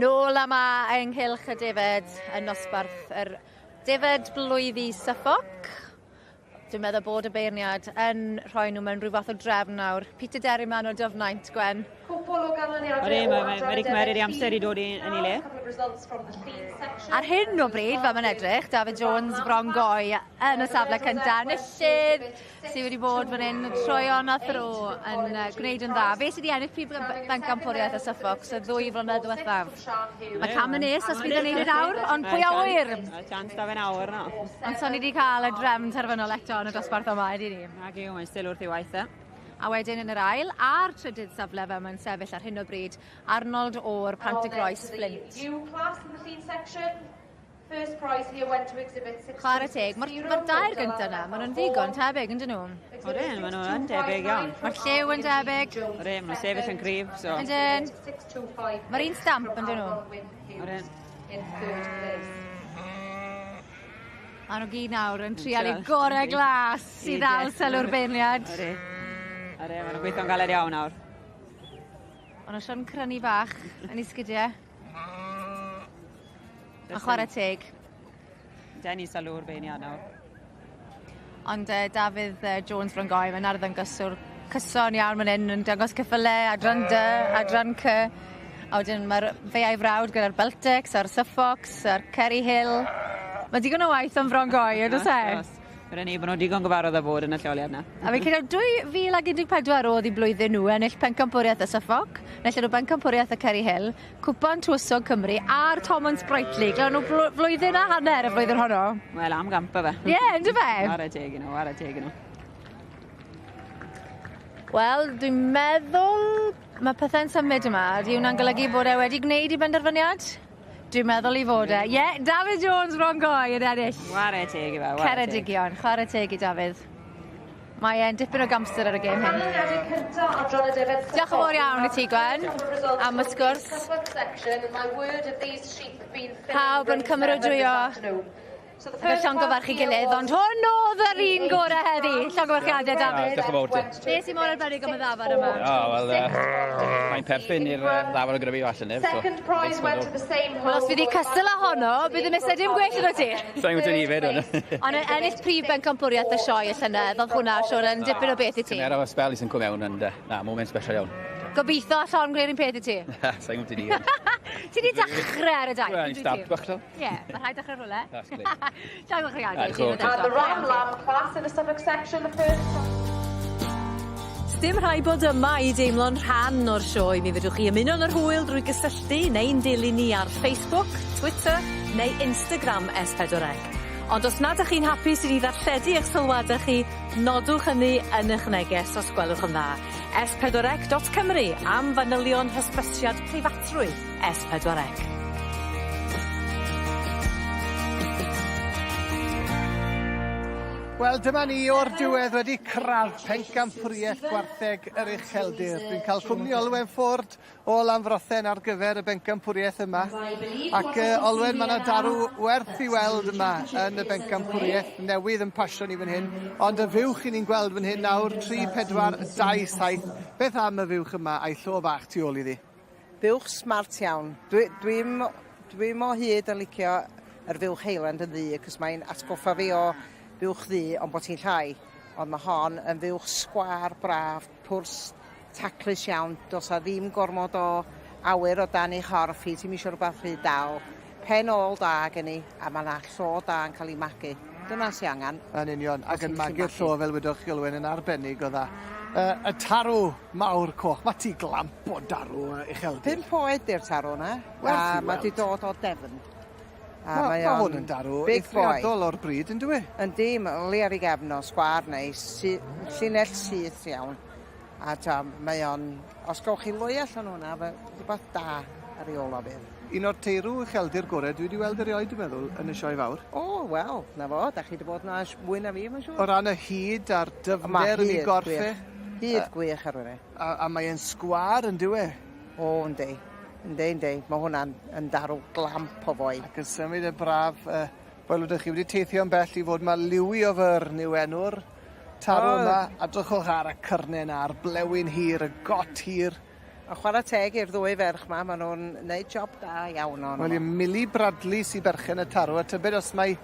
Nôl yma ynghylch y defed yn nosbarth yr defed blwyddi Suffolk. Dwi'n meddwl bod y beirniad yn rhoi nhw mewn rhyw fath o drefn nawr. Peter Derryman o Dyfnaint, Gwen. Cwpwl o ganlyniadau Odi, mae mae wedi cymeryd ei amser i dod i yn ei le. Ar hyn o bryd, fel mae'n edrych, David Jones, Bron Goi yn y safle cyntaf. Enillydd sydd wedi bod fan hyn troeon a thro yn gwneud yn dda. Fe sydd wedi ennill prif bencampwriaeth y Suffolk so ddwy flynedd ddiwethaf. Mae cam yn nes os bydd yn neud e nawr, ond pwy a ŵyr? Mae chance da fe'n awr no. Ond so ni wedi cael y drefn terfynol eto yn y dosbarth yma, ydy ni? Nag yw, mae'n still wrth ei waith e. A wedyn yn yr ail, a'r trydydd safle fel mae'n sefyll ar hyn o bryd, Arnold o'r Pantygroes Flint. U class in the Llun section. First prize here went to exhibit 6. Chwarae teg, mae'r ma dair gyntaf yna, maen nhw'n ddigon tebyg, yn dyn nhw? Odyn, maen nhw yn debyg iawn. Mae'r lliw yn debyg. Odyn, maen nhw'n sefyll yn cryf, so... Ydyn. Mae'r un stamp yn dyn nhw. Odyn. A nhw gyd nawr yn trial eu gorau glas i ddal sylw'r beirniad. Odi. Odi, maen nhw'n gweithio'n galed iawn nawr. Ond nhw'n siarad crynu bach yn ei sgidiau. Mae'n chwarae teg. Denu sylw'r beirniad nawr. Ond uh, Dafydd uh, Jones Fryngoi, mae'n arddangoswr cyson iawn fan hyn yn dangos ceffyle, adran D, adran C. A wedyn mae'r fe a'i frawd gyda'r Beltex a'r Suffolks a'r Kerry Hill. Mae digon o waith am Fron Goi, yn oes e? Gyda ni bod nhw'n digon gyfarwydd â bod yn y lleoliad 'na. A fi'n credu 2014 oedd 'u blwyddyn nhw ennill pencampwriaeth y Suffolk, enillon nhw bencampwriaeth y Kerry Hill, Cwpan Tywysog Cymru a'r Thomas Brightly. Glywon nhw flwyddyn a hanner y flwyddyn honno. Wel am gamp fe. Ie, yeah, yndyfe? Ware teg i nhw, ware teg i nhw. Wel, dwi'n meddwl mae pethau'n symud yma. Ydy hwnna'n golygu bod e wedi gwneud ei benderfyniad? Dwi'n meddwl 'i fod e. Ie, yeah, David Jones Ron Goi yn ennill. Ware teg i fe, ware teg. Ceredigion, chwarae teg i Dafydd. Mae e'n dipyn o gamster ar y gêm hyn. Diolch yn fawr iawn i ti Gwen am y sgwrs. Pawb yn cymeradwyo Fe llongyfarch i gilydd, ond hwn oedd yr un gorau heddi. Llongyfarchiadau, Dafydd. Diolch yn fawr ti. Be sy'n mor arbennig am y ddafad yma? O, wel, uh, mae'n perthyn i'r uh, ddafad o gryfu allan nef. So, Wel, os fydd hi cystal â honno, bydd y mesau dim gwell yn ti. Sa'n gwybod ni fed hwn. Ond ennill prif bencampwriaeth y sioe y llynedd, oedd hwnna, siwr, yn dipyn o beth i ti. Cymera o spel i sy'n cwm mewn, ond na, moment special iawn. Gobeithio all hon gwneud un peth i ti. Sa'n gwybod ni. Ti di dechrau ar y daith. Wel, ni'n start bach to. Ie, mae rhaid dechrau rhywle. That's great. Llongyfarchiadau i ti. And the Ram Lamb class in the Suffolk section, the first Sdim rhaid bod yma i deimlo'n rhan o'r sioe. Mi fedrwch chi ymuno yn yr hwyl drwy gysylltu neu'n dilyn ni ar Facebook, Twitter neu Instagram S4C. Ond os nad 'ych chi'n hapus i ni ddarlledu eich sylwadau chi, nodwch hynny yn 'ych neges os gwelwch yn dda. S4C.Cymru am fanylion hysbysiad preifatrwydd S4C. Wel, dyma ni o'r diwedd wedi cradd pencampwriaeth gwartheg yr ucheldir. Dwi'n cael cwmni Olwen Ford o Lanfrothen ar gyfer y bencampwriaeth yma. Ac uh, Olwen, mae yna darw werth i weld yma yn y bencampwriaeth newydd yn pasio ni fan hyn. Ond y fuwch i ni'n gweld fan hyn nawr, 3, 4, 2, 7. Beth am y fuwch yma a'i llo fach tu ôl iddi? Buwch smart iawn. Dwi, dwi'm, dwi'm o hyd yn licio yr fuwch Highland yn ddu, cos mae'n atgoffa fi o fuwch ddu, ond bod hi'n llai. Ond mae hon yn fuwch sgwâr braf, pwrs taclus iawn. Does 'a ddim gormod o awyr o dan ei chorff hi, ti'm isio rhywbeth rhy dal. Pen ôl da gen i, a mae 'na llo da yn cael ei magu. Dyna sy angen. Yn union, ac yn magu'r llo fel wedoch chi Olwen yn arbennig o dda. Uh, y tarw mawr coch, mae ti glamp o darw uh, ucheldir. Pump oed di'r tarw 'na. Werth A i mae 'di weld. dod o Devon. A Ma' mae ma' o'n hwn yn darw big boy. eithriadol o'r bryd yndyw e? Yndi, mae li ar ei gefn o, sgwâr neis, sy- llinell syth iawn. A ta, mae o'n, os gawch chi lwy allan o hwnna, fe- rhywbeth da ar ei ôl o fydd. Un o'r teirw ucheldir gore dwi wedi weld erioed dwi'n meddwl yn y sioe fawr. O, wel, na fo, da chi wedi bod na mwy na fi, mae'n siŵr. O ran y hyd a'r Ma' dyfnder yn ei hyd gorff e. gwych. Hyd gwych ar hwnna. A, a mae e'n sgwâr yn dyw e? O, yndi. Yndi, yndi. Mae hwnna'n yn darw glamp o foi. Ac yn symud y braf, uh, fel ydych chi wedi teithio'n bell i fod mae Liwi o Fyrn yw enw'r tarw O. yma. A drychwch ar y cyrnen a'r blewyn hir, y got hir. A chwarae teg i'r ddwy ferch 'ma, ma' nhw'n neud job da iawn ohono Wel, fo. Millie Bradley sy berchen y tarw, a tybed os mai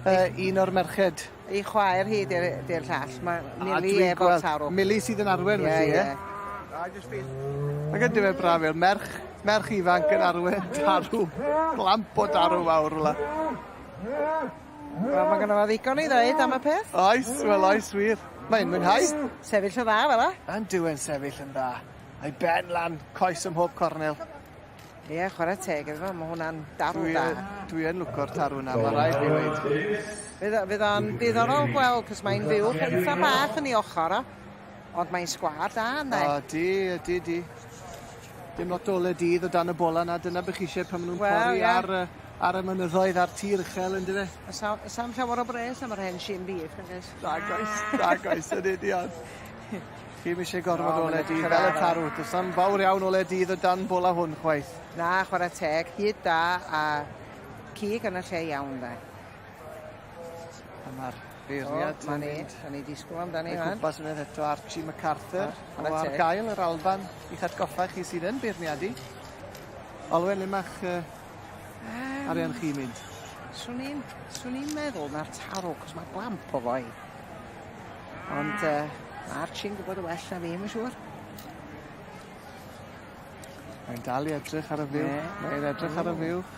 un o'r merched. Ei chwaer hi 'di'r 'di'r llall. Ma' Millie efo'r tarw. Millie sydd yn arwen felly, ie? Ie. Ac yn diwedd braf iawn, merch, merch ifanc yn arwen tarw, clamp o darw fawr fel 'a. Wel, mae gynno fo ddigon i ddeud am y peth. Oes, wel oes wir. Mae'n mwynhau. Sefyll yn dda fel 'a. Yndyw e'n sefyll yn dda. A'i ben lan, coes ym mhob cornel. Ie, chwarae teg iddo fo, ma' hwnna'n darw da. Dwi yn lwco'r tarw 'na, ma' raid fi weud. Fydd o fydd o'n diddorol gweld 'c'os mae'n fuwch eitha bach yn 'i ochor o, ond mae'n sgwâr da ynde? O 'di, ydi 'di. Dim lot o ole dydd o dan y bola 'na, dyna be' chi isie pan ma' nw'n Wel, pori ie. ar yy ar y mynyddoedd a'r tir uchel yndyfe? A sa sa'm llawer o bres am yr hen shin beef nag oes? Nag oes, nag oes, yn union. Chi'm isie gormod o ole dydd fel y tarw, do's na'm fawr iawn ole dydd o dan bola hwn chwaith. Na, chwarae teg, hyd da a cig yn y lle iawn de. A ma'r beirniad O, 'ma ni, 'dan ni disgwl amdani O'i ŵan. gwmpas unwaith eto Archie MacArthur O, chwarae o teg. Argyle yr Alban i'ch atgoffa chi sydd yn beirniadu. Olwen le ma'ch yy arian chi'n mynd? Swn i'n swn i'n meddwl na'r tarw 'c'os ma' glamp o foi. Ond yy ma' Archie'n gwbod yn well na fi ma' siŵr. Mae'n dal i edrych ar y fuwch. Ie. Mae'n edrych ar y fuwch.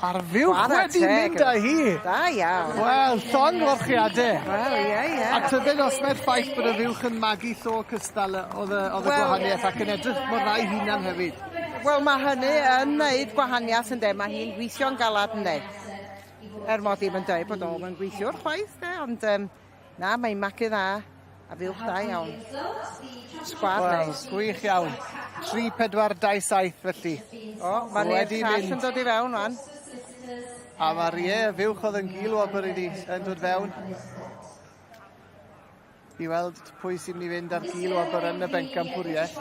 A'r fuwch Chwarae wedi teg mynd â hi! Da iawn. Wel, llongyfarchiade. Wel, ie, ie. A tybed os mae'r ffaith bod y fuwch yn magu llo cystal yy o'dd y o'dd y gwahanieth ac yn edrych mor dda 'i hunan hefyd. Wel, ma' hynny yn neud gwahaniath ynde, ma' hi'n gweithio'n galad ynde? Er mod i'm yn deud bod o'm yn gweithiwr chwaith 'de, ond yym na, mae'n magu dda a fuwch da iawn. Sgwad Wel, neis. gwych iawn. 3 4 2 7 felly. O, ma' 'ne'r llall yn dod i fewn ŵan. A ma'r ie, fuwch o'dd yn gul wobr iddi yn dod fewn. I weld pwy sy'n mynd i fynd ar gul wobr yn y bencampwriaeth.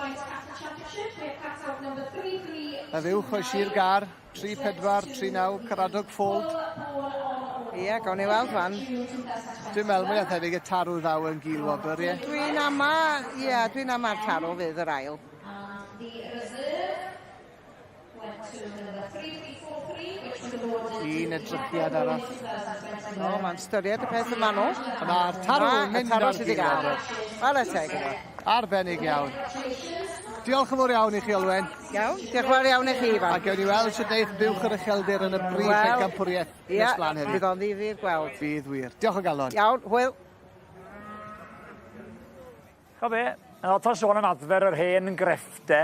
Y fuwch o Sir Gâr, 3 4 3 9 Caradog Fold. Ie, gawn ni weld wan. Dwi'n meddwl mwy na thebyg y tarw ddaw yn gul wobr, ie? Dwi'n ama, ie, dwi'n ama'r tarw fydd yr ail. Un edrychiad arall. O, mae'n styried y peth yma nhw. A mae'r tarw yn mynd ar sydd i gael. Chwarae teg iddo. Arbennig iawn. Diolch yn fawr iawn i chi, Olwen. Iawn, diolch yn fawr iawn i chi, Ifan. A gewn ni weld sut wneith buwch yr ucheldir yn y brif well, pencampwriaeth yeah, nes mlaen heddiw. Bydd o'n ddifyr gweld. Bydd wir. Diolch o galon. Iawn, hwyl. Ch'o' be'? Ma' lot o sôn am adfer yr hen greffte,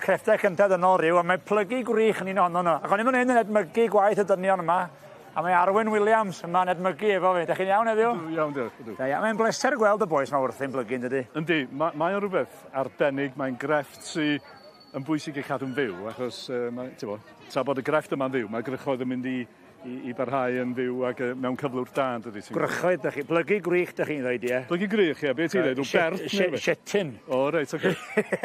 creffte cynta dynol rhyw, a mae plygu gwrych yn un ohonyn nw. Ac o'n i fan 'yn yn edmygu gwaith y dynion yma, a mae Arwyn Williams yma'n edmygu efo fi. 'Dach chi'n iawn heddiw? Ydw, iawn diolch, ydw. Da iawn. Mae'n bleser gweld y bois 'ma wrthi'n blygu yndydi? Yndi, ma- mae o'n rwbeth arbennig, mae'n grefft sy yn bwysig ei chadw'n fyw, achos yy mae t'bo' tra bod y grefft yma'n fyw, mae grychoedd yn mynd i i i barhau yn fyw ag yy mewn cyflwr da yndydi? Ti'n... Gwrychoedd 'dach chi, plygu gwrych 'dach chi'n ddeud ie? Plygu gwrych ie, be' ti'n ddeud, rw berth ne' rwbeth? Shetyn. O reit oce.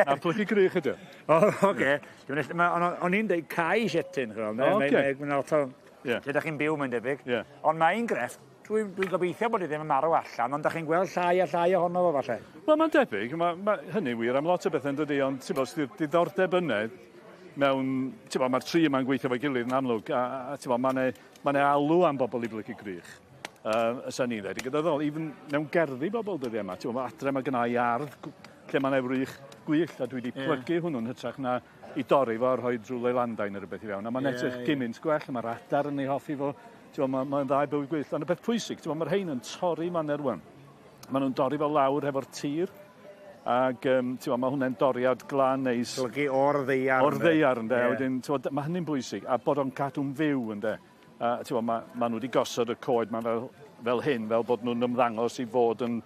Na plygu gwrych ydi o. O oce. Dwi'n well- ma' o'n o'n i'n deud cae shetyn ch'wel ynde? O oce. Mae mae lot o... Ie. Lle 'dach chi'n byw mae'n debyg. Ie. Ond mae'n grefft, dwi'n dwi gobeithio bod e ddim yn marw allan, ond 'dach chi'n gweld llai a llai ohono fo falle. Wel mae'n debyg, ma' ma' hynny'n wir am lot o bethe yndydi, ond t'bo' os 'di'r diddordeb yne mewn, t'bo' ma'r tri yma'n gweithio efo'i gilydd yn amlwg, a a a t'bo' ma' 'ne ma' 'ne alw am bobl i blygu gwrych. Yy fysa ni'n ddeud yn gynyddol, even mewn gerddi bobl dyddia' yma, t'bo' ma' adre ma' gynna i ardd lle ma' 'ne wrych gwyllt a dwi 'di Ie. plygu hwnnw'n hytrach na i dorri fo a rhoid rhyw leilandau ne' rwbeth i fewn a ma'n Ie, edrych ie. gymint gwell a ma'r adar yn ei hoffi fo t'bo' ma' mae'n dda i bywyd gwyllt ond y peth pwysig t'bo' ma'r rhein yn torri maner rŵan. Ma' nw'n dorri fo lawr hefo'r tir. Ag yym t'mo' ma' hwnne'n doriad glan neis. Plygu o'r ddaear. O'r ddaear ynde? Ie. A wedyn t'mod ma' hynny'n bwysig a bod o'n cadw'n fyw ynde? A t'mo' ma' ma' nw 'di gosod y coed 'ma fel fel hyn fel bod nw'n ymddangos i fod yn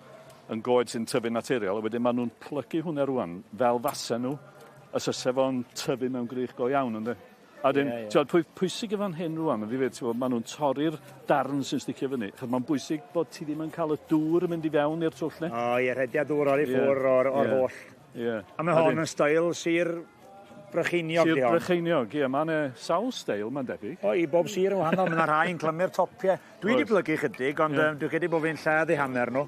yn goed sy'n tyfu'n naturiol a wedyn ma' nw'n plygu hwnne rŵan fel fase nw os fyse fo'n tyfu mewn gwrych go iawn ynde? A wedyn, Ie, ie. t'wod, pwy, pwysig yn fan hyn rŵan, yn ddifyr, t'wod, ma' nhw'n torri'r darn sy'n sticio fyny, achos ma'n bwysig bod ti ddim yn cael y dŵr yn mynd i fewn i'r twll 'ne. O ie, rhediad dŵr oddi Ie, ffwr o'r, o'r ie, holl. Ie. A mae hon yn steil Sir Brycheiniog, Sir di hon. Brycheiniog, ie, ma' 'ne sawl steil, mae'n debyg. O, i bob sir yn wahanol, mae 'na rhai yn clymu'r topiau. Dwi 'di Oes. plygu chydig, ond Ie. yym, dwi'n credu bod fi'n lladd eu hanner nhw.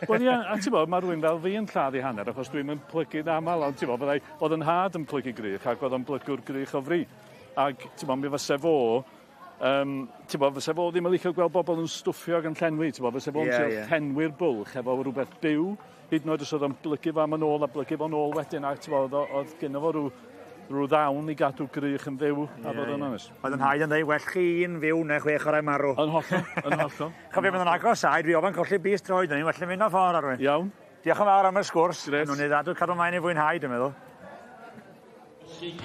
Wel ie, a t'bo' ma' rywun fel fi yn lladd 'i hanner achos dwi'm yn plygu'n amal ond t'bo' fyddai o'dd 'yn nhad yn plygu grych ag o'dd o'n blygwr grych o fri. Ag t'bo' mi fyse fo yym t'bo' fyse fo ddim yn licio gweld bobol yn stwffio ag yn llenwi t'bo' fyse fo'n trio llenwi'r bwlch efo rwbeth byw hyd yn oed os o'dd o'n blygu fo am yn ôl a blygu fo'n ôl wedyn a t'bo' o'dd o o'dd gynno fo rw rw ddawn i gadw grych yn fyw a bod yn onest. Oedd 'yn nhaid yn dweud well chi un fyw na chwech o rai marw. Yn hollol, yn hollol. Chofio mynd yn agos a dwi ofan colli bys troed o'n i'n well na mynd o ffordd Arwyn. Iawn. Diolch yn fawr am y sgwrs. Grêt. Nw'n ni ddadw cadw mlaen i fwynhau dwi'n meddwl.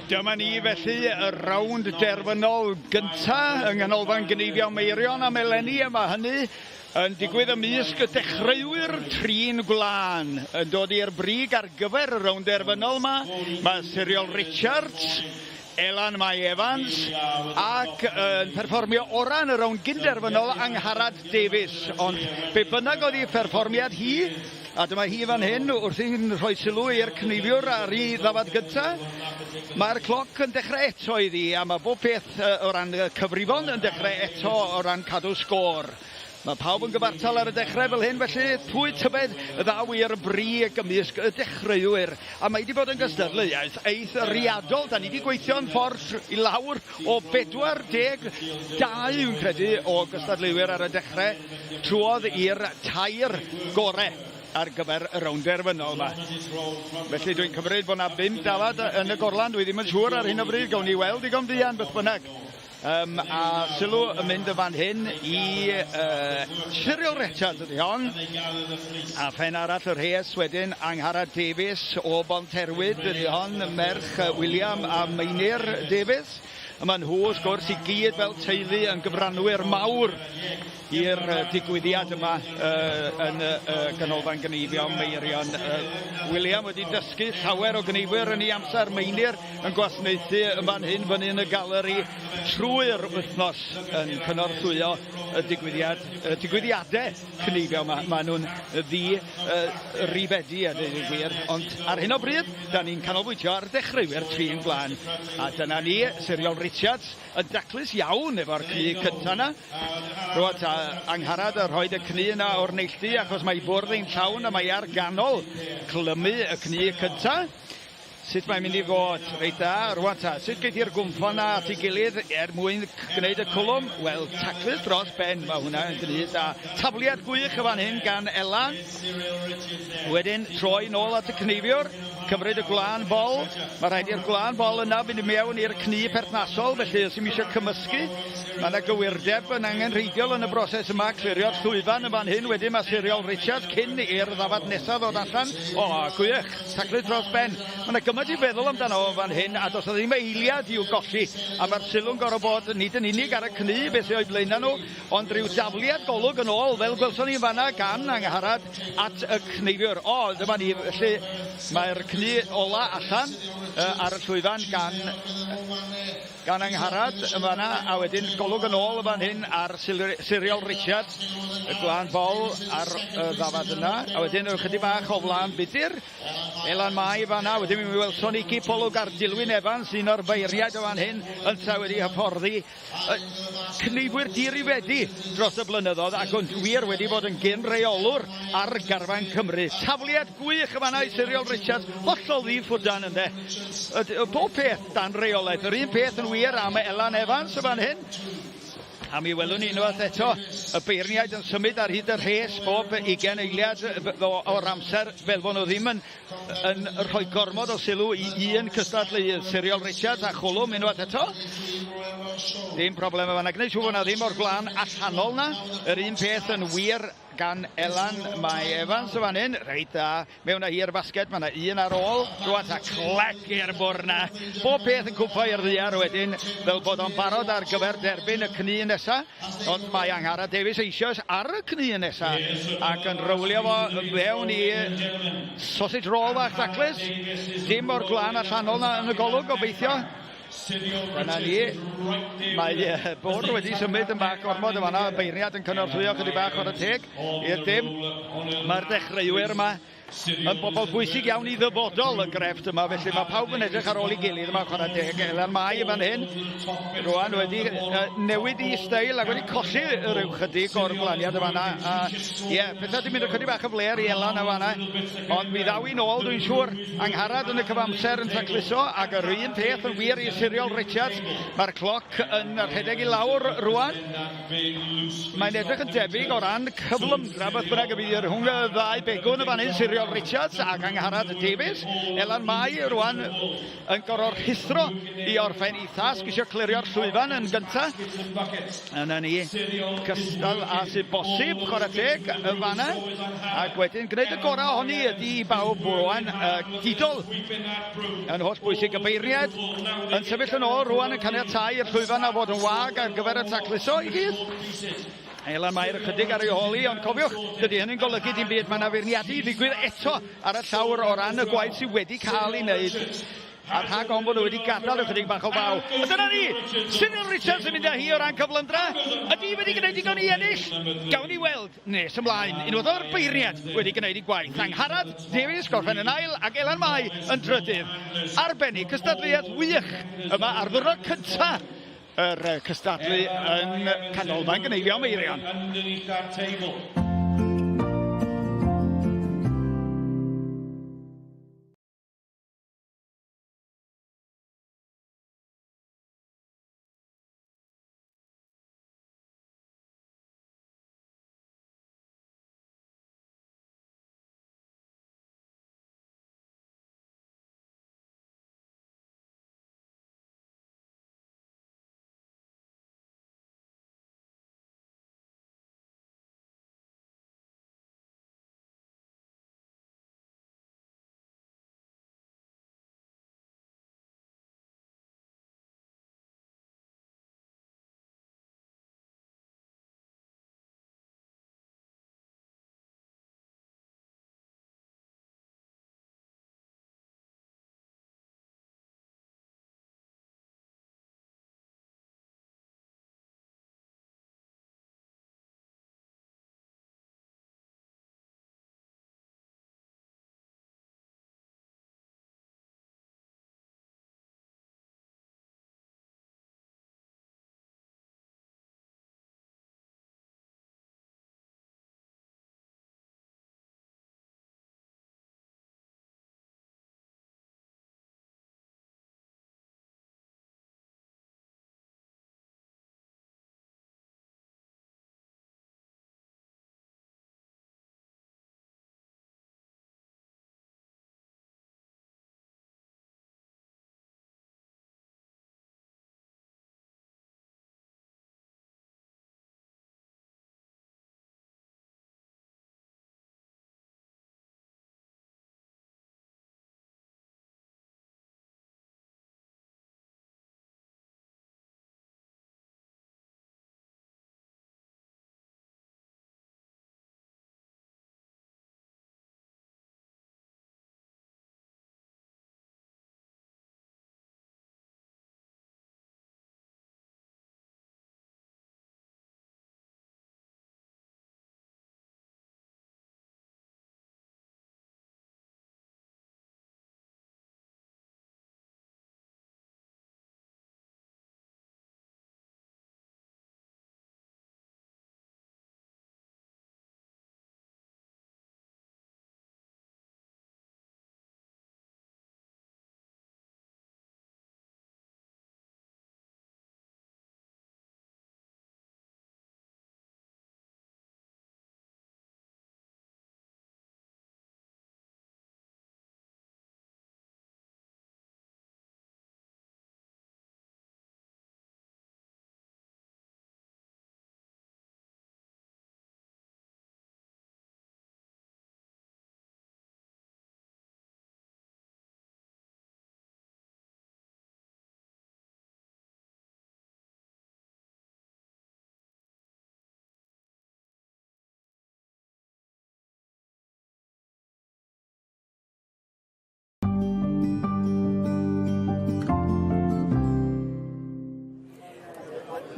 Dyma ni felly y rownd derfynol gynta yng Nghanolfan Gneifio Meirion am eleni a mae hynny yn digwydd ymysg y dechreuwyr trin gwlân yn dod i'r brig ar gyfer y rownd derfynol yma. Mae Siriol Richards, Elan Mai Evans ac yn perfformio orau yn y rownd gynderfynol Angharad Davies. Ond be bynnag oedd ei pherfformiad hi, a dyma hi fan hyn wrthi'n rhoi sylw i'r cneifiwr ar ei ddafad gynta. Mae'r cloc yn dechrau eto iddi a mae bob peth o ran y cyfrifon yn dechrau eto o ran cadw sgôr. Mae pawb yn gyfartal ar y dechrau fel hyn, felly pwy tybed ddaw i'r brig ymysg y dechreuwyr? A mae wedi bod yn gystadleuaeth eithriadol. Da ni wedi gweithio'n ffordd i lawr o 42, dwi'n credu, o gystadleuwyr ar y dechrau, trwodd i'r tair gore ar gyfer y rownd derfynol yma. Felly dwi'n cymryd bod yna bum dafad yn y gorlan, dwi ddim yn siŵr ar hyn o bryd, gawn ni weld digon fuan beth bynnag. Yym a sylw yn mynd yn fan hyn i uh, Cyril Richards ydy hon. A phen arall y rhes wedyn Angharad Davies o Bonterwyd ydy hon, merch William a Meinir Davies. A maen nhw wrth gwrs i gyd fel teulu yn gyfranwyr mawr i'r digwyddiad yma uh, yn y uh, Ganolfan Gneifio Meirion. Uh, William wedi dysgu llawer o gneifwyr yn ei amser Meinir yn gwasanaethu yn fan hyn fyny yn y galeri trwy'r wythnos yn cynorthwyo y digwyddiad, y digwyddiadau cneifio yma. Maen nhw'n ddi uh, rifedi a dweud y gwir, ond ar hyn o bryd, da ni'n canolbwyntio ar dechreuwyr trin glân. A dyna ni, Siriol Richards, yn daclus iawn efo'r cnu cynta 'na. Rwan ta Angharad yn rhoid y cnu yna o'r neilltu achos mae bwrdd ein llawn a mae ar ganol clymu y cnu cynta. Sut mae'n mynd i fod? Reit dda, rwan ta, sut gei di'r gwmffon 'na at ei gilydd er mwyn gwneud y cwlwm? Wel, taclus dros ben, mae hwnna yn gwneud da. Tafliad gwych y fan hyn gan Elan. Wedyn troi nôl at y cneifiwr. Cymryd y gwlân bol. Mae rhaid i'r gwlân bol yna fynd i mewn i'r cnu perthnasol, felly os ddim eisiau cymysgu, mae yna gywirdeb yn angenrheidiol yn y broses yma. Clirio'r llwyfan yn fan hyn, wedyn mae Siriol Richards cyn i'r ddafad nesaf ddod allan. O, gwych, taclu dros ben. Mae yna gymaint i feddwl amdano fo fan hyn, a does 'na ddim eiliad i'w golli, a mae'r sylw'n gorfod bod nid yn unig ar y cnu, beth sydd o'i blaenau nhw, Ond rhyw dafliad golwg yn ôl, fel gwelson ni yn fanna, gan Angharad at y cneifiwr. O, dyma ni, felly mae'r cnu ola allan uh, ar y llwyfan gan, gan Angharad yn fanna, a wedyn golwg yn ôl yn fan hyn ar Siriol Richards, y gwlân bol ar y ddafad yna, a wedyn ychydig bach o wlân budur. Elan Mai fanna, wedyn mi welson ni gipolwg ar Dilwyn Evans, un o'r feirniaid o fan hyn, yntau wedi hyfforddi Cneifwyr dirifedi dros y blynyddoedd ac yn wir wedi bod yn gyn reolwr ar garfan Cymru. Tafliad gwych yn fanna i Siriol Richards, hollol ddi-ffwdan ynde. Bob peth dan reolaeth. Yr un peth yn wir am Elan Evans yn fan hyn. A mi welwn ni unwaith eto y beirniaid yn symud ar hyd y rhes bob 20 eiliad o'r amser fel bod nhw ddim yn yn rhoi gormod o sylw i un cystadleuydd, Siriol Richards a Chwlwm unwaith eto. Dim problem efo yna. Gwneud siŵr bod yna ddim o'r gwlân allanol na. Yr un peth yn wir gan Elan. Mae Evans o fan hyn. Reit dda. Mewn â hi i'r fasged. Mae yna un ar ôl. Rwan ta clec i'r bwrdd na. Bob peth yn cwmpo i'r ddiar wedyn fel bod o'n barod ar gyfer derbyn y cnu nesa. Ond mae Angharad Davies eisoes ar y cnu nesa ac yn rowlio fo fewn i sausage roll fach daclus. Dim o'r gwlân allanol na yn y golwg, gobeithio. Dyna ni. Mae bwrdd wedi symud yn bach gormod yn fanna. Beirniad yn cynorthwyo chydig bach o'r y teg i'r dim. Mae'r dechreuwyr yma. yn bobl bwysig iawn i ddyfodol y grefft yma, felly mae pawb yn edrych ar ôl ei gilydd yma, chwarae teg. Elan Mai yn fan hyn, rwan wedi newid i steil ac wedi colli rhyw chydig o'r glaniad y fanna. A ie, yeah, pethau wedi mynd ychydig bach yn fler i Elan y fanna, ond mi ddaw i nôl, dwi'n siŵr. Angharad yn y cyfamser yn tacluso, ac yr un peth yn wir i Siriol Richards. Mae'r cloc yn rhedeg i lawr rwan. Mae'n edrych yn debyg o ran cyflymdra beth bynnag y bydd rhwng y ddau begwn y fan hyn, Siriol Richards ac Angharad Davies. Elan Mai rwan yn gorfod rhuthro i orffen ei thasg, eisiau clirio'r llwyfan yn gyntaf. Yna ni, cystal a sydd bosib, chwarae teg, y fanna. Ac wedyn gwneud y gorau ohoni ydy i bawb rwan. Didol yn holl bwysig, y beirniad yn sefyll yn ôl rwan yn caniatáu i'r llwyfan a fod yn wag ar gyfer y tacluso i gyd. Elan Mair ychydig ar ei hôl hi, ond cofiwch, dydy hynny'n golygu dim byd. Mae yna feirniadu i ddigwydd eto ar y llawr o ran y gwaith sydd wedi cael ei wneud a rhag ofn bod nhw wedi gadael ychydig bach o faw. A dyna ni! Cyril Richards yn mynd â hi o ran cyflymdra. Ydy hi wedi gwneud digon i ennill? Gawn ni weld nes ymlaen. Unwaith o'r beirniad wedi gwneud ei gwaith. Angharad Davies gorffen yn ail ac Elan Mai yn drydydd. Arbennig, cystadleuaeth wych yma ar ddiwrnod cyntaf yr cystadlu yn Canolfan Gneifio Meirion.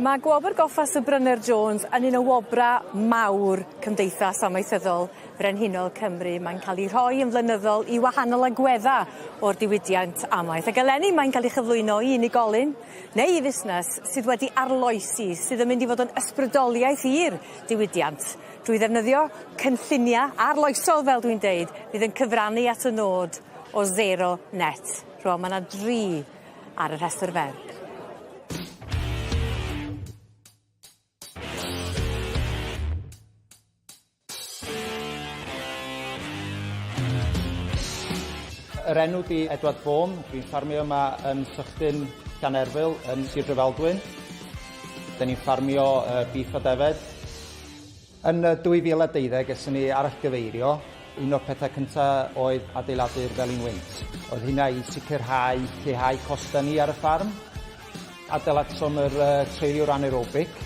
Mae Gwobr Goffa Sir Bryner Jones yn un o wobra mawr Cymdeithas Amaethyddol Frenhinol Cymru. Mae'n cael ei rhoi yn flynyddol i wahanol agwedda o'r diwydiant amaeth. Ac eleni mae'n cael ei chyflwyno i unigolyn neu i fusnes sydd wedi arloesi, sydd yn mynd i fod yn ysbrydoliaeth i'r diwydiant drwy ddefnyddio cynllunia arloesol fel dwi'n deud, fydd yn cyfrannu at y nod o sero net. Rwan ma' 'na dri ar y rhestr fer. Yr enw 'di Edward Vaughan, dwi'n ffarmio yma yn Sychdyn, Llanerfyl yn Sir Drefaldwyn. 'Da ni'n ffarmio uh, beef a defed. Yn 2012 eson ni arallgyfeirio, un o'r pethau cynta oedd adeiladu'r felin wynt. Oedd hynna i sicrhau lleihau costau ni ar y ffarm. Adeiladsom yr uh, treuliwr anaerobic.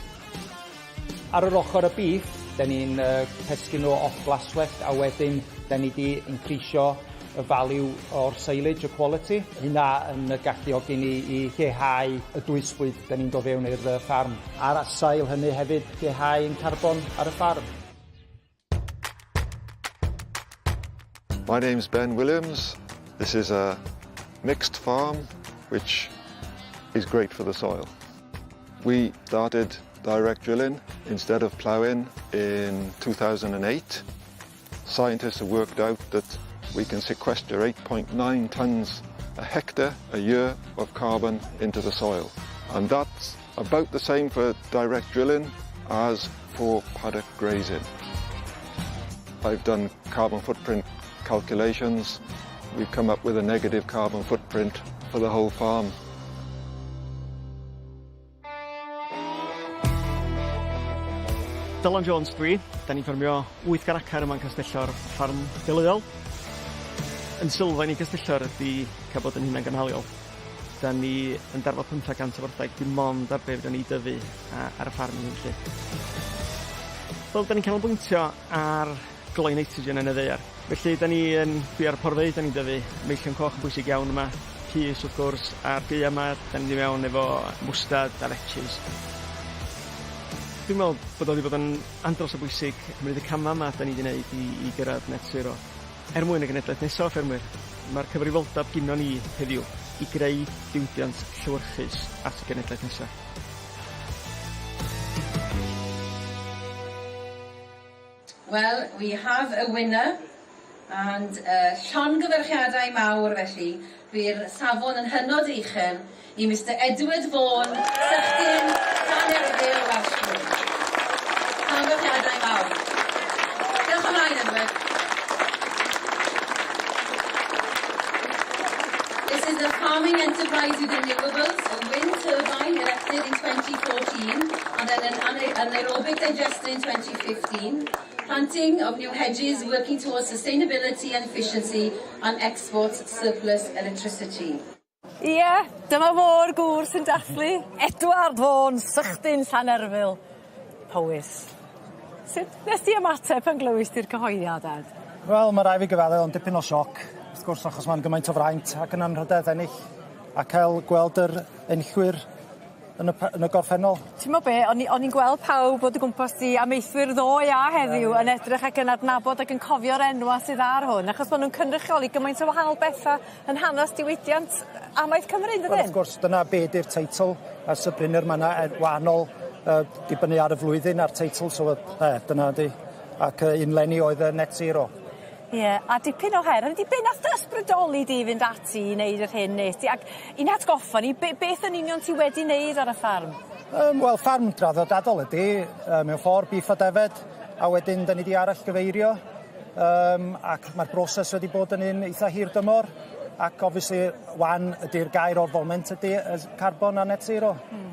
Ar yr ochr y beef, da ni'n uh, pesgyn nhw off glaswellt a wedyn da ni di increasio y value o'r silage, y quality. Hynna yn galluogi ni i lleihau y dwysbwyd da ni'n dod fewn i'r ffarm. Ar sail hynny hefyd lleihau ein carbon ar y ffarm. My name's Ben Williams. This is a mixed farm, which is great for the soil. We started direct drilling instead of ploughing in 2008. Scientists have worked out that we can sequester 8.9 tonnes a hectare a year of carbon into the soil. And that's about the same for direct drilling as for paddock grazing. I've done carbon footprint calculations. We've come up with a negative carbon footprint for the whole farm. Dylan Jones dwi. Da ni'n ffermio 800 acar yma'n Castellor, ffarm deuluol. Yn sylfaen i Castellor ydi cael bod yn hunan gynhaliol. Da ni yn darfod 500 o wartheg dim ond ar be fedrwn ni dyfu ar y ffarm yn 'lly. Wel 'dan ni'n canolbwyntio ar gloi nitrogen yn y ddaear. Felly 'dan ni yn bia'r porfeydd 'dan ni'n dyfu meillion coch yn bwysig iawn yma, pys wrth gwrs, a'r gaea 'ma 'dan ni'n mynd i mewn efo mwstad a vetches. Dwi'n me'wl bod o 'di bod yn andros o bwysig cymryd y cama' 'ma 'dan ni 'di neud i i gyrradd net zero. Er mwyn y genedlaeth nesa o ffermwyr, ma'r cyfrifoldab gynnon ni heddiw i greu diwydiant llewyrchus at y genedlaeth nesa. Well, we have a winner, and uh, llongyfarchiadau mawr felly, bu'r safon yn hynod uchel i Mister Edward Vaughan, Sychdyn, Llanerfyl, Welshpool. Llongyfarchiadau mawr. Diolch ymlaen, Edward. This is the farming enterprise with renewables, a wind turbine erected in 2014, and then an anaerobic digester in 2015, planting of new hedges, working towards sustainability and efficiency, and export surplus electricity. Ie, dyma fo'r gŵr sy'n dathlu. Edward Vaughan, Sychdyn Llanerfyl, Powys. Sut nes di ymateb pan glywis di'r cyhoeddiad, Ed? Wel, ma' rai' fi gyfadde o'n dipyn o sioc, wrth gwrs, achos ma'n gymaint o fraint ac yn anrhydedd ennill a cael gweld yr enillwyr yn y pe- yn y gorffennol. T'mo' be' o'n i o'n i'n gweld pawb o dy gwmpas di amaethwyr ddoe a heddiw yn edrych ac yn adnabod ac yn cofio'r enwa' sydd ar hwn achos ma' nw'n cynrychioli gymaint o wahanol betha yn hanes diwydiant amaeth Cymru yndydyn? Wel wrth gwrs dyna be' 'di'r teitl a Sir ma' 'na e- wahanol yy dibynnu ar y flwyddyn a'r teitl so yy dyna 'di ac yy un 'leni oedd y net zero. Ie, a dipyn o her. Hynny 'di be' nath dy ysbrydoli di i fynd ati i neud yr hyn nes di ac i'n hatgoffa ni be- beth yn union ti wedi neud ar y ffarm? Yym wel ffarm draddodadol ydi yy mewn ffor beef a defed a wedyn 'dan ni 'di arallgyfeirio yym ac ma'r broses wedi bod yn un eitha hir dymor ac obviously 'wan ydi'r gair o'r foment ydi yy carbon a net zero. Hmm.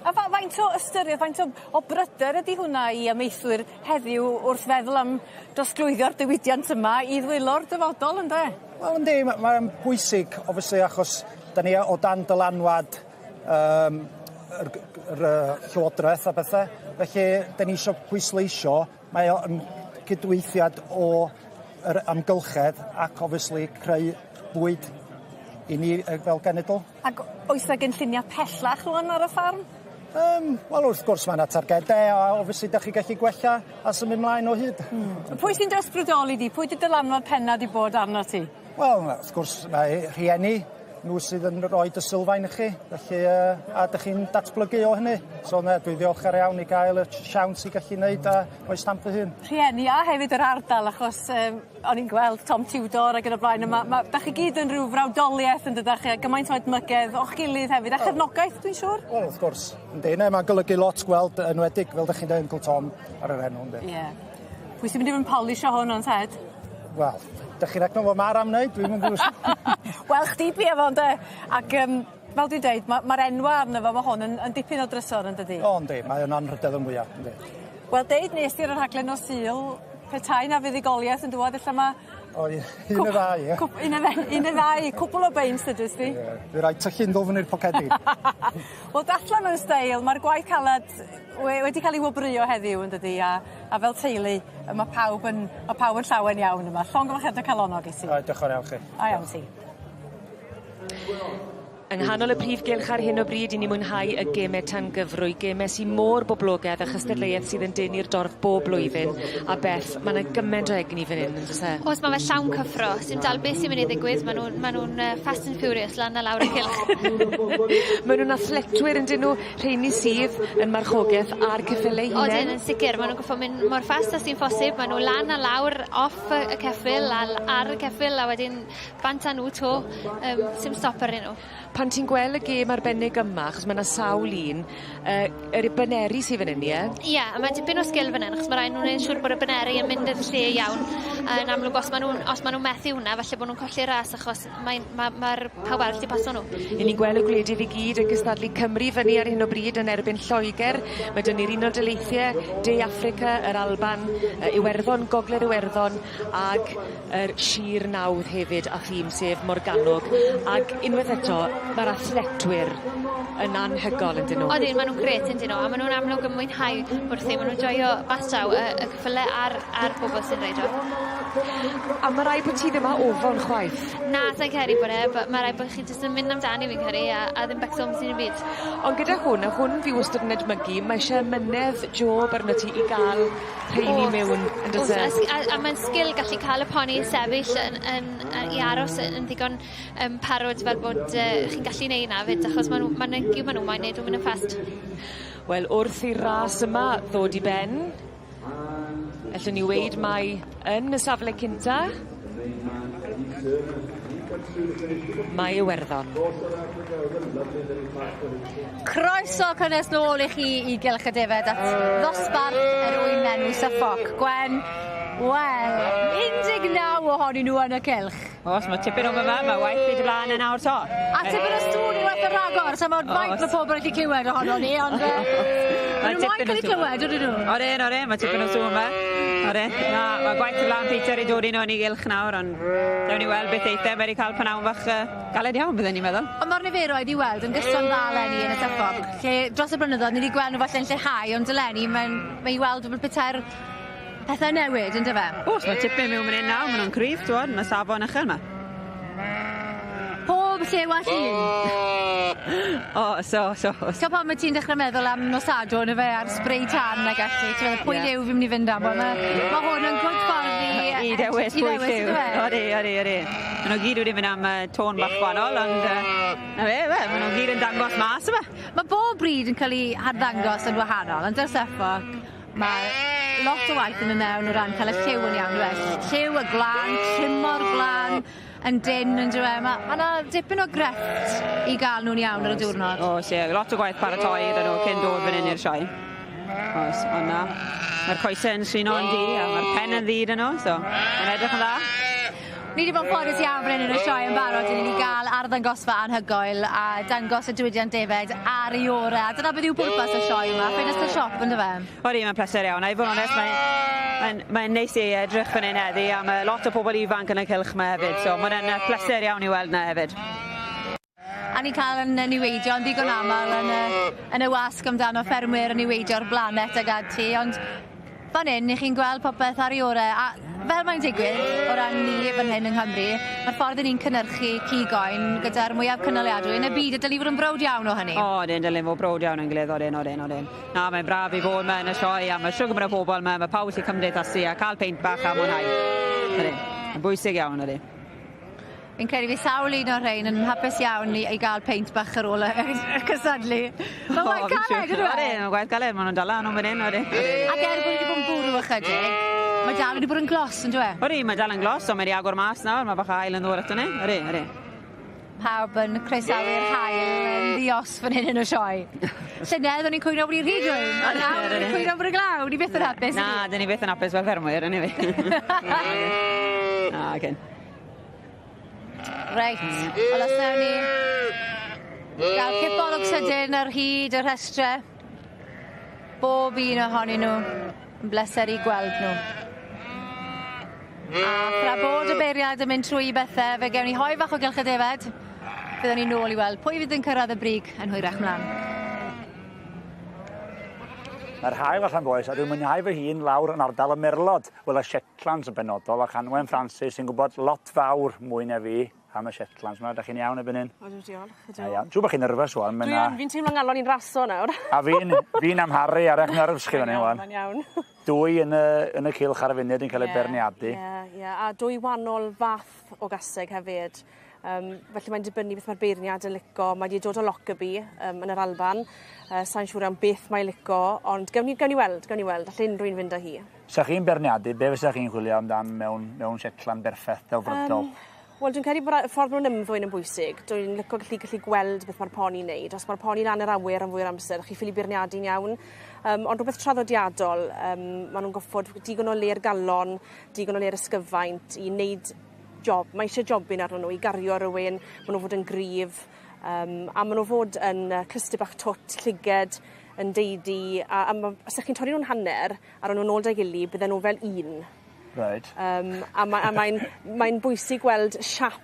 A fa- faint o ystyriaeth faint o o bryder ydi hwnna i amaethwyr heddiw wrth feddwl am drosglwyddio'r diwydiant yma i ddwylo'r dyfodol ynde? Wel yndi ma' mae'n bwysig obviously achos 'dan ni o dan dylanwad yym yr g- yr yy llywodreth a bethe felly 'dan ni isio pwysleisio mae o yn cydweithiad o yr amgylchedd ac obviously creu bwyd i ni yy fel genedl. Ag oes 'na gynllunia' pellach rŵan ar y ffarm? Um, Wel, wrth gwrs mae yna targedau a obviously da chi gallu gwella a symud mlaen o hyd. Pwy sy'n dy ysbrydoli di? Pwy 'di dylanwad penna 'di bod arno ti? Wel, wrth gwrs mae rhieni, nhw sydd yn rhoi y sylfaen i chi, felly uh, a dych chi'n datblygu o hynny. So na, dwi ddiolchgar iawn i gael y siawns i gallu wneud a rhoi stamp fy hun. Rhieni a hefyd yr ardal achos yym o'n i'n gweld Tom Tudor ag yn y blaen a ma' ma' 'dach chi gyd yn rhyw frawdoliaeth yn dydach chi a gymaint o edmygedd o'ch gilydd hefyd a chefnogaeth dwi'n siŵr? Wel wrth gwrs. Yndi ne ma'n golygu lot gweld enwedig fel 'dych chi'n deu Uncle Tom ar yr enw yndi? Ie. Pwy sy'n mynd i fod yn polisio hwn ond Ted? Wel, 'dych chi'n recno fo ma'r am wneud, dwi'm yn gwbo. Wel, chdi bia fo ynde? Ac yym fel dwi'n deud ma' ma'r enwa' arno fo ma' hwn yn yn dipyn o drysor yndydi? O yndi, mae o'n anrhydedd yn mwya, yndi. Wel deud nes di ar y rhaglen nos Sul, petai 'na fuddugoliaeth yn dŵad ella ma' O ie, un y ddau ie? Cwp- un y dde- un y ddau, cwpwl o beints dydys di? Ie, fy rai tyllu'n ddwfn i'r pocedi. Wel datlan mewn steil, ma'r gwaith calad we- wedi cael ei wobrwyo heddiw yndydi a a fel teulu yy ma' pawb yn ma' pawb yn llawen iawn yma. Llongyfarchiade calonnog i ti. O diolch yn fawr iawn chi. Da iawn ti. Yng nghanol y prif gylch ar hyn o bryd 'yn ni mwynhau y geme tan gyfrwy, geme sy mor boblogedd a chystadleuaeth sydd yn denu'r dorf bob blwyddyn. A Beth, ma' 'na gyment o egni fan 'yn yndo's e? O's ma' fe llawn cyffro. Sim dal beth sy'n myn' i ddigwydd ma' nw'n ma' nw'n yy fast and furious lan a lawr y cylch. Ma' nw'n athletwyr yndyn nw? Rheini sydd yn marchogeth a'r ceffyle 'u hunen. Odyn yn sicir ma' nw'n goffo myn' mor fast a sy'n phosib ma' n'w lan a lawr off y y ceffyl a l- ar y ceffyl a wedyn bant â nhw 'to yym sim stop arnyn nhw. Pan ti'n gweld y gêm arbennig yma, achos ma' 'na sawl un, yy yr baneri sy fyn 'yn ie? Ie, a ma' dipyn o sgil fyn 'yn achos ma' rai' nw neu' yn siŵr bod y baneri yn mynd yn lle iawn. Yn amlwg os ma' nw'n os ma' nw'n methu wnna falle bo' nw'n colli'r ras achos mae'n ma' ma'r pawb arall 'di paso nw. 'Yn ni'n gweld y gwledydd i gyd yn cystadlu Cymru fyny ar hyn o bryd yn erbyn Lloeger. Ma' 'dyn ni'r Unol Daleithie, De Affrica, yr Alban, yy Iwerddon, Gogledd Iwerddon ag yr Sir Nawdd hefyd a thîm sef Morgannwg ag unweth eto ma'r athletwyr yn anhygol yndyn nw? Odyn ma' nw'n grêt yndyn nw a ma' nw'n amlwg yn mwynhau wrthi ma' nw'n joio mas draw y y ceffyle a'r a'r bobol sy'n reido. A ma' raid bo' ti ddim â ofon chwaith. Na sai'n credu bod e by- ma' raid bo' chi jyst yn mynd amdani fi'n credu a a ddim becso am ddim byd. Ond gyda hwn a hwn fi wastod yn edmygu mae isie mynedd job arnot ti i ga'l rheini O's. mewn yndo's e? O's a s- a a ma'n sgil gallu ca'l y poni i sefyll yn yn yy i aros yn yn ddigon yym parod fel bod yy chi'n gallu neu' 'na 'fyd achos ma' nw ma' 'na ma' nw moyn neud nw'n myn' yn fast. Wel wrth i'r ras yma ddod i ben ellwn ni weud mai yn y safle cynta mae Iwerddon. Croeso cynnes nôl i chi i Gylch y Defed at ddosbarth yr ŵyn enw Suffolk. Gwen, wel, 19 ohonyn nhw yn y cylch. O's, ma' tipyn o fyma, ma' waith i dy flan yn awr 'to. A tipyn o sŵn unwaith yn ragor, sa mod faint ma' pobol gallu clywed ohonon ni, ond yy ma' nw moyn ca'l 'u clywed on'd 'yn nw? Odyn, odyn, ma' tipyn o sŵn 'ma. Odyn. Na, ma' gwaith tu flan Peter i dod i nw yn 'i gylch nawr, ond newn ni weld beth eithe, mae 'di ca'l prynawn fach yy galed iawn bydden i'n meddwl. Ond ma'r niferoedd i weld yn gyson dda leni yn y Suffolk, lle dros y blynyddodd ni 'di gweld nw falle'n lleihau, ond eleni mae'n mae i weld fel petai'r pethe'n newid on'd yfe? O's, ma' tipyn mewn myn 'yn nawr, ma' nw'n cryf t'wod, ma' safon uchel 'ma. Pob llew a llun. O's o's o's. T'o' pan wyt ti'n dechre meddwl am nos Sadwrn yfe a'r spray tan ag ati ti'n meddwl pwy liw fi myn' i fynd am wel ma' ma' hwn yn good ffordd i I dewis i pwy ddewis lliw. yndyfe? Odi odi odi. Ma' nw gyd wedi mynd am yy tôn bach gwanol ond yy 'na fe yfe ma' nw gyd yn dangos mas yfe? Ma' bob brid yn ca'l 'i harddangos yn wahanol ond 'dy'r Suffolk ma' lot o waith yn myn' mewn o ran ca'l y lliw yn iawn yfe? Lliw y gwlân, trimo'r gwlân yn dyn on'd yw e? Ma' ma' 'na dipyn o grefft i ga'l nw'n iawn ar y diwrnod. O's ie lot o gwaith paratoi iddyn nw cyn dod fan 'yn i'r sioe. Oes on' na ma'r coese yn swino'n du a ma'r pen yn ddu 'dyn nw so ma'n edrych yn dda. Ni 'di bod yn ffodus iawn fan 'yn yn y sioe yn barod i ni ga'l arddangosfa anhygoel a dangos y diwydiant defed ar ei ore' a dyna beth yw pwrpas y sioe yma ffenest y siop on'd yfe? Odi ma'n pleser iawn a i fod yn onest mae mae'n mae'n neis i edrych fan 'yn heddi a ma' lot o pobol ifanc yn y cylch 'ma hefyd so ma' wnna'n yy pleser iawn i weld 'na hefyd. A ni'n ca'l 'yn niweidio yn ddigon amal yn y yn y wasg amdano ffermwyr yn niweidio'r blanet ag ati ond fan 'yn 'ych chi'n gweld popeth ar 'i ore' a Fel mae'n digwydd o ran ni fan hyn yng Nghymru, ma'r ffordd 'yn ni'n cynyrchu cig oen gyda'r mwyaf cynaliadwy yn y byd a dyli fod yn browd iawn o hynny. O odyn dylen fod browd iawn o'n gilydd odyn odyn odyn. Na mae'n braf i fod 'ma yn y sioe a ma' shwd gymaint o bobol 'ma ma' pawb 'llu cymdeithasu a ca'l peint bach a mwynhau. Ydyn. Ma'n bwysig iawn ydi. Fi'n credu fydd sawl un o'r rhein yn hapus iawn i i ga'l peint bach ar ôl y y cystadlu. Ma'n waith caled on'd yw e? Odi ma'n gwaith galed ma' nw'n dala arno fan 'yn odi. Ac er bod 'i 'di bod yn bwrw ychydig ma' dal wedi bod yn glos on'd yw e? Odi mae dal yn glos on' mae 'di agor mas nawr ma' bach o haul yn ddod ato ni. Odi odi. Pawb yn croesawu'r haul yn ddi-os fan hyn yn y sioe. Llynedd o'n i'n cwyno bod 'i'n rhy dwym a nawr ni'n cwyno bod y glaw. Ni byth yn hapus 'yn ni? Na 'dyn ni byth yn apus fel ffermwyr on'd 'yf fi? Na ocê. Reit, wel os nawn ni ga'l cipolwg sydyn ar hyd y rhestre. Bob un ohonyn nhw yn bleser i gweld nhw. A thra bod y beiriad yn mynd trwy 'i bethe fe gewn ni hoe fach o gylch y defed. Byddwn ni nôl i weld pwy fydd yn cyrradd y brig yn hwyrach mlan. Mae'r haul allan bois a dwi'n mwynhau fy hun lawr yn ardal y Merlod, wel y Shetlands yn benodol ac Anwen Francis sy'n gwybod lot fawr mwy na fi am y Shetlands 'ma. Dach chi'n iawn erbyn hyn? Odw diolch. Ydw. Da iawn. Siŵr bo' chi'n nyrfys ŵan ma' Dwi 'na... yn fi'n teimlo ngalon i'n raso nawr. A fi'n fi'n amharu ar 'ych nerves chi fan 'yn ŵan. Mae'n iawn. Dwy yn y yn y cylch ar y funud yn cael eu beirniadu. Ie ie a dwy wanol fath o gaseg hefyd. Yym felly mae'n dibynnu beth ma'r beirniad yn lico. Mae 'di dod o Lockerbie yym yn yr Alban. Yy sai'n siŵr iawn beth mae lico ond gewn ni gewn ni weld gewn ni weld alle unrhyw un fynd â hi. Sa chi'n beirniadu be' fysa chi'n chwilio amdan mewn mewn Shetland berffeth delfrydol? Yym wel dwi'n credu bod a- y ffordd ma' nw'n ymddwyn yn bwysig. Dwi'n lico gallu gallu gweld beth ma'r poni'n neud. Os ma'r poni lan yr awyr am fwy o'r amser chi ffili beirniadu'n iawn. Yym ond rwbeth traddodiadol yym ma' nw'n goffod digon o le i'r galon digon o le i'r ysgyfaint i neud job. Mae isie jobyn arnon n'w i gario rywun ma' n'w fod yn gryf yym a ma' n'w fod yn yy cluste bach twt, llyged yn deidi a a ma' os 'ych chi'n torri nw'n hanner a ro' n'w nôl 'da'i gily bydden n'w fel un. Reit. Yym a ma' a mae'n mae'n bwysig gweld siap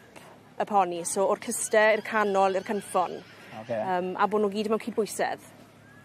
y poni so o'r cluste i'r canol i'r cynffon. Oce. Yym a bo' n'w gyd mewn cydbwysedd.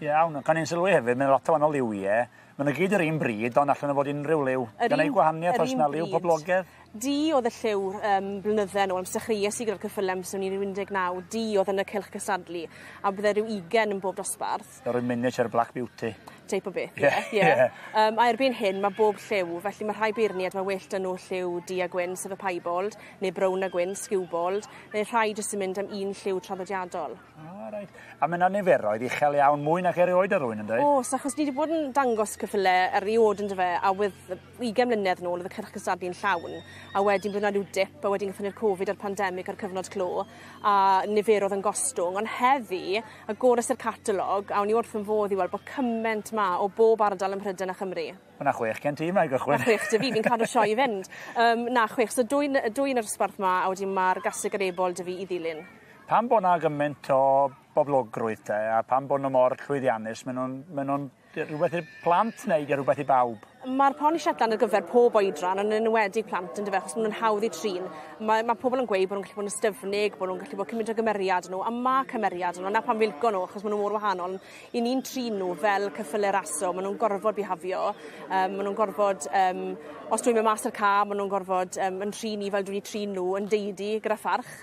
Iawn, ac o'n i'n sylwi hefyd, mae lot o wahanol liwie. Ma' nw gyd yr un bryd, ond allan o fod unrhyw liw. Yr Gan un... neud gwahaniaeth yr oes un 'na liw bryd. poblogedd? Du o'dd y lliw yym blynydde nôl amser dechreues i gyda'r ceffyle amser o'n i'n ryw 19 du o'dd yn y cylch cystadlu a bydde ryw ugen yn bob dosbarth. Fel ryw miniature Black Beauty. Teip o beth ie ie. Yym a erbyn hyn ma' bob lliw felly ma' rhai beirniaid ma' well 'da n'w lliw du a gwyn sef y piebald ne' brown a gwyn skewbald ne' rhai jyst yn mynd am un lliw traddodiadol. O reit. A ma' 'na niferoedd uchel iawn, mwy nag erioed ar rywun yn dweud? O's achos ni 'di bod yn dangos ceffyle eriôd on'd yfe a with ugen mlynedd nôl o'dd y cyrch cystadlu'n llawn a wedyn by' 'na ryw dip a wedyn gathon ni'r Covid a'r pandemic a'r cyfnod clo a niferodd yn gostwng on' heddi agores i'r catalog a o'n i wrth 'yn fodd i weld bo' cyment 'ma o bob ardal ym Mhryden a Chymru. Ma' 'na chwech gen ti 'ma i gychwyn. Ma' chwech 'da fi fi'n cadw sioe i fynd. Yym na chwech so dwy 'n dwy yn yr dosbarth 'ma a wedyn ma'r gaseg yr ebol 'da fi i ddilyn. Pam bo' 'na gyment o boblogrwydd te a pam bo' n'w mor llwyddiannus ma' nw'n ma' nw'n rhywbeth i'r plant neu 'di e rwbeth i bawb? Ma'r poni Shetland ar gyfer pob oedran on' yn enwedig plant on'd yfe achos ma' nw'n hawdd i trin. Ma' ma' pobol yn gweud bo' nw'n gallu bod yn ystyfnig bo' nw'n gallu bod cymint o gymeriad â n'w a ma' cymeriad â n'w 'na pam fi lico n'w achos ma' n'w mor wahanol. 'Yn ni'n trin n'w fel ceffyle raso ma' nw'n gorfod bihafio yym ma' nw'n gorfod yym os dwi'n myn' mas o'r car ma' nw'n gorfod yym 'yn trin i fel dwi 'di trin n'w yn deidi gyda pharch.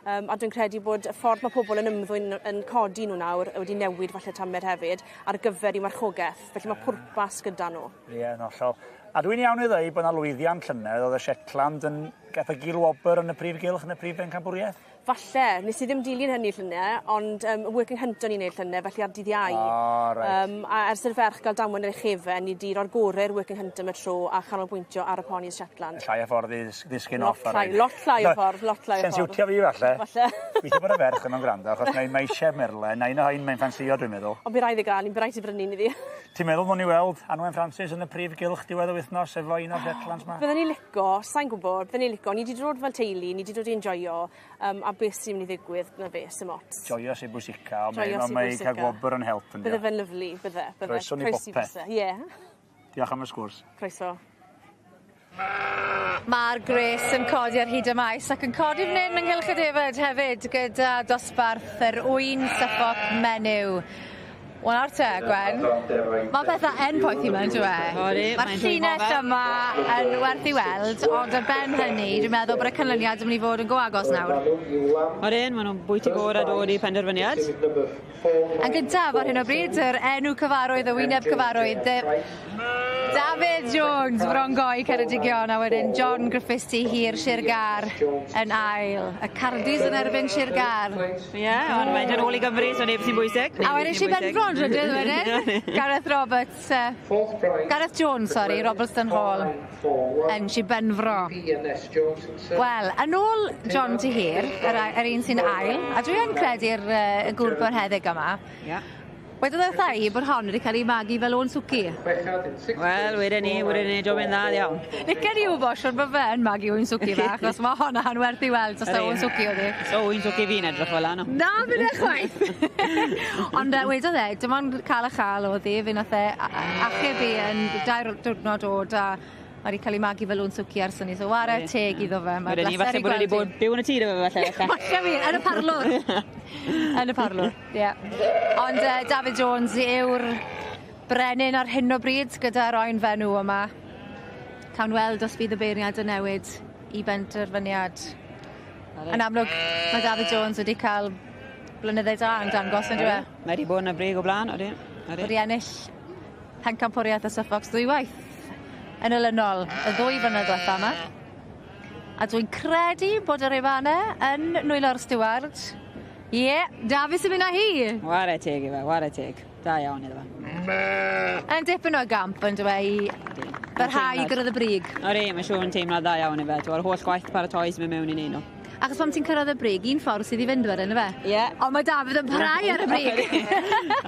Yym a dwi'n credu bod y ffordd ma' pobol yn ymddwyn yn codi n'w nawr wedi newid falle tamed hefyd ar gyfer 'u marchogeth felly ma' pwrpas gyda n'w. Ie yn hollol. A dwi'n iawn i ddeu bo' 'na lwyddiant llynedd o'dd y Shetland yn gath y gil wobr yn y prif gylch yn y prif bencampwrieth? Falle nes i ddim dilyn hynny llynne ond yym y working hunt o'n i'n neud llynne felly ar dydd Iau. O reit. Yym a ers i'r ferch ga'l damwen ar ei chefen ni 'di roi'r gore i'r working hunt am y tro a chanolbwyntio ar y ponis Shetland. Llai o ffordd i ddisgyn off ar Lot llai lot llai o ffordd lot llai o ffordd. Se'n siwtio fi falle. Falle. Gobeithio bod y ferch yma'n gwrando achos mae mae isie merle 'na un o rhein mae'n ffansïo dwi'n meddwl. Ond by' raid fi ga'l un by' raid ti brynu un iddi. Ti'n meddwl mown ni weld Anwen Francis yn y prif gylch diwedd y wythnos efo un o'r Shetlands 'ma? Bydden i lico sai'n gwbod bydden i lico ni 'di dod fel teulu ni 'di dod i enjoio yym a beth sy myn' i ddigwydd 'na fe sim ots. Joio sy bwysica on' mae on' mae ca'l gwobyr yn help on'd yw? Bydde fe'n lyfli bydde bydde. Croeso ni bopeth. Ie. Diolch am y sgwrs. Croeso. Ma'r gwres yn codi ar hyd y maes ac yn codi fan 'yn ynghylch y defed hefyd gyda dosbarth yr ŵyn Suffolk menyw. Wel nawr te, Gwen, ma' petha yn poethi 'ma on'd yw e? Odi. Ma'r llinell yma yn werth i weld, ond ar ben hynny dwi'n meddwl bod y canlyniad yn myn' i fod yn go agos nawr. Odyn, ma' nw'n bwyty gora dod i penderfyniad. Yn gyntaf ar hyn o bryd yr enw cyfarwydd y wyneb cyfarwydd dy- Dafydd Jones, Frongoy, Ceredigion, a wedyn John Griffiths Tŷ Hir, Sir Gâr yn ail. Y Cardis yn erbyn Sir Gâr. Ie, ond mae'n dod nôl i Gymru, so neb sy'n bwysig. A wedyn Sir Benfro yn drydydd wedyn. Gareth Roberts, Gareth Jones, sori, Robertson Hall yn Sir Benfro. Wel, yn ôl John Tŷ Hir, yr, yr un sy'n ail, a dwi yn credu'r y gŵr bonheddig yma, Ie. Wedodd wrtha i bod hon wedi cael ei magu fel ôn swci. Wel, weden i, weden i, job yn dda iawn. Licen i wybod siwr bod fe yn magu ŵyn swci fe, achos ma' honna'n werth i weld os taw ŵyn swci oedd hi. So ŵyn swci fi'n edrych fel 'a no. Na, finne chwaith! Ond wedodd e, dim ond ca'l a cha'l o'dd 'i, fe nath e achub 'i yn dair diwrnod o'd a ma' 'di ca'l 'i magu fel ŵyn swci ers hynny, so ware teg iddo fe, ma'n Weden i bleser falle i bod e gweld wedi bod byw yn y tŷ 'da fe falle. Falle wir, yn y parlwr. Yn y parlwr, ie. Ond David Jones yw'r brenin ar hyn o bryd gyda'r oen fenw yma. Cawn weld os bydd y beirniad yn newid i benderfyniad. Yn amlwg, mae David Jones wedi cael blynydde da yn dangos, on'd yw e? Mae wedi bod yn y brig o blaen, odi. Wedi ennill pencampwriaeth y Suffolks ddwywaith yn olynol y ddwy flynedd dwetha yma. A dwi'n credu bod yr Efane yn nwylo'r stiward. Ie, yeah, Dafydd sy'n mynd â hi. Ware teg i fe, ware teg. Da iawn iddo fe. Yn dipyn o gamp yn dyw e i barhau i gyrraedd y brig. Odi, mae'n siŵr yn teimlad dda iawn i fe. T'wod, holl gwaith paratoi sy'n mynd mewn i neud nhw. Achos pan ti'n cyrraedd y brig, un ffordd sydd i fynd wedyn, yfe? Ie. Ond mae Dafydd yn parhau ar y brig.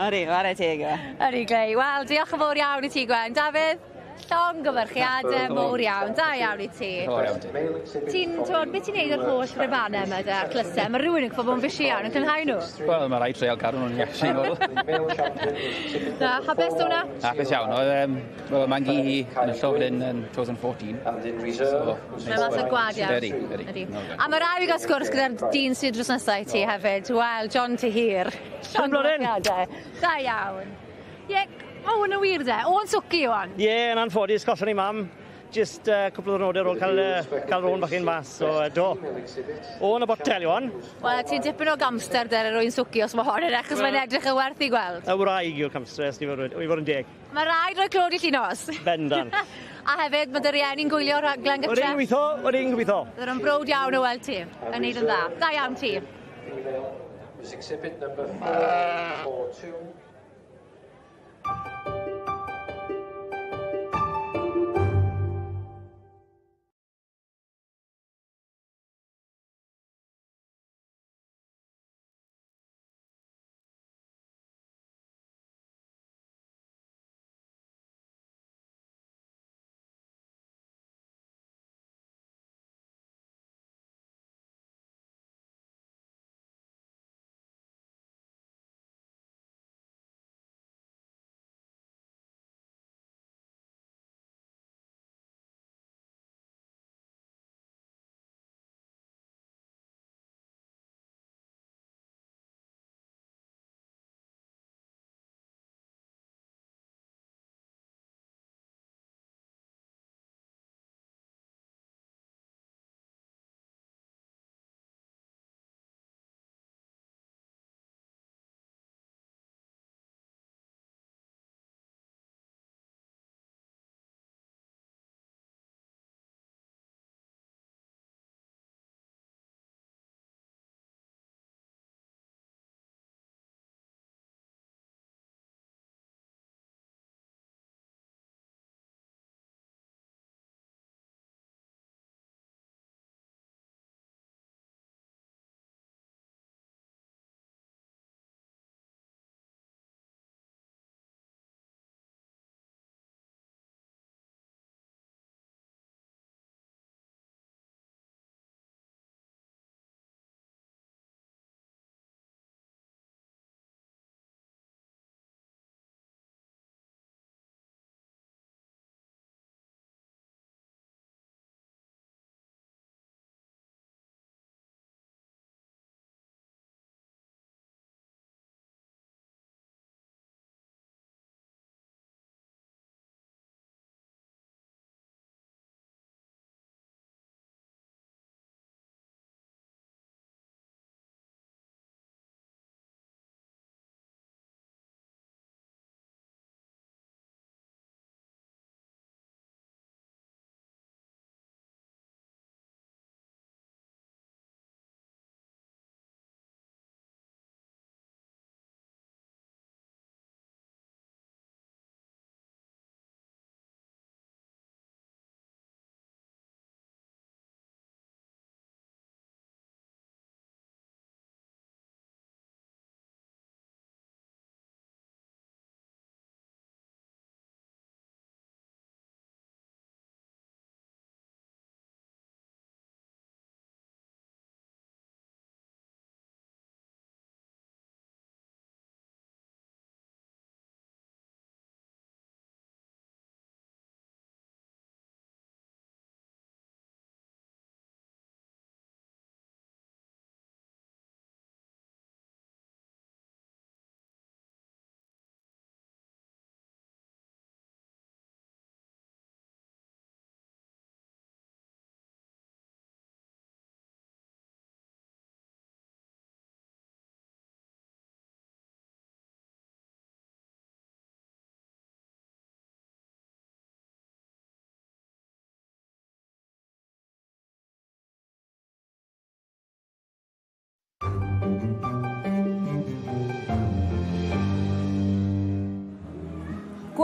Odi, ware teg i fe. Ydi, Glei. Wel, diolch yn fawr iawn i ti, Gwen. Dafydd, llongyfarchiade mowr iawn. Da iawn i ti. Ti'n, t'mod, beth ti'n neud o'r holl ribane yma de, a'r tlysau? Mae rhywun yn gwybod bod yn fysi iawn yn glanhau nhw. Wel, mae rhaid treial cadw nhw'n iach, si'n meddwl. Na, hapus o hwnna? Hapus iawn. Oedd, wel, mae'n gi hi yn y llofn yn 2014. So, Mae mas o gwad iawn. Ydy, ydy. Ydi. A mae rhaid fi gael sgwrs gyda'r dyn sydd drws nesaf i ti hefyd. Wel, John Tŷ Hir. Llongyfarchiadau. Da iawn. Ie, mae hwn yn wir de. O'n swci yw hon. Ie, yeah, yn anffodus, collon ni mam. Just cwpl o ddwrnodau ar ôl cael rôn bach un mas, so do. O'n y botel yw hon. Wel, ti'n dipyn o gamster der yr oen swci os mae hon yn achos mae'n edrych yn werth i gweld. Y wraig yw'r camster, os ni fod, i fod yn deg. Mae rhaid rhoi clod i Llinos. Bendant. A hefyd, mae dy rieni'n gwylio rhaglen O'r gytre. un gweithio, o'r un gweithio. Bydden nhw'n browd iawn o weld ti yn neud yn dda. Da iawn ti. Was exhibit number 442.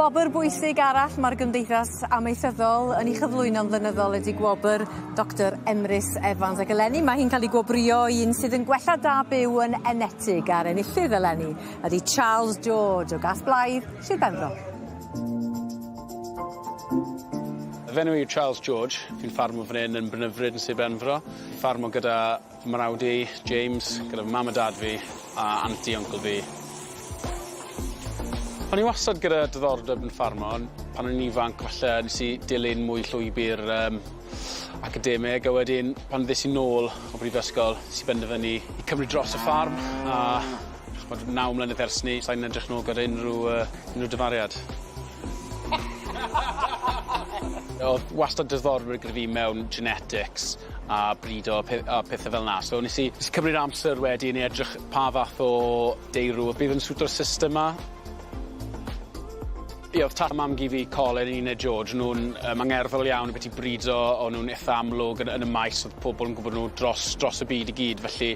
Gwobr bwysig arall mae'r Gymdeithas Amaethyddol yn ei chyflwyno'n flynyddol ydy gwobr Doctor Emrys Evans ac eleni mae hi'n cael ei gwobrwyo i un sydd yn gwella da byw yn enetig a'r enillydd eleni ydy Charles George o Gas Blaidd, Sir Benfro. Fy enw i yw Charles George, fi'n ffarmo fan 'yn yn Brynhyfryd yn Sir Benfro. Ffarmo gyda fy mrawd i, James, gyda fy mam a dad fi, a aunty uncle fi. O'n i wastad gyda diddordeb yn ffarmo on' pan o'n i'n ifanc falle nes i dilyn mwy llwybyr yym academig a wedyn pan ddes i nôl o brifysgol nes i benderfynu i cymryd dros y ffarm a ch'mod naw mlynedd ers 'ny sai'n edrych nôl gyda unryw yy unryw dyfariad. O'dd wastad diddordeb gyda fi mewn genetics a brido a pe- a pethe fel 'na so nes i nes i cymryd amser wedyn i edrych pa fath o deirw bydd yn swto'r system 'ma. Ie o'dd tad a mam-gu fi Colin a Enid George o'n nw'n yym angerddol iawn ambyti brido o'n nw'n itha amlwg yn yn y maes o'dd pobol yn gwbod nw dros dros y byd i gyd felly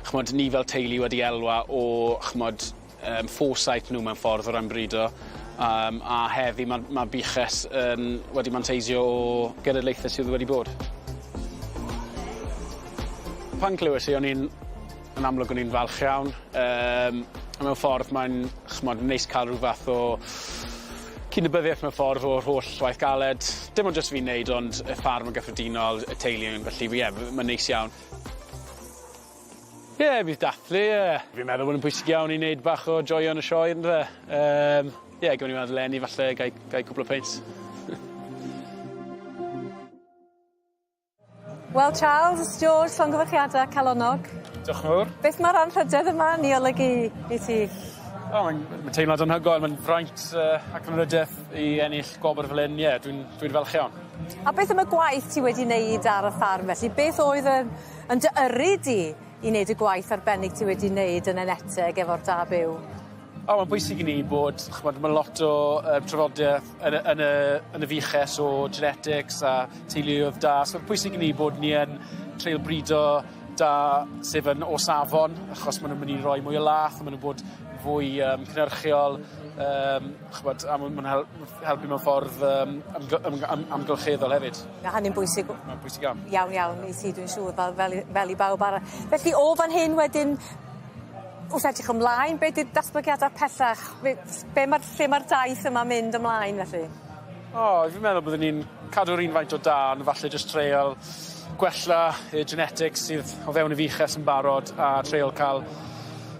ch'mod ni fel teulu wedi elwa o ch'mod yym foresight nw mewn ffordd o ran brido yym a heddi ma' ma' buches yn wedi manteisio o genedlaethe sydd wedi bod. Pan clywes i o'n i'n yn amlwg o'n i'n falch iawn yym a mewn ffordd mae'n ch'mod neis ca'l ryw fath o cydnabyddiaeth mewn ffordd o'r holl waith galed dim ond jyst fi'n neud ond y ffarm yn gyffredinol y teulu yn felly ie ma'n neis iawn. Ie bydd dathlu ie. Fi'n meddwl bod e'n pwysig iawn i neud bach o joio yn y sioe on'd yfe? Yym ie gawn ni weld eleni falle gai gai cwpwl o peints. Wel Charles, George, llongyfarchiada calonnog. Diolch yn fowr. Beth ma'r anrhydedd yma yn 'i olygu i ti? O mae'n ma' teimlad anhygoel mae'n fraint yy ac yn anrhydedd i ennill gwobr fel 'yn ie dwi'n dwi'n falch iawn. A beth am y gwaith ti wedi neud ar y ffarm felly? Beth oedd yn yn dy yrru di i neud y gwaith arbennig ti wedi neud yn eneteg efo'r da byw? O mae'n bwysig i ni bod ch'mod ma' lot o yy trafodaeth yn y yn y yn y fuches o genetics a teuluoedd da so pwysig i ni bod ni yn treial brido da sydd yn o safon achos ma' nw'n myn' i roi mwy o lath a ma' nw'n bod fwy yym cynyrchiol yym ch'mod a ma' ma'n hel- helpu mewn ffordd yym amgy- am- am- amgylcheddol hefyd. Ma' hynny'n bwysig. Ma'n bwysig iawn. Iawn iawn i ti dwi'n siŵr fel fel i fel i bawb arall. Felly o fan hyn wedyn wrth edrych ymlaen be' 'di'r datblygiada pellach? Be' s- be' ma'r lle ma'r daith yma'n mynd ymlaen felly? O fi'n meddwl byddwn ni'n cadw'r un faint o da on' falle jyst treial gwella y genetics sydd o fewn y fuches yn barod a treial ca'l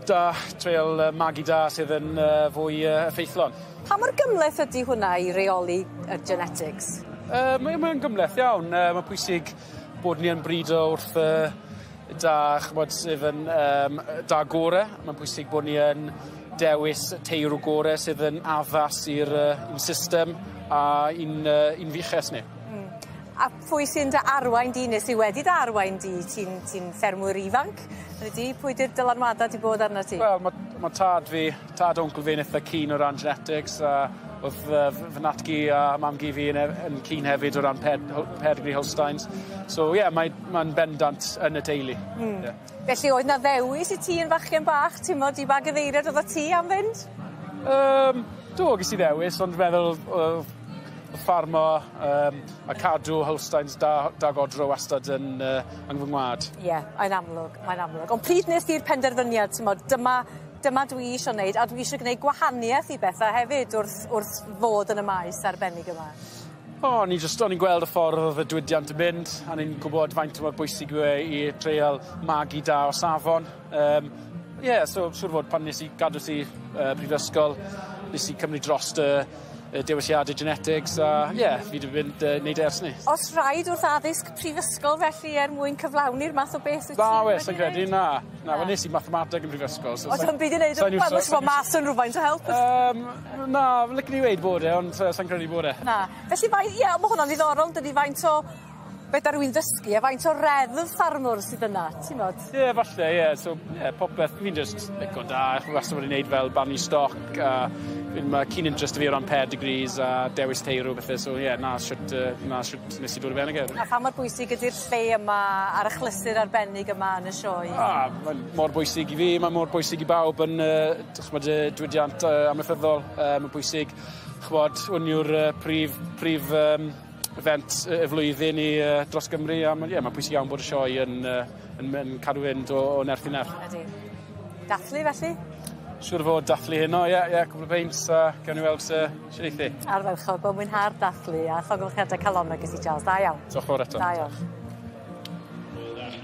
da treial yy magu da sydd yn yy fwy yy effeithlon. Pa mor gymleth ydi hwnna i reoli y genetics? Yy mae o mae o'n gymleth iawn yy ma'n pwysig bod ni yn brido wrth yy da ch'mod sydd yn yym yy da gore. Ma'n pwysig bod ni yn dewis teirw gore sydd yn addas i'r yy i'n system a i'n yy i'n fuches ni. Hmm. A pwy sy'n dy arwain di ne' sy wedi dy arwain di? Ti'n ti'n ffermwr ifanc yn y di? Pwy 'di'r dylanwada 'di bod arnat ti? Wel ma' ma' tad fi tad wncl fi'n itha keen o ran genetics a o'dd yy fy fy nhatgu a mamgu fi yn e- yn keen hefyd o ran ped- hol- pedigree Holsteins. So ie mae ma'n bendant yn y teulu. Hmm. Ie. Felly oedd 'na ddewis i ti yn fachgen bach t'mod i ba gyfeiriad oddat ti am fynd? Yym do ges i ddewis ond meddwl o'dd o'dd ffarmo yym a cadw Holsteins da da godro wastad yn yy yng fy ngwa'd. Ie mae'n amlwg mae'n amlwg. Ond pryd nest ti'r penderfyniad t'mod dyma dyma dwi isio neud a dwi isio gneud gwahanieth i betha hefyd wrth wrth fod yn y maes arbennig yma? O o'n i jyst o'n i'n gweld y ffordd o'dd y diwydiant yn mynd a o'n i'n gwbod faint mor bwysig yw e i treial magu da o safon. Yym ie so siŵr o fod pan nes i gadws i yy prifysgol nes i cymryd drost y y dewisiade genetics a ie fi 'di fynd yy neud e ers 'ny. O's rhaid wrth addysg prifysgol felly er mwyn cyflawni'r math o beth wyt ti Na wes wedi sai'n credu neud? na. Na wel nes i mathemateg yn prifysgol so O's sai'n o'm byd i neud sai'n wel iwso ma' siŵr maths yn rwfaint o help. Yym na licen i weud bod e ond yy sai'n credu bod e. Na. Felly fai- ie ma' hwnna'n ddiddorol dydi faint o be' da rywun ddysgu a faint o reddf ffarmwr sydd yna, ti'mod? Ie, falle, ie. So, ie, popeth, fi'n just lico da, chi wastad wedi neud fel barnu stoc, a fi'n, ma' keen interest 'da fi o ran pedigrees a dewis teirw a bethe, so ie, 'na shwt 'na shwt nes i dod i ben ag e. A pha mor bwysig ydi'r lle yma a'r achlysur arbennig yma yn y sioe? Ah, ma'n mor bwysig i fi, ma' mor bwysig i bawb yn dych'mod y diwydiant amaethyddol, ma'n bwysig, ch'mod, 'wn yw'r prif prif event y flwyddyn i dros Gymru a ma' ie ma'n pwysig iawn bod y sioe yn yn yn cadw fynd o o nerth i nerth. Ydi. Dathlu felly? Siŵr o fod dathlu heno ie ie cwpwl o peints a gewn ni weld shwd eith 'i. Ardderchog wel mwynha'r dathlu a llongyfarchiade calonnog i ti Charles da iawn. Diolch fowr eto. Da iawn.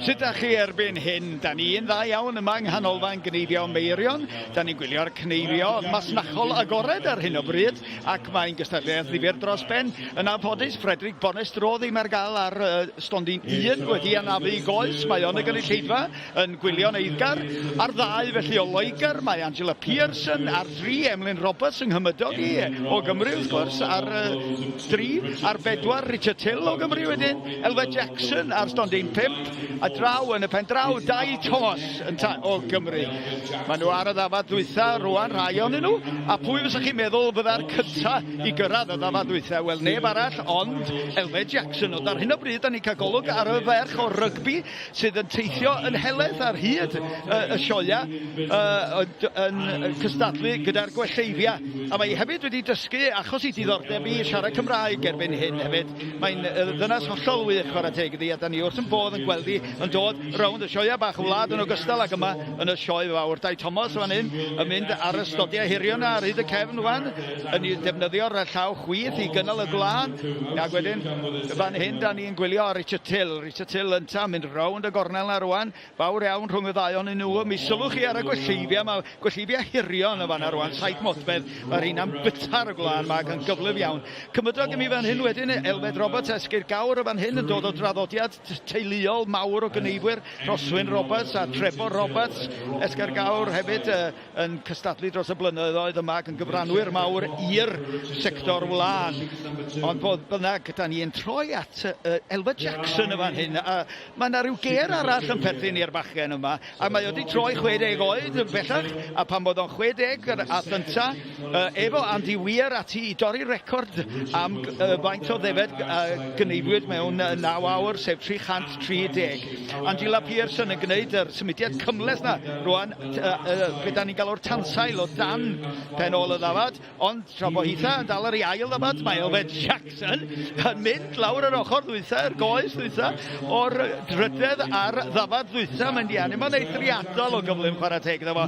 Sut dach chi erbyn hyn? Da ni yn dda iawn yma yng Nghanolfan Gneifio Meirion. Da ni'n gwylio'r cneifio masnachol agored ar hyn o bryd ac mae'n gystadleuaeth ddifyr dros ben. Yn anffodus, Frederick Bonestro ddim ar gael ar uh, stondin un wedi anafu i goes. Mae o'n y gynulleidfa yn gwylio'n eiddgar. Ar ddau felly o Loegr, mae Angela Pearson ar dri, Emlyn Roberts yng nghymydog i o Gymru wrth gwrs ar uh, dri, ar bedwar Richard Till o Gymru wedyn, Elfed Jackson ar stondin pump, A draw yn y pen draw, Dai Thomas yn ta o Gymru. Maen nhw ar y ddafad ddwytha rwan, rhai ohonyn nhw. A pwy fysa chi'n meddwl fydda'r cynta i gyrraedd y ddafad ddwytha? Wel, neb arall ond Elfed Jackson. Ond ar hyn o bryd, da ni'n cael golwg ar y ferch o rygbi sydd yn teithio yn helaeth ar hyd y, y sioia uh, yn cystadlu gyda'r gwelleifia. A mae hi hefyd wedi dysgu, achos ei diddordeb i siarad Cymraeg erbyn hyn hefyd. Mae'n ddynas hollol wych, chwarae teg iddi, a da ni wrth yn bodd yn gweld hi yn dod rownd y sioeau bach y wlad yn ogystal ag yma yn y sioe fawr. Dai Thomas fan hyn yn mynd ar y stodiau hirion ar hyd y cefn rwan, yn defnyddio'r llaw chwith i gynnal y gwlân, ac wedyn fan hyn da ni'n gwylio ar Richard Till. Richard Till ynta mynd rownd y gornel na rwan, Fawr iawn rhwng y ddau ohonyn nhw. Mi sylwch chi ar y gwelleifia, mae gwelleifia hirion yn fanna rwan, 7 modfedd, mae rheina'n byta ar y gwlân ma ac yn gyflym iawn. Cymydog i mi fan hyn wedyn, Elfed Roberts, Esgyrn Gawr y fan hyn yn dod o draddodiad teuluol mawr o gneifwyr, Rhoswyn Roberts a Trefor Roberts, Esgyrn Gawr hefyd yn cystadlu dros y blynyddoedd yma ac yn gyfranwyr mawr i'r sector wlân. Ond fodd bynnag, da ni'n troi at Elfed Jackson y fan hyn, a Mae 'na ryw gêr arall yn perthyn i'r bachgen yma, a mae o 'di troi 60 oed yn bellach, a pan oedd o'n 60 ath ynta uh, efo Andy Weir ati i dorri record am uh, faint o ddefed uh, gneifwyd mewn 9 awr, sef 330. Angela Pearson yn gwneud yr symudiad cymhleth na rwan, uh, uh, be da ni'n galw'r tansail o dan pen ôl y ddafad, Ond tra bo hitha yn dal ar ei ail ddafad, mae Elfed Jackson yn mynd lawr yr ochr ddwytha, yr goes ddwytha, o'r drydedd ar ddafad ddwytha. Mae'n dianu, mae'n eithriadol o gyflym chwarae teg iddo fo.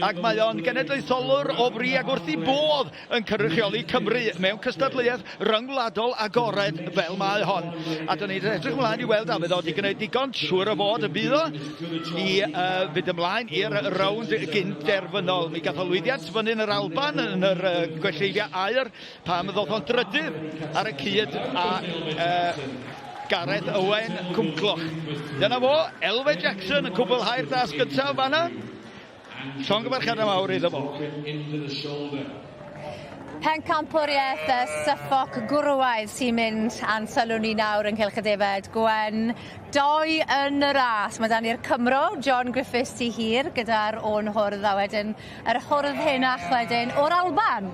Ac mae o'n genedlaetholwr o fri ac wrth i bodd yn cynrychioli Cymru mewn cystadleuaeth ryngwladol agored fel mae hon. A dyn ni'n edrych ymlaen i weld a fydd o wedi gwneud digon, siŵr o fod y bydd o, i uh, fynd ymlaen i'r rownd gyn-derfynol. Mi gath o lwyddiant fyny yn yr Alban yn yr uh, gwelleifia aur pan ddoth o'n drydydd ar y cyd a uh, Gareth Owen Cwmcloch. Dyna fo, Elfed Jackson yn cwblhau'r dasg gyntaf fanna. Llongyfarchiadau mawr iddo fo. Pencampwriaeth y Suffolk gwrywaidd sy'n mynd a'n sylw ni nawr ynghylch y defed. Gwen, doi yn y ras. Mae 'da ni'r Cymro, John Griffiths tu hir gyda'r ôn hwrdd a wedyn yr hwrdd henach wedyn o'r Alban.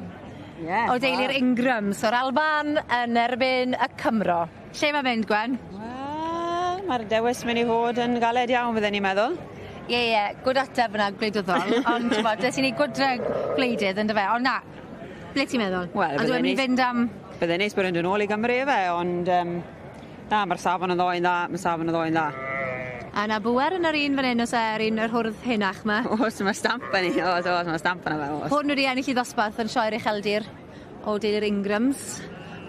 Ie. O deulu'r Ingrams o'r Alban yn erbyn y Cymro. Lle mae'n mynd, Gwen? Wel, mae'r dewis mynd i fod yn galed iawn, fydden ni'n meddwl. Ie, ie, gwd ateb yna gwleidyddol, ond t'mod, des i ni gwdre gwleidydd on'd yfe? Ond na, ble ti'n meddwl? Wel, Ydw i'n mynd i fynd am... Bydde'n neis bod e'n dod nôl i Gymru yfe, ond um, na, mae'r safon yn ddoen dda, mae'r safon yn ddoen dda. A 'na bŵer yn yr un fan 'yn o's e, yr un yr hwrdd henach 'ma. O's, ma' stamp arni, o's o's ma' stamp arno fe, o's. Hwn wedi ennill 'i ddosbarth yn Sioe'r Ucheldir. O deulu'r Ingrams.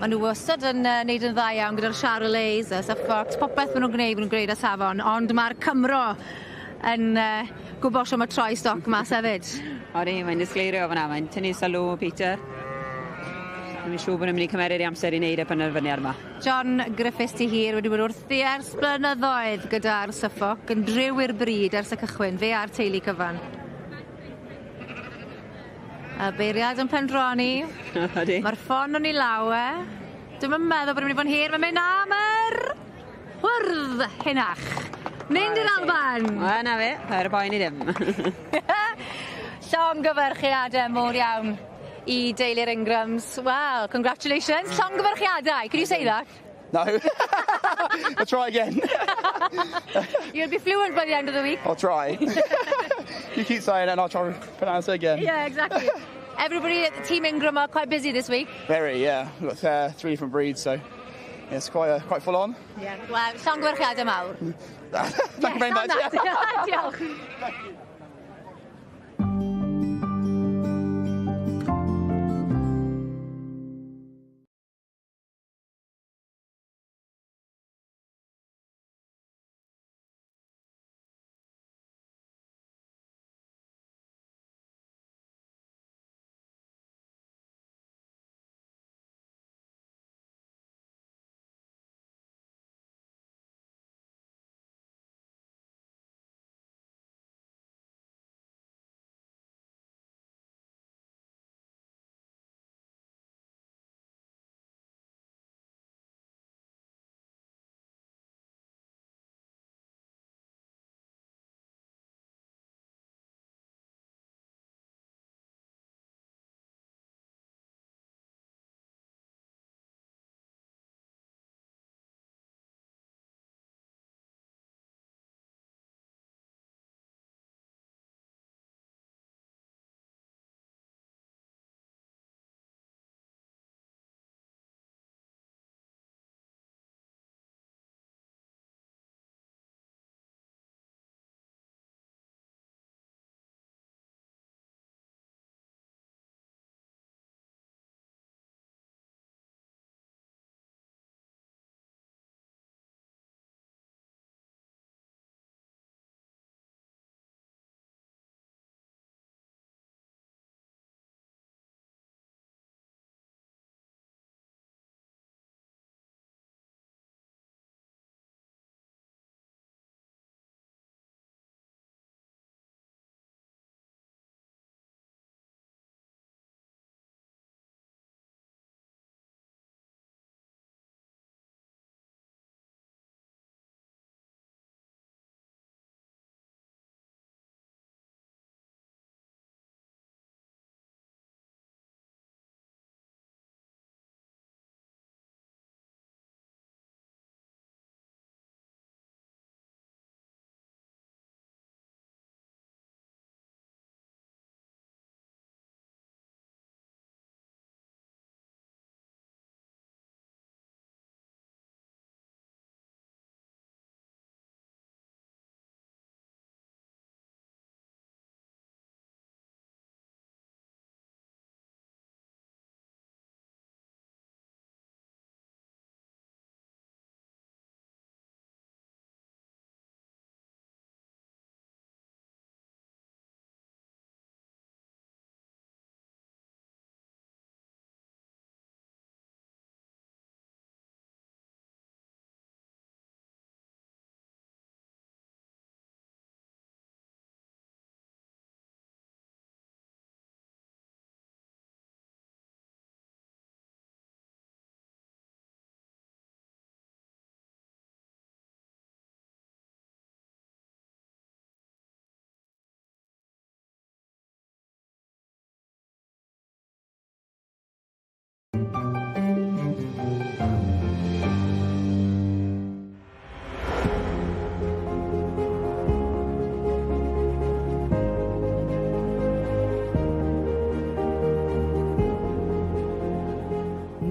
Ma' n'w wastad yn yy neud yn dda iawn gyda'r Charolais y Suffolks popeth ma' nw'n gneud ma' nw'n gneud â safon ond ma'r Cymro yn yy gwbo shw ma' troi stoc mas hefyd. Odi mae'n disgleirio fan 'na mae'n tynnu sylw Peter. Fi'n siŵr bod e'n myn' i cymeryd 'i amser i neud y penderfyniad 'ma. John Griffiths tu hir wedi bod wrthi ers blynyddoedd gyda'r Suffolk yn driw i'r bryd ers y cychwyn fe a'r teulu cyfan. Y beiriad yn pendroni. Odi. Ma'r ffon yn 'i law e. Dwi'm yn meddwl bod e'n myn' i fo' yn hir ma'n mynd am yr Hwrdd henach. Mynd i'r Alban! Wel, 'na fe, paid â poeni dim. Llongyfarchiade mowr iawn i deulu'r Ingrams. Wel, congratulations. Llongyfarchiadau. Can you say that? No. I'll try again. You'll be fluent by the end of the week. I'll try. you keep saying it and I'll try and pronounce it again. Yeah, exactly. Everybody at the Team Ingram are quite busy this week. Very, yeah. We've got uh, three different breeds, so yeah, it's quite, uh, quite full on. Yeah. Wel, llongyfarchiadau mawr. Thank you very much. Diolch.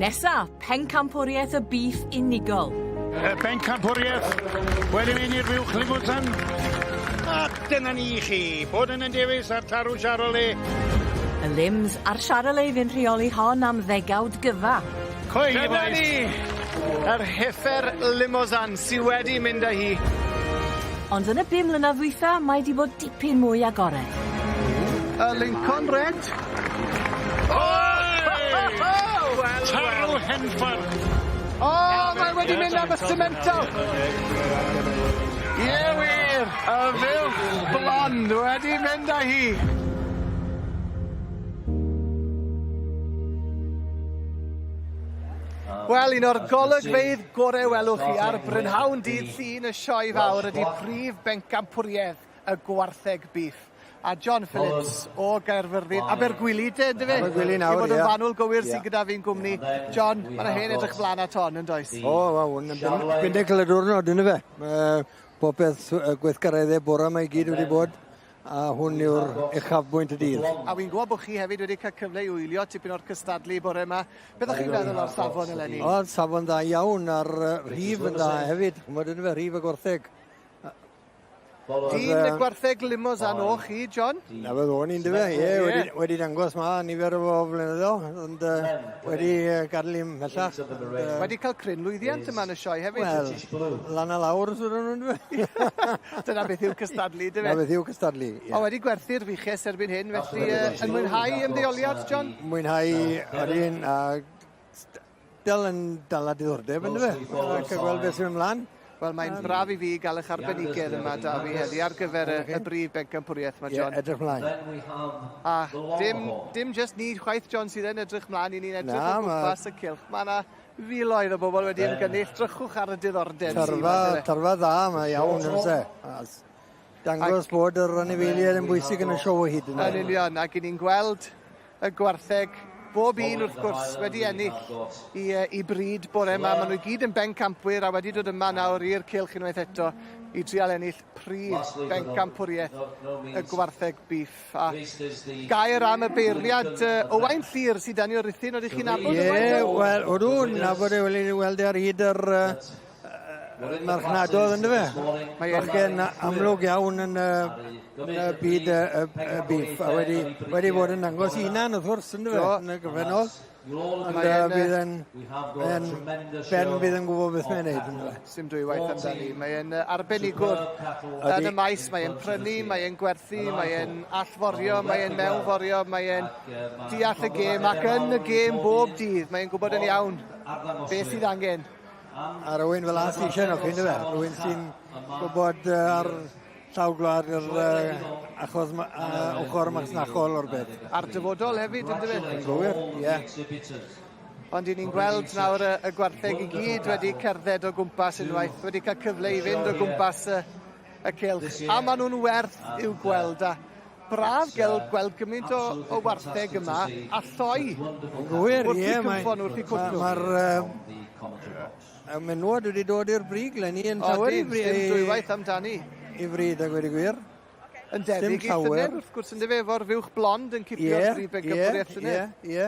Nesa, pencampwriaeth y bîff unigol. Y bencampwriaeth wedi mynd i'r fuwch Limousin. A dyna ni i chi, bod yn Davies a'r Tarw Charolais. Y Lims a'r Charolais fu'n rheoli hon am ddegawd gyfa. Coed Dyna ni! Yr heffer Limousin sy wedi mynd â hi. Ond yn y bum mlynedd ddwytha, mae 'di bod dipyn mwy agored. Y Lincoln Red. Oi! Tarw Henffordd. O, mae wedi mynd am y Simmental. Ie wir, y fuwch blond wedi mynd â hi. Wel, un o'r golygfeydd gore welwch chi ar brynhawn dydd Llun y Sioe Fawr ydy prif bencampwriaeth y gwartheg bîff. A John Phillips o Gaerfyrddin, Abergwili de, yndyfe? Abergwili nawr, I fod yn ie. fanwl gywir sydd Ie. gyda fi'n gwmni. John, mae yna hen edrych mlaen at hon, yn does? O, wel, hwn yn bendeg y diwrnod, yndyfe? Mae popeth gweithgareddau bore yma i gyd wedi bod, a hwn yw'r uchafbwynt y dydd. A wi'n gwybod bod chi hefyd wedi cael cyfle i wylio tipyn o'r cystadlu bore yma. Beth o'ch chi'n feddwl o'r safon eleni? O, safon dda iawn, a'r rhif yn dda hefyd. Ch'mod yndyfe, rhif y gwartheg. Dyn y gwartheg Limousin o chi, John? Na fe ddôn i'n dyfe, ie, wedi, wedi dangos ma nifer o flynyddoedd, ond uh, wedi uh, gadael i'n mhellach. Ond, uh, wedi cael cryn lwyddiant yma yn y sioe hefyd. Wel, lan a lawr, sydd nhw'n dyfe. Dyna beth yw cystadlu, dyfe? Dyna beth yw cystadlu, ie. O, wedi gwerthu'r fuches erbyn hyn, felly uh, yn mwynhau ymddeoliad, John? Mwynhau, odyn, a dal yn dala diddordeb, yndyfe? Ac a gweld beth sy'n ymlaen. Wel, mae'n braf i fi gael eich arbenigedd yma, da fi heddi, ar gyfer y, y brif bencampwriaeth yma, John. Ie, edrych mlaen. A dim, dim just ni chwaith, John, sydd yn edrych mlaen, i ni'n edrych o gwmpas y cylch. Mae yna filoedd o bobl wedi ymgynnull. Drychwch ar y diddordeb Tyrfa, tyrfa dda yma iawn, yn se. Dangos bod yr anifeiliaid yn bwysig yn y sioe o hyd. Yn union, ac i ni'n gweld y gwartheg, bob un wrth gwrs wedi ennill i, i bryd bore yma. Maen nhw i gyd yn bencampwyr a wedi dod yma nawr i'r cylch unwaith eto i trial ennill prif bencampwriaeth y gwartheg beef. A gair am y beirniad uh, Owain Llyr sydd dan i o Ruthun, oeddech chi'n nabod Owain? Ie, wel, odw, nabod e, wedi weld e ar hyd yr uh, marchnadodd ynddo fe? Bachgen amlwg iawn yn y, yn y byd y, y, y beef a wedi, wedi bod yn dangos hunan wrth gwrs ynddo fe yn y gyfennol. Ond uh, bydd yn, yn Ben bydd yn gwybod beth mae'n neud ynddo fe. Sim dwywaith amdani. Mae'n arbenigwr yn y maes, mae'n prynu, mae'n gwerthu, mae'n allforio, mae'n mewnforio, mae'n deall y gêm ac yn y gêm bob dydd. Mae'n gwybod yn iawn beth sydd angen. A rhywun fel 'a sy eisiau arnoch chi, yndyfe? Rhywun sy'n gwybod ar llaw gwlad yr uh, achos uh, ochr masnachol o'r beth. A'r dyfodol hefyd, yndyfe? Yn gywir, ie. Yeah. Ond i ni'n gweld nawr y, y gwartheg i gyd wedi cerdded o gwmpas unwaith, wedi cael cyfle i fynd o gwmpas y, y cylch. A maen nhw'n werth i'w gweld. A braf gael gweld gymaint o, o wartheg yma a lloi. Yn gywir, ie. Mae'r cynffon wrth i cwtnw. Mae'r menywod wedi dod i'r brig, Lenny, yn llawer i brig. Dim dwywaith amdani. I frid, a gweud y gwir. Yn debyg i llynedd, wrth gwrs, yn dyfe, efo'r fuwch blond yn cipio'r brif bencampwriaeth llynedd. Ie, ie.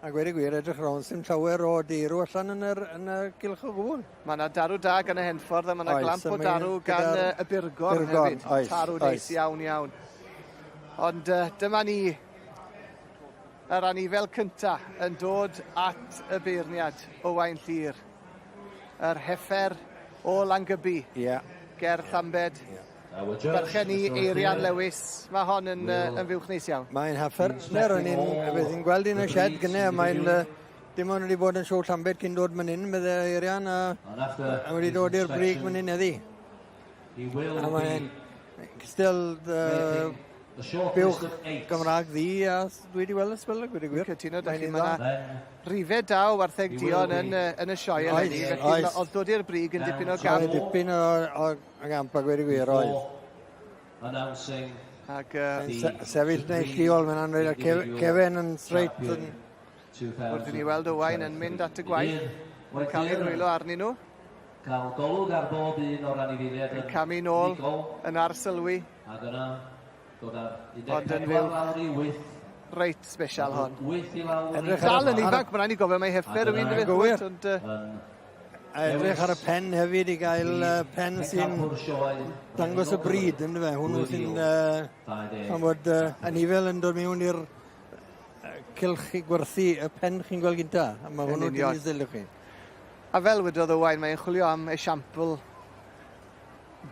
A gweud y gwir, edrych rownd, sim llawer o deirw allan yn yr, yn y gylch o gwbl. Mae yna darw da gan y Henffordd a mae yna glamp o darw gan y Burgorn hefyd. Oes, tarw neis iawn iawn. Ond uh, dyma ni, yr anifel cynta yn dod at y beirniad Owain Llyr. Yr heffer o Langybi. Yeah. Ger Llambed. Yeah. Berchen i Eirian Lewis. Mae hon yn, uh, yn fuwch neis iawn. Mae'n heffer. O'n i'n beth i'n gweld un y shed gynne, a mae'n uh, dim ond wedi bod yn siow Llambed cyn dod man hyn, medde Eirian, a, a wedi dod i'r brig man hyn heddi. A mae'n still uh, buwch Gymraeg ddi, a dwi wedi weld y sbel, a gweud y gwir. Cytuno, da chi, mae yna rifau da o wartheg duon yn, yn y sioe eleni, felly oedd dod i'r brig yn dipyn o gamp. Oedd dipyn o, o o gamp a gweud y gwir, oedd. Ac, uh, Se sefyll neilltuol, mae'n anrhaid, a Kevin yn straight yn... Wrth i ni weld Owain yn mynd at y gwaith, yn cael ei ddwylo arnyn nhw. Cael golwg ar bob un o'r anifeiliaid yn camu nôl, yn arsylwi. Ac yna, dod â'r Ond yn 14 fyw. lawr i 8. Reit special hon. Edrych Dal yn ifanc, mae'n rhaid i gofio mae heffer yw un Gywir. Ond, uh, A edrych ar y pen hefyd i gael uh, pen sy'n dangos y bryd, ynddo fe? Hwnnw sy'n... Uh, pan bod uh, anifel yn dod mewn i'r cylch i gwerthu y pen chi'n gweld gynta. A mae hwnnw dyn sylw chi. A fel wedodd Owain, mae'n chwilio am esiampl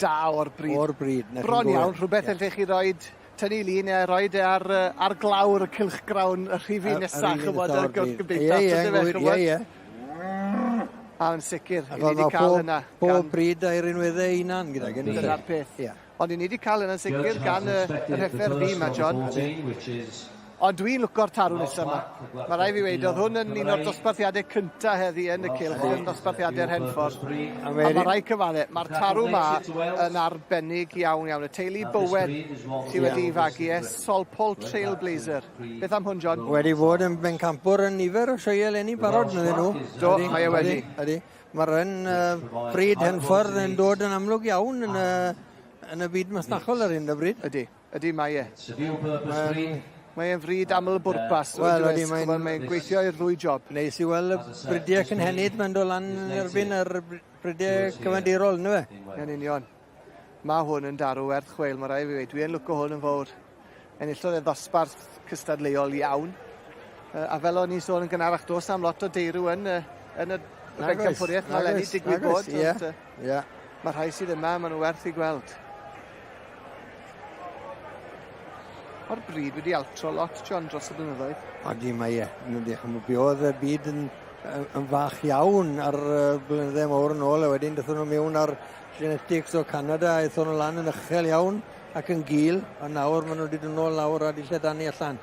da o'r bryd. O'r bryd. Bron iawn, rhywbeth yeah. lle chi roed tynnu lun neu roed e ar, ar glawr y cylchgrawn y rhifyn nesaf, chymod, y gymdeithas. Ie, ie, ie, ie. A yn sicr, i ni wedi cael hynna. Pob bryd a'i rinweddau ei hunan gyda gen i. Dyna'r peth. Yeah. Ond i ni wedi cael hynna'n sicr gan y, yr heffer fi yma, John. Ond dwi'n lwco'r tarw nesa 'ma. Ma' rai' fi weud o'dd hwn yn un o'r dosbarthiade cynta heddi yn y cylch yn ddosbarthiade'r Henffordd. A ma' rai' cyfadde ma'r tarw 'ma yn arbennig iawn iawn. Y teulu Bowen sy wedi 'i fagu e, Solpol Trailblazer. Beth am hwn John? Wedi bod yn bencampwr yn nifer o sioeau eleni barod medden nhw. Do, mae e wedi. Ydi. Mae'r hen uh, bryd Henffordd yn dod yn amlwg iawn yn y, yn y byd masnachol ar hyn o bryd. Ydy. Ydy, mae e. Mae'n Mae e'n fryd aml bwrpas. Wel, ydy, mae'n... Mae'n gweithio i'r ddwy job. Neis i weld y bridiau cynhenid mae'n dod lan yn erbyn yr bridiau cyfandirol, ynddo fe? Yn union. Mae hwn yn darw werth chweil, mae rhaid fi weud. Dwi yn lwco hwn yn fawr. Enillodd e ddosbarth cystadleuol iawn. A fel o'n i'n sôn yn gynharach, does am lot o deirw yn, yn y bencampwriaeth. Mae Lenny digwydd bod. Ie, ie. Mae rhai sydd yma, maen nhw werth i gweld. Mae'r bryd wedi altro lot, John, dros y blynyddoedd. Odi, mae e. Yndi, ch'mo' be oedd y byd yn, yn fach iawn ar blynydde mawr yn ôl, a wedyn dethon nhw mewn ar genetics o Canada, aethon nhw lan yn uchel iawn ac yn gul, a nawr maen nhw wedi dod nôl lawr a wedi lledanu allan.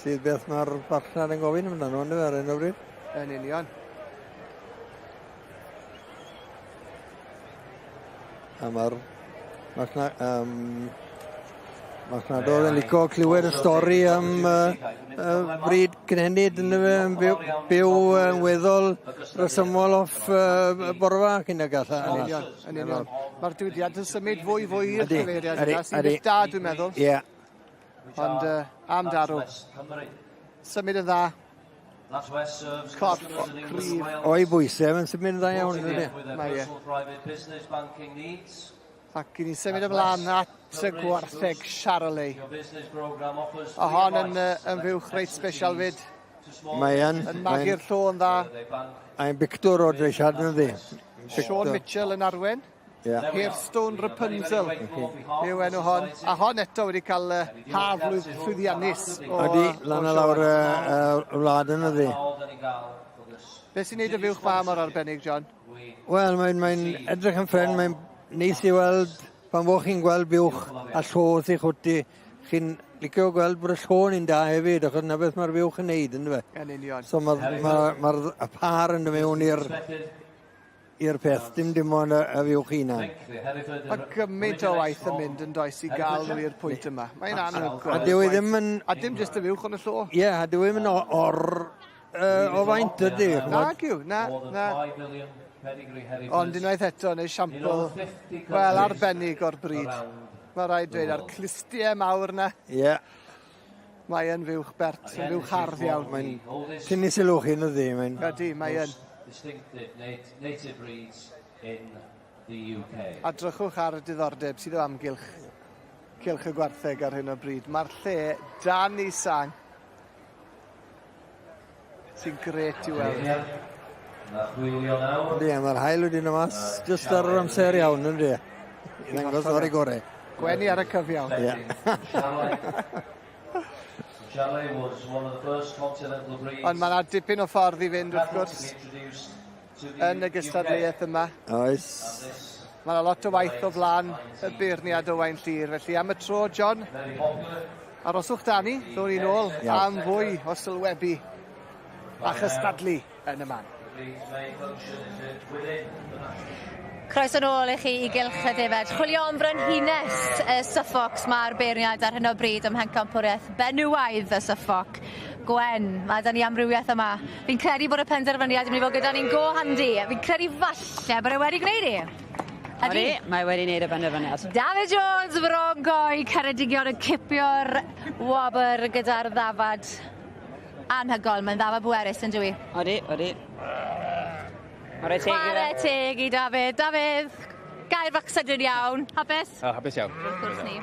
Sydd beth mae'r farchnad yn gofyn amdano, yndyfe, ar hyn o bryd? Yn union. A mae'r marchna, um, marchnadoedd yn licio clywed y stori am uh, uh, bryd cynhenid yn fe, yn byw, byw yn weddol resymol off uh, borfa cyn y gall. Yn union, yn union. Mae'r diwydiant yn symud fwy fwy i'r cyfeiriad yna, sy'n beth da dwi'n meddwl. Ie. Yeah. Ond uh, am darw. Symud yn dda. Corff cryf. O'i bwysau, mae'n symud yn dda iawn, ydy. Mae e. Ac i ni symud ymlaen at y gwartheg Charolais. A hon yn, yn fuwch reit special fyd. Mae yn. Yn magu'r llo yn dda. Mae'n bictwr o dreisiad yn ddi. Sean Mitchell yn arwen. Yeah. Hairstone Rapunzel yw enw hon. A hon eto wedi cael uh, haf llwyddiannus. O, Ydy, lan a lawr y uh, wlad yn ydi. Beth sy'n neud y fuwch ma mor arbennig, John? Wel, mae'n mae edrych yn ffren, mae'n neis i weld pan fo chi'n gweld buwch a llo wrth ei chwti, chi'n licio gweld bod y llo'n un da hefyd, achos na beth mae'r fuwch yn neud, ynddo fe? Yn union. So mae'r ma, ma, ma y pâr yn dod mewn i'r i'r peth, dim dim ond y, y fuwch hunan. Mae gymaint o waith yn mynd yn does i gael nhw i'r pwynt yma. Mae'n anhygoel. A dyw e ddim yn... A dim jyst y fuwch ond y llo. Ie, yeah, a dyw e ddim yn or uh, o faint ydy. Nag yw, na, na. Ond unwaith eto, yn esiampl, wel, arbennig o'r bryd. Mae rhaid dweud, a'r clustiau mawr na. Ie. Yeah. Mae yn fuwch bert, yn fuwch hardd iawn. Mae'n tynnu sylw chi yn ydi. Mae'n... Ydy, mae yn. A drychwch ar y diddordeb sydd o amgylch cylch y gwartheg ar hyn o bryd. Mae'r lle dan ei sang sy'n gret i'w weld. Yndi, mae'r haul wedi dod mas jyst ar yr amser iawn, yndi? I ddangos o'r ei gore. Gwenu ar y cyfiawn. Ie. Ond mae yna dipyn o ffordd i fynd wrth gwrs yn y gystadleuaeth yma. Oes. Mae yna lot o waith o flaen y beirniad Owain Llyr, felly am y tro, John, aroswch da ni, ddown ni nôl am fwy o sylwebu a chystadlu yn y man. Croeso nôl i chi i Gylch y Defaid. Chwilio am frenhines y Suffolks mae'r beirniaid ar hyn o bryd ym mhencampwriaeth benywaidd y Suffolk. Gwen, mae 'da ni amrywiaeth yma. Fi'n credu bod y penderfyniad yn mynd i fod gyda ni'n go handi. Fi'n credu falle bod e wedi gwneud 'i. Ydi? Mae wedi gwneud y benderfyniad. David Jones, Frongoy, Ceredigion yn cipio'r wobr gyda'r ddafad anhygoel. Mae'n ddafad bwerus yn dyw 'i? Odi, odi. Chwarae teg iddo. Chwarae teg i Dafydd. Dafydd, gair fach sydyn iawn. Hapus? O, hapus iawn. Wrth gwrs ni.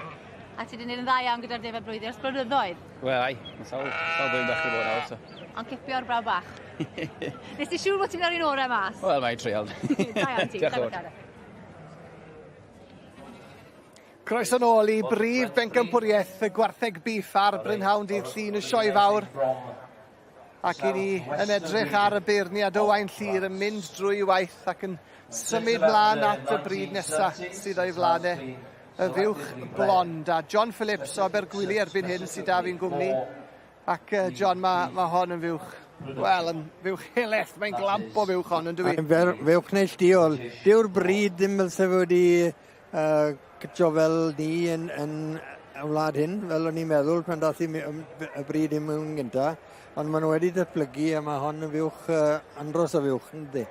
A ti 'di neud yn dda iawn gyda'r defaid blwyddyn ers blynyddoedd. Wel, ai, mae sawl, sawl blwyddyn bach i bod nawr, so. Ond cipio'r braw bach. Nes ti siŵr bod ti'n mynd ar un orau mas? Wel, mae'n treial. Da iawn ti. Diolch yn fawr. Croeso nôl i brif bencampwriaeth y gwartheg biff ar Brynhawn dydd Llun y Sioe Fawr. Ac i ni yn edrych ar y beirniad Owain Llyr yn mynd drwy waith ac yn symud mlaen at y bryd nesa sydd o'i flaen e. Y fuwch blond a John Phillips o Abergwili erbyn hyn sydd da fi'n gwmni. Ac uh, John, mae ma hon yn fuwch, wel, yn fuwch heleth, mae'n glamp o fuwch hon, yn dwi? Mae'n fuwch neilltuol. Dyw'r bryd ddim fel sef wedi uh, cytio fel ni yn, yn y wlad hyn, fel o'n i'n meddwl pan dath i y bryd i mewn gynta. Ond maen nhw wedi datblygu a mae hon yn fuwch uh, andros o fuwch, ynddi?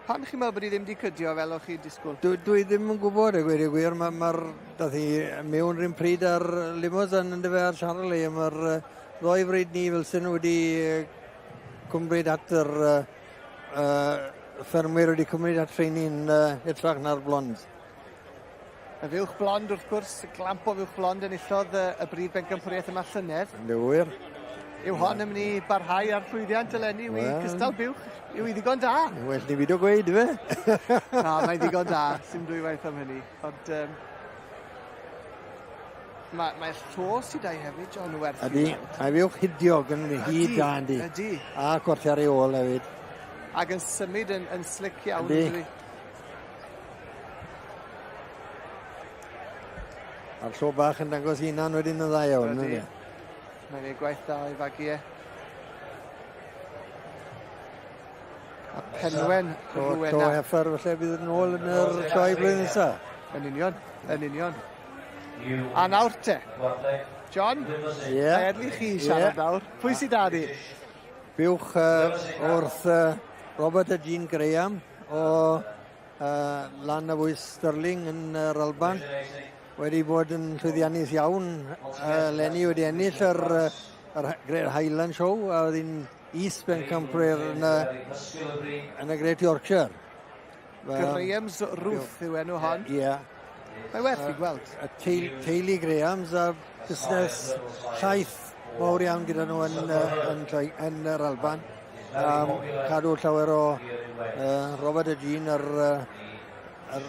Pam chi'n meddwl bod hi ddim wedi cydio fel o'ch chi'n disgwyl? Dwi, dwi ddim yn gwybod, a gweud y gwir, mae'r ma, dath hi mewn rhywun pryd ar Limousin yn dyfe ar Charlie, a mae'r ddoi fryd ni fel sy'n wedi cymryd at yr uh, uh, ffermwyr wedi cymryd at rheini'n uh, hytrach na'r blond. Y fuwch blond wrth gwrs, glamp o fuwch blond enillodd y, y brif bencampwriaeth yma llynedd. Ynddo wir. Yw hon yn mynd i barhau ar llwyddiant eleni? Yw well, cystal buwch? Yw i ddigon da? Well ni fyd o gweud, fe? Na, mae'n ddigon da, sy'n dwy waith am hynny. Ond um, mae, mae llo sydd â'i hefyd, John, werth. Ydy, mae fuwch hidiog yn hyd da, yndi. Ydy. A cwarter ar ei ôl hefyd. Ac yn symud yn, yn slic iawn. Ydy. A'r llo bach yn dangos hunan wedyn yn dda iawn. Ydy. Mae'n ei gwaith da i fagu e. A Penwen Rowena. To heffer felly bydd yn ôl yn yr sioe blwyddyn nesaf. Yn union, yn union. A nawr te, John, yeah. mae edrych chi siarad yeah. nawr. Pwy sydd da ni? Buwch uh, wrth uh, Robert a Jean Graham o uh, lan y fwys Stirling yn yr Alban. Wedi bod yn llwyddiannus iawn. Uh, Lenny wedi ennill yr, yr Great Highland Show a oedd hi'n is bencampwyr yn, y, yn y Great Yorkshire. Graham's Ruth yw enw hon. Ie. Yeah. Mae werth i gweld. Y teulu, teulu Grahams a busnes llaeth mawr iawn gyda nhw yn, yn, yn, yn yr Alban. Um, cadw llawer o uh, Robert a Jean yr, yr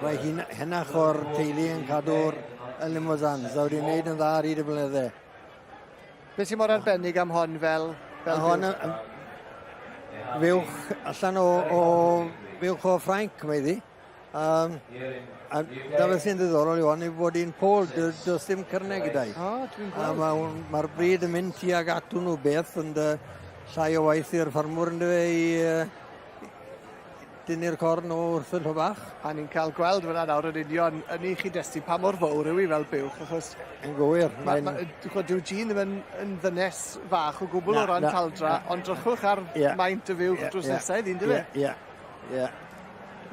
rhai hyn, henach o'r teulu yn cadw'r y limousins a wedi wneud yn dda ar hyd y blynydde. Beth sy'n mor arbennig am hon fel... fel hon yn fuwch allan o, o fuwch o Ffrainc, mae ddi. Um, a da beth sy'n ddiddorol yw hon yw bod hi'n pôl, does dim cyrnau gyda'i. O, dwi'n gweld. A mae'r ma bryd yn mynd tuag at nhw beth, ond uh, llai o waith i'r ffarmwr yn dyfe i uh, dynnu'r corn o wrth y llo bach. A ni'n cael gweld fyna nawr yn union yn ei chyd-destun pa mor fawr yw hi fel buwch, achos... Yn gywir. Mae'n... Ma, ma, dyw Jean ddim yn, yn ddynes fach o gwbl na, o ran na, taldra, na. ond drychwch ar yeah. maint y fuwch yeah, drws yeah. nesaf iddi, yndyfe? Ie, ie.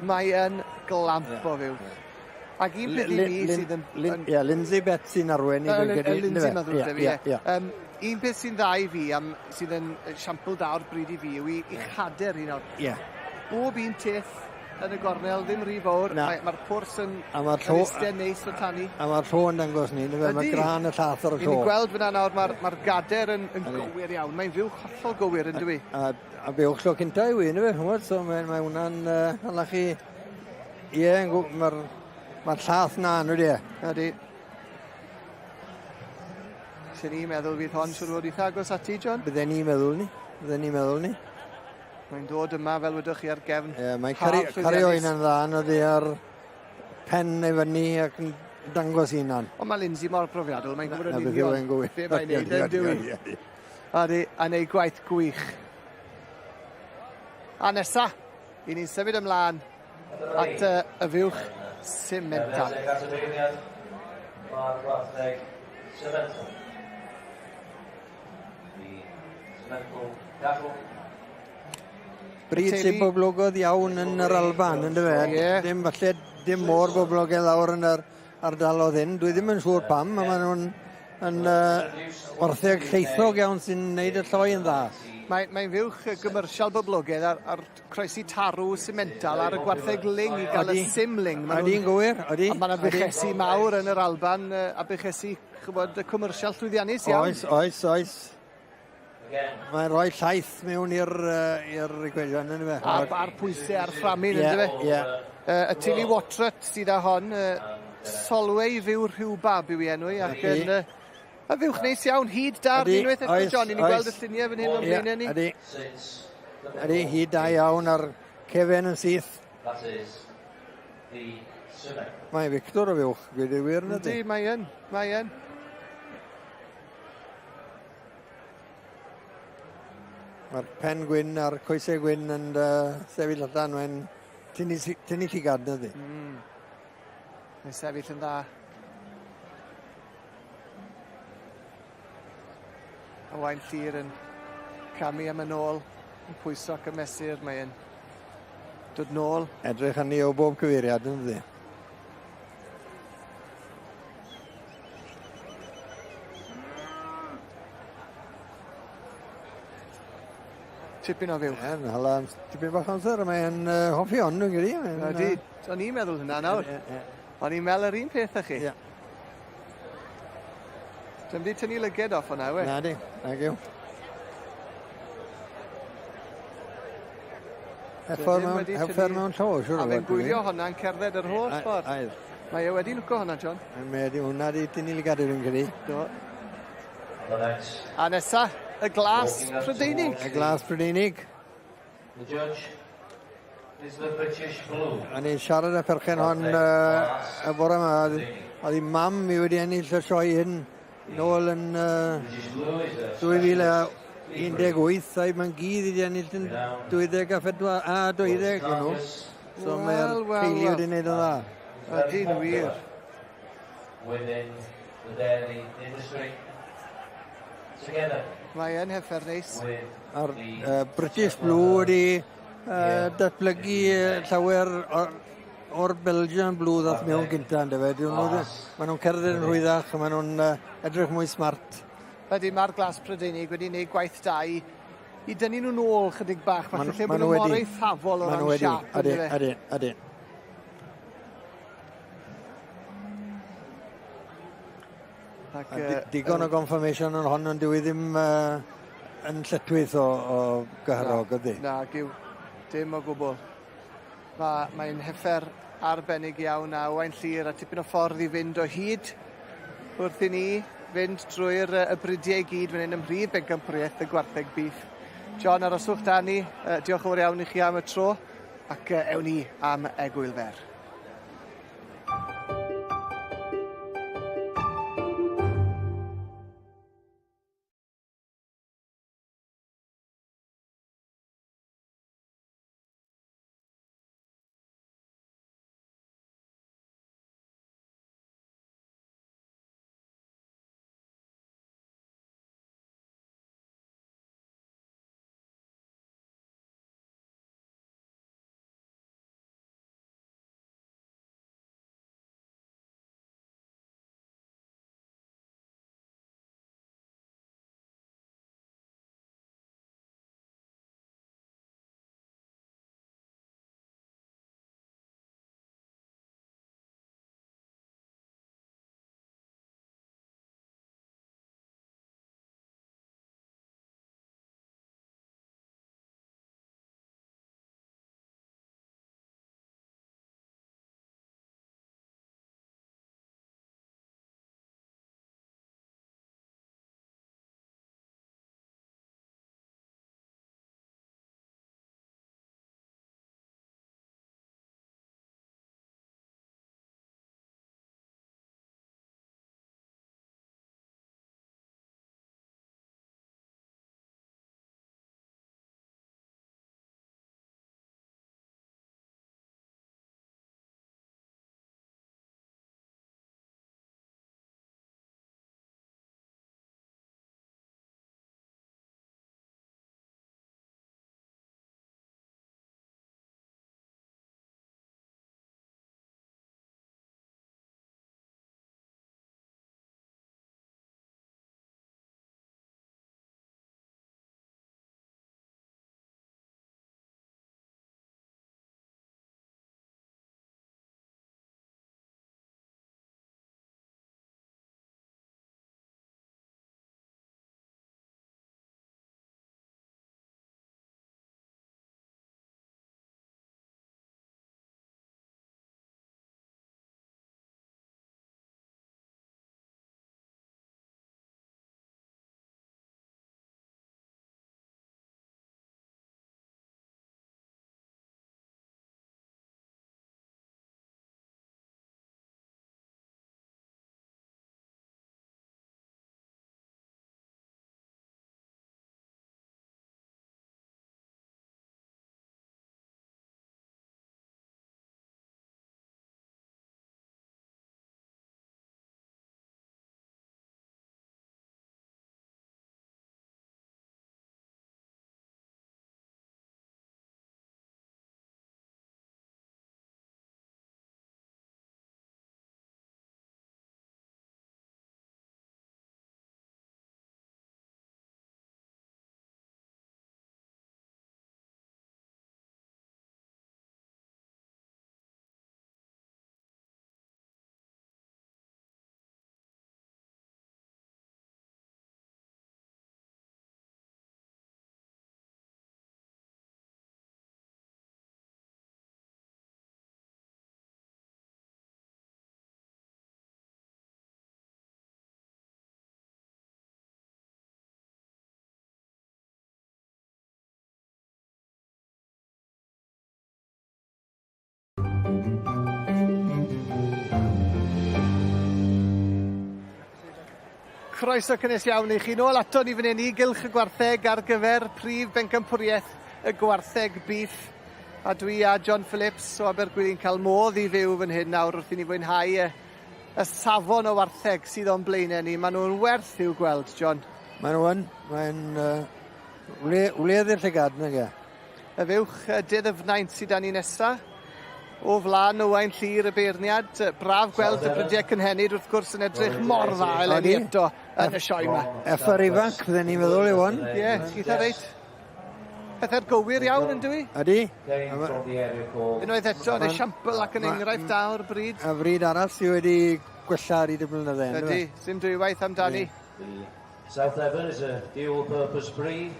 Mae yn glamp yeah. o fuwch. Yeah. Ac un peth i fi sydd yn... Ie, Lindsay Betts sy'n arwain i dwi'n credu. Lindsay, mae'n ddrwg 'da fi, ie. Un peth sy'n dda i fi, am, sydd yn siampl da o'r bryd i fi, yw i, i chader hi nawr. Ie. Bob un teth yn y gornel, ddim rhy fawr. Na. Mae'r ma pwrs yn, A ma'r llo- yn eistedd neis o tani. A mae'r llo yn dangos ni, yndyfe? Mae gran y llath ar y I llo. ni'n gweld fyna nawr, mae'r ma gader yn, yn gywir iawn. Mae'n fuwch hollol gywir, yn dywi? A, a buwch llo cynta yw un, yndyfe? Ch'mod, so mae, mae hwnna'n uh, hala chi... Ie, mae'r ma llath na, yn wedi e? Ydy. Sy'n ni'n meddwl fydd hon siwr fod eitha agos ati, John? Bydden ni'n meddwl ni. Bydden ni'n meddwl ni. Mae'n dod yma, fel wydwch chi, ar gefn. Ie, yeah, mae'n cario, cario un yn dda, yn oeddi ar pen ei fyny ac yn dangos hunan. Ond mae Lindsay mor profiadol, mae'n gwybod yn union be mae'n neud, yn dywi. Ydy, a neud gwaith gwych. A nesa, i ni'n symud ymlaen at y, y fuwch Simmental. Mae'r gwartheg Simmental. The Simmental cattle. Bryd sy'n boblogaidd iawn yn yr Alban, yn dyfe? Yeah. Dim, falle, dim mor boblogaidd lawr yn yr ardalodd hyn. Dwi ddim yn siŵr pam, a maen nhw'n yn uh, wartheg lleithog iawn sy'n neud y lloi yn dda. Mae'n mae fuwch gymyrsial boblogaidd ar, ar croesi tarw simental ar y gwartheg ling i gael y sim ling. Ydy'n gywir, ydy. A mae yna buchesi mawr yn yr Alban a buchesi, chybod, y commercial llwyddiannus iawn. Oes, oes, oes. Mae'n rhoi llaeth mewn i'r uh, equation, yn fe? A'r, ar pwysau a'r fframyn, yeah, yn fe? Ie. Y teulu Watret sydd â hon, Solway fyw rhywbab yw ei enw i, ac yn... A fuwch neis iawn, hyd da'r unwaith eto, John, i ni gweld y lluniau fan hyn o'n blaenau ni. Ydy, ydy, hyd da iawn a'r cefen yn syth. That is the Mae'n Victor o fuwch, gweud y gwir, ydy? Ydy, mae yn, mae yn. Mae'r pen gwyn a'r coesau gwyn yn sefyll allan, mae'n tynnu, tynnu llygad, ydy? Mae'n sefyll yn dda. Owain Llŷr yn camu am yn ôl, yn pwyso ac yn mesur, mae'n dod nôl. Edrych arni o bob cyfeiriad, yn dydi? Tipyn o fuwch. Ie, hala tipyn bach o amser, mae'n hoffi hon, dwi'n credu. Ydy, o'n i'n meddwl hynna nawr. O'n i'n meddwl yr un peth â chi. Ie. Dwi'n di tynnu lyged off hwnna, we? Na di, nag yw. Heffer mewn, heffer mewn llo, siwr o A fe'n gwylio hwnna'n cerdded yr holl ffordd. Aedd. Mae e wedi lwco hwnna, John. Mae wedi hwnna di tynnu lygad dwi'n credu. Do. A nesa, y glas Prydeinig. Y glas Prydeinig. The judge is the British Blue. A ni'n siarad â perchen hon y bore yma. Oedd hi mam i wedi ennill y sioe hyn nôl yn 2018 a'i mae'n gydd wedi ennill yn 24 a 20 nhw. So mae'r teulu wedi wneud yn dda. Ydy'n wir. Within the dairy industry. Together. Mae yn heffer neis. A'r British Blue wedi datblygu llawer o'r Belgian Blue ddath mewn gynta, yndyfe. Maen nhw'n cerdded yn rhwyddach, a maen nhw'n edrych mwy smart. Ydy, mae'r glas Prydeinig wedi gwneud gwaith da i dynnu nhw nôl chydig bach, falle lle bod nhw mor eithafol o ran siâp. Ydyn, ydyn, ydyn. Ac, digon o confirmation yn hon, ond dyw i ddim yn lletwyth o gyhyrog, ydy? Na, gyw, dim o gwbl. Mae'n heffer arbennig iawn a Owain Llŷr a tipyn o ffordd i fynd o hyd wrth i ni fynd drwy'r y bridiau i gyd fan hyn ym mhrif bencampwriaeth y gwartheg bîff. John, aroswch da ni. Diolch yn fawr iawn i chi am y tro ac ewn ni am egwyl fer. Croeso cynnes iawn i chi nôl ato ni fan hyn i Gylch y Gwartheg ar gyfer prif bencampwriaeth y Gwartheg Beef. A dwi a John Phillips o Abergwili'n cael modd i fyw fan hyn nawr wrth i ni fwynhau y, y safon o wartheg sydd o'n blaenau ni. Maen nhw'n werth i'w gweld, John. Maen nhw yn. Mae'n uh, wle, wledd i'r llygad, nag e? Y fuwch ddyfnaint sydd â ni nesa. O flaen Owain Llyr y beirniad. Braf gweld y prydiau cynhenid wrth gwrs yn edrych mor dda eleni eto yn y sioe yma. Effer ifanc, fydden ni'n meddwl yw hwn. Ie, eitha reit. Pethau'r gywir iawn yn dwi? Ydy. Unwaith eto yn esiampl ac yn enghraifft da o'r bryd. A bryd arall sydd wedi gwella ar hyd y blynydde. Ydy, sim dwywaith amdani. South Devon is a dual-purpose breed.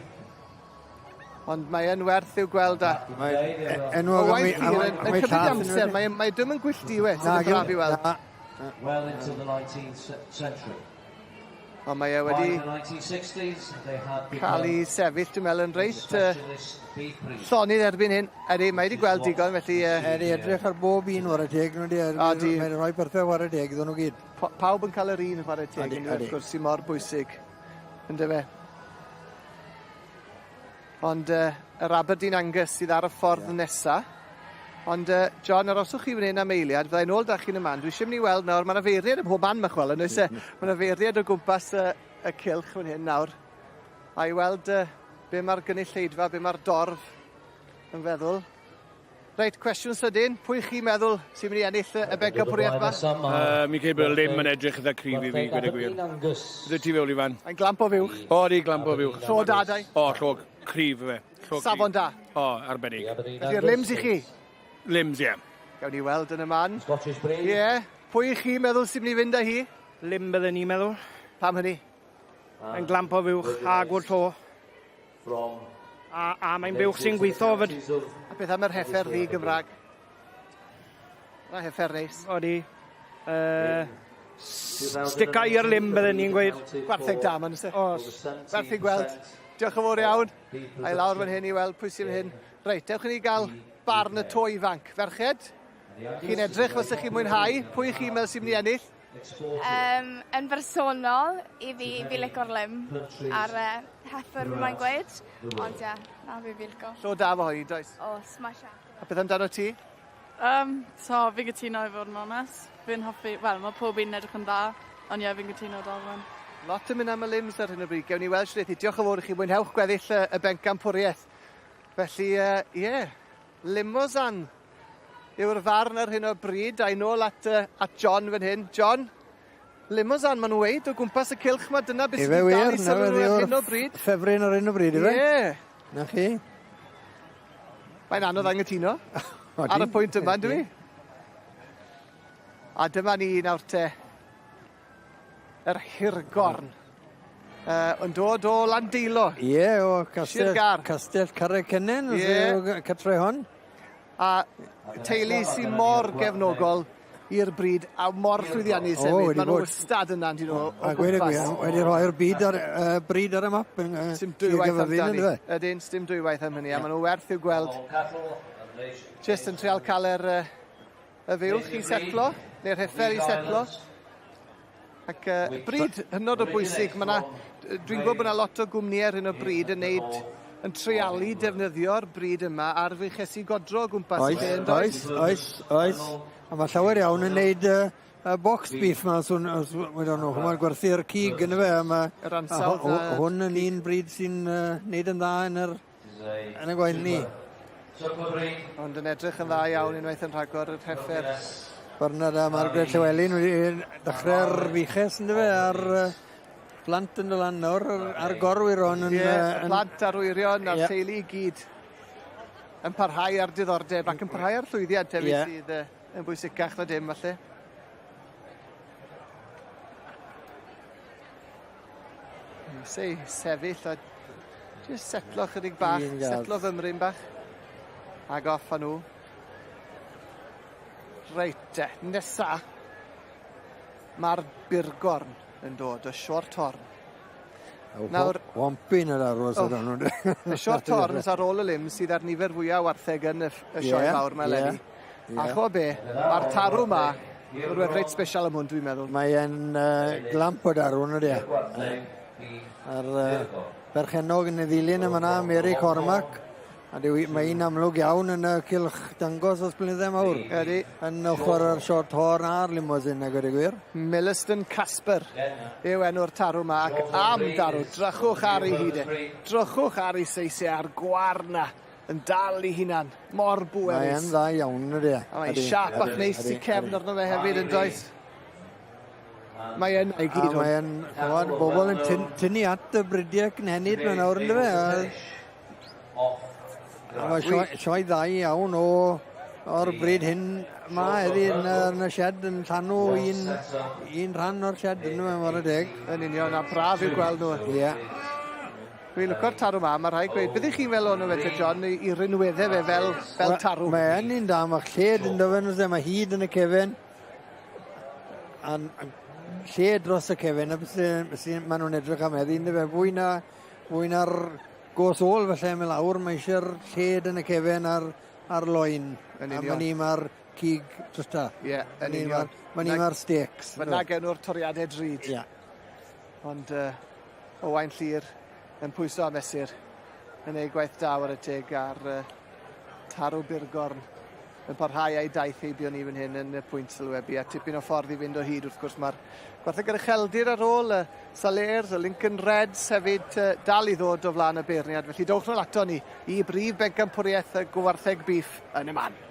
Ond mae yn werth i'w gweld a... Mae enwog am ei... Owain Llŷr yn cymryd amser, mae mae dim yn gwylltu yw e, sydd yn braf i weld. Well into the 19th century. Ond mae e wedi cael ei sefyll, dwi'n meddwl, yn reit uh, llonydd erbyn hyn. Ydy, mae wedi gweld digon, felly... Uh, Ydy, edrych ar bob un ware teg, nhw wedi, mae'n rhoi perthau ware teg iddyn nhw gyd. Pawb yn cael yr un ware teg, wrth gwrs, sy'n mor bwysig, yndyfe. Ond uh, yr Aberdeen Angus sydd ar y ffordd yeah. nesa. Ond uh, John, aroswch chi fan hyn am eiliad, fyddai'n ôl da chi'n y man. Dwi eisiau mynd i weld nawr, mae yna feirniad ym mhob man, mae chwel, yn oes e? Mae yna feirniad o gwmpas y, y cilch fan hyn nawr. A i weld uh, be mae'r gynulleidfa, be mae'r dorf yn feddwl. Reit, cwestiwn sydyn. Pwy chi'n meddwl sy'n mynd i ennill y, y bencampwriaeth yma? Uh, mi credu bod Lim yn edrych eitha cryf i fi, gwed y gwir. Bydde ti fewn, Ifan? Mae'n glamp o fuwch. O, di, glamp o fuwch. Llo da, dau. O, llo cryf fe. Llo Safon da. O, arbennig. Felly'r limbs i chi? Limbs, ie. Yeah. Gawn ni weld yn y man. Scottish breed. Ie. Yeah. Pwy chi'n meddwl sy'n mynd i fynd â hi? Lim bydden ni'n meddwl. Pam hynny? Mae'n glamp o fuwch a gwr to. A, a mae'n buwch sy'n gweithio fyd. A beth am yr heffer ddi Gymraeg? Na heffer neis. Odi. Uh, Stica i'r lim bydden ni'n gweud. Gwartheg da, ma'n ystod. Os. Werth i gweld. Diolch yn fawr iawn. A i lawr fan hyn i weld pwy sy'n hyn. Reit, dewch i ni gael barn y to ifanc. Ferched, chi'n edrych fel chi'n mwynhau. Pwy chi'n meddwl sy'n mynd i ennill? Um, yn bersonol, i fi, fi lico'r lim ar uh, heffer mae'n gweud, ond ie, yeah, na fi fi lico. Llo da fo hoi, does? O, oh, smash up. A beth amdano ti? Um, so, fi'n gytuno i fod yn onest. Fi'n hoffi, wel, mae pob un edrych yn dda, ond ie, yeah, fi'n gytuno dal fan. Lot yn mynd am y limbs ar hyn o bryd. Gewn ni weld sut Diolch yn fawr i chi. Mwynhewch gweddill y, y bencampwriaeth. Felly, ie, uh, yeah, Limousin yw'r farn ar hyn o bryd. A i nôl at, uh, at John fan hyn. John, Limousin, maen nhw'n weid o gwmpas y cylch ma, dyna beth sydd wedi dal i sylw nhw ar hyn o bryd. Ffefryn ar hyn o bryd, ife? Ie. Na chi. Mae'n anodd angytuno ar y pwynt yma, ynddo fi? A dyma ni nawr te, yr hirgorn. Uh, yn dod o Landeilo. Ie, yeah, o Castell, Castell Carreg Cennen, ie. Yeah. Catre hon. A teulu sy'n mor gefnogol i'r bryd a mor llwyddiannus hefyd. Oh, Maen nhw wastad yna, dyn nhw, o gwmpas. A wedi rhoi'r byd ar, uh, bryd ar y map. Yn, uh, Sim dwywaith amdani. Ydyn, dim dwywaith am hynny, a maen nhw werth i'w gweld. Just yn trial cael yr, uh, y fuwch i setlo, neu'r heffer i setlo. Ac uh, bryd hynod o bwysig, mae 'na, dwi'n gwybod bod yna lot o gwmnïau ar hyn o bryd yn neud, yn treialu defnyddio'r bryd yma ar fuchesi godro o gwmpas oes, y lle, yn does? Oes, oes, oes. A mae llawer iawn yn neud uh, uh, box beef ma, os wedon nhw, ch'mod, gwerthu'r cig yn y fe, a mae Yr ansawdd a hwn yn un bryd sy'n uh, neud yn dda yn yr, yn y gwaith ni. Ond yn edrych yn dda iawn unwaith yn rhagor yr heffer. Bernard a Margaret Llywelyn wedi dechrau'r fuches yn fe a'r plant yn dod lan nawr a'r gorwyron yn... Ie, yeah, y plant a'r wyrion a'r yeah. teulu i gyd yn parhau ar diddordeb ac yn parhau ar llwyddiant hefyd yeah. sydd yn bwysicach na dim falle. Sei, sefyll a jyst setlo chydig bach, setlo fymryn bach. Ag off â nhw. Reit te, nesa, mae'r burgorn yn dod, y short horn. Nawr... Wompyn yr arws oh, ar nhw. Y short horns ar ôl y lim sydd ar nifer fwyaf wartheg yn y, y sioe yeah, fawr mae eleni. Yeah, yeah. A cho be, mae'r tarw ma Rhywbeth reit special am hwn, dwi'n meddwl. Mae e'n uh, glamp o darw, yn ydy e. A'r uh, berchennog yn ei ddilyn yma na, Mary Cormac. A dyw, mae un amlwg iawn yn y cylch dangos os blynydde mawr. Ydy. Yn ochr yr short horn a'r limousine, a gweud y gwir. Milliston Casper yw enw'r tarw yma, ac am darw, drychwch ar ei hyd e. Drychwch ar ei seis e a'r gwar na yn dal ei hunan. Mor bwerus. Mae e'n dda iawn, ydy e. A mae'n siap bach neis i cefn arno fe hefyd yn does. Mae e'n i gyd. A mae e'n, ch'mod, bobl yn tynnu at y bridiau cynhenid mewn awr ynddo fe. A mae sioe, sioe dda iawn o o'r bryd hyn ma heddi yn, yn y shed yn llanw un, un rhan o'r shed yn yma mor y deg. Yn union, a braf i'w gweld nhw. Ie. Yeah. Dwi'n lyco'r tarw ma, mae rhaid gweud. Beth ych chi'n fel o'n nhw fe, John, i, i rinweddau fe fel, fel tarw? Mae yn un da, mae lled yn dyfen, mae hyd yn y cefen. A, a lle dros y cefen, a beth sy'n maen nhw'n edrych am heddi, ynddo fe, fwy na, fwy na'r gos ôl felly am i lawr, mae eisiau'r lled yn y cefen a'r, ar loen. Yn A union. mae ni mae'r cig drysta. Ie, yn union. Mae ni mae'r steaks. Mae na genw'r toriadau drud. Ie. Ond uh, Owain Llyr yn pwyso a mesur yn ei gwaith da war y teg ar uh, Tarw Burgorn yn parhau a'i daith heibio ni fan hyn yn y pwynt sylwebu a tipyn o ffordd i fynd o hyd wrth gwrs mae'r gwartheg yr ucheldir ar ôl y Salers, y Lincoln Reds hefyd uh, dal i ddod o flaen y beirniad felly dowch nôl ato ni i brif bencampwriaeth y gwartheg beef yn y man.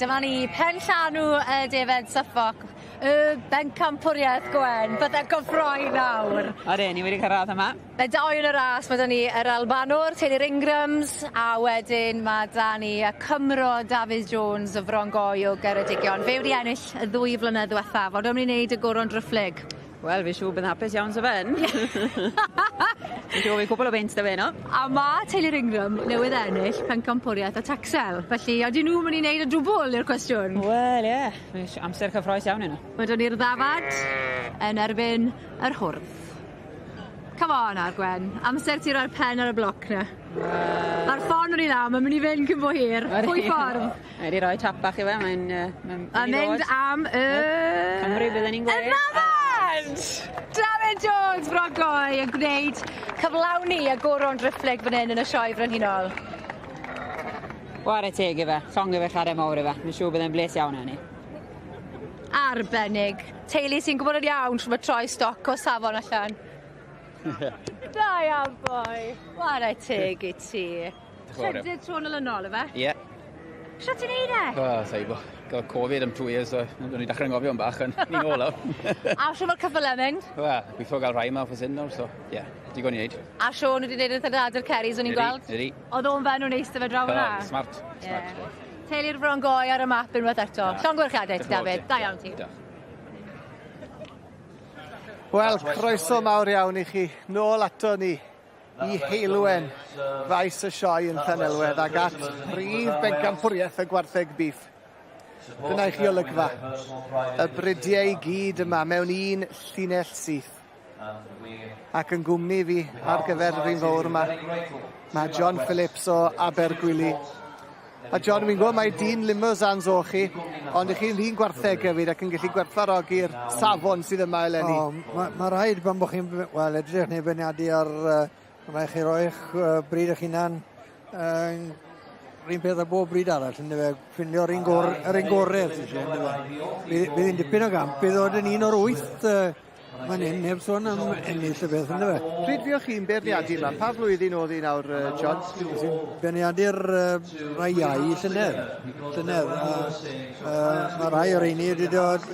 Dyma ni, pen llanw y defed Suffolk, y bencampwriaeth Gwen, bydde gyffroi nawr. Ode, ni wedi cyrraedd yma. Mae dau yn y ras, mae 'da ni yr Albanwr, Taylor Ingrams, a wedyn mae 'da ni y Cymro Dafydd Jones o Frongoy o Geredigion. Fe wedi ennill y ddwy flynedd ddiwethaf, ond o'n i'n neud y goron dryfflig. Wel, fi siŵr bydd yn hapus iawn so fe yn. Fi'n siŵr bydd cwpl o beint 'da fe 'no. A ma' Taylor Ingram newydd ennill pencampwriaeth y Texel, felly ydyn nhw'n mynd i wneud y dwbwl yw'r cwestiwn? Wel, ie. Mae amser cyffroes iawn i nhw. Mae 'da ni'r ddafad yn erbyn yr hwrdd. Come on nawr Gwen, amser ti roi'r pen ar y bloc 'na. Ma'r ffon yn 'i law, ma'n myn' i fynd cyn bo hir. Pwy ffordd? Mae 'di roi tap bach i fe, mae'n yy mae'n A mynd am y... Cymru bydden ni'n gweud. Y ddafad! Dafydd Jones Brogoi yn gwneud cyflawni y goron driphlyg fan hyn yn y sioe frenhinol. Ware teg i fe, llongyfarchiade mawr i fe. Fi'n siŵr bydd e'n bles iawn hynny. Arbennig. Teulu sy'n gwybod yn iawn shwt ma' troi stoc o safon allan. Da iawn boi. Ware teg i ti. Trydydd tro yn olynol yfe? Ie. Shwt ti'n neud e? O, sai bo. Got Covid am two years, so o'n i dechrau'n ngofio am bach, ond ni'n ôl nawr. A shwt ma'r ceffyle'n mynd? Wel, gweithio gael rhai yma off hyn nawr, so ie, yeah, digon i wneud. A Siôn wedi neud eitha da 'da'r Ceris o'n i'n gweld? Ydi. O'dd o'n fe'n neis 'da fe draw fyna? Smart, smart. Yeah. Teulu'r Fron Goi ar y map unwaith eto. Llongyfarchiadau i ti Dafydd. Da iawn ti. Diolch. Wel, croeso mawr iawn i chi. Nôl ato ni i Heulwen, faes y sioe yn Llanelwedd ac at brif bencampwriaeth y gwartheg bîff. Dyna i chi olygfa. Y bridiau i gyd yma mewn un llinell syth. Ac yn gwmni fi ar gyfer yr un fawr yma, mae John Phillips o Abergwili. A John, wi'n gwybod mai dyn limousins o chi, ond ych chi'n ddyn gwartheg hefyd ac yn gallu gwerthfawrogi'r safon sydd yma eleni. O, mae ma rhaid pan bod chi'n, wel, edrych neu beirniadu ar, uh, rhaid chi roi'ch uh, bryd eich hunan uh, yr un peth â bob bryd arall, ynddo fe, ffindio'r un, gor, yr un gorau, sydd eisiau, ynddo fe. Bydd, bydd hi'n dipyn o gamp, bydd ddod yn un o'r wyth uh, fan hyn, heb sôn am ennill y beth, ynddo fe. Pryd fuoch chi'n beirniadu yma? Pa flwyddyn oedd hi nawr, John? Beirniadu'r uh, rai iau llynedd. Llynedd. A, uh, mae rhai o'r rheini wedi dod,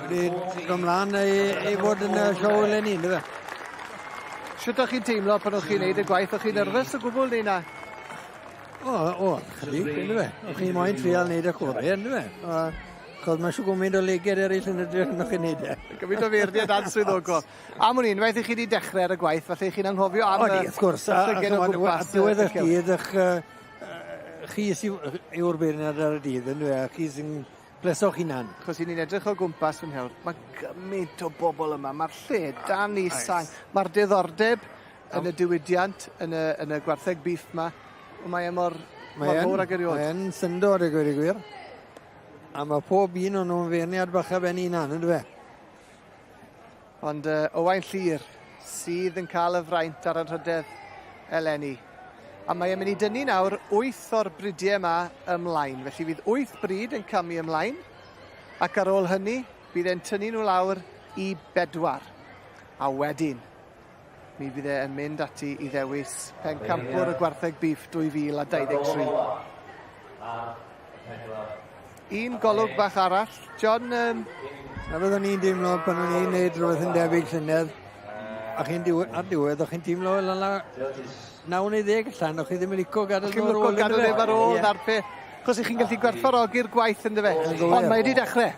wedi dod ymlaen i, i fod yn y siow eleni, ynddo fe. Shwt o'ch chi'n teimlo pan o'ch chi'n neud y gwaith? O'ch chi'n nerfus o gwbl neu na? O, o, chydig, ynddo fe. O'ch chi'n moyn trial neud y gorau, ynddo fe. Chos mae siw gwmynt o leged eraill yn edrych arnoch chi'n neud e. Gymaint o feirniad answyddogol. Am wn i, unwaith i chi wedi dechrau ar y gwaith, falle chi'n anghofio am y... Wrth gwrs, a, a, a diwedd y dydd, eich, chi yw'r beirniad ar y dydd, yn dwi, a chi sy'n bleso'ch hunan. Chos i ni'n edrych o gwmpas fan hyn, mae gymaint o bobl yma, mae'r lle dan i sang, mae'r diddordeb yn y diwydiant, yn y, yn y gwartheg beef ma, mae e mor, mor fawr ag erioed. Mae e'n syndod, i gweud y gwir. A mae pob un o'n nhw'n feirniad bach ar ben hunan, ynddo fe? Ond Owain Llyr sydd yn cael y fraint ar anrhydedd eleni. A mae e'n mynd i dynnu nawr 8 o'r bridiau yma ymlaen. Felly fydd 8 brid yn camu ymlaen, ac ar ôl hynny bydd e'n tynnu nhw lawr i bedwar. A wedyn, mi fydd e yn mynd ati i ddewis pencampwr y gwartheg bîff 2023. Un golwg bach arall. John... Na fyddwn ni'n deimlo pan o'n i'n neud rhywbeth yn debyg llynedd, a chi'n diwe ar diwedd, o'ch chi'n teimlo fel yna 9 neu 10 allan, o'ch chi ddim yn lico gadael nhw ar ôl. Chi'n lico gadael neb ar ôl, na'r peth. Chos i chi'n gallu gwerthfawrogi'r gwaith yn dyfe. Ond mae wedi dechrau.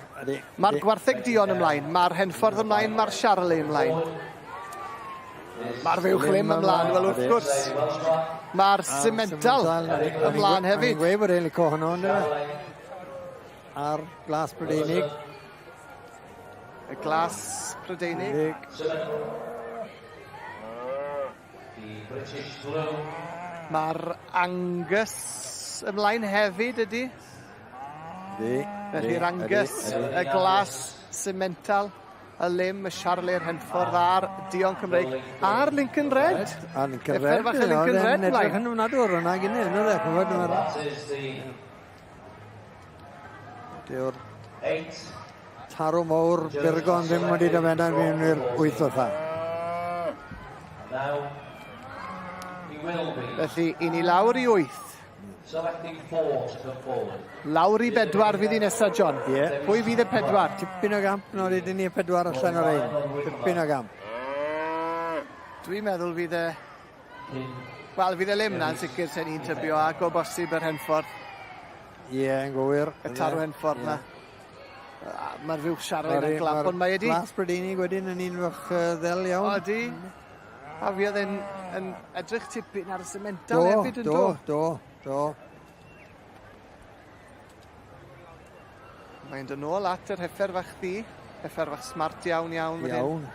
Mae'r gwartheg duon ymlaen, mae'r Henffordd ymlaen, mae'r Charolais ymlaen. Mae'r fuwch lim ymlaen, wel wrth gwrs. Mae'r Simmental ymlaen hefyd. Mae'n gweud bod e'n licio hwnnw, ynddo fe? A'r glas Prydeinig. Y glas Prydeinig. Mae'r Angus ymlaen hefyd ydy. Ydy. Felly'r Angus, y glas Simmental. Y Lim, y Charolais, Henffordd a'r Duon Cymreig, a'r Lincoln Red. A Lincoln Red. Bach y Lincoln Red. Edrych yn ofnadw ar hwnna gynnu, yna dde, ch'mod, ma'r... Dyw'r tarw mawr Burgon ddim wedi dyfenna mewn i'r wyth otha. Felly, i ni lawr i wyth. Lawr i bedwar fydd hi nesa, John. Ie. Yeah. Pwy fydd y pedwar? Tipyn o gamp nawr i ni y pedwar allan o'r ein. Tipyn o gamp. Dwi'n meddwl fydd e... Wel, fydd e ddim na'n sicr sen i'n tybio, ac o bosib yr Henffordd. Ie, yeah, yn gywir. Y tarw Henffordd na. Mae'r fuwch siarad yn glamp, ond mae wedi... Glas Brydeinig wedyn yn un fach ddel iawn. Odi. A fi oedd e'n yn edrych tipyn ar y semental hefyd yn do? Do, do, do. Mae'n dod nôl at yr heffer fach ddi. Heffer fach smart iawn iawn. Iawn.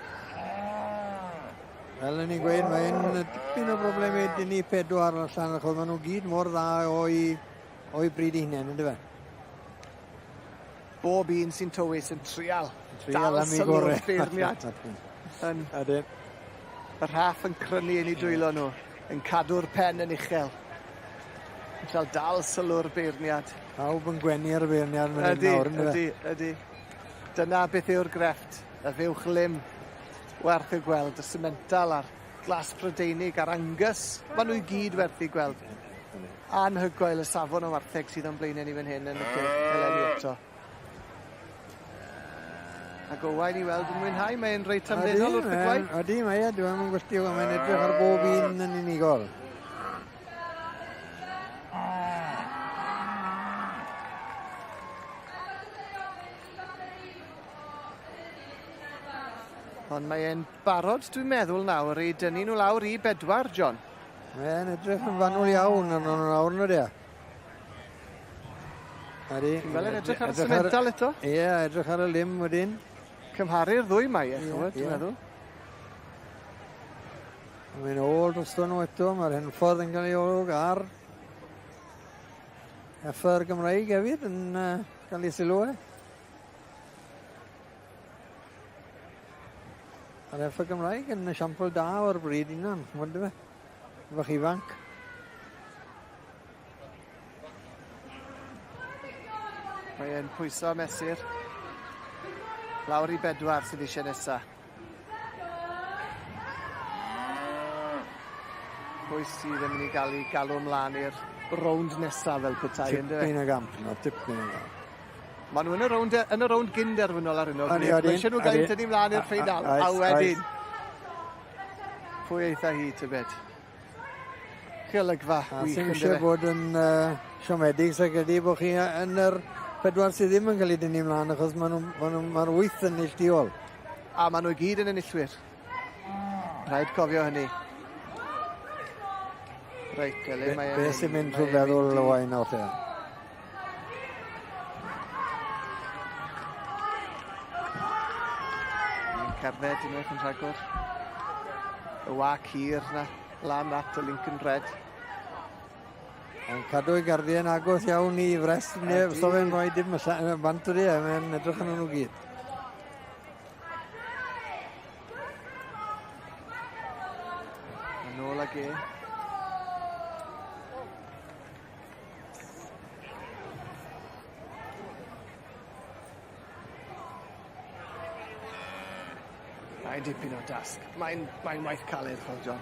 Fel o'n i'n gweud, mae'n dipyn o broblem i dynnu pedwar allan, achos maen nhw gyd mor dda o'i, o'i bryd i hunain, ynddo fe? Bob un sy'n tywys yn trial. Trial am ei gorau. Beirniad. Yn, Ydyn. Y rhaff yn crynu yn ei dwylo nhw, yn cadw'r pen yn uchel. Yn cael dal sylw'r beirniad. Pawb yn gwenu ar y beirniad fan hyn nawr, ynddo fe? Ydy, ydy. Dyna beth yw'r grefft, y fuwch lim. Werth i'w gweld, y semental a'r glas Prydeinig a'r Angus. Maen nhw i gyd werth i gweld. Anhygoel y safon o wartheg sydd o'n blaenau ni fan hyn yn y cylch eleni eto. Ac Owain i weld yn mwynhau, mae'n reit amledol wrth y gwaith. Ydy, mae e, dwi'n mynd gwylltio, mae'n edrych ar bob un yn unigol. Ond mae e'n barod, dwi'n meddwl nawr, i dynnu nhw lawr i bedwar, John. Mae'n edrych yn fanwl iawn arno nhw nawr, nhw de. Ydy. Ti'n gweld e'n edrych ar y semental eto? Ie, edrych ar y lim wedyn. Cymharu'r ddwy mae e, ch'mod, dwi'n meddwl. Mae'n ôl drosto nhw eto, mae'r Henffordd yn cael ei olwg ar Heffer Gymraeg hefyd yn cael ei sylw e. A'r heffer Gymraeg yn esiampl da o'r bryd unan, ch'mod fe? Fach ifanc. Mae e'n pwyso a mesur. Lawr i bedwar sydd eisiau nesa. Pwy sydd yn mynd i gael ei galw ymlaen i'r rownd nesaf fel petai, yndyfe? Tipyn o gamp 'no, tipyn o gamp. Maen nhw yn y rownd, yn y rownd gyn-derfynol ar hyn o bryd. Mae eisiau nhw gael eu tynnu mlaen i'r ffeinal. A wedyn, pwy eitha hi, tybed? Chi olygfa wych. Sy'n eisiau bod yn uh, siomedig, sa'n credu bod chi yn yr pedwar sydd ddim yn cael ei dynnu mlaen, achos maen nhw, maen nhw, mae'r wyth yn neilltuol. A maen nhw i gyd yn enillwyr. Rhaid cofio hynny. Reit, Elin, mae... Be sy'n mynd trwy feddwl Owain nawr te? Ni'n cerdded unwaith yn rhagor. Y wag hir na, lan at y Lincoln Red. Yn cadw ei gardiau'n agos iawn i frest neu so fe'n rhoi dim bant ydy e, mae'n edrych yn nhw gyd. Yn ôl ag e. Mae'n dipyn o dasg. Mae'n mae waith caled, chwel, John.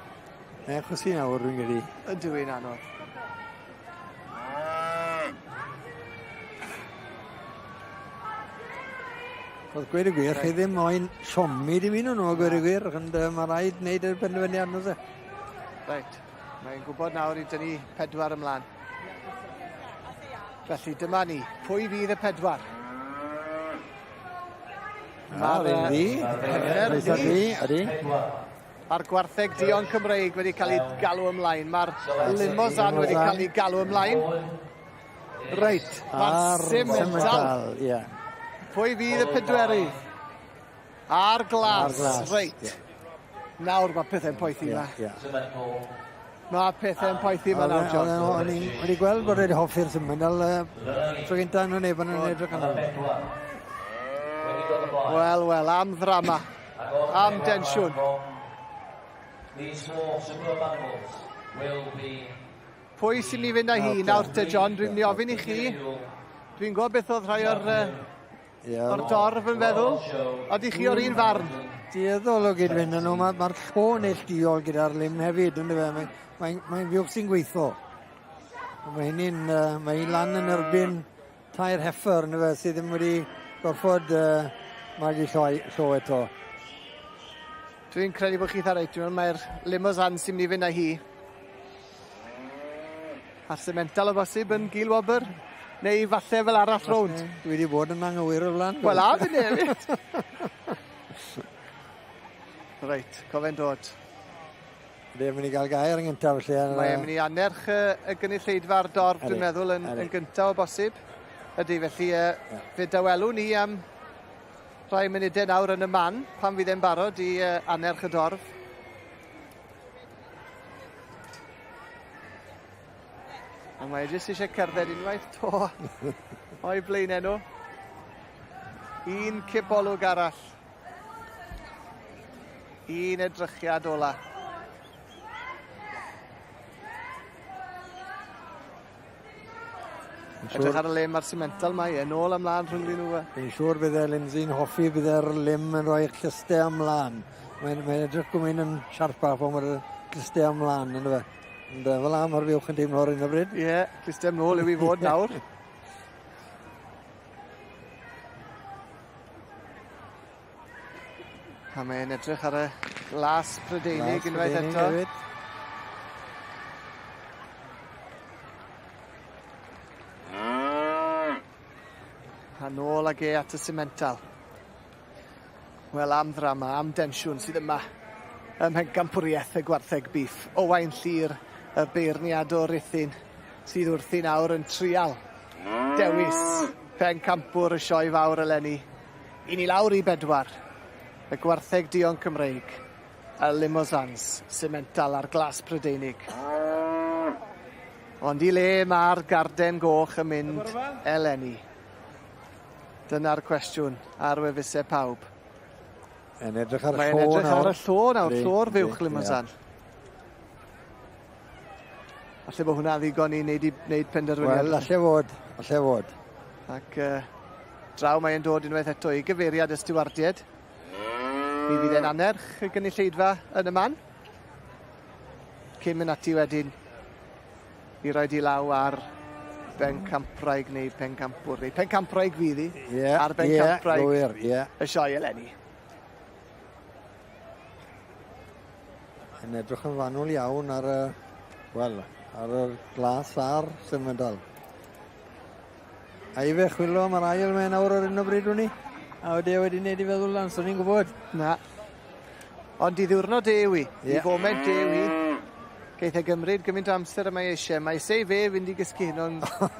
Mae'n chwysu nawr, rwy'n credu. Ydw i'n anodd. Oedd gweud y gwir, chi ddim moyn siomi dim un o'n nhw, gweud y gwir, ond uh, mae rhaid wneud y penderfyniad nhw, se. Reit, mae'n gwybod nawr i dynnu pedwar ymlaen. Felly dyma ni, pwy fydd y pedwar? Mae'r un ddi. Mae'r ddi, ydy. Mae'r gwartheg duon Cymreig wedi cael ei galw ymlaen. Mae'r Limousin wedi cael ei galw ymlaen. Reit, mae'r Simmental. Ie. Pwy fydd y pedwerydd? A'r glas, A'r glas reit. Yeah. Nawr mae pethau'n poethi yma. Yeah, yeah. Mae pethau'n poethi yma nawr, John. O'n i'n wedi gweld bod wedi hoffi'r Simmental tro gyntaf nhw'n neb yn edrych yn Wel, wel, am ddrama. Am densiwn. Pwy sy'n mynd i fynd â hi nawr te, John? Dwi'n mynd i ofyn i chi. Dwi'n gwybod beth oedd rhai o'r, yeah. o'r dorf yn feddwl. Ydych chi o'r un farn? Dueddol o gyd-fynd â nhw. Mae'r ma llo neilltuol gyda'r lim hefyd, ynddo fe? Mae'n mae, mae fuwch sy'n gweithio. Mae hynny'n, uh, mae hi lan yn erbyn tair heffer, ynddo fe, sydd ddim wedi gorfod uh, magu lloi, llo eto. Dwi'n credu bod chi'n reit, dwi'n mae'r Limousin sy'n mynd i fynd â hi. A'r semental o bosib yn gil wobr, neu falle fel arall rownd. Dwi wedi bod yn anghywir o flan. Wel, a fi hefyd. Reit, cofen dod. Ydy, mynd i gael gair yn gyntaf felly. Mae'n mynd i annerch y, y gynulleidfa a'r dorf, dwi'n meddwl, yn, yn gyntaf o bosib. Ydy, felly uh, fe dawelwn ni am rhai munudau nawr yn y man, pan fydd e'n barod i uh, annerch y dorf. A mae e jyst eisiau cerdded unwaith to o'i blaenau nhw. Un cipolwg arall. Un edrychiad ola. Edrych ar y lim a'r simental mae e nôl ymlaen rhwngddyn nhw. Fi'n siŵr bydd e Lindsay'n hoffi bydd e'r lim yn rhoi'r clustau ymlaen. Mae'n mae edrych gwmyn yn siarpach pan mae'r clustau ymlaen, ynddo fe. Ond fel am mae'r fuwch yn teimlo ar hyn o bryd. Ie, yeah, clustau ymlaen yw i fod nawr. A mae'n edrych ar y glas Prydeinig unwaith eto. Hefyd. A nôl ag e at y simental. Wel, am ddrama, am densiwn sydd yma ym Mhencampwriaeth y Gwartheg Bîff. Owain Llyr, y beirniad o Ruthun, sydd wrthi nawr yn trial dewis pencampwr y sioe fawr eleni. I ni lawr i bedwar, y gwartheg duon Cymreig, y Limousins, simental a'r glas Prydeinig. Ond i le mae'r garden goch yn mynd eleni? Dyna'r cwestiwn ar wefusau pawb. Mae'n edrych ar y llo nawr. Mae'n edrych ar y llo nawr, llo'r fuwch Limousin. Alle bod hwnna ddigon i wneud, i wneud penderfyniad. Wel, alle fod, alle fod. Ac uh, draw mae'n dod unwaith eto i gyfeiriad y stiwardied. Mi fydd e'n annerch y gynulleidfa yn y man. Cyn mynd ati wedyn i roed i law ar bencampwraig neu pencampwr. Neu pencampwraig fydd hi. Yeah, ar bencampwraig yeah, yeah. y sioe eleni. Yn edrych yn fanwl iawn ar y, wel, ar y glas a'r symudol. A i fe chwilio am yr ail mae'n awr ar un o bryd hwn i. A wedi e wedi wneud i feddwl lan, so ni'n gwybod. Na. Ond i ddiwrnod e yw i. Yeah. I foment e yw i. Geith e gymryd gymaint o amser y mae eisiau. Mae eisiau fe fynd i gysgu hyn o'n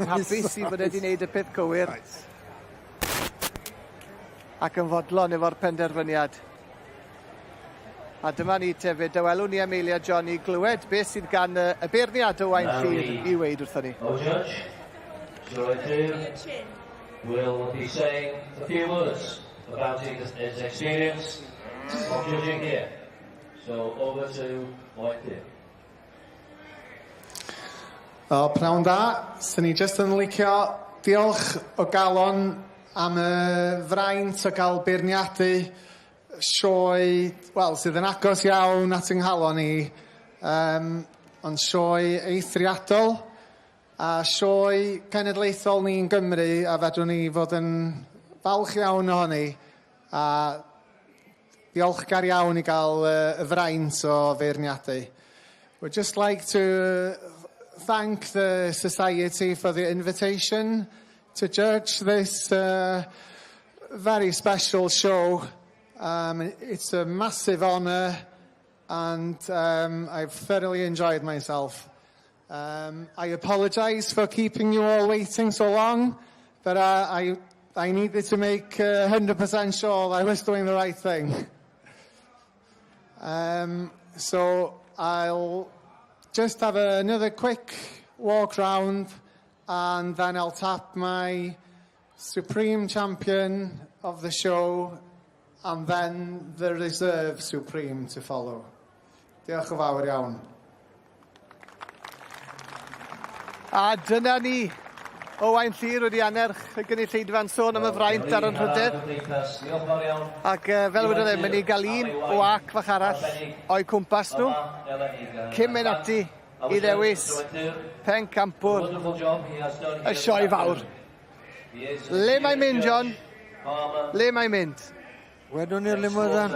hapus i fod wedi wneud y peth cywir. Ac yn fodlon efo'r penderfyniad. A dyma ni te fe dawelwn ni Amelia John i glywed beth sydd gan y, y beirniad Owain Llyr i weid wrthon ni. Our judge, Joy Clear, will be saying a few words about his, his experience of judging here. So over to Owain Clear. O, pnawn da. Swn i jyst yn licio diolch o galon am y fraint o gael beirniadu sioe, wel, sydd yn agos iawn at yng nghalon i, um, ond sioe eithriadol a sioe cenedlaethol ni'n Gymru a fedrwn ni fod yn falch iawn ohoni a diolchgar iawn i gael uh, y fraint o feirniadu. We'd just like to thank the Society for the invitation to judge this uh, very special show. Um, it's a massive honour and um, I've thoroughly enjoyed myself. Um, I apologise for keeping you all waiting so long, but uh, I, I needed to make uh, 100% sure I was doing the right thing. Um, so I'll just have another quick walk round and then I'll tap my Supreme Champion of the show and then the Reserve Supreme to follow. Diolch yn fawr iawn. A dyna ni. Owain Llyr wedi annerch y gynulleidfa'n sôn am y fraint ar anrhydedd. Ac uh, fel wedodd e, mynd i gael un o ac fach arall o'i cwmpas nhw. Cyn mynd ati i ddewis pencampwr y sioe fawr. Le mae'n mynd, John? Le mae'n mynd? Wedwn ni'r Limousin.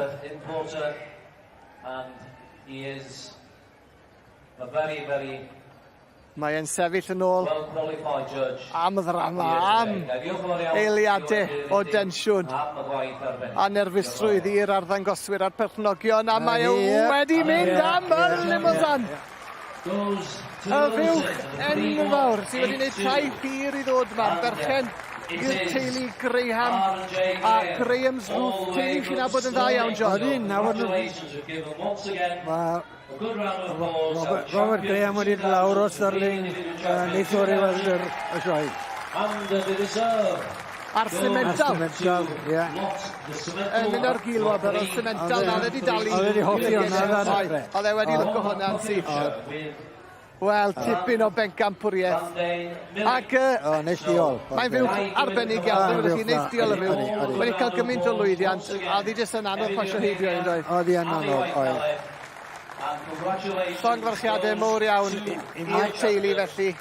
Mae e'n sefyll yn ôl am y ddrama, am eiliadau o densiwn a nerfusrwydd i'r arddangoswyr a'r perchnogion, a mae e wedi mynd am y Limousin. Y fuwch enfawr sydd wedi gwneud taith hir i ddod yma, berchen i'r teulu Graham a Graham's Roof. Teulu chi'n nabod yn dda iawn, John. Ydyn, nabod nhw. Mae Robert, Robert Graham wedi dod lawr o Stirling uh, neithiwr i weld yr, y sioe. A'r Simmental. A'r Simmental, ie. Yn mynd o'r gil wobr, o'r Simmental na, oedd wedi dalu. Oedd wedi hoffi hwnna ar ddechrau. Oedd e wedi lyco hwnna'n syth. Wel, tipyn o bencampwriaeth. Ac... Uh, o, neilltuol. Mae'n fuwch arbennig iawn, dwi'n chi, neilltuol y fuwch. Wedi cael gymaint o lwyddiant, a oedd hi jyst yn anodd pasio heibio yn doedd. Oedd hi yn anodd, oedd. Llongyfarchiadau mowr iawn i'r teulu felly.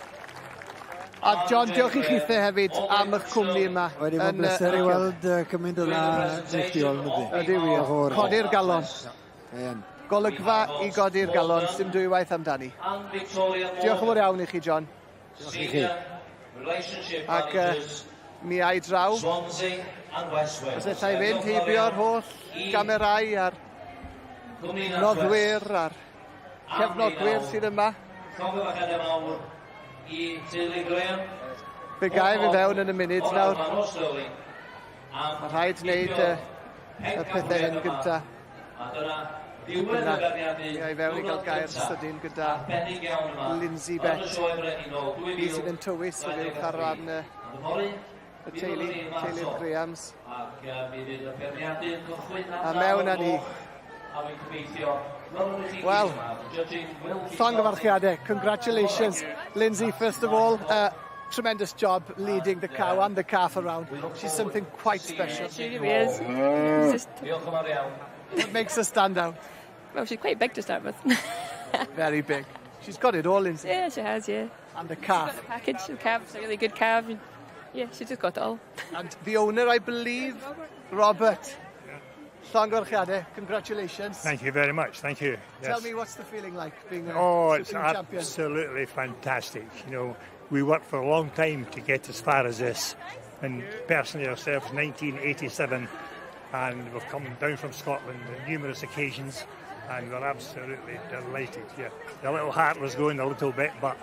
A John, diolch i chithe hefyd am eich cwmni yma. Wedi bod yn bleser i weld cymaint o dda neilltuol, ydy. Ydy wir. Codi'r galon. Mae Golygfa i godi'r galon, sim dwywaith amdani. Diolch yn fawr iawn i chi, John. Diolch i chi. Ac uh, mi ai draw. Os allai fynd heibio'r holl gamerau a'r noddwyr a'r cefnogwyr sydd yma. Fe gael fi fewn yn y munud nawr. Mae rhaid wneud y, y pethau hyn gyntaf. Yna, mi ai fewn i gael gair sydyn gyda Lindsay Bett. Fi sydd yn tywys y fuwch ar ran y, y teulu, teulu'r Grahams. A mewn â ni. Wel, llongyfarchiadau, congratulations. Lindsay, first of all, tremendous job leading the cow and the calf around. She's something quite special. She really is. It's just... What makes her stand out? Well, she's quite big to start with. Very big. She's got it all, Lindsay. Yeah, she has, yeah. And the calf. She's got the package. The calf's a really good calf. Yeah, she's just got it all. And the owner, I believe, Robert. Llongyfarchiadau, congratulations. Thank you very much, thank you. Yes. Tell me, what's the feeling like being a Oh, it's Supreme champion? absolutely fantastic. You know, we worked for a long time to get as far as this. And personally ourselves, 1987, and we've come down from Scotland on numerous occasions, and we're absolutely delighted. Yeah, the little heart was going a little bit, but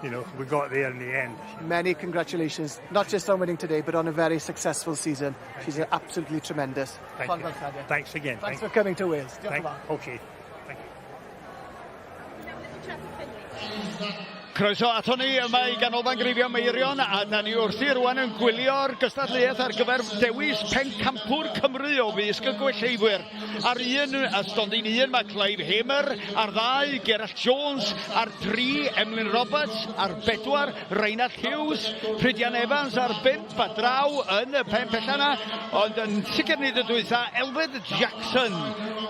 you know, we got there in the end. Many congratulations, not just on winning today, but on a very successful season. Thank She's you. absolutely tremendous. Thank you. Thanks again. Thanks Thank for coming to Wales. Diolch yn Thank, fawr. okay. Thank you. Croeso ato ni yma i Ganolfan Greifio Meirion a da ni wrthi rwan yn gwylio'r gystadleuaeth ar gyfer dewis pencampwr Cymru o fysg y gwelleifwyr. Ar un, a stondin un mae Clive Hamer, ar ddau Gerallt Jones, ar dri Emlyn Roberts, ar bedwar Reinald Hughes, Rhydian Evans ar bump a draw yn y pen pella 'na, ond yn sicr nid y dwytha, Elfed Jackson.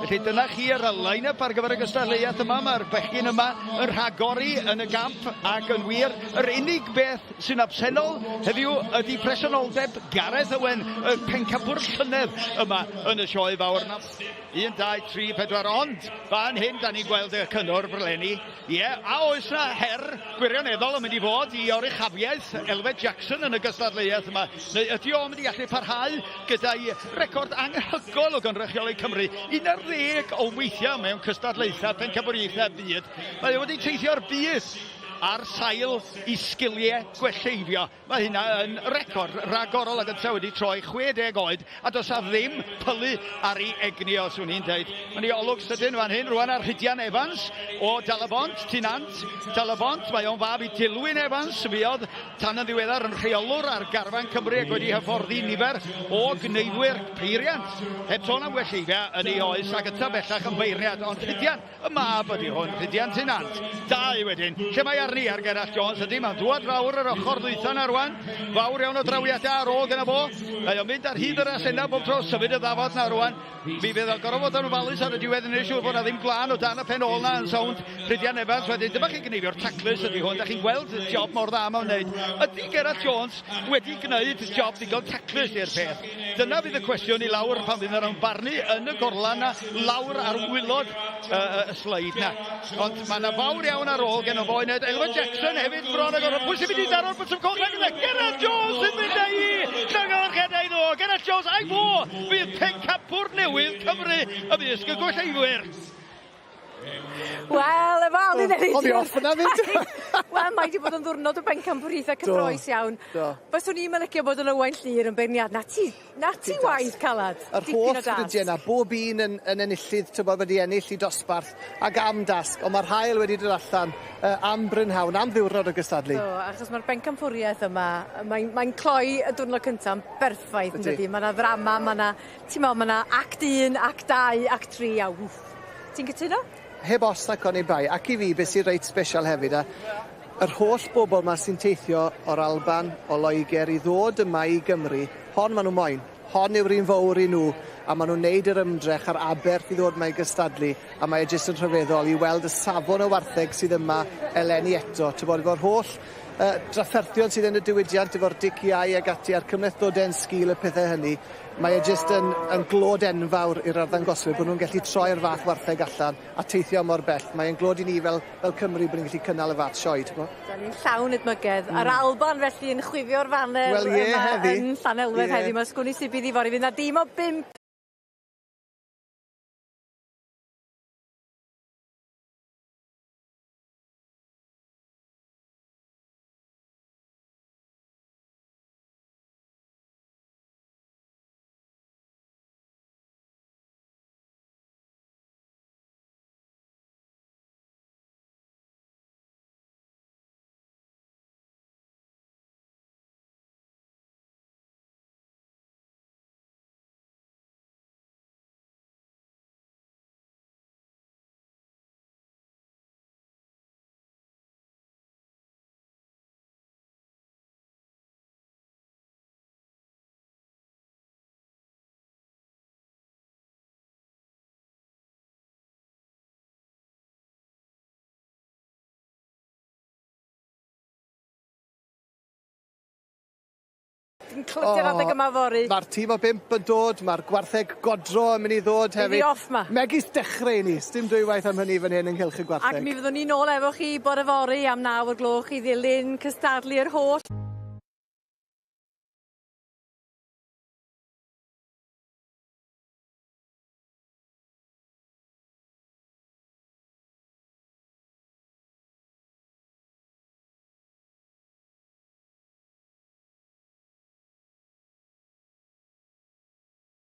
Felly dyna chi ar y line-up ar gyfer y gystadleuaeth yma, mae'r bechgyn yma yn rhagori yn y gamp ac yn wir, yr unig beth sy'n absennol heddiw ydy presenoldeb Gareth Owen, y pencampwr llynedd yma yn y sioe fawr. 1, 2, 3, 4, ond fan hyn da ni'n gweld y cynnwrf eleni. Ie, a oes 'na her gwirioneddol yn mynd i fod i oruchafiaeth Elfed Jackson yn y gystadleuaeth yma? Neu ydy o'n mynd i gallu parhau gyda'i record anhygoel o gynrychioli Cymru? 11 o weithiau mewn cystadlaethau pencampwriaethau byd. Mae o wedi teithio'r byd ar sail i sgiliau gwelleiddio. Mae hynna yn record ragorol ac yntau wedi troi 60 oed a does 'na ddim pylu ar ei egni o, swn i'n deud. Mae'n ei olwg sydyn fan hyn rwan ar Rhydian Evans o Dalybont, Tŷ Nant, Dalybont. Mae o'n fab i Dilwyn Evans, fuodd tan yn ddiweddar yn rheolwr ar garfan Cymru ac wedi hyfforddi nifer o gneifwyr peiriant. Heb sôn am welleifia yn ei oes ac yntau bellach yn feirniad, ond Rhydian Y mab ydy hwn, Rhydian Tŷ Nant. Dau wedyn. Lle mae arni ar Gerallt Jones ydy, mae'n dŵad lawr yr ochr ddwytha 'na rwan. Fawr iawn o drawiadau ar ôl gyda fo. Mae o'n mynd ar hyd yr asennau bob tro, symud y ddafad 'na rwan. Mi fydd o'n gorfod fod yn ofalus ar y diwedd yn neud siŵr bod 'na ddim gwlân o dan y pen ôl 'na yn sownd Rhydian Evans wedyn. Dyma chi gneifiwr taclus ydy hwn, da chi'n gweld job mor dda mae'n wneud. Ydy Gerallt Jones wedi gwneud job ddigon taclus i'r peth? Dyna fydd y cwestiwn i lawr pan fydd nhw'n barnu yn y gorlan 'na lawr ar wylod y, y sleid 'na. Ond mae yna fawr iawn ar ôl gen o fo i wneud. Elfyn Jackson hefyd bron ag orfod. Pwy sy'n mynd i daro'r botwm coch na gyda Gerallt Jones sy'n mynd â hi! Llongyfarchiadau iddo fo! Gerallt Jones a'i fo fydd pencampwr newydd Cymru ymysg y gwelleifwyr. Wel, efo Alun Elidyr. Oddi off yna fyd. Wel, mae 'di bod yn ddiwrnod o bencampwriaethe cyffrous iawn. Do. Fyswn i'm yn licio bod yn Owain Llŷr yn beirniad. 'Na ti, 'na ti waith calad. Yr holl ffrindie 'na, bob un yn yn enillydd t'bo' wedi ennill 'u dosbarth ag am dasg, on' ma'r haul wedi dod allan yy am brynhawn, am ddiwrnod o gystadlu. Do, achos ma'r bencampwriaeth yma, mae'n mae'n cloi y diwrnod cynta'n berffaith yndydi? Ma' 'na ddrama, ma' 'na t'mo' ma' 'na act un, act dau, act tri a wff. Ti'n cytuno? Heb os nac oni bai, ac i fi be' sy reit sbesial hefyd a yr holl bobol 'ma sy'n teithio o'r Alban, o Loegr i ddod yma i Gymru, hon ma' nw moyn. Hon yw'r un fowr i nw, a ma' nw'n neud yr ymdrech a'r aberth i ddod 'ma i gystadlu, a mae e jyst yn rhyfeddol i weld y safon o wartheg sydd yma eleni eto. T'bod efo'r holl yy drafferthion sydd yn y diwydiant efo'r diciâu ag ati a'r cymhlethdode yn sgil y pethe hynny, Mae e jyst yn yn glod enfawr i'r arddangoswyr bod nhw'n gallu troi'r fath wartheg allan a teithio mor bell. Mae e'n glod i ni fel fel Cymru bod ni'n gallu cynnal y fath sioe t'bo'? 'Dan ni'n llawn edmygedd. A'r Alban felly yn chwifio'r faner Wel ie yma heddi. yn Llanelwedd Ie. heddi 'ma. Sgwn i sut bydd 'i fory. Fydd 'na dîm o bump Fi'n clyti'r adeg yma fory. Ma'r tîm o bump yn dod, ma'r gwartheg godro yn mynd i ddod hefyd. Bydd 'i off 'ma. Megis dechre i ni, sdim dwywaith am hynny fan hyn ynghylch y gwartheg. Ac mi fyddwn ni nôl efo chi bore fory am naw o'r gloch i ddilyn cystadlu yr holl